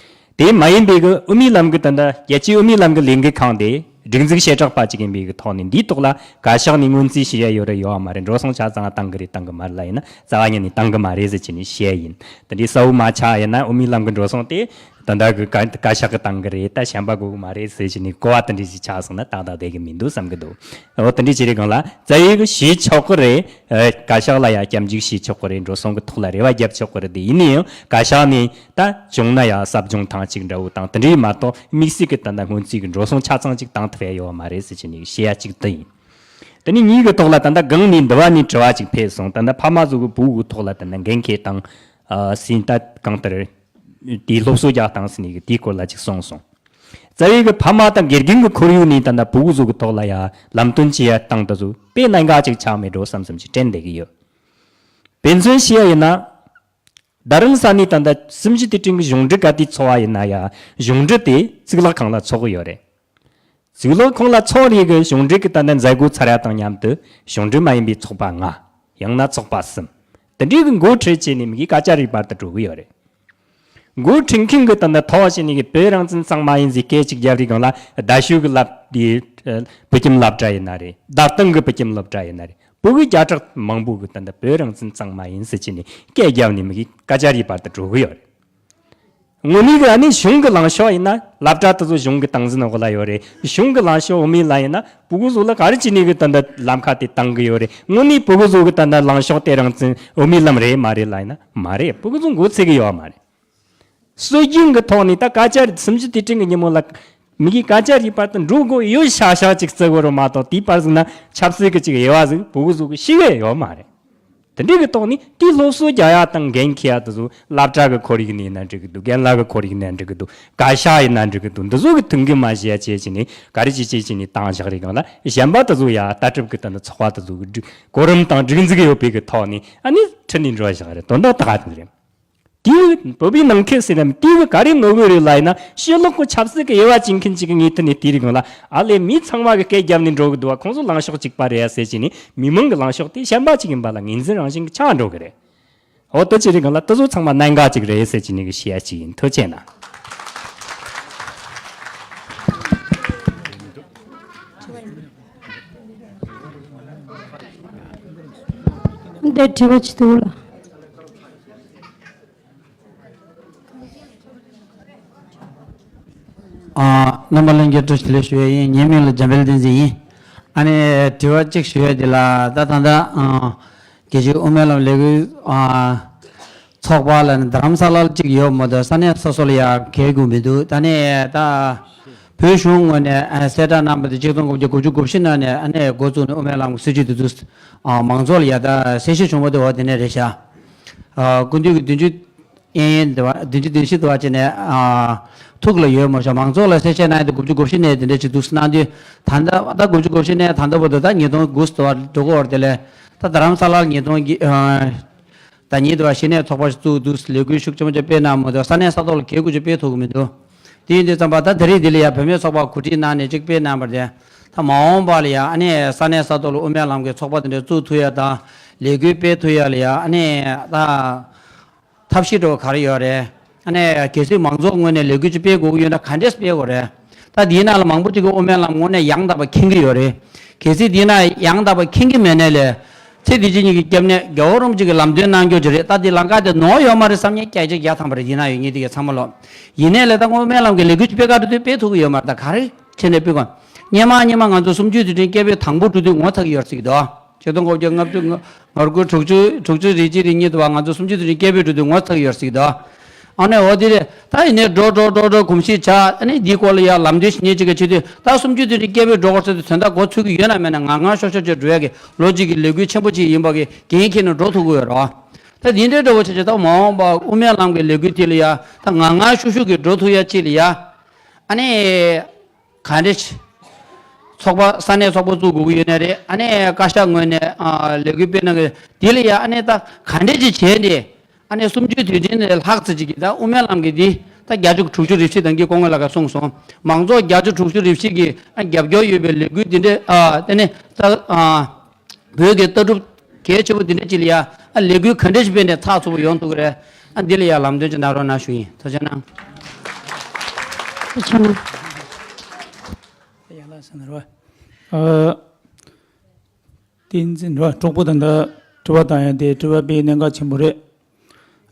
དེ་མ་ཡིན་པའི་གི་དབུ་མའི་ལམ་གི་ད་ལྟ་རྒྱལ་སྤྱིའི་དབུ་མའི་ལམ་གི་ལས་འགུལ་ཁང་དེ་སྒྲིག་འཛུགས་བྱེ་བྲག་པ་གཅིག་ཡིན་པའི་གི་ཐོག་ནས་འདིའི་ཐོག་ལ་བཀའ་ཤག་ནས་སྔོན་རྩིས་བྱེད་ཡ་ཡོད་རེད་ཡོད་མ་རེད། འགྲོ་སོང་ཆ་ཚང་བཏང་གི་རེད་བཏང་གི་མ་རེད་ལ་ཡིན་ན་རྩ་བ་ཉིད་ནས་བཏང་གི་མ་རེད་ཟེར་བྱས་ནས་བཤད་ཡིན། དེ་འདྲའི་གསལ་བོ་མ་ཆགས་ཡིན་ན་དབུ་མའི་ལམ་གི་འགྲོ་སོང་དེ་ད་ལྟ་གི་བཀའ་བཀའ་ཤག་གི་བཏང་གི་རེད། ད་གཞན་པ་དགོས་གི་མ་རེད་ཟེར་བྱས་ནས་གོ་བ་དེ་འདྲ་ཞིག་ཆགས་སོང་ན་ཏག་ཏག་བསྡད་གི་མི་འདུག་བསམ་གི་འདུག་འོ་དེ་འདྲ་བྱེད་རིང་ལ་རྩ་བའི་གི་བྱེད་ཆོག་གི་རེད། ཨ། བཀའ་ཤག་ལ་ཡ་སྐྱབས་འཇུག་བྱེད་ཆོག་གི་རེད། འགྲོ་སོང་གི་ཐོག་ལ་རེ་བ་རྒྱབ་ཆོག་གི་རེད། དེ་ཡིན་ན་ཡང་བཀའ་ཤག་ནས་ད་བྱུང་ན་ཡ་ཟབ་སྦྱོང་ཐེངས་གཅིག་འདྲ་བོ་དང་དེ་འདྲའི་མ་གཏོགས་དམིགས་བསལ་གྱི་ད་ལྟ་སྔོན་རྩིས་ཀྱི་འགྲོ་སོང་ཆ་ཚང་གཅིག་བཏང་ཐུབ་ཡ་ཡོད་མ་རེད་ཟེར་བྱས་ནས་བཤད་ཡ་གཅིག་དེ་ཡིན། དེ་ནས་གཉིས་ཀྱི་ཐོག་ལ་ད་ལྟ་སྒང་ནས་འདི་བ་ནས་དྲི་བ་གཅིག་ཕེབས་སོང་། ད་ལྟ་ཕ་མ་ཚོ་གི་བུ་གི་ཐོག་ལ་ད་ལྟ་འགན་འཁྱེར་བཏང་། ཨ། ཟིན་ད་གང་ལྟར་དེའི་སློབ་གསོ་རྒྱག་སྟངས་ཟེར་ནས་གི་དེའི་སྐོར་ལ་གཅིག་གསུངས་སོང་། རྩ་བའི་གི་ཕ་མ་དང་དགེ་རྒན་གྱི་ཁོར་ཡུག་ནས་ད་ལྟ་བུ་གུ་ཚོ་གི་ཐོག་ལ་ཡ་ལམ་སྟོན་བྱེད་ཡ་སྟངས་དེ་ཚོ་དཔེ་གནད་འགག་ཅིག་ཆགས་མེད་འགྲོ་བསམ་བསམ་ཞིག་དྲན་བསྡད་ཀྱི་ཡོད། དཔེ་མཚོན་བྱས་ཡིན་ན། རྡ་རམ་ས་ནས་ད་ལྟ་སུམ་བཞི་དུས་དྲན་གྱི་གཞུང་འབྲེལ་ག་དུས་ཚོགས་པ་ཡིན་ན་ཡ་གཞུང་འབྲེལ་དེ་གཙུག་ལག་ཁང་ལ་ཚོགས་ཀྱི་ཡོད་རེད། གཙུག་ལག་ཁང་ལ་ཚོགས་རེས་ཀྱི་གཞུང་འབྲེལ་གྱི་ད་ལྟ་མཛད་སྒོ་ཚར་ཡ་དང་མཉམ་དུ་གཞུང་འབྲེལ་མ་ཡིན་པའི་ཚོགས་པ་ལྔ། ཡང་ན་ཚོགས་པ་གསུམ། དེ་འདྲའི་གི་འགོ་ཁྲིད་བྱས་ནས་མི་གི་སྐད་ཆ་རེས་པར་དུ་འགྲོ་གི་ཡོད་རེད། འགོ་ཁྲིད་མཁན་གྱི་ད་ལྟ་ཐོག་བྱས་ནས་གི་བོད་རང་བཙན་གཙང་མ་ཡིན་ཟེར་སྐད་ཅིག་རྒྱབ་རེས་སྒང་ལ་རྡ་ཤོད་ཀྱི་སློབ་དེ་བོད་ཁྱིམ་སློབ་གྲྭ་ཡིན་ན་རེད། རྡ་སྟེང་གི་བོད་ཁྱིམ་སློབ་གྲྭ་ཡིན་ན་རེད། བོད་ཀྱི་བརྒྱ་ཕྲག་མང་པོ་གི་ད་ལྟ་བོད་རང་བཙན་གཙང་མ་ཡིན་ཟེར་བྱས་ནས་སྐད་རྒྱབ་ནས་མི་གི་སྐད་ཆ་རེས་པར་དུ་འགྲོ་གི་ཡོད་རེད། དངོས་གནས་གི་ཨ་ནི་གཞུང་གི་ལངས་ཕྱོགས་ཡིན་ན་སློབ་གྲྭ་དེ་ཚོ་གཞུང་གི་སྟངས་འཛིན་འོག་ལ་ཡོད་རེད། གཞུང་གི་ལངས་ཕྱོགས་དབུ་མའི་ལམ་ཡིན་ན་བུ་གུ་ཚོ་ལ་ག་རེ་བྱས་ནས་གི་ད་ལྟ་ལམ་ཁ་དེ་བཏང་གི་ཡོད་རེད། དངོས་གནས་བུ་གུ་ཚོ་གི་ད་ལྟ་ལངས་ཕྱོགས་དེ་རང་བཙན་དབུ་མའི་ལམ་རེད་མ་རེད་ལབ་ཡིན་ན་མ་རེད། བུ་གུ་ཚོ་མགོ་ཚོས་གི་ཡོད་མ་རེད། སྲོལ་རྒྱུན་གྱི་ཐོག་ནས་ད་སྐད་ཆ་སུམ་ཅུ་དུས་དྲན་གྱི་ཉིན་མོ་ལ་མི་གིས་སྐད་ཆ་རེས་པར་དུ་འགྲོ་དགོས་ཡོད་ཤག་ཤག་ཅིག་བརྩི་དགོས་རེད་མ་གཏོགས་དེའི་བར་ཟིག་ན་ཆབ་སྲིད་ཀྱི་ཅིག་དབྱེ་བ་ཟིག་བུ་གུ་ཟིག་གིས་ཤེས་ཀྱི་ཡོད་མ་རེད། དེ་འདྲའི་གི་ཐོག་ནས་དེའི་སློབ་གསོ་རྒྱག་ཡ་དང་འགན་འཁྱེར་ཡ་དེ་ཚོ་སློབ་གྲྭ་གི་ཁོར་ཡུག་ནས་ཡིན་ན་འགྲིག་གི་འདུག་རྒན་ལགས་གི་ཁོར་ཡུག་ནས་འགྲིག་གི་འདུག་བཀའ་ཤག་ཡིན་ན་འགྲིག་གི་འདུག་འདི་ཚོ་གི་མཐུན་འགྱུར་མ་བྱས་ཡ་བྱས་བྱས་ནས་ག་རེ་བྱས་བྱས་བྱས་ནས་བཏང་བཞག་རེད། གང་ལ་གཞན་པ་དེ་ཚོ་ཡ་ལྟ་གྲུབ་གི་དེ་འདྲ་ཚོགས་པ་དེ་ཚོ་གི་སྒྲིག་གོ་རིམ་དང་སྒྲིག་འཛུགས་ཡོད་པའི་གི་ཐོག་ནས་ཨ་ནི་ཁྲིད་ནས་འགྲོ་བཞག་རེད། དོན་དག་ད་ག་དེ་རེད། དེའི་བོད་པའི་ནང་ཁུལ་ཟེར་ན་དེའི་ག་རེ་ནོར་གི་རེད་ལབ་ཡིན་ན། ཕྱི་ལོགས་ཀྱི་ཆབ་སྲིད་ཀྱི་དབྱེ་བ་འབྱེད་མཁན་ཅིག་གི་ངོས་ཐད་ནས་དེའི་རིགས་ལ་ཨ་ལས་མི་ཚང་མ་གི་སྐད་རྒྱབ་ནས་འགྲོ་གི་འདུག་བ། ཁོང་ཚོ་ལངས་ཕྱོགས་གཅིག་པ་རེད་ཟེར་བྱས་ནས་མི་མང་གི་ལངས་ཕྱོགས་དེ་གཞན་པ་ཅིག་ཡིན་པ་ལ་ངོས་འཛིན་རང་བཞིན་གྱི་ཆགས་འགྲོ་གི་རེད། འོ་དེ་ཅི་རིགས་ལ་དེ་ཚོ་ཚང་མ་གནད་འགག་ཅིག་རེད་ཟེར་བྱས་ནས་གི་བཤད་ཡ་ཅིག་ཡིན། ཐུགས་རྗེ་གནང་། འདི་དྲི་བ་ཅི་འདུག་ལ། ཨ། རྣམ་པ་ལྷན་རྒྱས་བཀྲ་ཤིས་བདེ་ལེགས་ཞུ་ཡས་ཡིན། ངའི་མིང་ལ་འཇམ་དཔལ་བསྟན་འཛིན་ཡིན། ཨ་ནི་དྲི་བ་གཅིག་ཞུ་ཡས་འདི་ལ་ད་ད་ལྟ་ཨ། རྒྱལ་སྤྱིའི་དབུ་མའི་ལམ་ལས་འགུལ་ཨ། ཚོགས་པ་ལ་ནི་རྡ་རམ་ས་ལ་ལ་གཅིག་ཡོད་མ་གཏོགས་ས་གནས་སོ་སོ་ལ་ཡ་གལ་དགོས་མི་འདུག་ད་ནི་ད་བོད་གཞུང་ངོས་ནས་ཨ། གསལ་བསྒྲགས་གནང་བ་དེ་ཆིག་སྟོང་དགུ་བརྒྱ་དགུ་བཅུ་གོ་བཞི་ནང་ནས་ཨ་ནི་འགོ་བཙུགས་ནས་དབུ་མའི་ལམ་གྱི་སྲིད་བྱུས་དེ་ཚོ་ཨ། མང་ཚོགས་ལ་ཡ་ད་གསལ་བཤད་བྱུང་བ་དེ་འོ་དེ་ནས་རེད་ཤག་ཨ། སྐུ་མདུན་གྱི་བདུན་ཅུ་གཡས་གཡོན་དེ་བ་བདུན་ཅུ་བདུན་བཞི་དེ་བ་བྱས་ནས་ཨ། ཐུགས་ལ་ཡོད་མ་ཤོག་མང་ཚོགས་ལ་གསལ་བཤད་གནང་ཡ་དེ་དགུ་བཅུ་གོ་བཞི་ནས་དེ་འདྲ་ཅིག་འདུག་གནང་དུས་ད་ལྟ་ད་དགུ་བཅུ་གོ་བཞི་ནས་ད་ལྟ་བར་དུ་ད་ཉིས་སྟོང་དགུ་ཙམ་དེ་བ་འགྲོ་གི་ཡོད་རེད། དེ་ལས་ད་རྡ་རམ་ས་ལར་ཉིས་སྟོང་གི་ཨ། ཟླ་ཉིན་དུ་བ་གཞི་ནས་ཚོགས་པ་ཞིག་བཙུགས་འདུག་ལས་འགུལ་ཤུགས་ཆེན་པོ་ཅིག་སྤེལ་གནང་མ་གཏོགས་ས་གནས་ས་ཐོག་ལ་གལ་དགོས་ཅིག་སྤེལ་ཐུབ་ཀྱི་མི་འདུག་དེ་ཡིན་དུས་ཙམ་པ་ད་ད་རེས་འདི་ལ་ཡ་བུད་མེད་ཚོགས་པ་གོ་སྒྲིག་གནང་ནས་ཅིག་སྤེལ་གནང་བར་དེ་ད་མ་འོངས་པ་ལ་ཡ་ཨ་ནི་ས་གནས་ས་ཐོག་ལ་དབུ་མའི་ལམ་གྱི་ཚོགས་པ་དེ་འདྲ་བཙུགས་ཐུབ་ཡ་དང་ལས་འགུལ་སྤེལ་ཐུབ་ཡ་ལ་ཡ་ཨ་ནི་ད་ཐབས་ཤེས་འགྲོ་ག་རེ་ཡོད་རེད། ཨ་ནི་གལ་སྲིད་མང་ཚོགས་ངོས་ནས་ལས་འགུལ་ཅིག་སྤེལ་དགོས་ཀྱི་ཡོད་ན་ག་འདྲས་སྤེལ་དགོས་རེད། ད་འདིའི་ནང་ལ་མང་པོ་ཅིག་གིས་དབུ་མའི་ལམ་དངོས་གནས་ཡང་དག་པ་མཁྱེན་གྱི་ཡོད་རེད། གལ་སྲིད་འདིའི་ནང་ཡང་དག་པ་མཁྱེན་གྱི་མེད་ན་ལས་ཚེ་འདི་ཕྱི་གཉིས་ཀྱི་སྐྱབས་གནས་རྒྱལ་བ་རིན་པོ་ཆེ་གི་ལམ་སྟོན་གནང་རྒྱུ་ཅིག་རེད། ད་འདི་ལམ་ཁ་དེ་ནོར་ཡོད་མ་རེད་བསམ་མཁན་སྐད་ཆ་བརྒྱ་ཐམ་པ་རེད། འདིའི་ནང་ཡོད་མཁན་དེ་གའི་ཚང་མ་ལོ། ཡིན་ནའི་ལས་ད་དབུ་མའི་ལམ་གྱི་ལས་འགུལ་ཅིག་སྤེལ་ག་འགྲོ་དུས་སྤེལ་ཐུབ་ཀྱི་ཡོད་མ་རེད། ད་ག་རེ་བྱས་ནས་སྤེལ་དགོས། སྔོན་མ་སྔོན་མ་ང་ཚོ་གསུམ་བཅུའི་དུས་དྲན་སྐད་འབོད་དང་པོ་འགྲོ་དུས་ངོ་ཚ་གི་ཡོད་ཟེར་གྱི་འདུག་ཆིག་སྟོང་དགུ་བརྒྱ་ལྔ་བཅུ་ང་དགུ་དྲུག་ཅུ་དྲུག་ཅུ་རེ་གཅིག་རེ་གཉིས་དུ་བ་ང་ཚོ་གསུམ་བཅུའི་དུས་དྲན་སྐད་འབོད་འགྲོ་དུས་ངོ་ཚ་གི་ཡོད་ཟེར་གྱི་འདུག་ཨ་ནི་འོ་དེ་རེད། ད་ཡིན་ནའི་འགྲོ་འགྲོ་འགྲོ་འགྲོ་གོམས་གཤིས་ཆགས། ཨ་ནི་འདིའི་སྐོར་ལ་ཡ་ལམ་སྟོན་ཞུ་མཁན་ཅིག་གིས་བྱེད་དུས་ད་གསུམ་བཅུའི་དུས་དྲན་སྐད་འབོད་འགྲོ་དགོས་ཟེར་དུས་དོན་དག་གོ་ཚོད་ཀྱི་ཡོད་ན་མེད་ན་ང་ང་ཤོག་ཤོག་ཅིག་འགྲོ་ཡ་གི་ལོ་གཅིག་གི་ལས་འགུལ་ཆེན་པོ་ཅིག་ཡིན་པ་གི་འགན་འཁྱེར་ནས་འགྲོ་ཐུབ་ཀྱི་ཡོད་རེད། ད་འདི་འདྲའི་འདྲ་བོ་བྱས་བྱས་ད་མ་འོངས་པ་དབུ་མའི་ལམ་གྱི་ལས་འགུལ་དེ་ལ་ཡ་ད་ང་ང་ཤོག་ཤོག་གིས་འགྲོ་ཐུབ་ཡ་ཅིག་ལ་ཡ་ཨ་ནི། ག་འདྲ་ཞིག་ཚོགས་པ་ས་གནས་ཚོགས་པ་བཙུགས་དགོས་ཀྱི་ཡོད་ནའི་རེད། ཨ་ནི་བཀའ་ཤག་ངོས་ནས་ཨ་ལས་འགུལ་སྤེལ་གནང་གི་འདི་ལ་ཡ་ཨ་ནི་ད་ག་འདྲ་ཅིག་བྱས་ཏེ་ཨ་ནི་གསུམ་བཅུའི་དུས་ཆེན་ནས་ལྷག་ཙམ་ཅིག་གིས་ད་དབུ་མའི་ལམ་གྱི་འདི་ད་བརྒྱད་ཅུ་དྲུག་ཅུ་རེ་བཞི་དང་གི་སྐུ་ངོ་ལགས་ཀྱིས་གསུངས་སོང་། མང་ཚོགས་བརྒྱད་ཅུ་དྲུག་ཅུ་རེ་བཞི་གིས་ཨ་རྒྱབ་སྐྱོར་ཡོད་པའི་ལས་འགུལ་འདི་འདྲ་ཨ་དེ་ནི་ད་ཨ། བོད་ཀྱི་ལྟ་གྲུབ་གལ་ཆེ་བོ་འདི་འདྲ་ཅིག་ལ་ཡ་ཨ་ལས་འགུལ་ག་འདྲ་ཞིག་སྤེལ་ནས་ཚགས་ཚུད་པོ་ཡོང་ཐུབ་ཀྱི་རེད། ཨ་འདི་ལ་ཡ་ལམ་སྟོན་ཅིག་གནང་རོགས་གནང་ཞུ་ཡིན། ཐུགས་རྗེ་གནང་། ཐུགས་རྗེ་གནང་། ཡ་ལགས་ཟེར་ན་རོ། ཨ། བསྟན་འཛིན་རོ་གྲོགས་པོ་དང་འདྲ་དྲི་བ་བཏང་ཡ་དེ་དྲི་བ་དཔེ་གནད་འགག་ཆེན་པོ་རེད།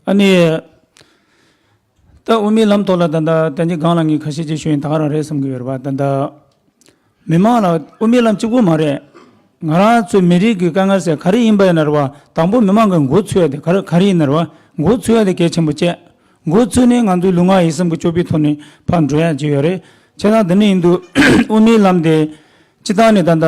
ཨ་ནི། ད་དབུ་མའི་ལམ་ཐོག་ལ་ད་ལྟ་ད་ནི་སྒང་ལ་ངས་ཁ་ཤས་ཅིག་ཞུ་ཡིན། ད་ག་རང་རེད་བསམ་གྱི་ཡོད་རེད་པ། ད་ལྟ་མི་མང་ལ་དབུ་མའི་ལམ་གཅིག་པོ་མ་རེད། ང་རང་ཚོའི་མི་རིགས་ཀྱི་དཀའ་ངལ་ཟེར་ག་རེ་ཡིན་པ་ཡིན་ན་རེད་པ། དང་པོ་མི་མང་གི་འགོ་ཚུགས་ཡ་དེ་ག་རེ་ག་རེ་ཡིན་ན་རེད་པ། འགོ་ཚུགས་ཡ་དེ་གལ་ཆེན་པོ་བྱས། འགོ་ཚུགས་ནས་ང་ཚོའི་ལུས་ངག་ཡིད་གསུམ་གྱི་སྤྱོད་པའི་ཐོག་ནས་ཕར་འགྲོ་ཡ་ཅིག་ཡོད་རེད། བྱས་ཙང་འདི་ནས་ཡིན་དུས་དབུ་མའི་ལམ་དེ། སྤྱི་བཏང་ནས་ད་ལྟ་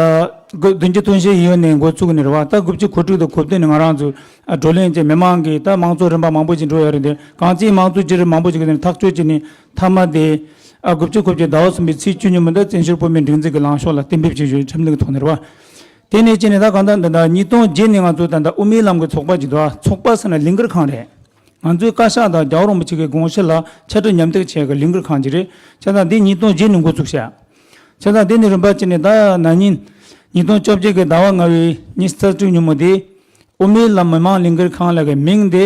དགུ་བདུན་ཅུ་དོན་བཞི་ཡིན་ཡོད་ནས་འགོ་བཙུགས་ནས་རེད་པ། ད་དགུ་བཅུ་གོ་དྲུག་དང་གོ་བདུན་ནས་ང་རང་ཚོ་ཨ་བགྲོ་གླེང་བྱས། མི་མང་གིས་ད་དམངས་གཙོ་རིམ་པ་མང་པོ་ཞིག་འགྲོ་ཡོད་རེད་དེ། གང་ཅིའི་དམངས་གཙོ་བརྒྱུད་རིམ་མང་པོ་ཞིག་གི་ནས་ཐག་གཅོད་བྱས་ནས་མཐའ་མ་དེ་ཨ་དགུ་བཅུ་གོ་བརྒྱད་ཟླ་བ་གསུམ་པའི་ཚེས་བཅུ་ཉིན་མོ་ད་བཙན་བྱོལ་བོད་མིའི་སྒྲིག་འཛུགས་ཀྱི་ལངས་ཕྱོགས་ལ་གཏན་འབེབས་བྱས་ཡོད། ཁྲིམས་ལུགས་ཀྱི་ཐོག་ནས་རེད་པ། དེ་ནས་བྱས་ནས་ད་གང་ལྟར་འདི་ད་ཉིས་སྟོང་བརྒྱད་ནས་ང་ཚོ་ད་ལྟ་དབུ་མའི་ལམ་གྱི་ཚོགས་པ་ཅིག་འདུག་ཨ། ཚོགས་པ་ཟེར་ན་ལས་འགུལ་ཁང་རེད། ང་ཚོའི་བཀའ་ཤག་དང་རྒྱལ་བ་རིན་པོ་ཆེ་གི་དགོངས་གཞི་ལ་ཕྱག་བྲིས་མཉམ་འདེགས་བྱེད་ཀྱི་ལས་འགུལ་ཁང་ཅིག་རེད། བྱས་ཙང་འདི་ཉིས་སྟོང་བརྒྱད་ནས་འགོ་བཙུགས་བྱས། བྱས་ཙང་འདི་ནས་རིམ་པ་བྱས་ནས་ད་ན་ནིང་ཉིས་སྟོང་བཅོ་བརྒྱད་ཀྱི་ཟླ་བ་ལྔ་པའི་ཉི་ཤུ་རྩ་དྲུག་ཉིན་མོ་དེ། དབུ་མའི་ལམ་མི་མང་ལས་འགུལ་ཁང་ལ་གི་མིང་དེ་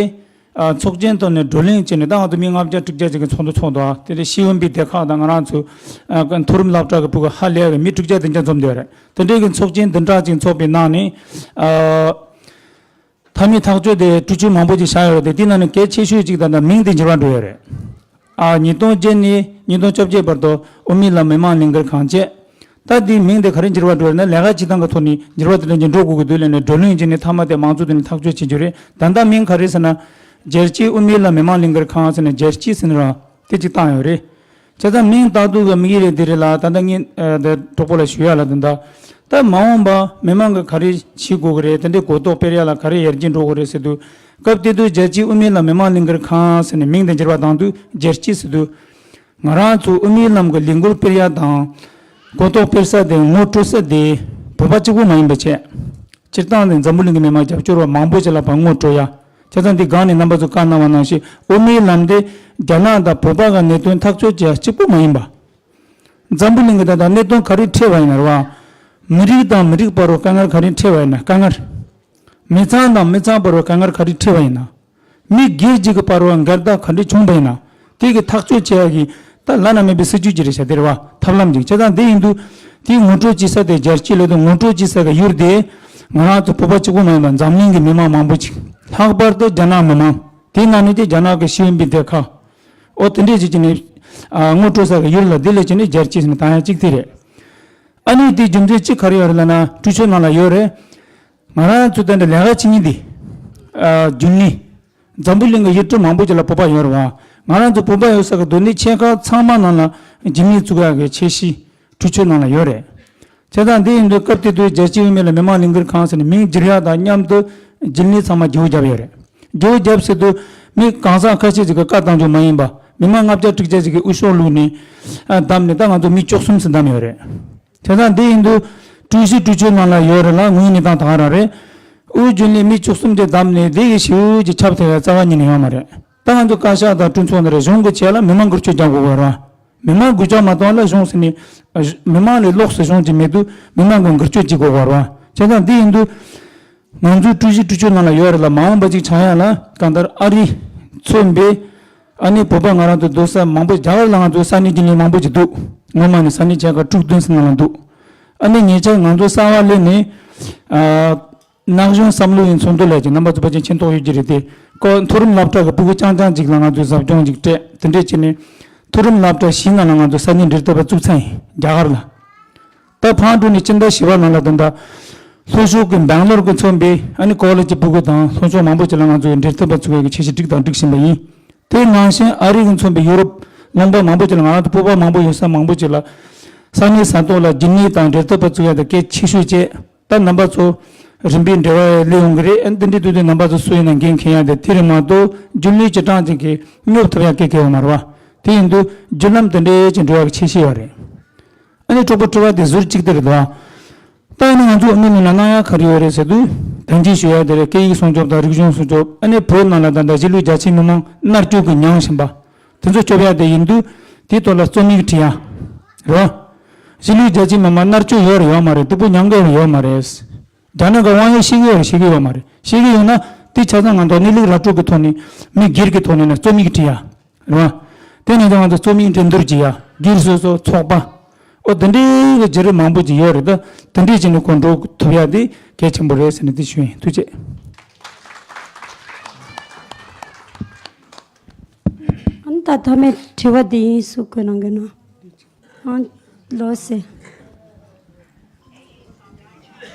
ཨ་ཚོགས་ཆེན་ཐོག་ནས་བགྲོ་གླེང་བྱས་ནས་ད་ང་ཚོ་མི་ལྔ་བརྒྱ་དྲུག་བརྒྱ་ཅིག་གི་ཚོགས་འདུ་ཚོགས་འདུག་ཨ། དེ་དེ་ཤེས་ཡོན་པའི་སྡེ་ཁག་དང་ང་རང་ཚོ་ཨ་མཐོ་རིམ་སློབ་གྲྭ་གི་ཕྲུ་གུ་ཧ་ལས་ཀྱི་མི་དྲུག་བརྒྱ་བདུན་བརྒྱ་འཛོམས་བསྡད་ཡོད་རེད། དེ་འདྲའི་གི་ཚོགས་ཆེན་བདུན་ཕྲག་ཅིག་ཚོགས་པའི་ནང་ནས་ཨ། མཐའ་མའི་ཐག་གཅོད་དེ་གྲོས་ཆོད་མང་པོ་ཅིག་བཞག་ཡོད་རེད་དེ། དེ་ནང་ནས་གལ་ཆེ་ཤོས་ཅིག་ད་ལྟ་མིང་དེ་འགྱུར་བ་འགྲོ་ཡོད་རེད། ཨ་ཉིས་སྟོང་བརྒྱད་ནས་ཉིས་སྟོང་བཅོ་བརྒྱད་བར་དུ་དབུ་མའི་ལམ་མི་མང་ལས་འགུལ་ཁང་བྱས། ད་དེའི་མིང་དེ་ག་རེ་འགྱུར་བ་འགྲོ་ཡོད་ན་ལས་ཀ་བྱེད་སྟངས་ཀྱི་ཐོག་ནས་འགྱུར་བ་དེ་འདྲ་ཅིག་འགྲོ་དགོས་ཀྱི་འདུག་ལབ་ནས་བགྲོ་གླེང་བྱས་ནས་མཐའ་མ་དེ་མང་གཙོ་དེ་ནས་ཐག་གཅོད་བྱེད་རྒྱུ་རེད། ད་ལྟ་མིང་ག་རེ་ཟེར་ན་རྒྱལ་སྤྱིའི་དབུ་མའི་ལམ་མི་མང་ལས་འགུལ་ཁང་ཟེར་ནས་རྒྱལ་སྤྱི་ཟེར་ནས་རང་དེ་ཅིག་བཏང་ཡོད་རེད། བྱས་ཙང་མིང་བཏགས་དུས་ཀྱི་དམིགས་ཡུལ་རེད་འདི་རེད་ལ། ད་ལྟ་ངས་ཨ་འདི་གྲོགས་པོ་ལ་ཞུ་ཡ་ལ་ད་ལྟ་ ད་མ་འོངས་པ་མི་མང་གི་ག་རེ་བྱེད་དགོས་ཀྱི་རེད། དེ་འདྲའི་གོ་རྟོགས་སྤེལ་ཡ་ལ་ག་རེ་ཡར་རྒྱས་འགྲོ་དགོས་རེད་ཟེར་དུས། སྐབས་དེ་དུས་རྒྱལ་སྤྱིའི་དབུ་མའི་ལམ་མི་མང་ལས་འགུལ་ཁང་ཟེར་ནས་མིང་དེ་འགྱུར་བ་བཏང་དུས་རྒྱལ་སྤྱི་ཟེར་དུས། ང་རང་ཚོ་དབུ་མའི་ལམ་གྱི་ལས་འགུལ་སྤེལ་ཡ་དང་གོ་རྟོགས་སྤེལ་ས་དེ་ངོ་སྤྲོད་ས་དེ་བོད་པ་གཅིག་པུ་མ་ཡིན་པ་བྱས། སྤྱིར་བཏང་ནས་འཛམ་བུ་གླིང་གི་མི་མང་རྒྱབ་སྐྱོར་བ་མང་པོ་ཅིག་ལ་ཕར་ངོ་སྤྲོད་ཡ། བྱས་ཙང་འདི་སྒང་ནས་རྣམ་པ་ཚོ་བཀའ་གནང་བ་ནང་བཞིན་དབུ་མའི་ལམ་དེ་རྒྱ་ནག་དང་བོད་པ་གི་གནད་དོན་ཐག་གཅོད་བྱེད་ཡ་གཅིག་པུ་མ་ཡིན་པ། འཛམ་བུ་གླིང་གི་ད་ལྟ་གནད་དོན་ག་རེ་འཕྲད་པ་ཡིན་ན་རེད་བ། མི་རིགས་དང་མི་རིགས་བར་རུ་དཀའ་ངལ་ག་རེ་འཕྲད་པ་ཡིན་ན་དཀའ་ངལ། མི་ཚང་དང་མི་ཚང་བར་རུ་དཀའ་ངལ་ག་རེ་འཕྲད་པ་ཡིན་ན། མི་སྒེར་གཅིག་གི་བར་རུ་འགལ་ཟླ་ག་འདྲ་བྱུང་བ་ཡིན་ན། དེ་གི་ཐག་གཅོད་བྱེད་ཡ་གི་ད་བླ་ན་མེད་པའི་སྲིད་ཇུས་ཅིག་རེད་བྱ། དེ་རེད་བ། ཐབས་ལམ་ཅིག་བྱས་ཙང་། དེ་ཡིན་དུས་དེའི་ངོ་སྤྲོད་བྱེད་ས་དེ། རྒྱལ་སྤྱི་ལབ་དུས་ངོ་སྤྲོད་བྱེད་ས་གི་ཡུལ་དེ་ང་རང་ཚོ་བོད་པ་གཅིག་པུ་མ་ཡིན་པར་འཛམ་གླིང་གི་མི་མང་མང་པོ་ཅིག། ལྷག་པར་དུ་རྒྱ་ནག་མི་མང་། དེའི་ནང་ནས་དེ་རྒྱ་ནག་གི་ཤེས་ཡོན་པའི་སྡེ་ཁག། ཨོ་དེ་འདྲས་ཅིག་བྱས་ནས་ཨ་ངོ་སྤྲོད་ས་གི་ཡུལ་ལ། དེ་ལ་བྱས་ནས་རྒྱལ་སྤྱི་ཟེར་ནས་བཏང་ཡ་གཅིག་དེ་རེད། ཨ་ནི་དེའི་རྒྱུ་མཚན་གཅིག་ག་རེ་ཡོད་རེད་ལབ་ན། གྲོས་ཆོད་ནང་ལ་ཡོད་རེད། ང་རང་ཚོ་དེ་འདྲ་ལས་ཀ་བྱེད་མཁན་དེ། ཨ་རྒྱུན་ལས། འཛམ་བུ་གླིང་གི་ཡུལ་གྲུ་མང་པོ་ཅིག་ལ་བོད་པ་ཡོད་རེད་བ། ང་རང་ཚོ་བོད་པ་ཡོད་ས་གི་སྡོད་གནས་ཆེ་ཁག་ཚང་མ་ནང་ལ་རྒྱུན་ལས་བཙུགས་ཡག་གི་ཆེད་གཞི་གྲོས་ཆོད་ནང་ལ་ཡོད་རེད། བྱས་ཙང་འདི་ཡིན་དུས་སྐབས་དེ་དུས་རྒྱལ་སྤྱིའི་དབུ་མའི་ལམ་མི་མང་ལས་འགུལ་ཁང་ཟེར་ནས་མིང་བསྒྱུར་ཡག་དང་མཉམ་དུ་རྒྱུན་ལས་ཚང་མ་བརྗེ་པོ་བརྒྱབ་ཡོད་རེད། བརྗེ་པོ་བརྒྱབ་ཟེར་དུས་མི་གང་ཟག་ཁ་ཤས་ཅིག་གི་བཀའ་བཏང་རྒྱུ་མ་ཡིན་པ། མི་མང་ལྔ་བརྒྱ་དྲུག་བརྒྱ་ཅིག་གི་དབུ་ཤོག་བླུགས་ནས་ཨ་བདམས་ནས། ད་ང་ཚོ་མི་བཅུ་གསུམ་ཙམ་བདམས་ཡོད་རེད། བྱས་ཙང་འདི་ཡིན་དུས་ཀྲུའུ་ཞི་གྲོས་ཆོད་ནང་ལ་ཡོད་རེད་ལ། དངོས་གནས་སྟངས་ད་ག་རང་རེད། དབུས་རྒྱུན་ལས་མི་བཅུ་གསུམ་དེ་བདམས་ནས་དེ་གི་ཞེ་པོ་ཅིག་ཁྱབ་ཐེབས་ཡ་རྩ་བ་ཉིད་ནས་ཡོད་མ་རེད། ད་ང་ཚོ་བཀའ་ཤག་དང་གྲོས་ཚོགས་ནང་རེད། གཞུང་གི་ཆེད་ལ་མི་མང་འགུལ་སྐྱོད་རྒྱག་དགོས་པ་རེད་བ། མི་མང་འགུལ་སྐྱོད་མ་གཏོང་ལ་གཞུང་ཟེར་ནས། ཨ་མི་མང་ལས་ལོགས་སུ་གཞུང་ཅིག་མེད་དུས་མི་མང་གི་འགུལ་སྐྱོད་བྱེད་དགོས་པ་རེད་བ། བྱས་ཙང་འདི་ཡིན་དུས་ང་ཚོའི་ཀྲུའུ་ཞི་གྲོས་ཆོད་ནང་ལ་ཡོད་རེད་ལ། མ་འོངས་པ་ཅིག་ཆགས་ཡ་ལ་གང་ལྟར་ཨ་རི་མཚོན་པའི། ཨ་ནི་བོད་པ་ང་རང་ཚོ་སྡོད་ས་མང་པོ། རྒྱ་གར་ལ་ང་ཚོ་ས་གནས་རྒྱུན་ལས་མང་པོ་ཅིག་འདུག། སྔོན་མ་ནས་ས་གནས་ཆེ་ཁག་དྲུག་བདུན་ཙམ་ནང་ལ་འདུག། ཨ་ནི་ཉེ་ཆར་ང་ཚོ་གསར་པ་སླེབས་ནས། ཨ་ན་གཞོན་བསམ་བློ་ཡི་ཚོགས་འདུ་ལབ་ཅིག། རྣམ་པ་ཚོ་ཕལ་ཆེར་མཁྱེན་རྟོགས་ཡོད་ཀྱི་རེད་དེ། ཀོ་མཐོ་རིམ་སློབ་གྲྭ་གི་ཕྲུ་གུ་རྐྱང་རྐྱང་ཅིག་ལ་ང་ཚོས་ཟབ་སྦྱོང་ཅིག་སྤྲད། དེ་འདྲས་བྱས་ནས་མཐོ་རིམ་སློབ་གྲྭ་བཞི་ནང་ལ་ང་ཚོ་ས་གནས་འབྲེལ་མཐུད་པ་བཙུགས་ཚར་ཡིན། རྒྱ་གར་ལ། ད་ཕར་འགྲོ་ནས་སྤྱི་ཟླ་བཞི་པ་ནང་ལ་ད་ལྟ་ལྷོ་ཕྱོགས་ཀྱི་སྦེང་ལོར་གྱི་མཚོན་པའི་ཨ་ནི་ཀོ་ལེ་ཇི་ཕྲུ་གུ་དང་ལྷོ་ཕྱོགས་མང་པོ་ཅིག་ལ་ང་ཚོས་འབྲེལ་མཐུད་པ་བཙུགས་ཡག་གི་འཆར་གཞི་བསྒྲིགས་དང་སྒྲིག་བཞིན་པ་ཡིན། དེ་ནང་བཞིན་ཨ་རི་གི་མཚོན་པའི་ཡུ་རོབ་ལུང་པ་མང་པོ་ཅིག་ལ། ང་རང་ཚོ་བོད་པ་མང་པོ་ཡོད་ས་མང་པོ་ཅིག་ལ་ས་གནས་ས་ཐོག་ལ་རྒྱུན་ལས་དང་འབྲེལ་མཐུད་པ་བཙུགས་ཡག་དེ་གལ་ཆེ་ཤོས་བྱས། ད་རྣམ་པ་ཚོ་རིམ་པས་འབྲེལ་བ་སླེབས་ཡོང་གི་རེད། ཨ་འདི་འདྲའི་དུས་དུས་རྣམ་པ་ཚོ་སུ་ཡིན་ན་འགན་འཁྱེར་ཡག་དེ། དེ་རེད་མ་གཏོགས་རྒྱུན་ལས་སྤྱིར་བཏང་ཅིག་གིས་སྙོབ་ཐུབ་ཡག་གི་གལ་ཡོད་མ་རེད་བ། དེ་ཡིན་དུས་བརྒྱུད་ལམ་དེ་འདྲའི་ཅིག་འགྲོ་ཡག་གི་འཆར་གཞི་ཡོད་རེད། ཨ་ནི་གྲོགས་པོ་དྲི་བ་དེ་ཟུར་གཅིག་དེ་རེད་དོ། ད་ཨ་ནི་ང་ཚོ་དབུ་མའི་ལམ་ལ་གནང་ཡག་ག་རེ་ཡོད་རེད་ཟེར་དུས། དང་ཅི་ཞུ་ཡག་དེ་རེད། སྐད་ཡིག་སྲུང་སྐྱོབ་དང་རིག་གཞུང་སྲུང་སྐྱོབ། ཨ་ནི་བོད་ནང་ལ་ད་ལྟ་གཞིས་ལུས་རྒྱ་ཆེའི་མི་མང་མནར་གཅོད་ཀྱིས་མྱངས་བཞིན་པ་དེ་ཚོ་སྐྱོབ་ཡག་དེ་ཡིན་དུས། དེའི་ཐོག་ལ་རྩོམ་ཡིག་བྲིས་ཡག་རེད་བ། གཞིས་ལུས་རྒྱ་ཆེའི་མི་མང་མནར་གཅོད་ཡོད་རེད་ཡོད་མ་རེད། སྡུག་པོ་མྱངས་ཀྱི་ཡོད་རེད་ཡོད་མ་རེད། རྒྱ་ནག་གི་དབང་ཡོད་ཤེས་ཀྱི་ཡོད་རེད་ཤེས་ཀྱི་ཡོད་མ་རེད། ཤེས་ཀྱི་ཡོད་ན་དེ་ཆ་ཚང་ང་ཚོ་གནས་ལུགས་ར་སྤྲོད་ཀྱི་ཐོག་ནས། མི་སྒེར་གྱི་ཐོག་ནས་ནས་རྩོམ་ཡིག་བྲིས་ཡག་རེད་བ། དེ་ནས་ཀྱང་ང་ཚོ་རྩོམ་ཡིག་འགྲན་བསྡུར་བྱེད་ཡག་སྒེར་སོ་སོ་ཚོགས་པ། ཨོ་དེ་འདྲའི་གི་བརྒྱུད་རིམ་མང་པོ་ཅིག་ཡོད་རེད། ད་དེ་འདྲའི་བྱས་ནས་གོ་འགྲོ་ཐུབ་ཡག་དེ་གལ་ཆེན་པོ་རེད་ཟེར་ནས་དེ་ཞུ་ཡིན། ཐུགས་རྗེ་ཆེ། ཨ་ནི་ད་མཐའ་མའི་དྲི་བ་འདི་ཡིན། སུ་བཀོད་གནང་གི་ན། ཨ་ལོ་སེ།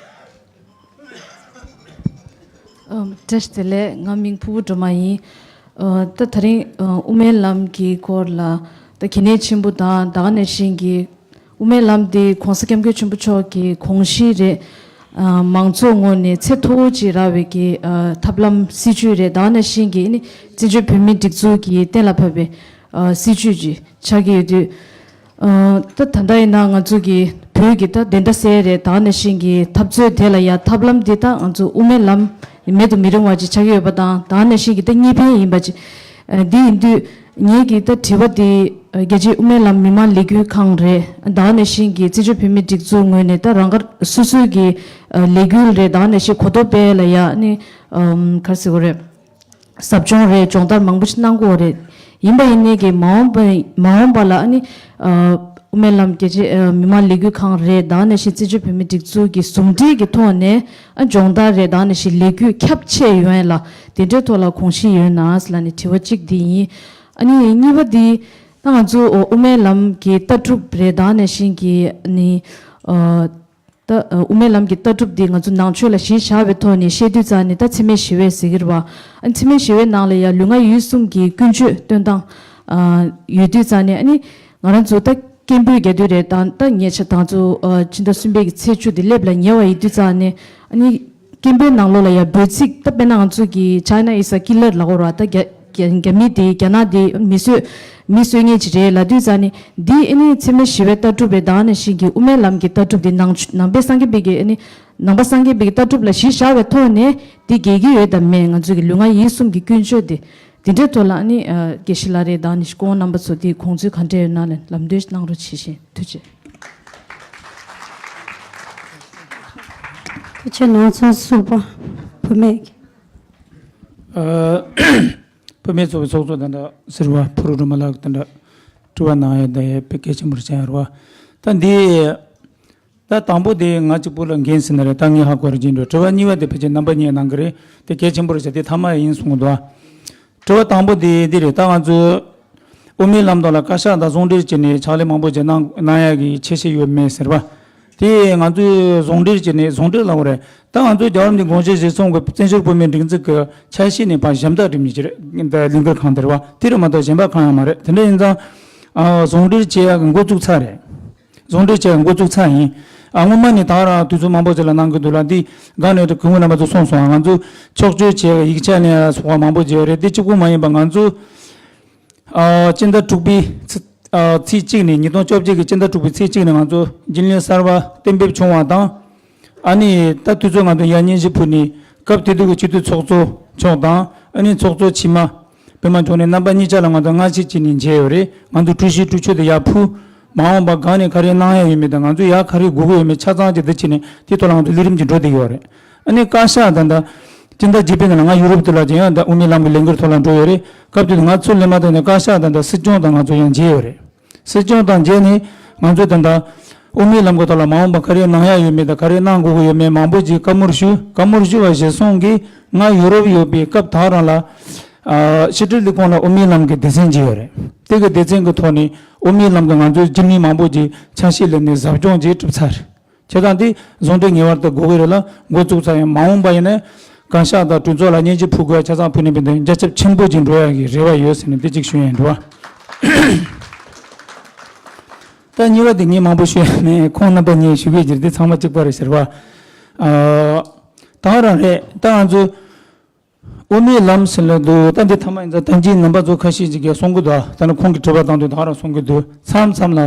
ཨམ། བཀྲ་ཤིས་བདེ་ལེགས། ང་མིང་ཕུར་བུ་སྒྲོལ་མ་ཡིན། ཨ་ད་དེ་རིང་ཨ་དབུ་མའི་ལམ་གྱི་སྐོར་ལ་ད་གལ་གནད་ཆེན་པོ་དང་། ད་ག་ནང་བཞིན་གྱི་དབུ་མའི་ལམ་འདི་༸གོང་ས་༸སྐྱབས་མགོན་ཆེན་པོ་མཆོག་གི་དགོངས་གཞི་རེད། ཨ་མང་ཚོགས་ངོས་ནས་ཚད་མཐོ་བོ་ཅིག་རག་པའི་གི་ཨ་ཐབས་ལམ་སྲིད་ཇུས་རེད། ད་ག་ནང་བཞིན་གྱི་ཨ་ནི་བཙན་བྱོལ་བོད་མིའི་སྒྲིག་འཛུགས་ཀྱི་གཏན་ལ་ཕབ་པའི་ཨ་སྲིད་ཇུས་ཅིག་ཆགས་ཀྱི་ཡོད་དུས། ཨ་ད་ད་ལྟ་ཡིན་ན་ང་ཚོ་གི་བོད་ཀྱི་ད་བདེན་མཐའ་གསལ་རེད། ད་ག་ནང་བཞིན་གྱི་འཐབ་རྩོད་དེ་ལ་ཡ་ཐབས་ལམ་འདི་ད་ང་ཚོ་དབུ་མའི་ལམ་མེད་དུ་མི་རུང་བ་ཅིག་ཆགས་ཀྱི་ཡོད་པ་དང་། ད་ག་ནང་བཞིན་གྱི་ད་གཉིས་ཕན་ཡིན་པ་ཅིག་ཨ་འདི་ཡིན་དུས། ངེད་ཀྱི་ད་དྲི་བ་འདི་ཨ་རྒྱལ་སྤྱིའི་དབུ་མའི་ལམ་མི་མང་ལས་འགུལ་ཁང་རེད། ད་ག་ནང་བཞིན་གྱི་བཙན་བྱོལ་བོད་མིའི་སྒྲིག་འཛུགས་ངོས་ནས་ད་རང་དགར་སོ་སོའི་གི་ཨ་ལས་འགུལ་རེད། ད་ག་ནང་བཞིན་གོ་རྟོགས་སྤེལ་ལ་ཡ་ནི་ཨམ་ག་རེ་ཟེར་དགོས་རེད། ཟབ་སྦྱོང་རེད། སྦྱོང་བརྡར་མང་པོ་ཞིག་གནང་དགོས་རེད། ཡིན་པ་ཡིན་ནའི་གི་མ་འོངས་པ་མ་འོངས་པ་ལ་ཨ་ནི་ཨ་དབུ་མའི་ལམ་རྒྱལ་སྤྱི་ཨ་མི་མང་ལས་འགུལ་ཁང་རེད། ད་ག་ནང་བཞིན་བཙན་བྱོལ་བོད་མིའི་སྒྲིག་འཛུགས་ཀྱི་ཟུང་འབྲེལ་གྱི་ཐོག་ནས་ཨ་སྦྱོང་བརྡར་རེད། ད་ག་ནང་བཞིན་ལས་འགུལ་ཁྱབ་ཆེ་ཡོང་ཡ་ལ་དེ་འདྲའི་ཐོག་ལ་དགོངས་གཞི་ཡོད་ན་ཟེར་ལབ་ནས་དྲི་བ་གཅིག་འདི་ཡིན། ཨ་ནི་གཉིས་པ་འདི་ད་ང་ཚོ་དབུ་མའི་ལམ་གྱི་ལྟ་གྲུབ་རེད། ད་ག་ནང་བཞིན་གྱི་ནི་ཨ། ད་དབུ་མའི་ལམ་གྱི་ལྟ་གྲུབ་འདི་ང་ཚོ་ནང་ཆོས་ལ་གཞི་བཞག་པའི་ཐོག་ནས་བཤད་དུས་ཙང་ནས། ད་འཚེ་མེད་ཞི་བའི་ཟེར་གྱི་རེད་བ། ཨ་འཚེ་མེད་ཞི་བའི་ནང་ལ་ཡང་ལུས་ངག་ཡིད་གསུམ་གྱི་ཀུན་སྤྱོད་སྟོན་སྟངས་ཨ་ཡོད་དུས་ཙང་ནས། ཨ་ནི་ང་རང་ཚོ་ད་ སྐད་འབོད་རྒྱག་དུས་རེད། ད་ད་ཉེ་ཆར་ད་ཚོ་ཕྱི་ཟླ་གསུམ་པའི་གི་ཚེས་བཅུ་དེ་སླེབས་ལ་ཉེ་བ་ཡིན་དུས་ཙང་ནས་ཨ་ནི་སྐད་འབོད་ནང་ལོགས་ལ་ཡ་འབོད་ཚིག་ད་དཔེར་ན་ང་ཚོ་གི་China is a killer ལབ་དགོས་ར། ད་རྒྱ་རྒྱ་རྒྱ་མི་དེ་རྒྱ་ནག་དེ་མི་གསོད་མི་གསོད་མཁན་ཅིག་རེད་ལབ་དུས་ཙང་ནས་འདི་ཨ་ནི་འཚེ་མེད་ཞི་བའི་ལྟ་གྲུབ་རེད། ད་ནང་བཞིན་གི་དབུ་མའི་ལམ་གྱི་ལྟ་གྲུབ་དེ་ནང་ནང་པའི་སངས་རྒྱས་པའི་གི་ཨ་ནི་ནང་པ་སངས་རྒྱས་པའི་གི་ལྟ་གྲུབ་ལ་གཞི་བཞག་པའི་ཐོག་ནས་དེ་འགལ་གྱི་ཡོད་དམ་མེད། ང་ཚོ་གི་ལུས་ངག་ཡིད་གསུམ་གྱི་ཀུན་སྤྱོད་དེ། དེ་འདྲའི་ཐོག་ལ་ཨ་ནི་ཨ་དགེ་བཤེས་ལགས་རེད་དང་ནི་སྐུ་ངོ་རྣམ་པ་ཚོ་དེའི་དགོངས་ཚུལ་ག་འདྲ་ཡོད་ན་ལ་ལམ་སྟོན་གནང་རོགས་བྱེད་བཞིན། ཐུགས་རྗེ་ཆེ། ཐུགས་རྗེ་ཆེ། ནང་ཚན་ཟུར་པ་བུད་མེད་ཀྱི། ཨ། བུད་མེད་ཚོགས་པའི་ཚོགས་གཙོ་དང་འདྲ་ཟུར་པ་ཕུར་སྒྲོལ་མ་ལགས་དང་འདྲ་དྲི་བ་གནང་ཡ་དེ་དཔེ་གལ་ཆེན་པོ་རེད་བྱ་ཡ་རེད་བ། ད་འདི། ད་དང་པོ་དེ་ང་གཅིག་པུ་ལ་འགན་ཟིན་ན་རེད། ད་ངས་ཧ་གོ་རེ་སྦྱིན་འགྲོ། དྲི་བ་གཉིས་པ་དེ་ཕལ་ཆེར་རྣམ་པ་གཉིས་གནང་གི་རེད། དེ་གལ་ཆེན་པོ་རེད་བྱ། དེ་ཐ་མ་ཡིན་གསུང་གི་འདུག་དྲི་བ་དང་པོ་དེ་འདི་རེད། ད་ང་ཚོས་དབུ་མའི་ལམ་ཐོག་ལ་བཀའ་ཤག་དང་ཟུང་འབྲེལ་བྱས་ནས་ཕྱག་ལས་མང་པོ་ཅིག་གནང་གནང་ཡག་གི་འཆར་གཞི་ཡོད་མེད་ཟེར་བ། དེ་ང་ཚོས་ཟུང་འབྲེལ་བྱས་ནས་ཟུང་འབྲེལ་ལབ་དགོས་རེད། ད་ང་ཚོས་རྒྱལ་བ་རིན་པོ་ཆེ་དགོངས་བཞེད་གཞིར་བཟུང་གི་བཙན་བྱོལ་བོད་མིའི་སྒྲིག་འཛུགས་ཀྱི་འཆར་གཞི་ནས་ཕར་ཞབས་འདེགས་སྒྲིམ་ཉེ་ཅིག་རེད། ད་ལས་འགུལ་ཁང་དེ་རེད་བ། དེ་རེད་མ་གཏོགས་གཞན་པ་གང་ཡང་མ་རེད། དེ་འདྲ་ཡིན་ཙང་ཨ་ཟུང་འབྲེལ་བྱེད་ཡག་གི་འགོ་བཙུགས་ཚར་རེད། ཟུང་འབྲེལ་བྱས་འགོ་བཙུགས་ཚར་ཡིན། ཨ་སྔོན་མ་ནས་ད་རང་དུས་ཚོད་མང་པོ་ཅིག་ལ་གནང་གི་འདུག་ལ། འདི་སྒང་ནས་གུས་མོ་རྣམ་པ་ཚོ་གསུངས་སོང་། ང་ཚོ་ཕྱོགས་བསྐྱོད་བྱས་ཡིག་ཆ་ནས་སོགས་པ་མང་པོ་བརྗེ་བ་རེད། འདི་གཅིག་པུ་མ་ཡིན་པ་ང་ཚོ་ཨ་སྤྱི་ཟླ་དྲུག་པའི་ཚེས་ཨ་ཚེས་གཅིག་ནས་ཉིས་སྟོང་བཅོ་བརྒྱད་ཀྱི་སྤྱི་ཟླ་དྲུག་པའི་ཚེས་གཅིག་ནས་ང་ཚོ་རྒྱུན་ལས་གསར་པ་གཏན་འབེབས་བྱུང་བ་དང་། ཨ་ནི་ད་དུས་ཚོད་ང་ཚོ་ཡར་སྙན་ཞུ་ཕུལ་ནས་སྐབས་དེ་དུས་ཀྱི་སྤྱི་འཐུས་ཚོགས་གཙོ་མཆོག་དང་། ཨ་ནི་ཚོགས་གཙོ་ཕྱི་མ། པད་མ་འབྱུང་གནས་རྣམ་པ་གཉིས་ཆ་ལ་ང་ཚོ་སྔ་ཕྱི་བྱས་ནས་མཇལ་ཡོད་རེད། ང་ཚོ་ཀྲུའུ་ཞི་ཀྲུའུ་ཆུ་དེ་ཡར་ཕུལ། མ་འོངས་པ་སྒང་ནས་ག་རེ་གནང་ཡ་ཡོད་མེད་དང་། ང་ཚོ་ཡར་ག་རེ་དགོས་ཀྱི་ཡོད་མེད་ཆ་ཚང་ཅིག་འདི་བྱས་ནས་དེའི་ཐོག་ལ་ང་ཚོ་ལས་རིམ་གྱི་འགྲོ་བསྡད་ཡོད་རེད། ཨ་ནི་བཀའ་ཤག་དང་ད་སྤྱི་ཟླ་བརྒྱད་པའི་ནང་ལ་ང་ཡུ་རོབ་དུ་ལ་ཅིག་ཡང་ད་དབུ་མའི་ལམ་གྱི་ལས་འགུལ་ཐོག་ལ་འགྲོ་ཡོད་རེད། སྐབས་དེ་དུས་ང་ཚོ་སླེབས་མ་ཐག་ནས་བཀའ་ཤག་དང་ད་སྲིད་སྐྱོང་དང་ང་ཚོ་ཡང་མཇལ་ཡོད་རེད། སྲིད་སྐྱོང་དང་མཇལ་ནས་ང་ཚོས་ད་ལྟ་དབུ་མའི་ལམ་གྱི་ཐོག་ལ་མ་འོངས་པ་ག་རེ་གནང་ཡ་ཡོད་མེད་དང་ག་རེ་གནང་དགོས་ཀྱི་ཡོད་མེད་མང་པོ་ཅིག་བཀའ་མོལ་ཞུས། བཀའ་མོལ་ཞུས་པ་གཞིར་བཟུང་གིས་ང་ཡུ་རོབ་ཡོད་པའི་སྐབས་དེ་རང་ལ་ཕྱི་དྲིལ་ལས་ཁུངས་ལ་དབུ་མའི་ལམ་གྱི་སྡེ་ཚན་ཅིག་ཡོད་རེད། དེ་གི་སྡེ་ཚན་གྱི་ཐོག་ནས་དབུ་མའི་ལམ་གྱི་ང་ཚོའི་རྒྱུན་ལས་མང་པོ་ཅིག་ཆ་ཤས་ལེན་ནས་ཟབ་སྦྱོང་ཅིག་གྲུབ་ཚར། བྱས་ཙང་དེ་ཟུང་འབྲེལ་ངེས་པར་དུ་དགོས་ཀྱི་རེད་ལ། འགོ་བཙུགས་ཚར་ཡང་མ་འོངས་པ་ཡིན་ན་བཀའ་ཤག་དང་གྲོས་ཚོགས་ལ་སྙན་ཞུ་ཕུལ་དགོས་ཡ་ཆ་ཚང་ཕུལ་ནས་བསྟན་རྒྱ་ཁྱབ་ཆེན་པོ་ཅིག་འགྲོ་ཡ་གི་རེ་བ་ཡོད་ཟེར་ནས་དེ་གཅིག་ཞུ་ཡ་ཡིན་འགྲོ་བ། ད་གཉིས་པ་དེ་ངས་མང་པོ་ཞུ་ཡ་མེད། ཁོང་རྣམ་པ་གཉིས་ཞུ་གི་རྒྱུ་དེ་ཚང་མ་གཅིག་པ་རེད་ཟེར་བ། ཨ། ད་རང་རེད། ད་ང་ཚོ་དབུ་མའི་ལམ་ཟེར་ལ་འདུག་ད་འདི་ཐ་མ་ཡིན་ཙང་ཐམས་ཅད་རྣམ་པ་ཚོ་ཁ་ཤས་ཅིག་གིས་གསུང་གི་འདུག་ད་ནི་ཁོང་གིས་དྲི་བ་བཏང་དུས་ད་རང་གསུང་གི་འདུག་མཚམས་མཚམས་ལ་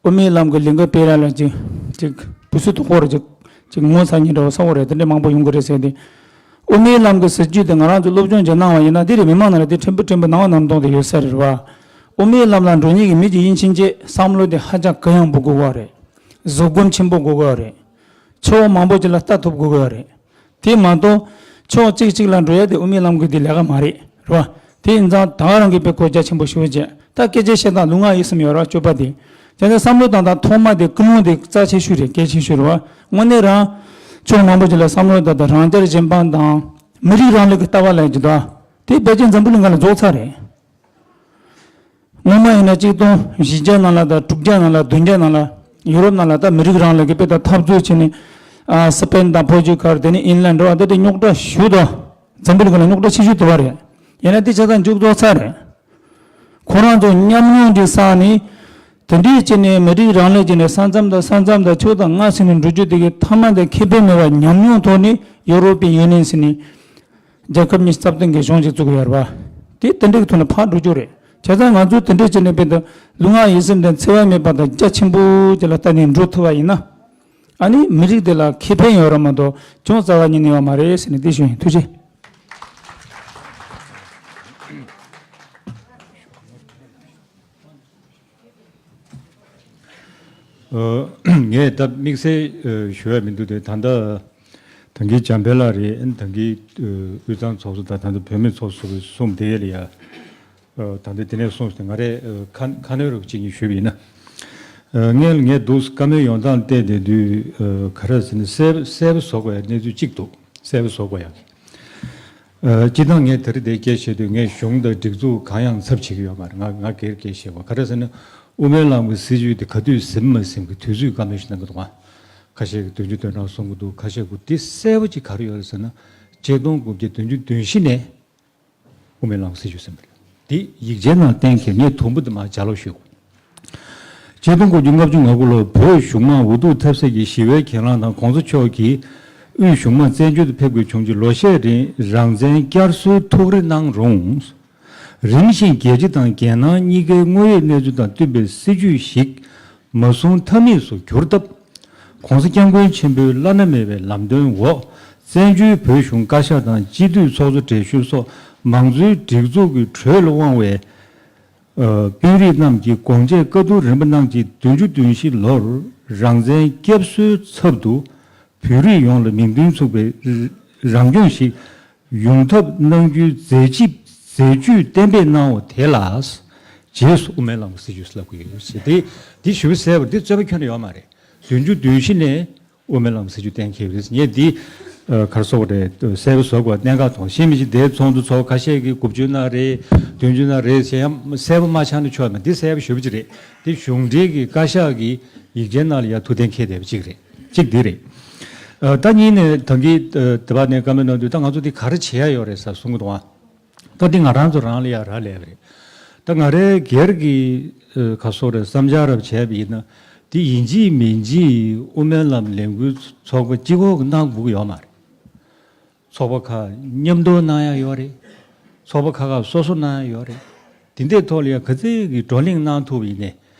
དབུ་མའི་ལམ་གྱི་ལས་འགུལ་སྤེལ་ཡ་ལ་ཅིག་ཅིག་བུ་སུ་དོ་ཁོར་ཅིག་ཅིག་ངོ་ཚ་མཁན་འདྲ་བོ་ས་འོ་རེད། དེ་འདྲ་མང་པོ་ཡོང་གི་རེད་ཟེར་ཏེ། དབུ་མའི་ལམ་གྱི་སྲིད་བྱུས་དེ་ང་རང་ཚོ་སློབ་སྦྱོང་ཅིག་གནང་བ་ཡིན་ན་དེ་རེད། མི་མང་ནང་ལ་དེ་ཕྲན་བུ་ཕྲན་བུ་སྣང་བ་སྣང་སྟངས་དེ་ཡོད་ས་རེད་བ། དབུ་མའི་ལམ་ལ་འགྲོ་མཁན་གྱི་མི་ཅིག་ཡིན་ཕྱིན་ཆད་བསམ་བློ་དེ་ཧ་ཅང་གུ་ཡངས་པོ་དགོས་ཀྱི་ཡོད་རེད། གཟུགས་སྒོམ་ཆེན་པོ་དགོས་ཀྱི་ཡོད་རེད། ཕྱོགས་མང་པོ་ཅིག་ལ་ལྟ་ཐུབ་དགོས་ཀྱི་ཡོད་རེད། དེ་མ་གཏོགས་ཕྱོགས་གཅིག་གཅིག་ལ་འགྲོ་ཡ་དེ་དབུ་མའི་ལམ་གྱི་དེ་ལས་ཀ་མ་རེད། རེད་བ། དེ་ཡིན་ཙང་ད་ག་རང་གིས་དཔེ་གོ་རྒྱ་ཆེན་པོ་ཞུ་བྱས། ད་སྐད་ཆ་བཤད་སྟངས་ལུས་ངག་ཡིད་གསུམ་ཡོད་རེད་བ། སྤྱོད་པ་དེ། དེ་ནས་བསམ་བློ་བཏང་སྟངས་ཐོག་མ་དེ་ཀུན་སློང་དེ་རྩ་ཆེ་ཤོས་རེད། གལ་ཆེ་ཤོས་རེད་བ། དངོས་གནས་རང་ཕྱོགས་མང་པོ་ཅིག་ལ་བསམ་བློ་བཏང་སྟངས་རང་རྒྱལ་གཞན་ཕམ་དང་མི་རིགས་རང་ལུགས་ཀྱི་ལྟ་བ་ལ་ཡོད་ཀྱི་འདུག་དེ་ཕལ་ཆེར་འཛམ་བུ་གླིང་སྒང་ལ་རྫོགས་ཚར་རེད། སྔོན་མ་ཡིན་ན་གཅིག་སྟོང་བཞི་བརྒྱ་ནང་ལ་དང་དྲུག་བརྒྱ་ནང་ལ་བདུན་བརྒྱ་ནང་ལ་ཡུ་རོབ་ནང་ལ་ད་མི་རིགས་རང་ལུགས་ཀྱི་དཔེ་ད་འཐབ་རྩོད་བྱས་ནས་ཨ་སི་པེན་དང་པོར་ཅུ་གལ། དེ་ནས་ཨིན་ལན་འགྲོ་བ་དེ་དེ་རྙོག་དྲ་ཞུ་དང་འཛམ་བུ་གླིང་སྒང་ལ་རྙོག་དྲ་ཆེ་ཤོས་དེ་བ་རེད། ཡིན་ན་དེ་ཆ་ཚང་མཇུག་རྫོགས་ཚར་རེད། ཁོ་རང་ཚོ་ཉམས་མྱོང་ཅིག་བསགས་ནས་དེ་འདྲའི་བྱས་ནས་མི་རིགས་རང་ལུགས་ཀྱི་ནས་ས་མཚམས་དང་ས་མཚམས་དང་ཆོས་དང་ང་ཟེར་ནས་འགྲོ་རྒྱུ་དེ་གི་ཐ་མ་དེ་ཁེ་ཕན་མེད་པ་ཉམས་མྱོང་ཐོག་ནས་ཡོ་རོ་པི་ཡུ་ནི་ཡན་ཟེར་ནས། རྒྱལ་ཁབ་གཉིས་སྟབས་བསྟུན་གྱི་གཞུང་ཞིག་བཙུགས་ཡོད་རེད་བ། དེ་དེ་འདྲའི་ཐོག་ནས་ཕར་འགྲོ་རྒྱུ་རེད། བྱས་ཙང་ང་ཚོས་དེ་འདྲའི་བྱས་ནས་དཔེ་འདི་ལུས་ངག་ཡིད་གསུམ་དེ་འཚེ་བ་མེད་པ་དང་རྒྱ་ཆེན་པོ་ཅིག་ལ་བལྟས་ནས་འགྲོ་ཐུབ་པ་ཡིན་ན། ཨ་ནི་མི་རིགས་དེ་ལ་ཁེ་ཕན་ཡོད་རེད་མ་གཏོགས་ཅུང་རྩ་བ་ཉིད་ནས་ཡོད་མ་རེད་ཟེར་ནས་དེ་ཞུ་ཡིན། ཐུགས་རྗེ་ཆེ། ཨ། ངས་ད་དམིགས་བསལ་ཨ་ཞུ་ཡ་མི་འདུག་དེ་ད་ལྟ་ད་གིན་འཇམ་དཔལ་ལགས་རེད། ད་གིན་ཨ་དབུས་གཙང་ཚོགས་གཙོ་དང་ད་ལྟ་བུད་མེད་ཚོགས་གཙོ་གསུམ་དེ་ལ་ཡ་ཨ་ད་ལྟ་དེ་ནས་གསུངས་ཏེ་ང་རས་ཨ་ཁ་ཁ་སྣོན་རོགས་གཅིག་གཉིས་ཞུས་པ་ཡིན་ན། ཨ་ངས་ངས་འདུག་བཀའ་མོལ་ཡོང་སྟངས་བལྟས་བསྡད་དུས་ཨ་ག་རེ་ཟེར་ན་གསལ་གསལ་པོ་བཟོ་དགོས་ཡ་གནས་ཚུལ་གཅིག་འདུག་གསལ་པོ་བཟོ་དགོས་ཡ། ཨ་སྤྱིར་བཏང་ངས་ད་རེས་དེ་སྐད་བཤད་དུས་ངས་གཞུང་དང་སྒྲིག་འཛུགས་གང་ཡང་ཚབ་བྱེད་ཀྱི་ཡོད་མ་རེད། ང་ང་སྒེར་སྐད་བཤད་པ་ག་རེ་ཟེར་ན་དབུ་མའི་ལམ་གྱི་སྲིད་བྱུས་དེ་ག་དུས་ཟིན་མ་ཟིན་གྱི་དུས་ཚོད་བཀའ་མོལ་ཞིག་གནང་གི་འདུག་ཁ་ཤས་ཀྱིས་བདུན་ཅུ་དོན་གྲངས་གསུང་གི་འདུག་ཁ་ཤས་ཀྱིས་དེ་གསལ་པོ་ཅིག་ག་རེ་ཡོད་རེད་ཟེར་ན་ཆིག་སྟོང་དགུ་བརྒྱ་བདུན་ཅུ་དོན་བཞི་ནས་དབུ་མའི་ལམ་གྱི་སྲིད་བྱུས་ཟིན་པ་རེད། དེ་ཡིག་ཆའི་ནང་གཏན་འཁེལ། ངས་དུམ་བུ་དེ་མར་ལྗགས་ཀློག་ཞུ་དགོས། ཆིག་སྟོང་དགུ་བརྒྱ་ལྔ་བཅུ་ང་དགུ་ལོར་བོད་གཞུང་མང་འུ་ཐུག་ཐེབས་སེལ་གྱི་ཞི་བའི་གྱེན་ལངས་དང་གོང་ས་མཆོག་གིས་དབུས་གཞུང་མང་བཙན་བྱོལ་དུ་ཕེབས་དགོས་བྱུང་རྗེས་ལོ་ཤས་རིང་རང་བཙན་བསྐྱར་གསོའི་ཐུགས་རེ་གནང་རུང་། རིམ་བཞིན་རྒྱལ་སྤྱི་དང་རྒྱལ་ནང་གཉིས་ཀའི་དངོས་ཡོད་གནས་ཚུལ་དང་བསྟུན་པའི་སྲིད་བྱུས་ཤིག་མ་བཟུང་ཐབས་མེད་དུ་གྱུར་སྟབས། ྋགོང་ས་ྋསྐྱབས་མགོན་ཆེན་པོའི་བླ་ན་མེད་པའི་ལམ་སྟོན་འོག་བཙན་བྱོལ་བོད་གཞུང་བཀའ་ཤག་དང་སྤྱི་འཐུས་ཚོགས་གཙོ་བགྲེས་གཞོན་སོགས་མང་གཙོའི་སྒྲིག་འཛུགས་ཀྱི་དྲོད་ལ་དབང་བའི་ཨ་དཔོན་རིགས་རྣམས་ཀྱིས་དགོངས་བཅས་བཀའ་བསྡུར་རིམ་པ་གནང་རྗེས་བདུན་ཅུ་དོན་བཞི་ལོར་རང་བཙན་བསྐྱར་གསོའི་ཚབ་ཏུ་བོད་རིགས་ཡོངས་ལ་མིང་དོན་མཚུངས་པའི་རང་སྐྱོང་ཞིག་ཡོང་ཐབས་གནང་རྒྱུའི་མཛད་ཇི་མཛད་ཇུས་གཏན་འབེབས་གནང་བ་དེ་ལ་རྗེས་སུ་དབུ་མའི་ལམ་གྱི་སྲིད་བྱུས་ལབ་ཀྱི་ཡོད་ཟེར་ཏེ། འདི་ཞུ་གསལ་བ་འདི་རྩོད་པ་ཁྱོན་ནས་ཡོད་མ་རེད། བདུན་ཅུ་དོན་བཞི་ནས་དབུ་མའི་ལམ་གྱི་སྲིད་བྱུས་གཏན་འཁེལ་བ་རེད། ངས་འདི་ཨ་ག་རེ་ཟེར་དགོས་རེད། གསལ་པོ་བཟོ་དགོས་གནད་འགག་མཐོང་། ཤེས་མི་ཤེས། དེའི་ཚོགས་འདུ་ཚོགས་ཁ་ཤས་ཀྱིས་དགུ་བཅུ་ན་རེད། བདུན་ཅུ་ན་རེད་ཟེར་ཡང་གསལ་པོ་མ་ཆགས་ན་ཆོག་མེད། འདི་གསལ་པོ་ཞེ་པོ་ཅིག་རེད། འདི་གཞུང་འབྲེལ་གྱི་བཀའ་ཤག་གི་ཡིག་ཆའི་ནང་ལ་ཡང་ཐུགས་གཏན་འཁེལ་བསྡད་པ་གཅིག་རེད། གཅིག་འདི་རེད། ཨ་ད་གཉིས་ནས་ད་གིན་ཨ་དེ་བ་ནས་བཀའ་མོལ་གནང་དུས་ད་ང་ཚོ་འདི་ག་རེ་བྱེད་ཡ་ཡོད་རེད་ཟེར་གསུང་གི་འདུག་ཨ། ད་འདི་ང་རང་ཚོ་རང་ལ་ཡ་རག་ལས་པ་རེད། ད་ང་རའི་སྒེར་གྱི་ཨ་ག་རེ་ཟེར་དགོས་རེད། བསམ་འཆར་རབ་བྱས་པ་ཡིན་ན་འདི་ཡིན་གཅིག་མིན་གཅིག་དབུ་མའི་ལམ་ལས་འགུལ་ཚོགས་པ་གཅིག་པོ་གིས་གནང་དགོས་ཀྱི་ཡོད་མ་རེད། ཚོགས་པ་ཁག་མཉམ་དུ་གནང་ཡ་ཡོད་རེད། ཚོགས་པ་ཁག་ཁག་སོ་སོ་གནང་ཡ་ཡོད་རེད། དེ་འདྲའི་ཐོག་ལ་ཡ་ག་ཚོད་ཀྱི་བགྲོ་གླེང་གནང་ཐུབ་པ་ཡིན་ནའི་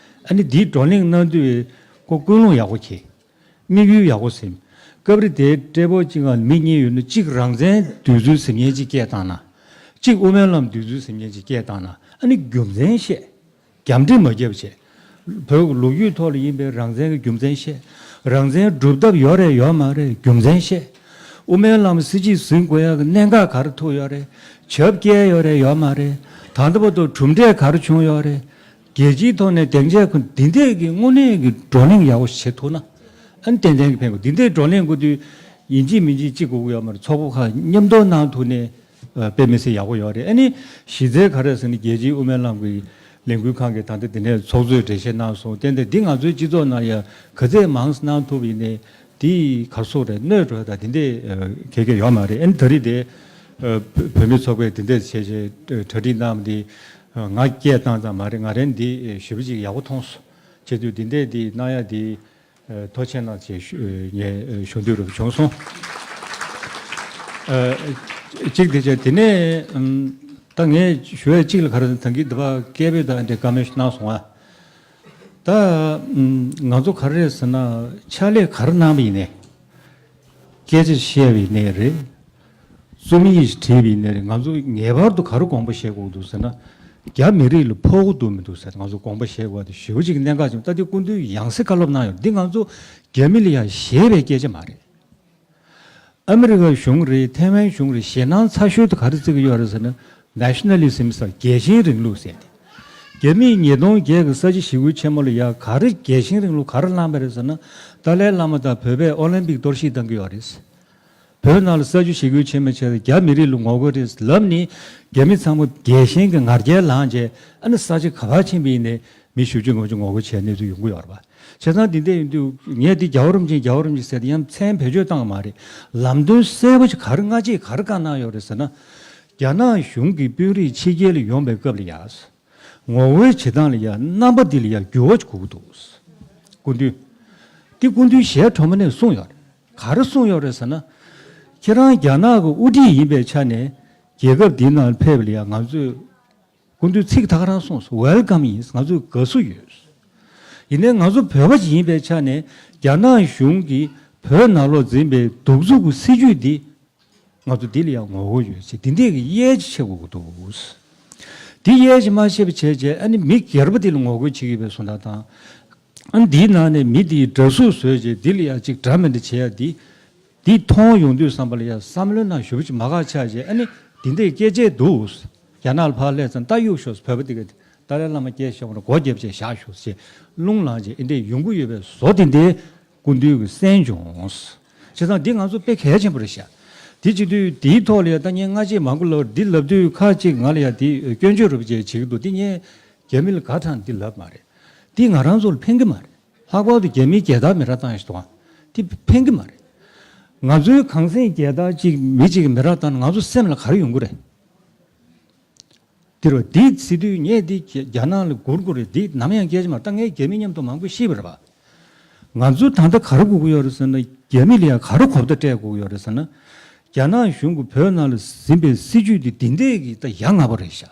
ཨ་ནི་འདིའི་བགྲོ་གླེང་གནང་དུས་ཁོ་ཀུན་སློང་ཡག་པོ་བྱེད། དམིགས་ཡུལ་ཡག་པོ་ཟིན། སྐབས་རེ་དེའི་ཊེ་བལ་གཅིག་སྒང་ལ་མི་གཉིས་ཡོད་ན་གཅིག་རང་བཙན་འདོད་ཚུལ་ཟེར་མཁན་གཅིག་སྐད་བཏང་ན། གཅིག་དབུ་མའི་ལམ་འདོད་ཚུལ་ཟེར་མཁན་གཅིག་སྐད་བཏང་ན་ཨ་ནི་རྒྱུ་མཚན་བཤད། རྒྱབ་འདྲེ་མ་རྒྱབ་བྱས། བོད་ཀྱི་ལོ་རྒྱུས་ཐོག་ལ་ཡིན་པའི་རང་བཙན་གྱི་རྒྱུ་མཚན་བཤད། རང་བཙན་སྒྲུབ་ཐབས་ཡོད་རེད་ཡོད་མ་རེད་རྒྱུ་མཚན་བཤད། དབུ་མའི་ལམ་སྲིད་བྱུས་ཟིན་དགོས་ཡག་གི་གནད་འགག་ག་རེ་ཐུག་ཡོད་རེད། བྱབ་བཀལ་ཡོད་རེད་ཡོད་མ་རེད། ད་ལྟ་བར་དུ་གྲུབ་འབྲས་ག་རེ་བྱུང་ཡོད་རེད། རྒྱལ་སྤྱིའི་ཐོག་ནས་སྡིངས་ཆ་ཁོ་འདི་འདྲས་ཀྱི་དངོས་གནས་ཀྱི་བགྲོ་གླེང་ཡག་པོ་བྱེད་ཐུབ་ན། ཨ་ནི་ཏན་ཏན་གྱི་ཕན་གྱི། འདི་འདྲས་བགྲོ་གླེང་དགོས་དུས་ཡིན་གཅིག་མིན་གཅིག་གཅིག་དགོས་ཀྱི་ཡོད་མ་རེད། ཚོགས་པ་ཁག་མཉམ་དུ་གནང་ཐུབ་ནས་ཨ་དཔེ་མི་སྲིད་ཡག་པོ་ཡོད་རེད། ཨ་ནི་གཞི་རྩའི་ག་རེ་ཟེར་ན་རྒྱལ་སྤྱིའི་དབུ་མའི་ལམ་གྱི་ལས་འགུལ་ཁང་གིས་ད་ལྟ་འདི་ནས་ཚོགས་གཙོས་འགྲེལ་བཤད་གནང་སོང་། ཏན་ཏན་འདི་ང་ཚོའི་སྤྱི་ཚོགས་ནང་ཡང་ག་ཚད་མང་ཙམ་གནང་ཐུབ་ཡིན་ནའི་འདི་ག་རེ་ཟེར་དགོས་རེད། གནོད་འགྲོ་ཡ་ད་འདི་འདྲས་ཨ་ག་གེ་ཡོད་མ་རེད། ཨ་ནི་ད་རེས་དེ་ཨ་བོད་མི་ཚོགས་པས་འདི་འདྲས་བྱས་བྱས་གྲ་སྒྲིག་གནང་བ་འདི་ང་སྐད་བཏང་ཙམ་མ་རེད། ང་རང་འདི་ཞེ་པོ་ཅིག་ཡག་པོ་མཐོང་སོང་། བྱེད་དུས་འདི་འདྲས་འདི་གནང་ཡ་འདི་ཨ་ཐུགས་རྗེ་གནང་ཞེས་ཞུ་ངས་ཞུ་འདོད་རུ་བྱུང་སོང་། ཨ་གཅིག་དེ་བྱས་དེ་ནས་ཨམ་ད་ངས་ཞུ་ཡ་གཅིག་ལ་ག་རེ་ད་གིན་འདི་བ་སྐད་འབོད་དང་འདྲ་བཀའ་མོལ་ཞིག་གནང་སོང་ཨ། ད་ཨམ་ང་ཚོ་ག་རེ་རེད་ཟེར་ན་ཕྱག་ལས་ག་རེ་གནང་བ་ཡིན་ནའི། སྐད་ཆ་བཤད་པའི་གནས་རེད། རྩོམ་ཡིག་ཞིག་བྲིས་པའི་གནས་རེད། ང་ཚོ་ངེས་པར་དུ་ག་རེ་དགོངས་པ་བཞེས་དགོས་འདུག་ཟེར་ན། རྒྱ་མི་རིགས་ལ་ཕོག་གི་འདུག་མི་འདུག་ཟེར་ང་ཚོ་དགོངས་པ་བཞེས་དགོས་པ་དེ་ཞེ་པོ་ཅིག་གནད་འགག་ཆེན་པོ། ད་དེ་སྐུ་མདུན་ཡང་སེ་བཀའ་སློབ་གནང་ཡོད། འདི་ང་ཚོ་རྒྱ་མི་ལ་ཡང་བཞེས་པའི་སྐད་ཆ་མ་རེད། ཨ་མི་རི་ཀ་གཞུང་རེད། ཐའེ་ཝན་གཞུང་རེད། ཞེད་སྣང་ཚ་ཤོས་དེ་ག་རེ་བརྩི་གི་ཡོད་རེད་ཟེར་ན། ནེ་ཤ་ནལ་ལི་ཛིམ་ཟེར་རྒྱལ་ཞེན་རིང་ལུགས་ཟེར་ཏེ། རྒྱ་མིས་ཉིས་སྟོང་བརྒྱད་ཀྱི་ས་བྱི་ཞི་རྒོལ་ཆེན་མོ་ལ་ཡ་ག་རེ་རྒྱལ་ཞེན་རིང་ལུགས་ག་རེ་བསླངས་པ་རེད་ཟེར་ན། ཏཱ་ལའི་བླ་མ་དང་བོད་པས་ཨོ་ལིམ་པིག་གཏོར་བཤིག་བཏང་གི་ཡོད་རེད། བོད་ནང་ལ་ས་བྱི་ཞི་རྒོལ་ཆེན་མོ་བྱས་ཏེ་རྒྱ་མི་རིགས་ལ་ངོ་རྒོལ་རེད་ལབ་ནས་རྒྱ་མི་ཚང་མ་རྒྱལ་ཞེན་གྱི་ང་རྒྱལ་ལངས་བྱས། ཨ་ནི་ས་ཆ་ག་པར་ཕྱིན་པ་ཡིན་ནའི་མི་བཞི་བཅུ་ལྔ་བཅུ་ངོ་རྒོལ་བྱས་གནས་ཚུལ་ཡོང་གི་ཡོད་རེད་པ། བྱས་ཙང་འདི་འདྲ་ཡིན་དུས་ངས་འདི་རྒྱལ་བ་རིན་པོ་ཆེ་རྒྱལ་བ་རིན་པོ་ཆེ་ཟེར་ཏེ་ཡང་མཚན་བེད་སྤྱོད་བཏང་གི་མ་རེད། ལམ་སྟོན་གསལ་པོ་ཞིག་ག་རེ་སྔ་རྗེས་ག་རེ་བཀའ་གནང་ཡོད་རེད་ཟེར་ན། རྒྱ་ནག་གཞུང་གིས་དཔོན་རིགས་ཕྱི་རྒྱལ་ལ་ཡོང་པའི་སྐབས་ལ་ཡ། ངོ་རྒོལ་བྱེད་སྟངས་ལ་ཡ་རྣམ་པ་འདི་ལ་ཡ་འགྱུར་བ་ཞིག་དགོས་ཀྱི་འདུག་སྐུ་མདུན། འདི་སྐུ་མདུན་ཞལ་དྲོན་མོ་ནས་གསུངས་ཡོད་རེད། ག་རེ་གསུངས་ཡོད་རེད་ཟེར་ན། ཁྱེད་རང་རྒྱ་ནག་གི་དབུ་ཁྲིད་ཡིན་པའི་ཆ་ནས་རྒྱལ་ཁབ་འདིའི་ནང་ཕེབས་པ་ལ་ཡ་ང་ཚོས། སྐུ་མདུན་ཚིག་ད་ག་རང་གསུངས་སོང་། ཝེལ་ཀམ་ཡིན། ང་ཚོས་དགའ་བསུ་ཡོད། ཡིན་ནའི་ང་ཚོ་བོད་པ་ཞིག་ཡིན་པའི་ཆ་ནས་རྒྱ་ནག་གཞུང་གིས་བོད་ནང་ལོགས་འཛིན་པའི་གདུག་རྩུབ་ཀྱི་སྲིད་བྱུས་འདི་ང་ཚོ་འདི་ལ་ཡང་ངོ་རྒོལ་ཡོད་ཅེས་འདི་འདྲས་ཀྱི་དབྱེ་འབྱེད་བྱེད་དགོས་ཀྱི་འདུག་འདི་དབྱེ་འབྱེད་མ་བྱས་པ་བྱས་རྗེས་ཨ་ནི་མི་སྒེར་པ་འདི་ལ་ངོ་རྒོལ་བྱེད་ཀྱི་ཡོད་པའི་བཟོ་འདྲ་དང་། ཨ་ནི་འདིའི་ནང་ནས་མི་འདིའི་འདྲ་གཟུགས་བཟོས་རྗེས་འདི་ལ་ཡང་ཅིག་འདྲ་མི་འདྲ་བྱེད་ཡ་འདི། འདི་མཐོང་ཡོང་དུས་ཙམ་པ་ལ་ཡ་བསམ་བློའི་ནང་ཞེ་པོ་ཅིག་མ་འགག་ཆགས་རྗེས་ཨ་ནི་འདི་འདྲའི་སྐད་ཆ་འདུག་རྒྱ་ནག་ལ་ཕར་སླེབས་ཙང་ད་གཡུག་ཞོག་བོད་པ་འདི་ག་ཏཱ་ལའི་བླ་མ་སྐད་བཤད་པ་ན་སྒོ་བརྒྱབ་བྱས་བཞག་ཞོག་ཅེས་རླུང་ལངས་རྗེས་འདི་འདྲའི་ཡོང་གི་ཡོད་པའི་བཟོ་འདི་འདྲའི་སྐུ་མདུན་གྱིས་གསན་བྱུང་། བྱས་ཙང་འདི་ང་ཚོ་དཔེ་གལ་ཆེན་པོ་རེད་ཤག་འདི་བྱེད་དུས་འདིའི་ཐོག་ལ་ཡ་ད་ངས་སྔ་རྗེས་མང་པོ་ལབ་འདི་ལབ་དུས་ཁ་ཅིག་ང་ལ་ཡ་འདི་སྐྱོན་བརྗོད་རུ་བྱས་བྱེད་ཀྱི་འདུག་འདི་ངས་རྒྱ་མི་ལ་དགའ་དྲགས་འདི་ལབ་མ་རེད། འདི་ང་རང་ཚོ་ལ་ཕན་གྱི་མ་རེད། ལྷག་པར་དུ་རྒྱ་མིའི་རྒྱལ་དར་མེ་ར་བཏང་ཡ་ཞིག་འདུག་ཨ། དེ་ཕན་གྱི་མ་རེད། ང་ཚོའི་གངས་སེང་རྒྱལ་དར་གཅིག་མི་གཅིག་གིས་མེ་ར་བཏང་ན་ང་ཚོ་སེམས་ལ་ག་རེ་ཡོང་གི་རེད། དེ་རུ་འདི་ཚེ་དུས་ངས་འདི་རྒྱ་རྒྱ་ནག་ལ་སྒུར་དགོས་རེད། འདི་ནམ་ཡང་སྐྱེལ་གྱི་མ་རེད། ད་ངས་རྒྱ་མི་མཉམ་དུ་མང་པོ་ཤེས་པ་རེད་པ། ང་ཚོ་ད་ལྟ་ག་རེ་དགོས་ཀྱི་ཡོད་རེད་ཟེར་ན། རྒྱ་མི་ལ་ཡང་ག་རེ་གོ་བརྡ་སྤྲད་དགོས་ཀྱི་ཡོད་རེད་ཟེར་ན། རྒྱ་ནག་གཞུང་གིས་བོད་ནང་ལ་ཟིན་པའི་སྲིད་བྱུས་འདི་འདི་འདྲས་ཀྱི་ད་ཡ་ང་པོ་རེད་ཤག་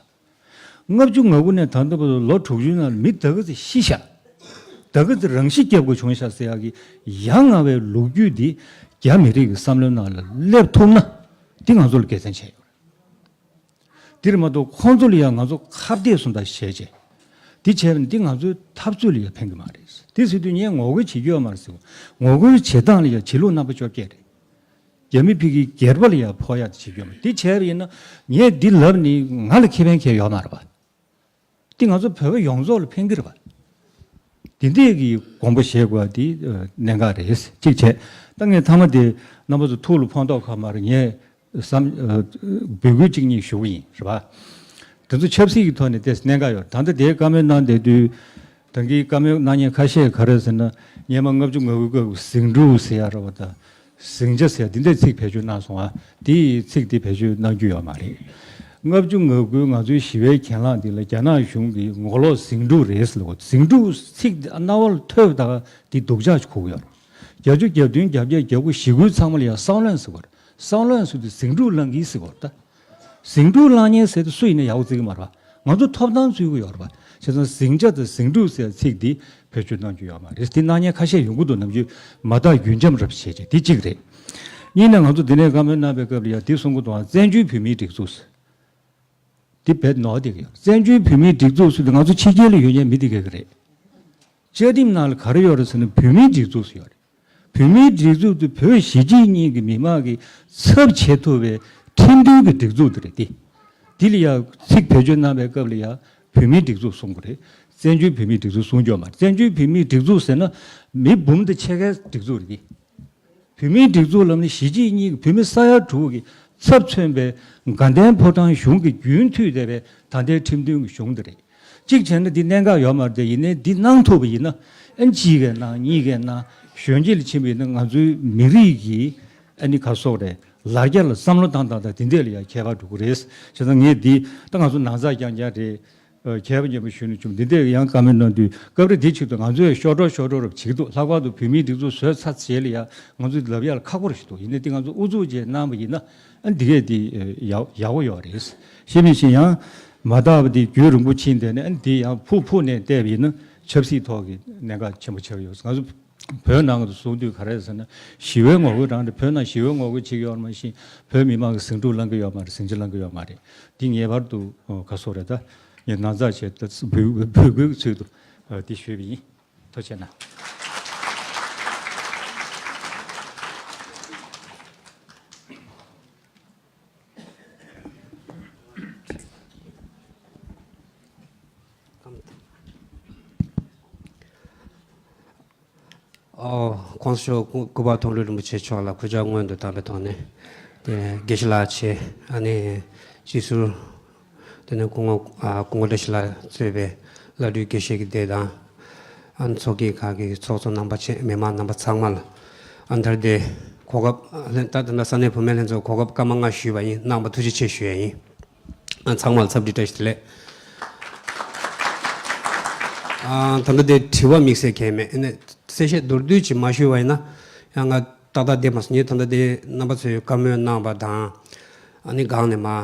ལྔ་བཅུ་ང་དགུ་ནས་ད་ལྟ་བར་དུ་ལོ་དྲུག་ཅུའི་ནང་ལ་མི་ད་ག་ཚོད་ཤི་ཤག་ད་ག་ཚོད་རང་ཤི་རྒྱབ་དགོས་བྱུང་ཤག་ཟེར་ཡག་གི་ཡ་ང་བའི་ལོ་རྒྱུས་འདི་རྒྱ་མི་རིགས་ཀྱི་བསམ་བློའི་ནང་ལ་སླེབས་ཐུབ་ན། འདི་ང་ཚོ་ལ་དགེ་མཚན་ཆེ་ཡོད་རེད། འདིར་མ་གཏོགས་ཁོང་ཚོ་ལ་ཡང་ང་ཚོ་ཁ་གཏད་གསུམ་ལྟར་བྱས་རྗེས། འདི་བྱས་པ་ནི་འདི་ང་ཚོའི་འཐབ་རྩོད་ལ་ཡང་ཕན་གྱི་མ་རེད། དེ་ཟེར་དུས་ངས་ངོ་རྒོལ་བྱེད་རྒྱུ་ཡོད་མ་རེད་ཟེར། ངོ་རྒོལ་བྱེད་སྟངས་ལ་ཡང་བྱེད་ལུགས་རྣམ་པ་བཅོ་བརྒྱད་རེད། རྒྱ་མི་ཕ་གིའི་སྒེར་པ་ལ་ཡང་ཕོག་ཡག་བྱེད་རྒྱུ་ཡོད་མ་རེད། འདི་བྱས་པ་ཡིན་ན་ངས་འདི་ལབ་ནི་ང་ལ་ཁེ་ཕན་གང་ཡང་ཡོད་མ་རེད་པ། འདི་ང་ཚོ་བོད་པ་ཡོངས་རྫོགས་ལ་ཕན་གྱི་རེད་པ། འདི་འདྲས་ཀྱི་དགོངས་པ་བཞེས་དགོས་པ་འདི་ཨ་གནད་འགག་རེད། གཅིག་བྱས། ད་ངས་མཐའ་མ་དེ་རྣམ་པ་ཚོ་ཐུགས་ལ་ཕོག་མདོག་ཁ་མ་རེད། ངས་བསམ་ཨ་འབོད་སྐུལ་གཅིག་གཉིས་ཞུ་གི་ཡིན། རེད་པ། དེ་ཚོ་ཆབ་སྲིད་ཀྱི་ཐོག་ནས་ཏོག་ཙམ་གནད་འགག་ཡོད། ད་ལྟ་དེའི་བཀའ་མོལ་གནང་བསྡད་དུས། ད་གིན་བཀའ་མོལ་གནང་མཁན་ཁ་ཤས་ག་རེ་ཟེར་ན། སྔོན་མ་ལྔ་བཅུ་ང་དགུའི་སྐབས་ཟིང་འཁྲུག་ཟེར་ཡག་རེད་པ། ད་ཟིང་ཆ་ཟེར་ཡག་འདི་འདྲའི་ཚིག་བེད་སྤྱོད་གནང་སོང་ཨ། དེ་ཡི་ཚིག་དེ་བེད་སྤྱོད་གནང་རྒྱུ་ཡོད་མ་རེད། ལྔ་བཅུ་ང་དགུའི་ང་ཚོའི་ཞི་བའི་གྱེན་ལངས་འདི་ལ་རྒྱ་ནག་གཞུང་གིས་ངོ་ལོག་ཟིང་འཁྲུག་རེད་ཟེར་ལབ། ཟིང་འཁྲུག་ཚིག་དེ་རྣ་བ་ལ་ཐོས་པ་ད་ག་འདི་སྡུག་ཅག་ཅིག་གོ་གི་ཡོད་རེད། བརྒྱད་ཅུ་གྱ་བདུན་གྱ་བརྒྱད་གྱ་དགུ་ཞི་རྒོལ་ཚང་མ་ལ་ཡང་བསམ་བློ་ཟེར་དགོས་རེད། བསམ་བློ་ཟེར་དུས་ཟིང་འཁྲུག་ལངས་ཀྱི་ཟེར་དགོས་རེད་ད། ཟིང་འཁྲུག་ལངས་མཁན་ཟེར་དུས་སུ་ཡིན་ན་ཡག་པོ་བརྩི་གི་མ་རེད་པ། ང་ཚོ་ཐོབ་ཐང་རྩོད་ཀྱི་ཡོད་རེད་པ། བྱས་ཙང་ཟིང་ཆ་དང་ཟིང་འཁྲུག་ཟེར་ཚིག་འདི་བེད་སྤྱོད་གནང་རྒྱུ་ཡོད་མ་རེད། དེ་གནང་མཁན་ཁ་ཤས་ཡོང་གི་འདུག་ནམ་རྒྱུན་མ་དག་རྒྱུན་འབྱམས་རབ་བྱས་རྗེས་དེ་གཅིག་རེད། གཉིས་ནས་ང་ཚོ་འདི་ནས་བཀའ་མོལ་གནང་པའི་སྐབས་ལ་ཡང་འདི་གསུང་གི་འདུག་ཨ། བཙན་བྱོལ་བོད་མིའི་སྒྲིག་འཛུགས་ཟེར། འདི་བེད་ནོར་བསྡད་ཀྱི་ཡོད། བཙན་བྱོལ་བོད་མིའི་སྒྲིག་འཛུགས་ཟེར་དུས་ང་ཚོ་ཕྱི་རྒྱལ་ལ་ཡོད་མཁན་མི་དེ་ག་གི་རེད། བཅའ་ཁྲིམས་ནང་ལ་ག་རེ་ཡོད་རེད་ཟེར་ན་བོད་མིའི་སྒྲིག་འཛུགས་ཟེར་ཡོད་རེད། བོད་མིའི་སྒྲིག་འཛུགས་དེ་བོད་གཞིས་བྱེས་གཉིས་ཀྱི་མི་མང་གི་ཚབ་བྱེད་ཐུབ་པའི་ཁྲིམས་མཐུན་གྱི་སྒྲིག་འཛུགས་དེ་རེད་དེ། འདི་ལ་ཡང་ཚིག་བེད་སྤྱོད་གནང་བའི་སྐབས་ལ་ཡང་བོད་མིའི་སྒྲིག་འཛུགས་གསུང་གི་རེད། བཙན་བྱོལ་བོད་མིའི་སྒྲིག་འཛུགས་གསུང་རྒྱུ་མ་རེད། བཙན་བྱོལ་བོད་མིའི་སྒྲིག་འཛུགས་ཟེར་ན་མི་འབུམ་དང་ཕྱེད་ཀའི་སྒྲིག་འཛུགས་རེད་དེ། བོད་མིའི་སྒྲིག་འཛུགས་ལབ་ན་གཞིས་བྱེས་གཉིས་ཀྱི་བོད་མི་ས་ཡ་དྲུག་གི་ཚབ་མཚོན་པའི་དགའ་ལྡན་ཕོ་བྲང་གཞུང་གི་རྒྱུན་མཐུད་བསྡད་པའི་ད་ལྟའི་ཁྲིམས་མཐུན་གྱི་གཞུང་འདི་རེད། གཅིག་བྱས་ན་འདི་གནད་འགག་ཡོད་མ་རེད་དེ། ཡིན་ནའི་འདི་གནང་ཐུབ་པ་ཡིན་ན་ཨ་ནི་གཅིག་གིས་གནང་། གཉིས་ཀྱིས་གནང་། གཞོན་སྐྱེས་ལ་ཕྱིན་པ་ཡིན་ན་ང་ཚོའི་མི་རིགས་ཀྱི་ཨ་ནི་ག་སོགས་རེད། ལ་རྒྱ་ལ་བསམ་བློ་བཏང་སྟངས་དང་དེ་འདྲས་ལ་ཡང་ཁྱད་པར་འགྲོ་གི་རེད། བྱས་ཙང་ངས་འདི་ད་ང་ཚོ་ནང་ཚགས་རྐྱང་རྐྱང་རེད། ཨ་མཁས་པ་མཉམ་པོ་ཞུས་ནས་བྱུང་འདི་འདྲས་ཡང་བཀའ་མོལ་གནང་དུས་སྐབས་རེ་འདི་ཆེད་དུ་ང་ཚོས་ཤོར་འགྲོ་ཤོར་འགྲོ་རབ་བྱེད་ཀྱི་འདུག་ལྷག་པར་དུ་བོད་མིའི་སྒྲིག་འཛུགས་བཟོས་ཚར་རྗེས་ལ་ཡང་ང་ཚོས་ལབ་ཡག་ལ་ཁག་པོ་རེད་ཞིག་འདུག་ཡིན་ནའི་འདི་ང་ཚོ་ཨུ་ཚུགས་བྱས་གནང་བ་ཡིན་ན་ཨ་འདི་གས་འདི་ཡག་ཡག་པོ་ཡོད་རེད། ཤེས་མི་ཤེས་ཡང་མ་དག་པ་འདི་རྒྱུན་རིང་པོ་ཕྱིན་བསྡད་ནས་ཨ་འདི་ཡང་ཕུགས་ཕུགས་ནས་བལྟས་པ་ཡིན་ན་ཆབ་སྲིད་ཐོག་གི་གནད་འགག་ཆེན་པོ་ཆགས་ཡོད། ང་ཚོ་བོད་ནང་དུ་གསུང་དུས་ག་རེ་ཟེར་ན་ཞི་བའི་ངོ་རྒོལ་རང་རེད། བོད་ནང་ཞི་བའི་ངོ་རྒོལ་བྱེད་ཀྱི་ཡོད་མ་ཤེས། བོད་མི་མང་གི་ཟིང་འཁྲུག་ལངས་ཀྱི་ཡོད་མ་རེད། ཟིང་ཆ་ལངས་ཀྱི་ཡོད་མ་རེད། འདི་ངེས་པར་དུ་ག་སོགས་རེད། ད་ངས་ནང་ཚགས་བྱས་ད་འབོད་འབོད་སྐུལ་ཚུལ་དུ་འདི་ཞུས་པ་ཡིན། ཐུགས་རྗེ་གནང་། ཨོ། ༸གོང་ས་མཆོག་སྐུ་སྐུ་པར་མཐོང་གྲོལ་རིན་པོ་ཆེ་མཆོག་ལ་སྐུ་ཕྱྭ་སྔོན་དུ་བཏང་བའི་ཐོག་ནས། དེ་དགེ་བཤེས་ལགས་བྱས། ཨ་ནི་སྤྱི་ཟུར། དེ་ནས་སྐུ་ངོ་ཨ་སྐུ་ངོ་བཀྲ་ཤིས་ལགས་གཙོས་པའི་བླ་སྤྲུལ་དགེ་བཤེས་ཀྱི་སྡེ་དང་། ཨ་ནི་ཚོགས་ཀྱི་ཁག་གི་ཚོགས་གཙོ་རྣམ་པ་བཅས་མི་མང་རྣམ་པ་ཚང་མ་ལ། ཨ་མཐར་དེ་གོ་སྐབས་ལྷན་ད་ད་ལྟ་ས་གནས་བུད་མེད་ལྷན་ཚོགས་གོ་སྐབས་སྐར་མ་ལྔ་ཞུས་པ་ཡིན། གནང་བ་ཐུགས་རྗེ་ཆེ་ཞུ་ཡ་ཡིན། ཨ་ཚང་མ་ལ་འཚམས་འདྲི་བཀྲ་ཤིས་བདེ་ལེགས། ཨ་ད་ལྟ་དེ་དྲི་བ་དམིགས་བསལ་གང་ཡང་མེད། ཨ་ནི་གསལ་བཤད་མདོར་བསྡུས་ཅིག་མ་ཞུས་པ་ཡིན་ན་ཡང་ང་ཏག་ཏག་བསྡད་མ་སོང་། ངས་ད་ལྟ་དེ་རྣམ་པ་ཚོས་བཀའ་མོལ་གནང་བ་དང་། ཨ་ནི་སྒང་ནས་མ་ཨ་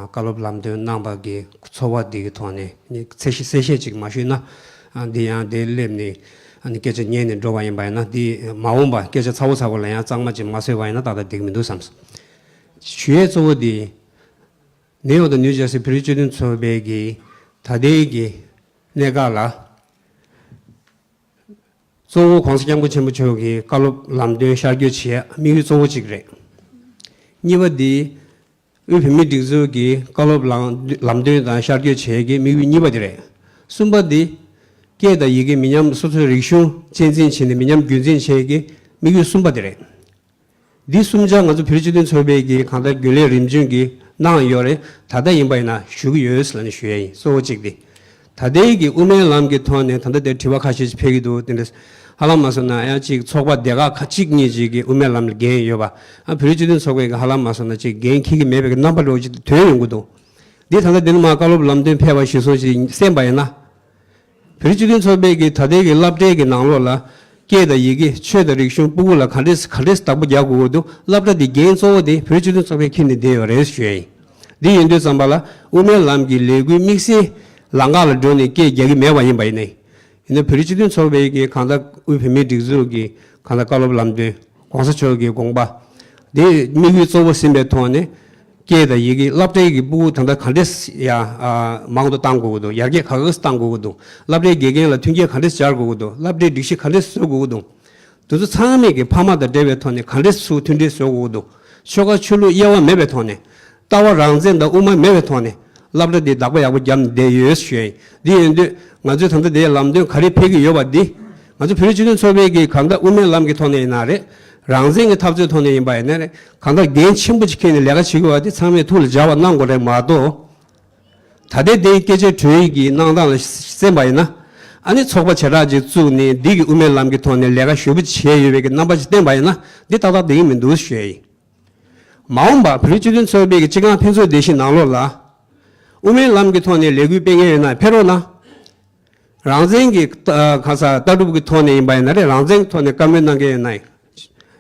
བཀའ་སློབ་ལམ་སྟོན་གནང་བ་གི་ཚོར་བ་འདི་གི་ཐོག་ནས་ནི་གསལ་བཤད་གསལ་བཤད་ཅིག་མ་ཞུས་ན། ཨ་འདི་ཡང་དེ་སླེབས་ནས་ཨ་ནི་སྐད་ཆ་ཉན་ནས་འགྲོ་བ་ཡིན་པ་ཡིན་ན། འདི་མ་འོངས་པ་སྐད་ཆ་ཚ་བོ་ཚ་བོ་ལ་ཡང་གཙང་མ་ཅིག་མ་བཟོས་པ་ཡིན་ན་ཏག་ཏག་འགྲིག་མི་འདུག་བསམ་སོང་། ཞུ་ཡས་གཙོ་བོ་འདི། ནེའུ་ཡོག་དང་ནིའུ་ཇར་སི་བོད་རིགས་སྤྱི་མཐུན་ཚོགས་པའི་གི་ད་ལྟའི་གི་གནད་འགག་ལ། གཙོ་བོ་༸གོང་ས་༸སྐྱབས་མགོན་ཆེན་པོ་མཆོག་གི་བཀའ་སློབ་ལམ་སྟོན་ཤར་བསྐྱོད་བྱེད་ཡ་དམིགས་ཡུལ་གཙོ་བོ་གཅིག་རེད། གཉིས་པ་འདི། དབུས་བོད་མིའི་སྒྲིག་འཛུགས་ཀྱི་བཀའ་སློབ་ལམ་ལམ་སྟོན་དང་ཤར་བསྐྱོད་བྱེད་ཡ་གི་དམིགས་ཡུལ་གཉིས་པ་འདི་རེད། གསུམ་པ་འདི། སྐད་དང་ཡི་གེ་མི་ཉམས་སོ་སོའི་རིག་གཞུང་གཅེས་འཛིན་བྱས་ནས་མི་ཉམས་རྒྱུན་འཛིན་བྱེད་ཡ་གི་དམིགས་ཡུལ་གསུམ་པ་འདི་རེད། འདི་གསུམ་ཆ་ང་ཚོ་བོད་རིགས་སྤྱི་མཐུན་ཚོགས་པའི་གི་གང་ལྟར་རྒྱུན་ལས་རིམ་བྱོན་གྱི་གནང་ཡོད་རེད། ད་ལྟ་ཡིན་པ་ཡིན་ན་ཞུ་གི་ཡོད་ཟེར་ལབ་ནས་ཞུ་ཡ་ཡིན། གཙོ་བོ་གཅིག་འདི། ད་ལྟའི་གི་དབུ་མའི་ལམ་གྱི་ཐོག་ནས་ད་ལྟ་དེ་དྲི་བ་ཁ་ཤས་ཤིག་ཕེབས་ཀྱི་འདུག་དེ་འདྲ་ཧ་ལམ་མ་སོང་ན་ཡང་གཅིག་ཚོགས་པ་སྡེ་ཁག་ཁ་གཅིག་གཉིས་ཅིག་གི་དབུ་མའི་ལམ་ལ་འགན་ཡོད་པ། ཨ་བོད་རིགས་སྤྱི་མཐུན་ཚོགས་པའི་གི་ཧ་ལམ་མ་སོང་ན་གཅིག་འགན་འཁྱེར་གྱི་མེད་པའི་གི་རྣམ་པ་འདྲ་བོ་ཅིག་ཐོན་ཡོང་གི་འདུག་འདི་ད་ལྟ་འདི་ནས་མར་བཀའ་སློབ་ལམ་སྟོན་ཕེབས་པ་གཞིར་བཟུང་ཞིག་གསན་པ་ཡིན་ན། བོད་རིགས་སྤྱི་མཐུན་ཚོགས་པའི་གི་ད་ལྟའི་གི་སློབ་གྲྭའི་གི་ནང་ལོགས་ལ་སྐད་དང་ཡི་གེ་ཆོས་དང་རིག་གཞུང་ཕྲུ་གུ་ལ་ག་འདྲས་ག་འདྲས་བདག་པོ་རྒྱག་དགོས་ཀྱི་འདུག་སློབ་གྲྭ་འདི་འགན་གཙོ་བོ་དེ་བོད་རིགས་སྤྱི་མཐུན་ཚོགས་པས་འཁྱེར་ནས་བསྡད་ཡོད་རེད་ཞུ་ཡ་ཡིན། འདི་ཡིན་དུས་ཙམ་པ་ལ་དབུ་མའི་ལམ་གྱི་ལས་འགུལ་དམིགས་བསལ་ལམ་ཁ་ལ་འགྲོ་ནས་སྐད་རྒྱག་གི་མེད་པ་ཡིན་པ་ཡིན་ནའི། ཡིན་ན་བོད་རིགས་སྤྱི་མཐུན་ཚོགས་པའི་གི་གང་ལྟར་དབུས་བོད་མིའི་སྒྲིག་འཛུགས་ཀྱི་གང་ལྟར་བཀའ་སློབ་ལམ་སྟོན་༸གོང་ས་མཆོག་གི་དགོངས་པ་དེ་དམིགས་ཡུལ་གཙོ་བོ་ཟིན་པའི་ཐོག་ནས་སྐད་དང་ཡི་གེ་སློབ་གྲྭའི་གི་ཕྲུ་གུ་ད་ལྟ་ག་འདྲས་ཡ་མང་དུ་གཏང་དགོས་ཀྱི་འདུག་ཡར་རྒྱས་ག་འདྲས་གཏང་དགོས་ཀྱི་འདུག་སློབ་གྲྭའི་དགེ་རྒན་ལ་མཐུན་རྐྱེན་ག་འདྲས་སྦྱར་དགོས་ཀྱི་འདུག་སློབ་གྲྭའི་སྒྲིག་གཞི་ག་འདྲས་བཟོ་དགོས་ཀྱི་འདུག་དེ་ཚོ་ཚང་མས་ཀྱི་ཕ་མ་དང་འབྲེལ་བའི་ཐོག་ནས་ག་འདྲས་ཚུར་མཐུན་སྒྲིལ་བཟོ་དགོས་ཀྱི་འདུག་ཆོལ་ཁ་ཆོས་ལུགས་དབྱེ་བ་མེད་པའི་ཐོག་ནས། ལྟ་བ་རང་བཙན་དང་དབུ་མ་མེད་པའི་ཐོག་ནས་སློབ་གྲྭ་འདི་བདག་པོ་ཡག་པོ་བརྒྱབ་ནས་བསྡད་ཡོད་ཞུ་ཡ་ཡིན། འདི་ཡིན་དུས་ང་ཚོས་ད་ལྟ་དེའི་ལམ་སྟོན་ག་རེ་ཕེབས་ཀྱི་ཡོད་པ་འདི། ང་ཚོ་བོད་རིགས་སྤྱི་མཐུན་ཚོགས་པའི་གི་གང་ལྟར་དབུ་མའི་ལམ་གྱི་ཐོག་ནས་ཡིན་ན་རེད། རང་བཙན་གྱི་འཐབ་རྩོད་ཐོག་ནས་ཡིན་པ་ཡིན་ན་རེད། གང་ལྟར་འགན་ཆེན་པོ་ཅིག་འཁྱེར་ནས་ལས་ཀ་བྱེད་དགོས་པ་འདི་ཚང་མས་ཐུགས་ལ་འཇགས་པ་གནང་དགོས་རེད་མ་གཏོགས། ད་ལྟའི་དེའི་སྐད་ཆ་གྲོས་ཡིག་གི་གནང་སྟངས་ལ་གསན་པ་ཡིན་ན། ཨ་ནི་ཚོགས་པ་བྱེ་བྲག་ཅིག་བཙུགས་ནས་འདི་གི་དབུ་མའི་ལམ་གྱི་ཐོག་ནས་ལས་ཀ་ཞེ་པོ་བྱས་ཡོད་པའི་གི་རྣམ་པ་ཅིག་བསྟན་པ་ཡིན་ན་འདི་ཏག་ཏག་བསྡད་ཀྱི་མི་འདུག་ཞུ་ཡ་ཡིན། མ་འོངས་པ་བོད་རིགས་སྤྱི་མཐུན་ཚོགས་པའི་གི་སྤྱི་ཁང་ཕུན་ཚོགས་སྡེ་བཞི་ནང་ལོགས་ལ། དབུ་མའི་ལམ་གྱི་ཐོག་ནས་ལས་འགུལ་སྤེལ་མཁན་ཡོད་ན་ཕེབས་རོགས་གནང་། རང་བཙན་གྱི་ཨ་ག་ས་ལྟ་གྲུབ་ཀྱི་ཐོག་ནས་ཡིན་པ་ཡིན་ན་རེད། རང་བཙན་གྱི་ཐོག་ནས་བཀའ་མོལ་གནང་མཁན་ཡོད་ན་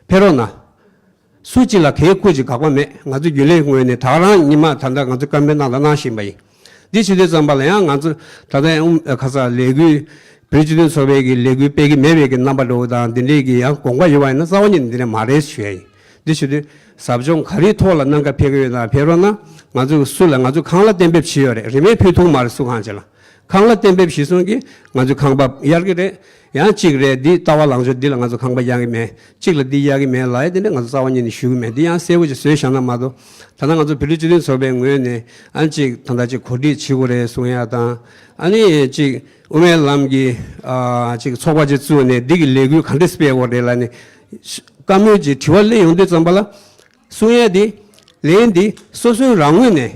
ཕེབས་རོགས་གནང་། སུ་གཅིག་ལ་གའི་སྐུ་གཅིག་དགག་པ་མེད། ང་ཚོ་རྒྱུན་ལས་ངོས་ནས་ད་ག་རང་ཉི་མ་ད་ལྟ་ང་ཚོ་བཀའ་མོལ་གནང་དང་གནང་བཞིན་པ་ཡིན། འདི་བྱེད་དུས་ཙམ་པ་ལ་ཡང་ང་ཚོ་ད་ལྟ་ཨུམ་ཨ་ག་ས་ལས་འགུལ་བོད་སྤྱི་མཐུན་ཚོགས་པའི་གི་ལས་འགུལ་སྤེལ་གྱི་མེད་པའི་གི་རྣམ་པ་འདྲ་བོ་དང་འདི་འདྲའི་གི་ཡང་དགོངས་པ་ཡོད་པ་ཡིན་ན་རྩ་བ་ཉིད་ནས་འདི་འདྲ་མ་རེད་ཞུ་ཡ་ཡིན། འདི་བྱེད་དུས་ཟབ་སྦྱོང་ག་རེའི་ཐོག་ལ་གནང་ག་ཕེབས་ཀྱི་ཡོད་ན་ཕེབས་རོགས་གནང་། ང་ཚོས་སུ་ལ་ང་ཚོས་ཁང་གླ་གཏན་འབེབས་བྱས་ཡོད་རེད། རིན་མེད་ཕུལ་ཐུབ་མ་རེད། སུ་གང་ཅིག་ལ་ཁང་གླ་གཏན་འབེབས་གཞིར་བཟུང་གིས་ང་ཚོས་ཁང་པ་གཡར་གྱི་རེད། ཡང་གཅིག་རེད། འདི་ལྟ་བ་ལངས་ཕྱོགས་འདི་ལ་ང་ཚོ་ཁང་པ་གཡར་གྱི་མེད། གཅིག་ལ་འདི་གཡར་གྱི་མེད་ལབ་ཡ་དེ་འདྲ་ང་ཚོ་རྩ་བ་ཉིད་ནས་ཞུ་གི་མེད། འདི་ཡང་གསལ་པོ་ཅིག་བཟོས་བཞག་ན་མ་གཏོགས། ད་ལྟ་ང་ཚོ་བོད་རིགས་སྤྱི་མཐུན་ཚོགས་པའི་ངོས་ནས་ཨ་ནི་གཅིག་ད་ལྟ་གཅིག་གོ་སྒྲིག་བྱེད་དགོས་རེད་གསུང་ཡ་དང་། ཨ་ནི་གཅིག་དབུ་མའི་ལམ་གྱི་ཨ་གཅིག་ཚོགས་པ་ཅིག་བཙུགས་ནས་འདི་གི་ལས་འགུལ་ག་འདྲས་སྤེལ་དགོས་རེད་ལབ་ནས་བཀའ་མོལ་གྱི་དྲི་བ་སླེབས་ཡོང་དུས་ཙམ་པ་ལ། གསུང་ཡ་འདི། ལན་འདི་སོ་སོའི་རང་ངོས་ནས། རེད་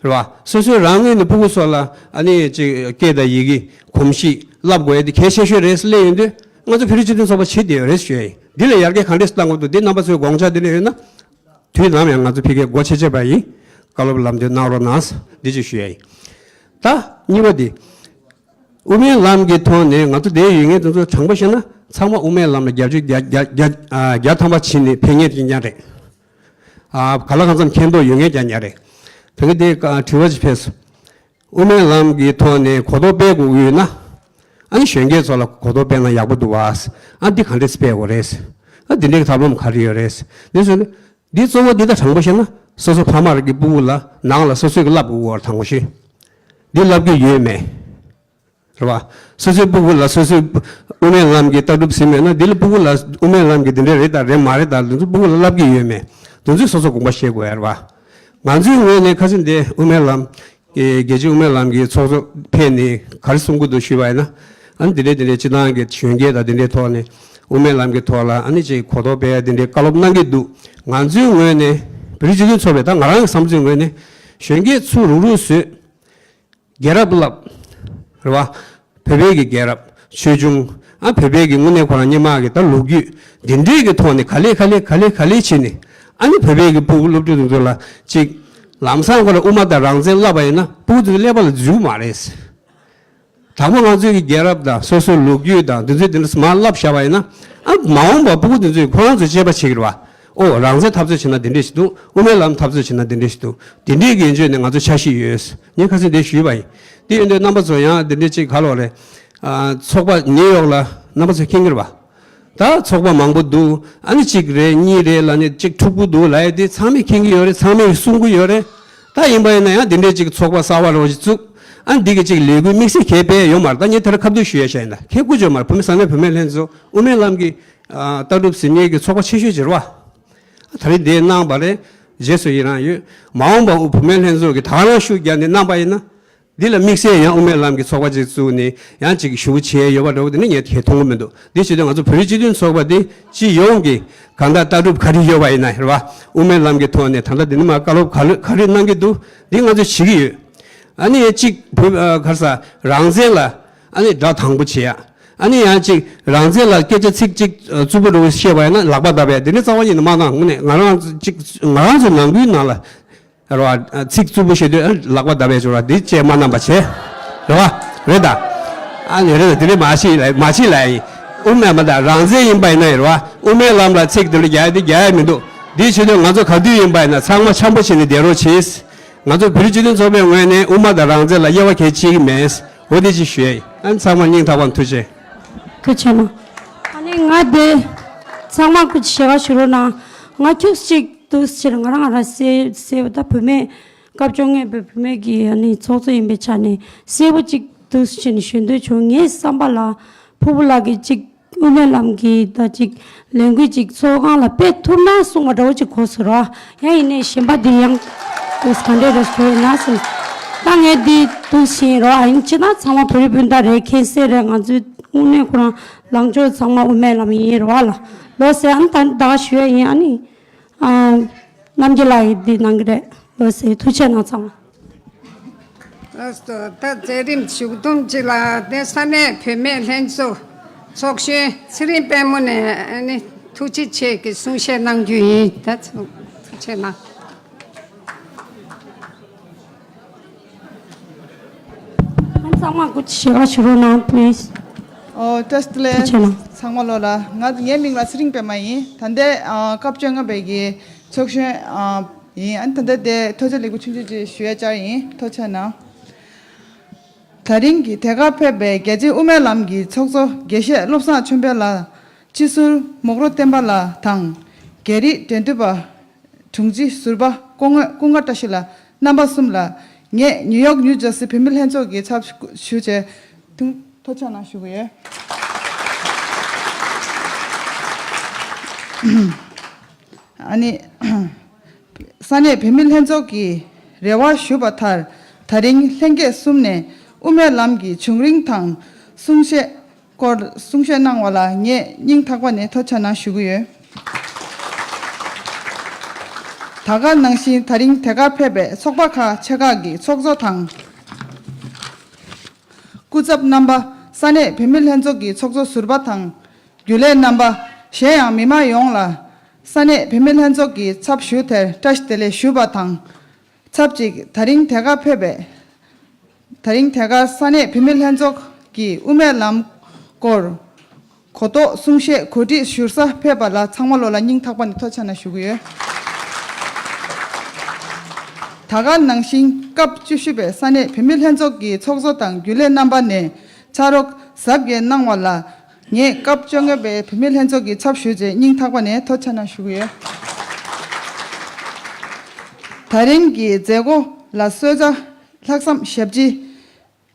བ། སོ་སོའི་རང་ངོས་ནས་སྤུ་གུ་ཚོ་ལ་ཨ་ནི་ཅིག་སྐད་དང་ཡི་གེ་གོམས་གཤིས་བསླབ་དགོས་ཡ་འདི་གལ་ཆེ་ཤོས་རེད་ཟེར་སླེབས་ཡོང་དུས། ང་ཚོ་བོད་རིགས་སྤྱི་མཐུན་ཚོགས་པ་བྱེད་བསྡད་ཡོད་རེད་ཞུ་ཡ་ཡིན། འདི་ལ་ཡར་རྒྱས་གང་འདྲས་གཏང་དགོས་འདུག་འདི་རྣམ་པ་ཚོའི་དགོངས་འཆར་འདི་འདྲ་ཡོད་ན། དུས་ནམ་ཡང་ང་ཚོ་ཕ་གིར་སྒོ་ཕྱེ་བྱས་པ་ཡིན། བཀའ་སློབ་ལམ་སྟོན་གནང་རོགས་གནང་། འདི་ཅིག་ཞུ་ཡ་ཡིན། ད་གཉིས་པ་འདི། དབུ་མའི་ལམ་གྱི་ཐོག་ནས་ང་ཚོ་འདིར་ཡོད་མཁན་དེ་ཚོ་དྲང་པོ་བཤད་ན་ཚང་མ་དབུ་མའི་ལམ་ལ་བརྒྱ་ཆ་བརྒྱ་བརྒྱ་བརྒྱ་ཨ་བརྒྱ་ཐམ་པ་ཕྱིན་ནས་ཕེབས་མཁན་རྐྱང་རྐྱང་རེད། ཨ་ག་ལ་གང་འཚམ་མཁྱེན་རྟོགས་ཡོད་མཁན་རྐྱང་རྐྱང་རེད། ད་གིན་དེ་ཀ་དྲི་བ་ཅིག་ཕེབས་སོང་། དབུ་མའི་ལམ་གྱི་ཐོག་ནས་གོ་རྟོགས་སྤེལ་དགོས་ཀྱི་ཡོད་ན། ཨ་ནི་གཞོན་སྐྱེས་ཚོ་ལ་གོ་རྟོགས་སྤེལ་ན་ཡག་པོ་འདུག་བ། ཨ་འདི་ག་འདྲས་སྤེལ་དགོས་རེད། ཨ་འདི་འདྲའི་ཐབས་ལམ་ག་རེ་ཡོད་རེད། འདི་ཚོ་ནི། འདི་གཙོ་བོ་འདི་ད་དྲང་པོ་བཤད་ན་སོ་སོ་ཕ་མར་གྱི་སྤུ་གུ་ལ་ནང་ལ་སོ་སོས་ཀྱི་བསླབ་དགོས་ཀྱི་ཡོད་རེད། དྲང་པོ་བཤད། འདི་བསླབ་ཀྱི་ཡོད་མེད། རེད་བ། སོ་སོའི་སྤུ་གུ་ལ་སོ་སོའི་དབུ་མའི་ལམ་གྱི་ལྟ་གྲུབ་ཟིན་མེད་ན་འདི་ལ་སྤུ་གུ་ལ་དབུ་མའི་ལམ་གྱི་འདི་འདྲ་རེད་དང་རེད་མ་རེད་དང་འདི་ཚོ་སྤུ་གུ་ལ་བསླབ་ཀྱི་ཡོད་མེད། འདི་ཚོས་སོ་སོ་དགོངས་པ་བཞེས་དགོས་ཡ་རེད་བ། ང་ཚོའི་ངོས་ནས་ཁ་སང་འདི་དབུ་མའི་ལམ། རྒྱལ་སྤྱིའི་དབུ་མའི་ལམ་གྱི་ཚོགས་གཙོ་ཕེབས་ནས་ག་རེ་གསུང་གི་འདུག་ཞུས་པ་ཡིན་ན། ཨ་ནི་འདི་འདྲའི་འདི་འདྲའི་སྤྱི་བཏང་གི་གཞོན་སྐྱེས་དང་འདི་འདྲའི་ཐོག་ནས་དབུ་མའི་ལམ་གྱི་ཐོག་ལ་ཨ་ནི་ཅིག་གོ་རྟོགས་སྤེལ་ཡ་འདི་འདྲའི་བཀའ་སློབ་གནང་གི་འདུག་ང་ཚོའི་ངོས་ནས་བོད་རིགས་སྤྱི་མཐུན་ཚོགས་པའི་ད་ང་རང་གི་བསམ་ཚུལ་ངོས་ནས་གཞོན་སྐྱེས་ཚུར་རུག་རུག་བཟོས། རྒྱལ་རབས་བསླབ། རེད་བ། བོད་པའི་གི་རྒྱལ་རབས་ཆོས་འབྱུང་། ཨ་བོད་པའི་གི་དངོས་གནས་ཁོ་རང་སྔོན་མ་གི་ད་ལོ་རྒྱུས་འདི་འདྲའི་གི་ཐོག་ནས་ག་ལེ་ག་ལེ་ག་ལེ་ག་ལེ་བྱས་ནས་ཨ་ནི་བོད་པའི་གི་སྤུ་གུ་སློབ་ཕྲུག་དེ་ཚོ་ལ་ཅིག་ལམ་སང་ཁོ་རང་དབུ་མ་དང་རང་བཙན་བསླབ་པ་ཡིན་ན་སྤུ་གུ་དེ་ཚོ་ཀླད་པ་ལ་འཛུལ་མ་རེད། དང་པོ་ང་ཚོའི་གི་རྒྱལ་རབས་དང་སོ་སོའི་ལོ་རྒྱུས་དང་དེ་ཚོའི་དེ་འདྲ་མར་བསླབ་བཞག་པ་ཡིན་ན་ཨ་མ་འོངས་པ་སྤུ་གུ་དེ་ཚོས་ཁོ་རང་ཚོས་དཔྱད་པ་བྱེད་ཀྱི་རེད་བ། ཨོ་རང་བཙན་འཐབ་རྩོད་བྱེད་ན་འདི་འདྲས་ཞིག་འདུག་དབུ་མའི་ལམ་འཐབ་རྩོད་བྱེད་ན་འདི་འདྲས་ཞིག་འདུག་དེ་འདྲས་ཀྱི་ཡན་ཆོད་ནས་ང་ཚོ་འཆར་གཞི་ཡོད། ངས་ཁ་སང་འདི་ཞུས་པ་ཡིན། དེ་ཡིན་དུས་རྣམ་པ་ཚོ་ཡང་འདི་འདྲས་ཅིག་ག་ལོག་རེད། ཨ་ཚོགས་པ་ནིའུ་ཡོག་ལ་རྣམ་པ་ཚོས་མཁྱེན་གྱི་རེད་པ། ད་ཚོགས་པ་མང་པོ་འདུག་ཨ་ནི་གཅིག་རེད་གཉིས་རེད་ལབ་ནས་གཅིག་འཁྲུག་པོ་འདུག་ལབ་ཡ་དེ་ཚང་མས་མཁྱེན་གྱི་ཡོད་རེད། ཚང་མས་གསུང་གི་ཡོད་རེད། ད་ཡིན་པ་ཡིན་ན་ཡང་འདི་འདྲས་ཅིག་ཚོགས་པ་གསར་པ་རོ་ཞིག་བཙུགས། ཨ་ནི་འདི་གི་ཅིག་ལས་འགུལ་དམིགས་བསལ་གས་སྤེལ་ཡོད་མ་རེད། ད་ངས་དེ་ར་ཁ་ཐུག་ཞུ་ཡ་ཤ་ཡིན། ད་ཁྱེད་སྐུ་མཁྱེན་མ་རེད། བུད་མེད་ས་གནས་བུད་མེད་ལྷན་ཚོགས་དབུ་མའི་ལམ་གྱི་ཨ་ལྟ་གྲུབ་ཟིན་མཁན་གྱི་ཚོགས་པ་ཆེ་ཤོས་ཅིག་རེད་བ། ད་རེས་འདི་གནང་བ་རེད། རྗེས་སུ་ཡི་རང་ཡོད། མ་འོངས་པ་དབུ་བུད་མེད་ལྷན་ཚོགས་ཀྱིས་ད་ག་རང་ཤུགས་རྒྱབ་ནས་གནང་བ་ཡིན་ན། འདི་ལ་དམིགས་བསལ་ཡང་དབུ་མའི་ལམ་གྱི་ཚོགས་པ་ཅིག་བཙུགས་ནས་ཡང་ཅིག་ཞུ་བྱས་ཡོད་པ་འདྲ་བོ་དེ་ནི་ངས་ཁས་མཐོང་གི་མི་འདུག་འདི་བྱེད་དུས་ང་ཚོ་བོད་རིགས་སྤྱི་མཐུན་ཚོགས་པ་འདི་སྤྱི་ཡོངས་ཀྱི་གང་ལྟར་ལྟ་གྲུབ་ག་རེ་ཡོད་པ་ཡིན་ན་རེད་བ། དབུ་མའི་ལམ་གྱི་ཐོག་ནས་ད་ལྟ་འདི་ནི་མ་བཀའ་སློབ་ག་རེ་ག་རེ་གནང་གི་འདུག་འདི་ང་ཚོས་བྱེད་ཀྱི་ཡོད། ཨ་ནི་ཡང་གཅིག་བོད་ཨ་ག་རེ་ཟ་རང་བཙན་ལ་ཨ་ནི་དགྲ་དང་པོ་བྱེད་ཡ། ཨ་ནི་ཡང་གཅིག་རང་བཙན་ལ་སྐད་ཆ་ཚིག་གཅིག་ཨ་རྩུབ་པོ་འདྲ་བོ་བཤད་པ་ཡིན་ན་ལག་པ་བརྡབ་ཡ། འདི་ནི་རྩ་བ་ཉིད་ནས་མ་གནང་། དངོས་གནས་ང་རང་ཚོ་གཅིག་ང་རང་ཚོ་ནང་ཁུལ་ནང་ལ་ རེད་བ། ཚིག་རྩུབ་པོ་བཤད་དུས་ལག་པ་བརྡབ་པའི་ཆོག་ར་འདི་བཅས་མ་གནང་པ་བྱས། རེད་བ། རེད་ད། ཨ་ནི་རེད་ད་དེ་རིང་མ་ཤི་ལ་མ་ཤི་ལ་ཡིན། དབུ་མའི་མ་ད་རང་བཙན་ཡིན་པ་ཡིན་ན་རེད་བ། དབུ་མའི་ལམ་ལ་ཚིག་དེ་ལ་རྒྱག་ཡ་དེ་རྒྱག་ཡ་མི་འདུག་འདི་བྱེད་དུས་ང་ཚོ་ག་དུས་ཡིན་པ་ཡིན་ན་ཚང་མ་འཆམ་པོ་བྱས་ནས་བསྡད་རོགས་གྱིས། ང་ཚོ་བོད་རིགས་སྤྱི་མཐུན་ཚོགས་པའི་ངོས་ནས་དབུ་མ་དང་རང་བཙན་ལ་དབྱེ་བ་གལ་ཆེ་གི་མེད། འོ་དེ་ཅིག་ཞུ་ཡ་ཡིན། ཨ་ནི་ཚང་མ་སྙིང་ཐག་པ་ནས་ཐུགས་རྗེ་ཆེ། ཐུགས་རྗེ་གནང་། ཨ་ནི་ང་དེ་ཚང་མ་སྐུ་མཁྱེན་ཞལ་བཀའ་ཞུ་རོགས་གནང་། ང་ཁྱུག་ཅིག་འདུག་ཟེར་ང་རང་ང་རང་སེ་སེ་བ་ད་བུད་མེད་སྐབས་བཅོ་ལྔ་པའི་བུད་མེད་ཀྱི་ཨ་ནི་ཚོགས་གཙོ་ཡིན་པའི་ཆ་ནས་གསལ་པོ་ཅིག་འདུག་ཟེར་ནས་ཞུ་འདོད་བྱུང་། ངའི་བསམ་པ་ལ་ཕུར་བུ་ལགས་ཀྱིས་ཅིག་དབུ་མའི་ལམ་གྱི་ད་ཅིག་ལས་འགུལ་ཅིག་ཚོགས་ཁང་ལ་སྤེལ་ཐུབ་ན་གསུངས་པ་འདྲ་བོ་ཅིག་གོ་སོང་ར། ཡང་ཡིན་ནའི་གཞན་པ་འདི་ཡང་དུ་ག་འདྲས་རེད་ཞུ་ཡིན་ན་ཟེར། ད་ངས་འདི་འདུག་ཟེར་ར། ཡིན་ཕྱིན་ན་ཚང་མ་བོད་རིགས་སྤུན་ཟླ་རེད། མཁྱེན་གསལ་རེད། ང་ཚོའི་དངོས་གནས་ཁོ་རང་ལངས་ཕྱོགས་ཚང་མ་དབུ་མའི་ལམ་ཡིན་ར་བ་ལ། ལོ་ཟེར་ཨ་ནི་ད་ད་ག་ཞུ་ཡ་ཡིན། ཨ་ནི། ཨ། རྣམ་རྒྱལ་ལགས་ཀྱིས་འདི་གནང་གི་རེད། ལོ་ཟེར་ཐུགས་རྗེ་གནང་ཚང་མ། ལགས་སོ། ད་མཛད་རིམ་མཇུག་བསྡོམས་ཅིག་ལ་དེ་ས་གནས་བུད་མེད་ལྷན་ཚོགས་ཚོགས་གཞོན་ཚེ་རིང་དཔལ་མོ་ནས་ཨ་ནི་ཐུགས་རྗེ་ཆེ་གི་གསུང་བཤད་གནང་རྒྱུ་ཡིན། ད་ཐུགས་རྗེ་གནང་། ཨ་ནི་ཚང་མ་སྐུ་མཁྱེན་ཞལ་བཀའ་ཞུ་རོགས་གནང་please། ཨོ་བཀྲ་ཤིས་བདེ་ལེགས། ཐུགས་རྗེ་གནང་། ཚང་མ་ལོ་ལ་ང་ངའི་མིང་ལ་ཚེ་རིང་པད་མ་ཡིན། ད་ལྟའི་ཨ་སྐབས་བཅོ་ལྔ་པའི་གི་ཚོགས་གཞོན་ཨ་ཡིན། ཨ་ནི་ད་ལྟ་དེ་ཐུགས་རྗེ་ལེགས་པོ་ཆུང་ཆུང་ཅིག་ཞུ་ཡ་བཅར་ཡིན། ཐུགས་རྗེ་གནང་། དེ་རིང་གི་དེ་གར་ཕེབས་པའི་རྒྱལ་སྤྱིའི་དབུ་མའི་ལམ་གྱི་ཚོགས་གཙོ་དགེ་བཤེས་བློ་བཟང་ཆོས་འཕེལ་ལགས། སྤྱི་ཟུར་མོག་རོ་བསྟན་པ་ལགས་དང་། རྒྱ་རིགས་འབྲེལ་མཐུད་པ་དྲུང་ཆེ་ཟུར་པ་སྐུ་ངོ་སྐུ་ངོ་བཀྲ་ཤིས་ལགས། རྣམ་པ་གསུམ་ལ་ངས་ནིའུ་ཡོག་ནིའུ་ཇར་སི་བུད་མེད་ལྷན་ཚོགས་ཀྱི་ཚབ་ཞུ་བྱས་ཐུགས་ཐུགས་རྗེ་གནང་ཞུ་གི་ཡོད། ཨ་ནི། ས་གནས་བུད་མེད་ལྷན་ཚོགས་ཀྱི་རེ་བ་ཞུས་པ་ལྟར། དེ་རིང་ལྷན་རྒྱས་གསུམ་ནས་དབུ་མའི་ལམ་གྱི་བྱུང་རིམ་དང་གསུང་བཤད་སྐོར་གསུང་བཤད་གནང་བ་ལ་ངས་སྙིང་ཐག་པ་ནས་ཐུགས་རྗེ་གནང་ཞུ་གི་ཡོད། ད་ག་ནང་བཞིན་དེ་རིང་དེ་གར་ཕེབས་པའི་ཚོགས་པ་ཁག་ཆེ་ཁག་གི་ཚོགས་གཙོ་དང་། སྐུ་ཚབ་རྣམ་པ། ས་གནས་བུད་མེད་ལྷན་ཚོགས་ཀྱི་ཚོགས་གཙོ་ཟུར་པ་དང་། རྒྱུན་ལས་རྣམ་པ། གཞན་ཡང་མི་མང་ཡོངས་ལ། ས་གནས་བུད་མེད་ལྷན་ཚོགས་ཀྱི་ཚབ་ཞུ་དེར་བཀྲ་ཤིས་བདེ་ལེགས་ཞུས་པ་དང་། ཆབས་ཅིག་དེ་རིང་དེ་གར་ཕེབས་པའི། དེ་རིང་དེ་གར་ས་གནས་བུད་མེད་ལྷན་ཚོགས་ཀྱི་དབུ་མའི་ལམ་སྐོར་གོ་རྟོགས་གསུང་བཤད་གོ་སྒྲིག་ཞུ་སར་ཕེབས་པ་ལ་ཚང་མ་ལོ་ལ་སྙིང་ཐག་པ་ནས་ཐུགས་རྗེ་གནང་ཞུ་གི་ཡོད། ད་ག་ནང་བཞིན་སྐབས་བཅུ་བཞི་པའི་ས་གནས་བུད་མེད་ལྷན་ཚོགས་ཀྱི་ཚོགས་གཙོ་དང་རྒྱུན་ལས་རྣམ་པ་ནས་ཕྱག་རོགས་གཟབ་རྒྱས་གནང་བ་ལ་ངས་སྐབས་བཅོ་ལྔ་པའི་བུད་མེད་ལྷན་ཚོགས་ཀྱི་ཚབ་ཞུས་རྗེས་སྙིང་ཐག་པ་ནས་ཐུགས་རྗེ་གནང་ཞུ་གི་ཡོད། དེ་རིང་གི་མཛད་སྒོ་ལ་གསོལ་ཇ་ལྷག་བསམ་ཞབས་ཕྱི།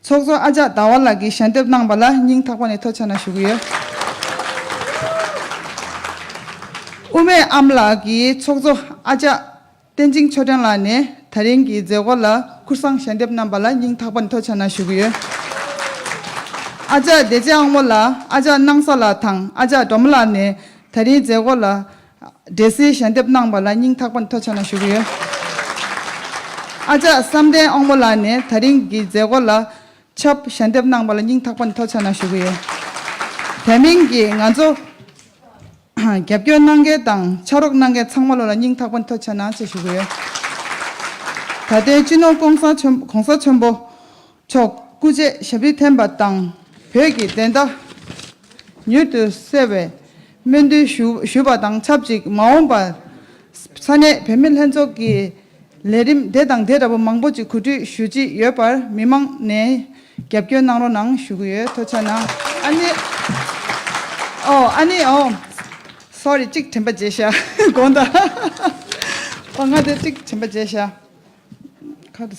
ཚོགས་གཙོ་ཨ་ཅག་ཟླ་བ་ལགས་ཀྱིས་ཞལ་འདེབས་གནང་བ་ལ་སྙིང་ཐག་པ་ནས་ཐུགས་རྗེ་གནང་ཞུ་གི་ཡོད། དབུ་མའི་ཨ་མ་ལགས་ཀྱིས་ཚོགས་གཙོ་ཨ་ཅག་བསྟན་ཅིང་ཆོས་སྒྲོན་ལགས་ནས་དེ་རིང་གི་མཛད་སྒོ་ལ་ཁུར་སང་ཞལ་འདེབས་གནང་བ་ལ་སྙིང་ཐག་པ་ནས་ཐུགས་རྗེ་གནང་ཞུ་གི་ཡོད། ཨ་ཅག་བདེ་ཆེན་དབང་མོ་ལགས། ཨ་ཅག་སྣང་ས་ལགས་དང་ཨ་ཅག་སྒྲོལ་མ་ལགས་ནས་དེ་རིང་མཛད་སྒོ་ལ་འབྲས་སིལ་ཞལ་འདེབས་གནང་བ་ལ་སྙིང་ཐག་པ་ནས་ཐུགས་རྗེ་གནང་ཞུ་གི་ཡོད། ཨ་ཅག་བསམ་གཏན་དབང་མོ་ལགས་ནས་དེ་རིང་གི་མཛད་སྒོ་ལ་ཆབ་ཞལ་འདེབས་གནང་བ་ལ་སྙིང་ཐག་པ་ནས་ཐུགས་རྗེ་གནང་ཞུ་གི་ཡོད། དེ་མིན་གྱི་ང་ཚོ་རྒྱབ་སྐྱོར་གནང་མཁན་དང་ཕྱག་རོགས་གནང་མཁན་ཚང་མ་ལོ་ལ་སྙིང་ཐག་པ་ནས་ཐུགས་རྗེ་གནང་ཞེས་ཞུ་གི་ཡོད། ད་ལྟའི་སྤྱི་ནོར་༸གོང་ས་ཆེན་༸གོང་ས་ཆེན་པོ་མཆོག་སྐུ་ཕྱྭའི་ཞབས་རིམ་འཐེན་པ་དང་བོད་ཀྱི་བདེན་མཐའ་མྱུར་དུ་གསལ་བའི་སྨོན་འདུན་ཞུ་ཞུ་བ་དང་ཆབས་ཅིག་མ་འོངས་པར་ས་གནས་བུད་མེད་ལྷན་ཚོགས་ཀྱི་ལས་རིམ་དེ་དང་དེ་འདྲ་བོ་མང་པོ་ཅིག་གོ་སྒྲིག་ཞུ་རྩིས་ཡོད་པར་མི་མང་ནས་རྒྱབ་སྐྱོར་གནང་རོགས་གནང་ཞུ་གི་ཡོད། ཐུགས་རྗེ་གནང་། ཨ་ནི། ཨོ་ཨ་ནི་ཨོ། སོ་རི་གཅིག་དྲན་པ་བརྗེད་ཤག་དགོངས་དག་ཨོ་ང་དེ་གཅིག་དྲན་པ་བརྗེད་ཤག་ཁ་དུ།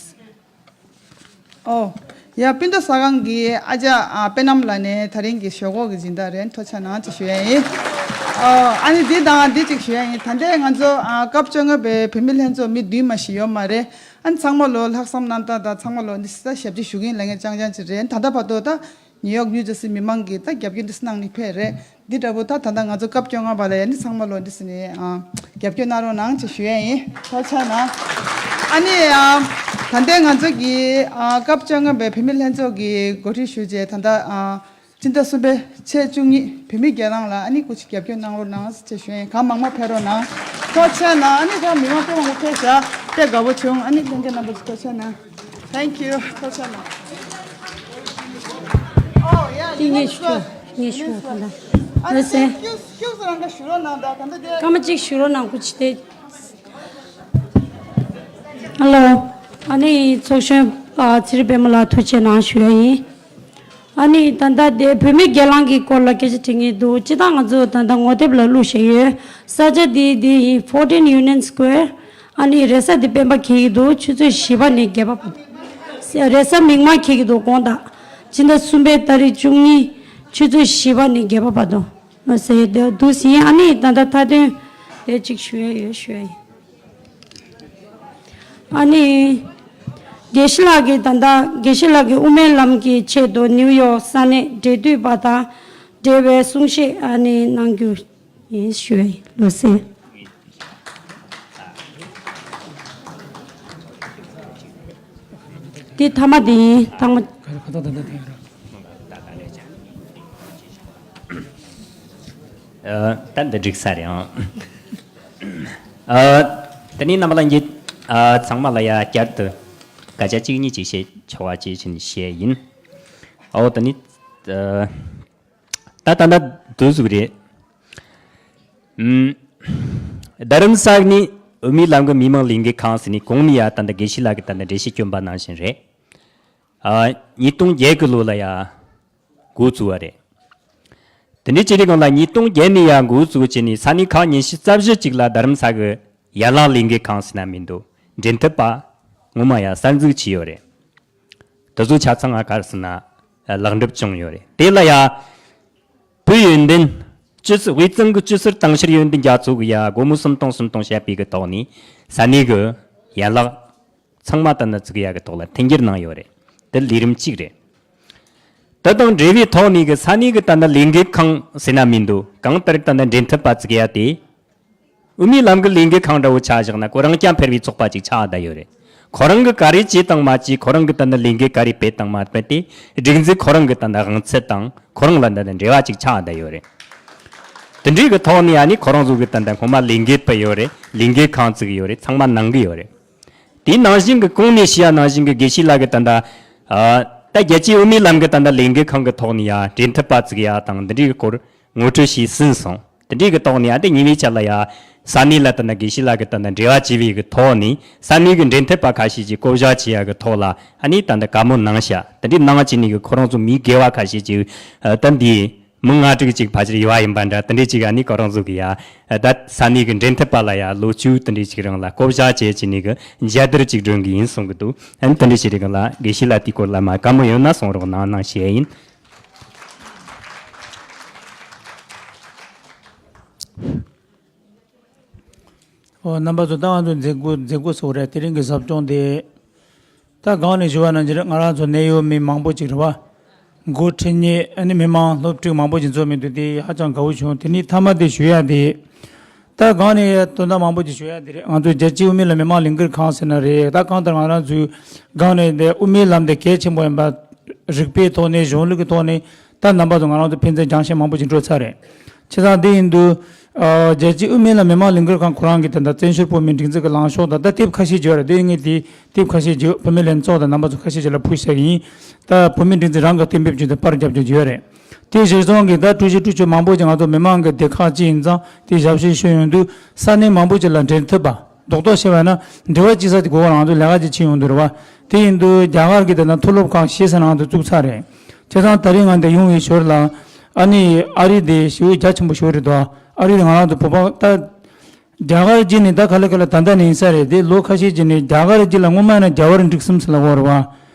ཨོ། ཡ་སྤུན་ཟླ་གསར་ཁང་གི་ཨ་ཅག་ཨ་པད་སྣམ་ལགས་ནས་དེ་རིང་གི་ཞོགས་ཀས་ཀྱི་སྦྱིན་བདག་རེད། ཐུགས་རྗེ་གནང་ཅེས་ཞུ་ཡ་ཡིན། ཨོ་ཨ་ནི་འདི་དང་འདི་གཅིག་ཞུ་ཡ་ཡིན། ད་ལྟའི་ང་ཚོ་ཨ་སྐབས་བཅོ་ལྔ་པའི་བུད་མེད་ལྷན་ཚོགས་མི་བདུན་མ་ཞིག་ཡོད་མ་རེད། ཨ་ནི་ཚང་མ་ལོ་ལྷག་བསམ་རྣམ་དག་དང་ཚང་མ་ལོ་འདི་སྲིད་ད་ཞབས་ཕྱི་ཞུ་གིན་ལ་ངས་ཅང་ཅང་ཅིག་རེད། ད་ལྟ་བར་དུ་ད་ནིའུ་ཡོག་ནིའུ་ཇར་སི་མི་མང་གིས་ད་རྒྱབ་སྐྱོར་འདི་གནང་ནི་ཕེབས་རེད། འདི་འདྲ་པོ་ད་ད་ལྟ་ང་ཚོ་སྐབས་བཅོ་ལྔ་པ་ལ་ཡ་ནི་ཚང་མ་ལོ་འདི་སྲིད་ནས་ཨ་རྒྱབ་སྐྱོར་གནང་རོགས་གནང་ཅེས་ཞུ་ཡ་ཡིན། ཐུགས་རྗེ་གནང་། ཨ་ནི་ཨ་ད་ལྟའི་ང་ཚོ་གི་ཨ་སྐབས་བཅོ་ལྔ་པའི་བུད་མེད་ལྷན་ཚོགས་ཀྱི་གོ་སྒྲིག་ཞུ་རྗེས་ད་ལྟ་ཨ་སྤྱི་ཟླ་གསུམ་པའི་ཚེས་བཅུ་གཉིས་བོད་མི་སྒེར་ལངས་ལ་ཨ་ནི་སྐུ་མཁྱེན་རྒྱབ་སྐྱོར་གནང་རོགས་གནང་ཅེས་ཞུ་ཡ་ཡིན། གང་མང་མང་ཕེབས་རོགས་གནང་། ཐུགས་རྗེ་གནང་། ཨ་ནི་ད་མི་མང་དཔེ་མང་པོ་ཕེབས་ཤག་དཔེ་དགའ་པོ་བྱུང་། ཨ་ནི་ལྷན་རྒྱས་རྣམ་པ་ཚོ་ཐུགས་རྗེ་ཆེ་གནང་། Thank you. ཐུགས་རྗེ་ཆེ་གནང་། ཨོ་ཡ། དེ་ངས་ཞུ། ངས་ཞུ་ད་ལྟ། ཨ་ནི་ལགས་སེ། ཁྱེད་ཁྱེད་ཚོ་རང་ག་ཞུ་རོགས་གནང་ད། ད་ལྟ་དེ། སྐར་མ་གཅིག་ཞུ་རོགས་གནང་། སྐུ་མཁྱེན་དེ། ཧ་ལོ། ཨ་ནི་ཚོགས་གཞོན་པ་ཚེ་རིང་པད་མ་ལགས་ཐུགས་རྗེ་གནང་ཞུ་ཡ་ཡིན། ཨ་ནི་ད་ལྟ་དེ་བོད་མི་སྒེར་ལངས་ཀྱི་སྐོར་ལ་སྐད་ཆ་དྲི་ངེས་འདུག་སྤྱིར་བཏང་ང་ཚོ་ད་ལྟ་ངོ་དེབ་ལ་བླུགས་བཞག་ཡོད། ས་ཆ་དེ་དེ་ཡིན། Fourteen Union Square། ཨ་ནི་རེས་གཟའ་དེ་སྤེན་པ་འཁེལ་གྱི་འདུག་ཆུ་ཚོད་བཞི་པ་ནས་བརྒྱད་པ་བར་དུ། རེས་གཟའ་མིག་དམར་འཁེལ་གྱི་འདུག་དགོངས་དག་ཕྱི་ཟླ་གསུམ་པའི་ཏ་རིག་བཅུ་གཉིས་ཆུ་ཚོད་བཞི་པ་ནས་བརྒྱད་པ་བར་དུ། ལགས་སེ། དེ་འདུག་སེ་ཡིན། ཨ་ནི་ད་ལྟ་མཐའ་དོན་དེ་གཅིག་ཞུ་ཡ་ཡོད་ཞུ་ཡ་ཡིན། ཨ་ནི། དགེ་བཤེས་ལགས་ཀྱིས་ད་ལྟ་དགེ་བཤེས་ལགས་ཀྱིས་དབུ་མའི་ལམ་གྱི་ཆེད་དུ་ནིའུ་ཡོག་ས་གནས་འབྲེལ་མཐུད་པ་དང་འབྲེལ་བའི་གསུང་བཤད་ཨ་ནི་གནང་རྒྱུ་ཡིན་ཞུ་ཡ་ཡིན། ལགས་སེ། དེ་མཐའ་མ་དེ་ཡིན། མཐའ་མ། ཨ། ད་འདི་འགྲིག་ས་རེད་ཨང་། ཨ། དེ་ནས་རྣམ་པ་ལྷན་རྒྱས། ཨ། ཚང་མ་ལ་ཡ་བསྐྱར་དུ་སྐད་ཆ་གཅིག་གཉིས་ཅིག་བཤད་ཆོག་པ་བྱེད་ཕྱིན་བཤད་ཡིན། ཨོ་དེ་ནས། ཨ། ད་ད་ད་དུ་ཟུག་རེད། ཨུམ། རྡ་རམ་ས་ནས་དབུ་མའི་ལམ་གྱི་མི་མང་ལས་འགུལ་ཁང་ཟེར་ནས་གོང་ནས་ཡ་ད་ལྟ་དགེ་བཤེས་ལགས་ཀྱིས་ད་ལྟ་འགྲེལ་བཤད་བསྐྱོན་པ་ནང་བཞིན་རེད། ཨ། ཉིས་སྟོང་བརྒྱད་གི་ལོ་ལ་ཡ་འགོ་བཙུགས་པ་རེད། དེ་འདྲའི་བྱས་དུས་སྒང་ལ་ཉིས་སྟོང་བརྒྱད་ནས་ཡ་འགོ་བཙུགས་བྱས་ནས་ས་གནས་ཁག་ཉི་ཤུ་རྩ་བཞི་ཅིག་ལ་རྡ་རམ་ས་གི་ཡན་ལག་ལས་འགུལ་ཁང་ཟེར་ན་མི་འདུག་འབྲེལ་མཐུད་པ་ངོ་མ་ཡ་གསར་འཛུགས་བྱས་ཡོད་རེད། དེ་ཚོ་ཆ་ཚང་ང་ག་རེ་ཟེར་ན་ལེགས་འགྲུབ་བྱུང་ཡོད་རེད། དེ་ལ་ཡ་བོད་ཡོན་ཏན་སྤྱི་སྲིད་དབུས་གཙང་གི་སྤྱི་ཟུར་དྭང་ཕྱུར་ཡོན་ཏན་རྒྱ་མཚོ་གི་ཡ་སྒོར་མོ་སུམ་སྟོང་སུམ་སྟོང་བཤད་པའི་གི་ཐོག་ནས་ས་གནས་གི་ཡན་ལག་ཚང་མ་ད་ནི་བཙུགས་ཡ་གི་ཐོག་ལ་མཐུན་འགྱུར་གནང་ཡོད་རེད། དེ་ལས་རིམ་གཅིག་རེད། དེ་དང་འབྲེལ་བའི་ཐོག་ནས་གི་ས་གནས་གི་ད་ནི་ལས་འགུལ་ཁང་ཟེར་ན་མི་འདུག་གང་ལྟར་ད་ནི་འབྲེལ་མཐུད་པ་བཙུགས་ཡ་དེ། དབུ་མའི་ལམ་གི་ལས་འགུལ་ཁང་འདྲ་བོ་ཆ་བཞག་ན་ཁོ་རང་རྐྱང་འཕེར་བའི་ཚོགས་པ་ཅིག་ཆགས་བསྡད་ཡོད་རེད། ཁོ་རང་གི་ག་རེ་བྱས་དང་མ་བྱས། ཁོ་རང་གི་ད་ནི་ལས་འགུལ་ག་རེ་སྤེལ་དང་མ་སྤེལ་ཏེ། སྒྲིག་འཛུགས་ཁོ་རང་གི་ད་ནི་དབང་ཚད་དང་ཁོ་རང་ལ་ད་ནི་འབྲེལ་བ་ཅིག་ཆགས་བསྡད་ཡོད་རེད། དེ་འདྲའི་གི་ཐོག་ནས་ཨ་ནི་ཁོ་རང་ཚོ་གི་ད་ནི་སྔོན་མ་ལས་འགུལ་སྤེལ་ཡོད་རེད། ལས་འགུལ་ཁང་བཙུགས་ཡོད་རེད། ཚང་མ་གནང་གི་ཡོད་རེད། དེའི་ནང་བཞིན་གྱི་གོང་ནས་ཞུས་ཡ་ནང་བཞིན་གྱི་དགེ་བཤེས་ལགས་ཀྱིས་ད་ལྟ། ཨ། ད་རྒྱལ་སྤྱིའི་དབུ་མའི་ལམ་གྱི་ད་ལྟ་ལས་འགུལ་ཁང་གི་ཐོག་ནས་ཡ་འབྲེལ་མཐུད་པ་བཙུགས་ཡ་དང་འདི་འདྲའི་སྐོར་ངོ་སྤྲོད་བྱས་ཟིན་སོང་། དེ་འདྲའི་གི་ཐོག་ནས་ཡ་དེ་ཉེ་བའི་ཆར་ལ་ཡ་ས་གནས་ལ་ད་ལྟ་དགེ་བཤེས་ལགས་ཀྱི་ད་ལྟ་འབྲེལ་བ་བྱས་པའི་གི་ཐོག་ནས་ས་གནས་ཀྱི་འབྲེལ་མཐུད་པ་ཁ་ཤས་ཀྱིས་བསྐོ་བཞག་བྱེད་ཡ་གི་ཐོག་ལ་ཨ་ནི་ད་ལྟ་བཀའ་མོལ་གནང་ཤག་དེ་འདྲའི་གནང་བྱས་ནས་གི་ཁོ་རང་ཚོ་མི་སྒེར་བ་ཁ་ཤས་ཀྱིས་ད་འདི། མི་ལྔ་དྲུག་ཅིག་ཕལ་ཆེར་ཡོད་པ་ཡིན་པ་འདྲ། དེ་འདྲའི་ཅིག་ཨ་ནི་ཁོ་རང་ཚོ་གི་ཡ། ད་ས་གནས་ཀྱི་འབྲེལ་མཐུད་པ་ལ་ཡ་ལོ་བཅུ་དེ་འདྲའི་ཅིག་རིང་ལ་བསྐོ་བཞག་བྱས་བྱས་ནས་གི་མཇལ་དར་ཅིག་སྒྲོན་གི་ཡིན་གསུང་གི་འདུག་ཨ་ནི་དེ་འདྲའི་ཅིག་རིང་ལ་དགེ་བཤེས་ལགས་དེའི་སྐོར་ལ་མ་བཀའ་མོལ་ཡོད་ན་གསུང་རོགས་གནང་གནང་ཞུ་ཡ་ཡིན། ཨོ། རྣམ་པ་ཚོ། ད་ང་ཚོ་མཛད་སྒོ་མཛད་སྒོ་ཚོགས་རེད། དེ་རིང་གི་ཟབ་སྦྱོང་དེ། ད་གོང་ནས་ཞུ་བ་ནང་བཞིན་ང་རང་ཚོ་གནད་ཡོད་མི་མང་པོ་ཅིག་རེད་བ། འགོ་ཁྲིད་མཁན་ཨ་ནི་མི་མང་སློབ་ཕྲུག་མང་པོ་ཅིག་འཛོམས་མི་འདུག་དེ་ཧ་ཅང་དགའ་བོ་བྱུང་། དེ་ནས་མཐའ་མ་དེ་ཞུ་ཡ་དེ། ད་གོང་ནས་དོན་དག་མང་པོ་ཅིག་ཞུ་ཡ་དེ་རེད། ང་ཚོ་རྒྱལ་སྤྱིའི་དབུ་མའི་ལམ་མི་མང་ལས་འགུལ་ཁང་ཟེར་ན་རེད། ད་གང་ལྟར་ང་རང་ཚོའི་གོང་ནས་དེ་དབུ་མའི་ལམ་དེ་གལ་ཆེན་པོ་ཡིན་པ་རིག་པའི་ཐོག་ནས་གཞུང་ལུགས་ཀྱི་ཐོག་ནས། ད་རྣམ་པ་ཚོ་ང་རང་ཚོ་ཕན་ཚུན་སྦྱང་བཤད་མང་པོ་ཅིག་འགྲོ་ཚར་རེད། བྱས་ཙང་དེ་ཡིན་དུས། ཨ། རྒྱལ་སྤྱིའི་དབུ་མའི་ལམ་མི་མང་ལས་འགུལ་ཁང་ཁོ་རང་གིས་ད་ལྟ་བཙན་བྱོལ་བོད་མིའི་སྒྲིག་འཛུགས་ཀྱི་ལངས་ཕྱོགས་དང་། ད་དེབ་ཁ་ཤས་བརྗོད་རེད། དེ་ངས་དེ་དེབ་ཁ་ཤས་བརྗོད། བོད་མི་ལྷན་ཚོགས་དང་རྣམ་པ་ཚོ་ཁ་ཤས་ཅིག་ལ་ཕུལ་བཞག་གི་ཡིན། ད་བོད་མིའི་སྒྲིག་འཛུགས་རང་གི་གཏན་འབེབས་བརྒྱུད་དེ་པར་རྒྱབ་རྒྱུ་བརྗོད་རེད། དེ་གཞིར་བཟུང་གིས་ད་ཀྲུའུ་ཞི་ཀྲུའུ་ཆོས་མང་པོ་ཅིག་ང་ཚོ་མི་མང་གི་སྡེ་ཁག་ཅིག་ཡིན་ཙང་དེ་ཞབས་ཕྱི་ཞུས་ཡོང་དུས་ས་གནས་མང་པོ་ཅིག་ལ་འབྲེལ་མཐུད་པ། རྡོག་རྡོག་བཤད་པ་ན་འབྲེལ་བ་གཅིག་ས་དེ་གོ་བ་རང་ཚོ་ལས་ཀ་ཅིག་བྱེད་ཡོང་དུས་རེད་བ། དེ་ཡིན་དུས་རྒྱ་གར་གྱི་དེ་ན་མཐོ་སློབ་ཁག་ཤེས་ས་ནང་དུ་བཙུགས་ཚར་རེད། བྱས་ཙང་ད་རེས་ང་འདིར་ཡོང་བའི་ཞོར་ལ་ཨ་ནི་ཨ་རི་དེ་ཞེ་པོ་རྒྱ་ཆེན་པོ་ཞིག་རེད་དོ། ཨ་རི་དེ་ང་རང་ཚོ་བོད་པ་ད་རྒྱ་གར་གྱི་ནི་ད་ག་ལེ་ག་ལེ་ད་ལྟ་ནས་ཡིན་ས་རེད་དེ། ལོ་ཁ་ཤས་ཀྱི་ནི་རྒྱ་གར་གྱི་ལ་སྔོན་མ་ན་རྒྱ་བལ་འབྲུག་གསུམ་ཟེར་ལབ་ཀྱི་ཡོད་རེད་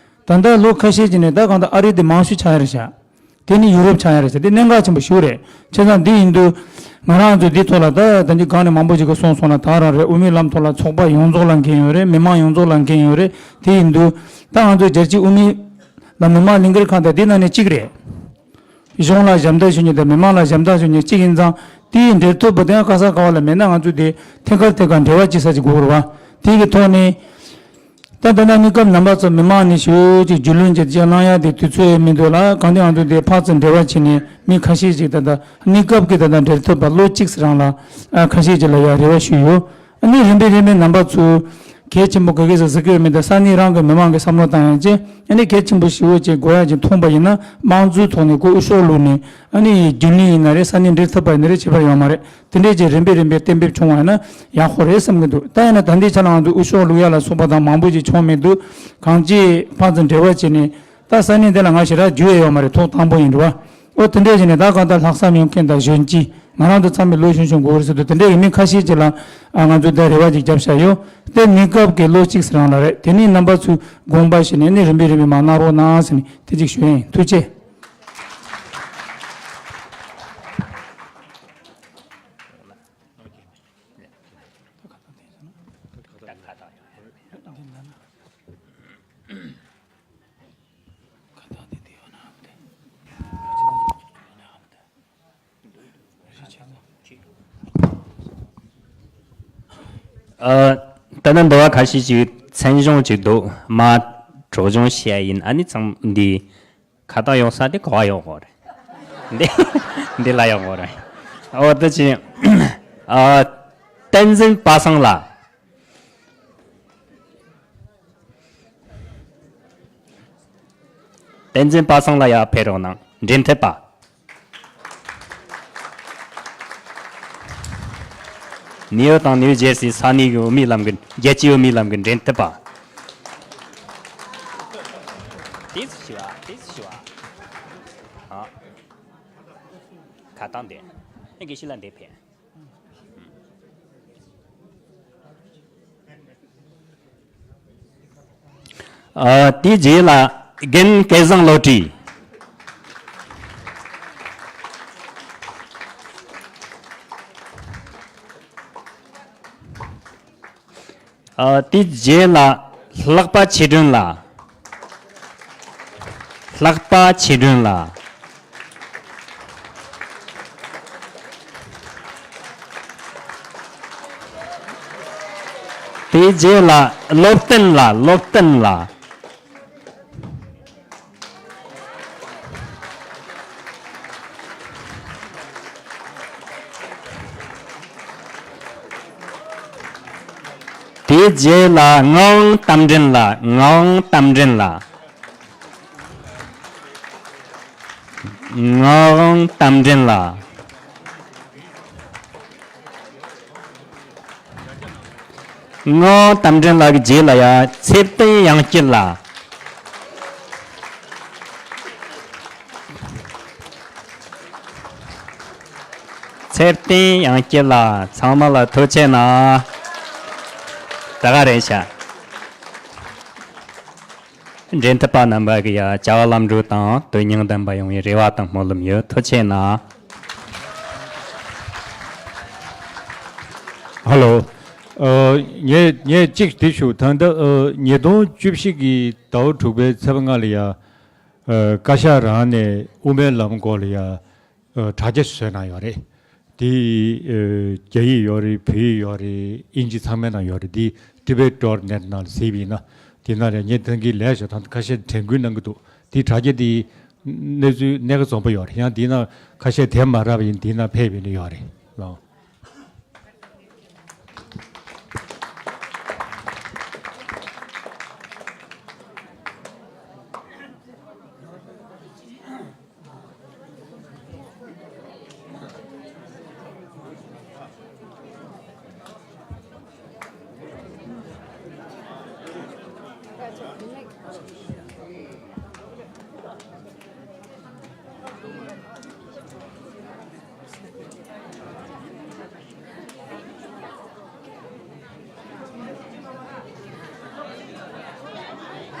བ། ད་ལྟ་ལོ་ཁ་ཤས་ཀྱི་ནི་ད་གང་ལྟར་ཨ་རི་དེ་མང་ཤོས་ཆགས་ཡ་རེད་ཤག་དེ་ནི་ཡུ་རོབ་ཆགས་ཡ་རེད་ཟེར། དེ་གནད་འགག་ཆེན་པོ་ཞིག་རེད། བྱས་ཙང་འདི་ཡིན་དུས་ང་རང་ཚོ་འདི་ཐོག་ལ་ད་ད་འདི་གང་ནས་མང་པོ་ཞིག་གིས་གསུངས་སོང་ལ། ད་རང་རེད། དབུ་མའི་ལམ་ཐོག་ལ་ཚོགས་པ་ཡོངས་རྫོགས་ལ་འགན་ཡོད་རེད། མི་མང་ཡོངས་རྫོགས་ལ་འགན་ཡོད་རེད། དེ་ཡིན་དུས་ད་ང་ཚོ་རྒྱལ་སྤྱིའི་དབུ་མའི་ལམ་མི་མང་ལས་འགུལ་ཁང་དང་འདི་ནང་ནས་གཅིག་རེད། གཞུང་ལ་ཞབས་འདེགས་ཞུ་མཁན་དང་མི་མང་ལ་ཞབས་འདེགས་ཞུ་མཁན་གཅིག་ཡིན་ཙང་དེའི་འབྲེལ་མཐུད་པ་དེ་ཡང་ག་ས་ག་བ་ལ་མེད་ན་ང་ཚོ་དེ་ཐད་ཀར་ཐད་ཀར་འབྲེལ་བ་བྱེད་ས་ཅིག་དགོས་རེད་བ། དེ་གི་ཐོག་ནས། ད་ལྟ་ན་གནས་སྐབས་རྣམ་པ་ཚོ་མི་མང་ནས་ཞུ་ཅིག་རྒྱུས་ལོན་བྱེད་ཅིག་གནང་ཡ་དེ་དུས་ཚོད་མི་འདུག་ལ། གང་ལྟར་ང་ཚོ་དེ་ཕར་ཚུར་འབྲེལ་བ་བྱས་ནས་མི་ཁ་ཤས་ཅིག་ད་ལྟ་གནས་སྐབས་ཀྱི་ད་ལྟ་འབྲེལ་མཐུད་པ་ལོ་གཅིག་རང་ལ་ཨ་ཁ་ཤས་ཅིག་ལ་ཡ་རེ་བ་ཞུས་ཡོད། ཨ་ནི་རིམ་པས་རིམ་པས་རྣམ་པ་ཚོ་ གལ་ཆེན་པོ་ག་གེ་ཟེར་ཟེར་གི་ཡོད་མེད་དང་། ས་གནས་རང་གི་མི་མང་གི་བསམ་བློ་བཏང་ཡག་ཅིག་ཨ་ནི་གལ་ཆེན་པོ་ཞེ་པོ་ཅིག་དགོས་ཡག་ཅིག་མཐོང་པ་ཡིན་ན། དམངས་གཙོའི་ཐོག་ནས་ཁོ་འོས་ཤོག་བླུགས་ནས། ཨ་ནི་རྒྱུན་ལས་ཡིན་ན་རེད། ས་གནས་འབྲེལ་ཐུབ་པ་ཡིན་ན་རེད། བྱེད་པར་ཡོད་མ་རེད། དེ་འདྲས་ཀྱི་རིམ་པས་རིམ་པས་གཏན་འབེབས་བྱུང་བ་ཡིན་ན་ཡག་པོ་རེད་བསམ་གྱི་འདུག་ད་ཡིན་ན་ད་ལྟའི་ཆ་ལ་ང་ཚོ་འོས་ཤོག་བླུག་ཡག་ལ་སོགས་པ་དང་མང་པོ་ཅིག་བྱུང་མི་འདུག་གང་ཅི་ཕར་ཚུར་འབྲེལ་བ་བྱས་ནས། ད་ས་གནས་དེ་ལ་ང་ཞེ་དྲག་རྒྱུས་ཡོད་མ་རེད། ཐོག་དང་པོ་ཡིན་འགྲོ་བ། ཨོ་དེ་འདྲས་བྱས་ནས་ད་གང་ལྟར་ལྷག་བསམ་ཡོད་མཁན་དང་གཞོན་སྐྱེས། ང་རང་ཚོ་ཚང་མས་ལོ་གཞོན་གཞོན་དགོས་རེད་ཟེར་དུས། དེ་འདྲས་ཀྱི་མི་ཁ་ཤས་ཅིག་ལ་ཨ་ང་ཚོས་ད་རེ་བ་ཅིག་བརྒྱབ་བཞག་ཡོད། དེ་གནས་སྐབས་ཀྱི་ལོ་གཅིག་ཙམ་རིང་ལ་རེད། དེ་ནས་རྣམ་པ་ཚོས་དགོངས་པ་བཞེས་ནས་ནི་རིམ་པས་རིམ་པས་མར་གནང་རོགས་གནང་ཟེར་ནས་དེ་གཅིག་ཞུ་ཡིན། ཐུགས་རྗེ་ཆེ། ཨ། ད་ནི་འདི་བ་ཁ་ཤས་ཅིག་མཚན་གཞུང་ཅིག་འདུག་མར་སྒྲོག་སྦྱང་བྱེད་ཡ་ཡིན། ཨ་ནི་ཚང་འདི་ཁ་བཏགས་ཡོང་ས་དེ་ག་བ་ཡོང་དགོས་རེད། འདི་འདི་ལ་ཡོང་དགོས་རེད། འོ་ད་ཅི། ཨ། བསྟན་འཛིན་པ་སངས་ལགས། བསྟན་འཛིན་པ་སངས་ལགས། ཡར་ཕེབས་རོགས་གནང་། འབྲེལ་མཐུད་པ། ནིའུ་ཡོག་དང་ནིའུ་ཇེར་སི་ས་གནས་ཀྱི་བོད་མིའི་ལམ་གི། རྒྱལ་སྤྱིའི་བོད་མིའི་ལམ་གི་འབྲེལ་མཐུད་པ། དེ་ཚོ་ཞུ་བ། དེ་ཚོ་ཞུ་བ། ཨ། ཁ་བཏང་དེ། ཨེ། དགེ་བཤེས་ལགས་འདིར་ཕེབས། ཨ། དེའི་རྗེས་ལ་རྒན་སྐལ་བཟང་བློ་གྲོས། ཨ། དེའི་རྗེས་ལ་ལྷག་པ་ཆོས་སྒྲོན་ལགས། ལྷག་པ་ཆོས་སྒྲོན་ལགས། དེའི་རྗེས་ལ་བློ་བརྟན་ལགས། བློ་བརྟན་ལགས། དེའི་རྗེས་ལ་ངག་དབང་རྟ་མགྲིན་ལགས། ངག་དབང་རྟ་མགྲིན་ལགས། ངག་དབང་རྟ་མགྲིན་ལགས། ངག་དབང་རྟ་མགྲིན་ལགས་ཀྱི་རྗེས་ལ་ཡ་ཚེ་བརྟན་དབྱངས་སྐྱིད་ལགས། ཚེ་བརྟན་དབྱངས་སྐྱིད་ལགས། ཚང་མ་ལ་ཐུགས་རྗེ་གནང་། ད་ག་རེད་ཤག་འབྲེལ་མཐུད་པ་རྣམ་པ་གི་ཡ་བྱ་བ་ལམ་འགྲོ་དང་དོན་སྙིང་ལྡན་པ་ཡོང་བའི་རེ་བ་དང་སྨོན་ལམ་ཡོད། ཐུགས་རྗེ་གནང་། ཧ་ལོ། ཨ། ངས་ངས་གཅིག་དེ་ཞུ། ད་ལྟ་ཨ་ཉིས་སྟོང་བཅུ་བཞི་གི་ཟླ་བ་དྲུག་པའི་ཚེས་པ་ལྔ་ལ་ཡ། ཨ། བཀའ་ཤག་རང་ནས་དབུ་མའི་ལམ་སྐོར་ལ་ཡ། ཨ། དྲ་རྒྱ་བཟོས་གནང་ཡོད་རེད། དེ། ཨ། རྒྱ་ཡིག་ཡོད་རེད། བོད་ཡིག་ཡོད་རེད། ཨིན་ཇི་ཚང་མའི་ནང་ཡོད་རེད། དེ་Tibet dot net ནང་ལ་གཟིགས་པ་ཡིན་ན། དེ་ནང་ལ་ངས་ཐེངས་ཀྱི་ལས་བྱ་དང་ཁ་ཤས་དྲན་སྐུལ་གནང་གི་འདུག་དེ་དྲ་རྒྱ་དེ་གནས་ཚུལ་གནད་འགག་འཛོམས་པོ་ཡོད་རེད། ཡང་དེ་ནང་ཁ་ཤས་དེ་མ་རག་པ་ཡིན། དེ་ནང་ཕེབས་པ་ཡིན་ན་ཡོད་རེད་ལགས།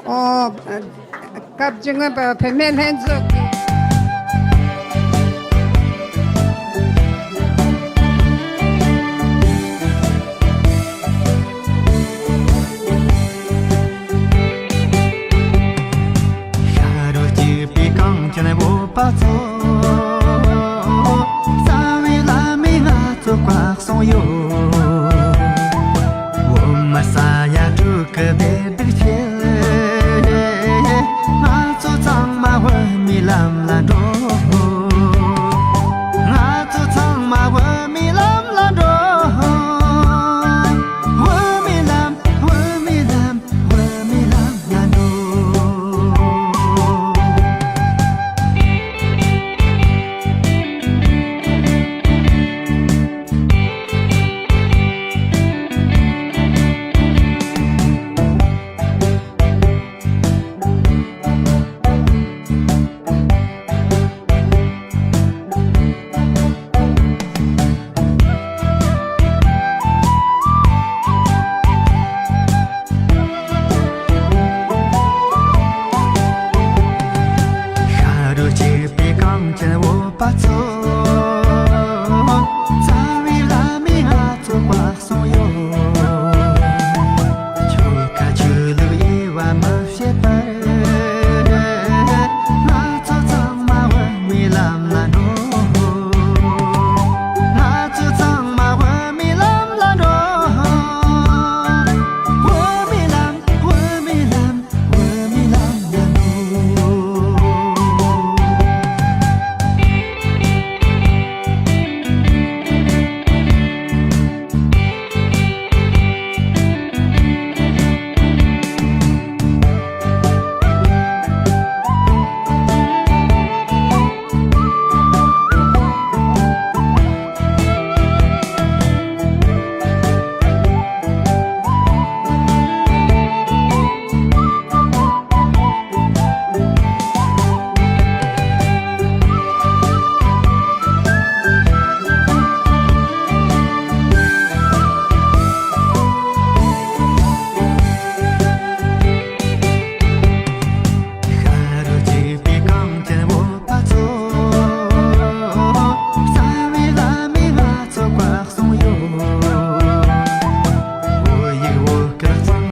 ཨོ། སྐབས་བཅུ་ལྔ་པ་བུད་མེད་ལྷན་ཚོགས་ཀྱི། ཤ་རུས་གཅིག་པའི་གངས་ཅན་བོད་པ་ཚོ། རྩ་བའི་བླ་མས་ང་ཚོ་བཀའ་གསུངས་ཡོད། འོ་མ་ས་ཡ་དྲུག་གི་བདེ་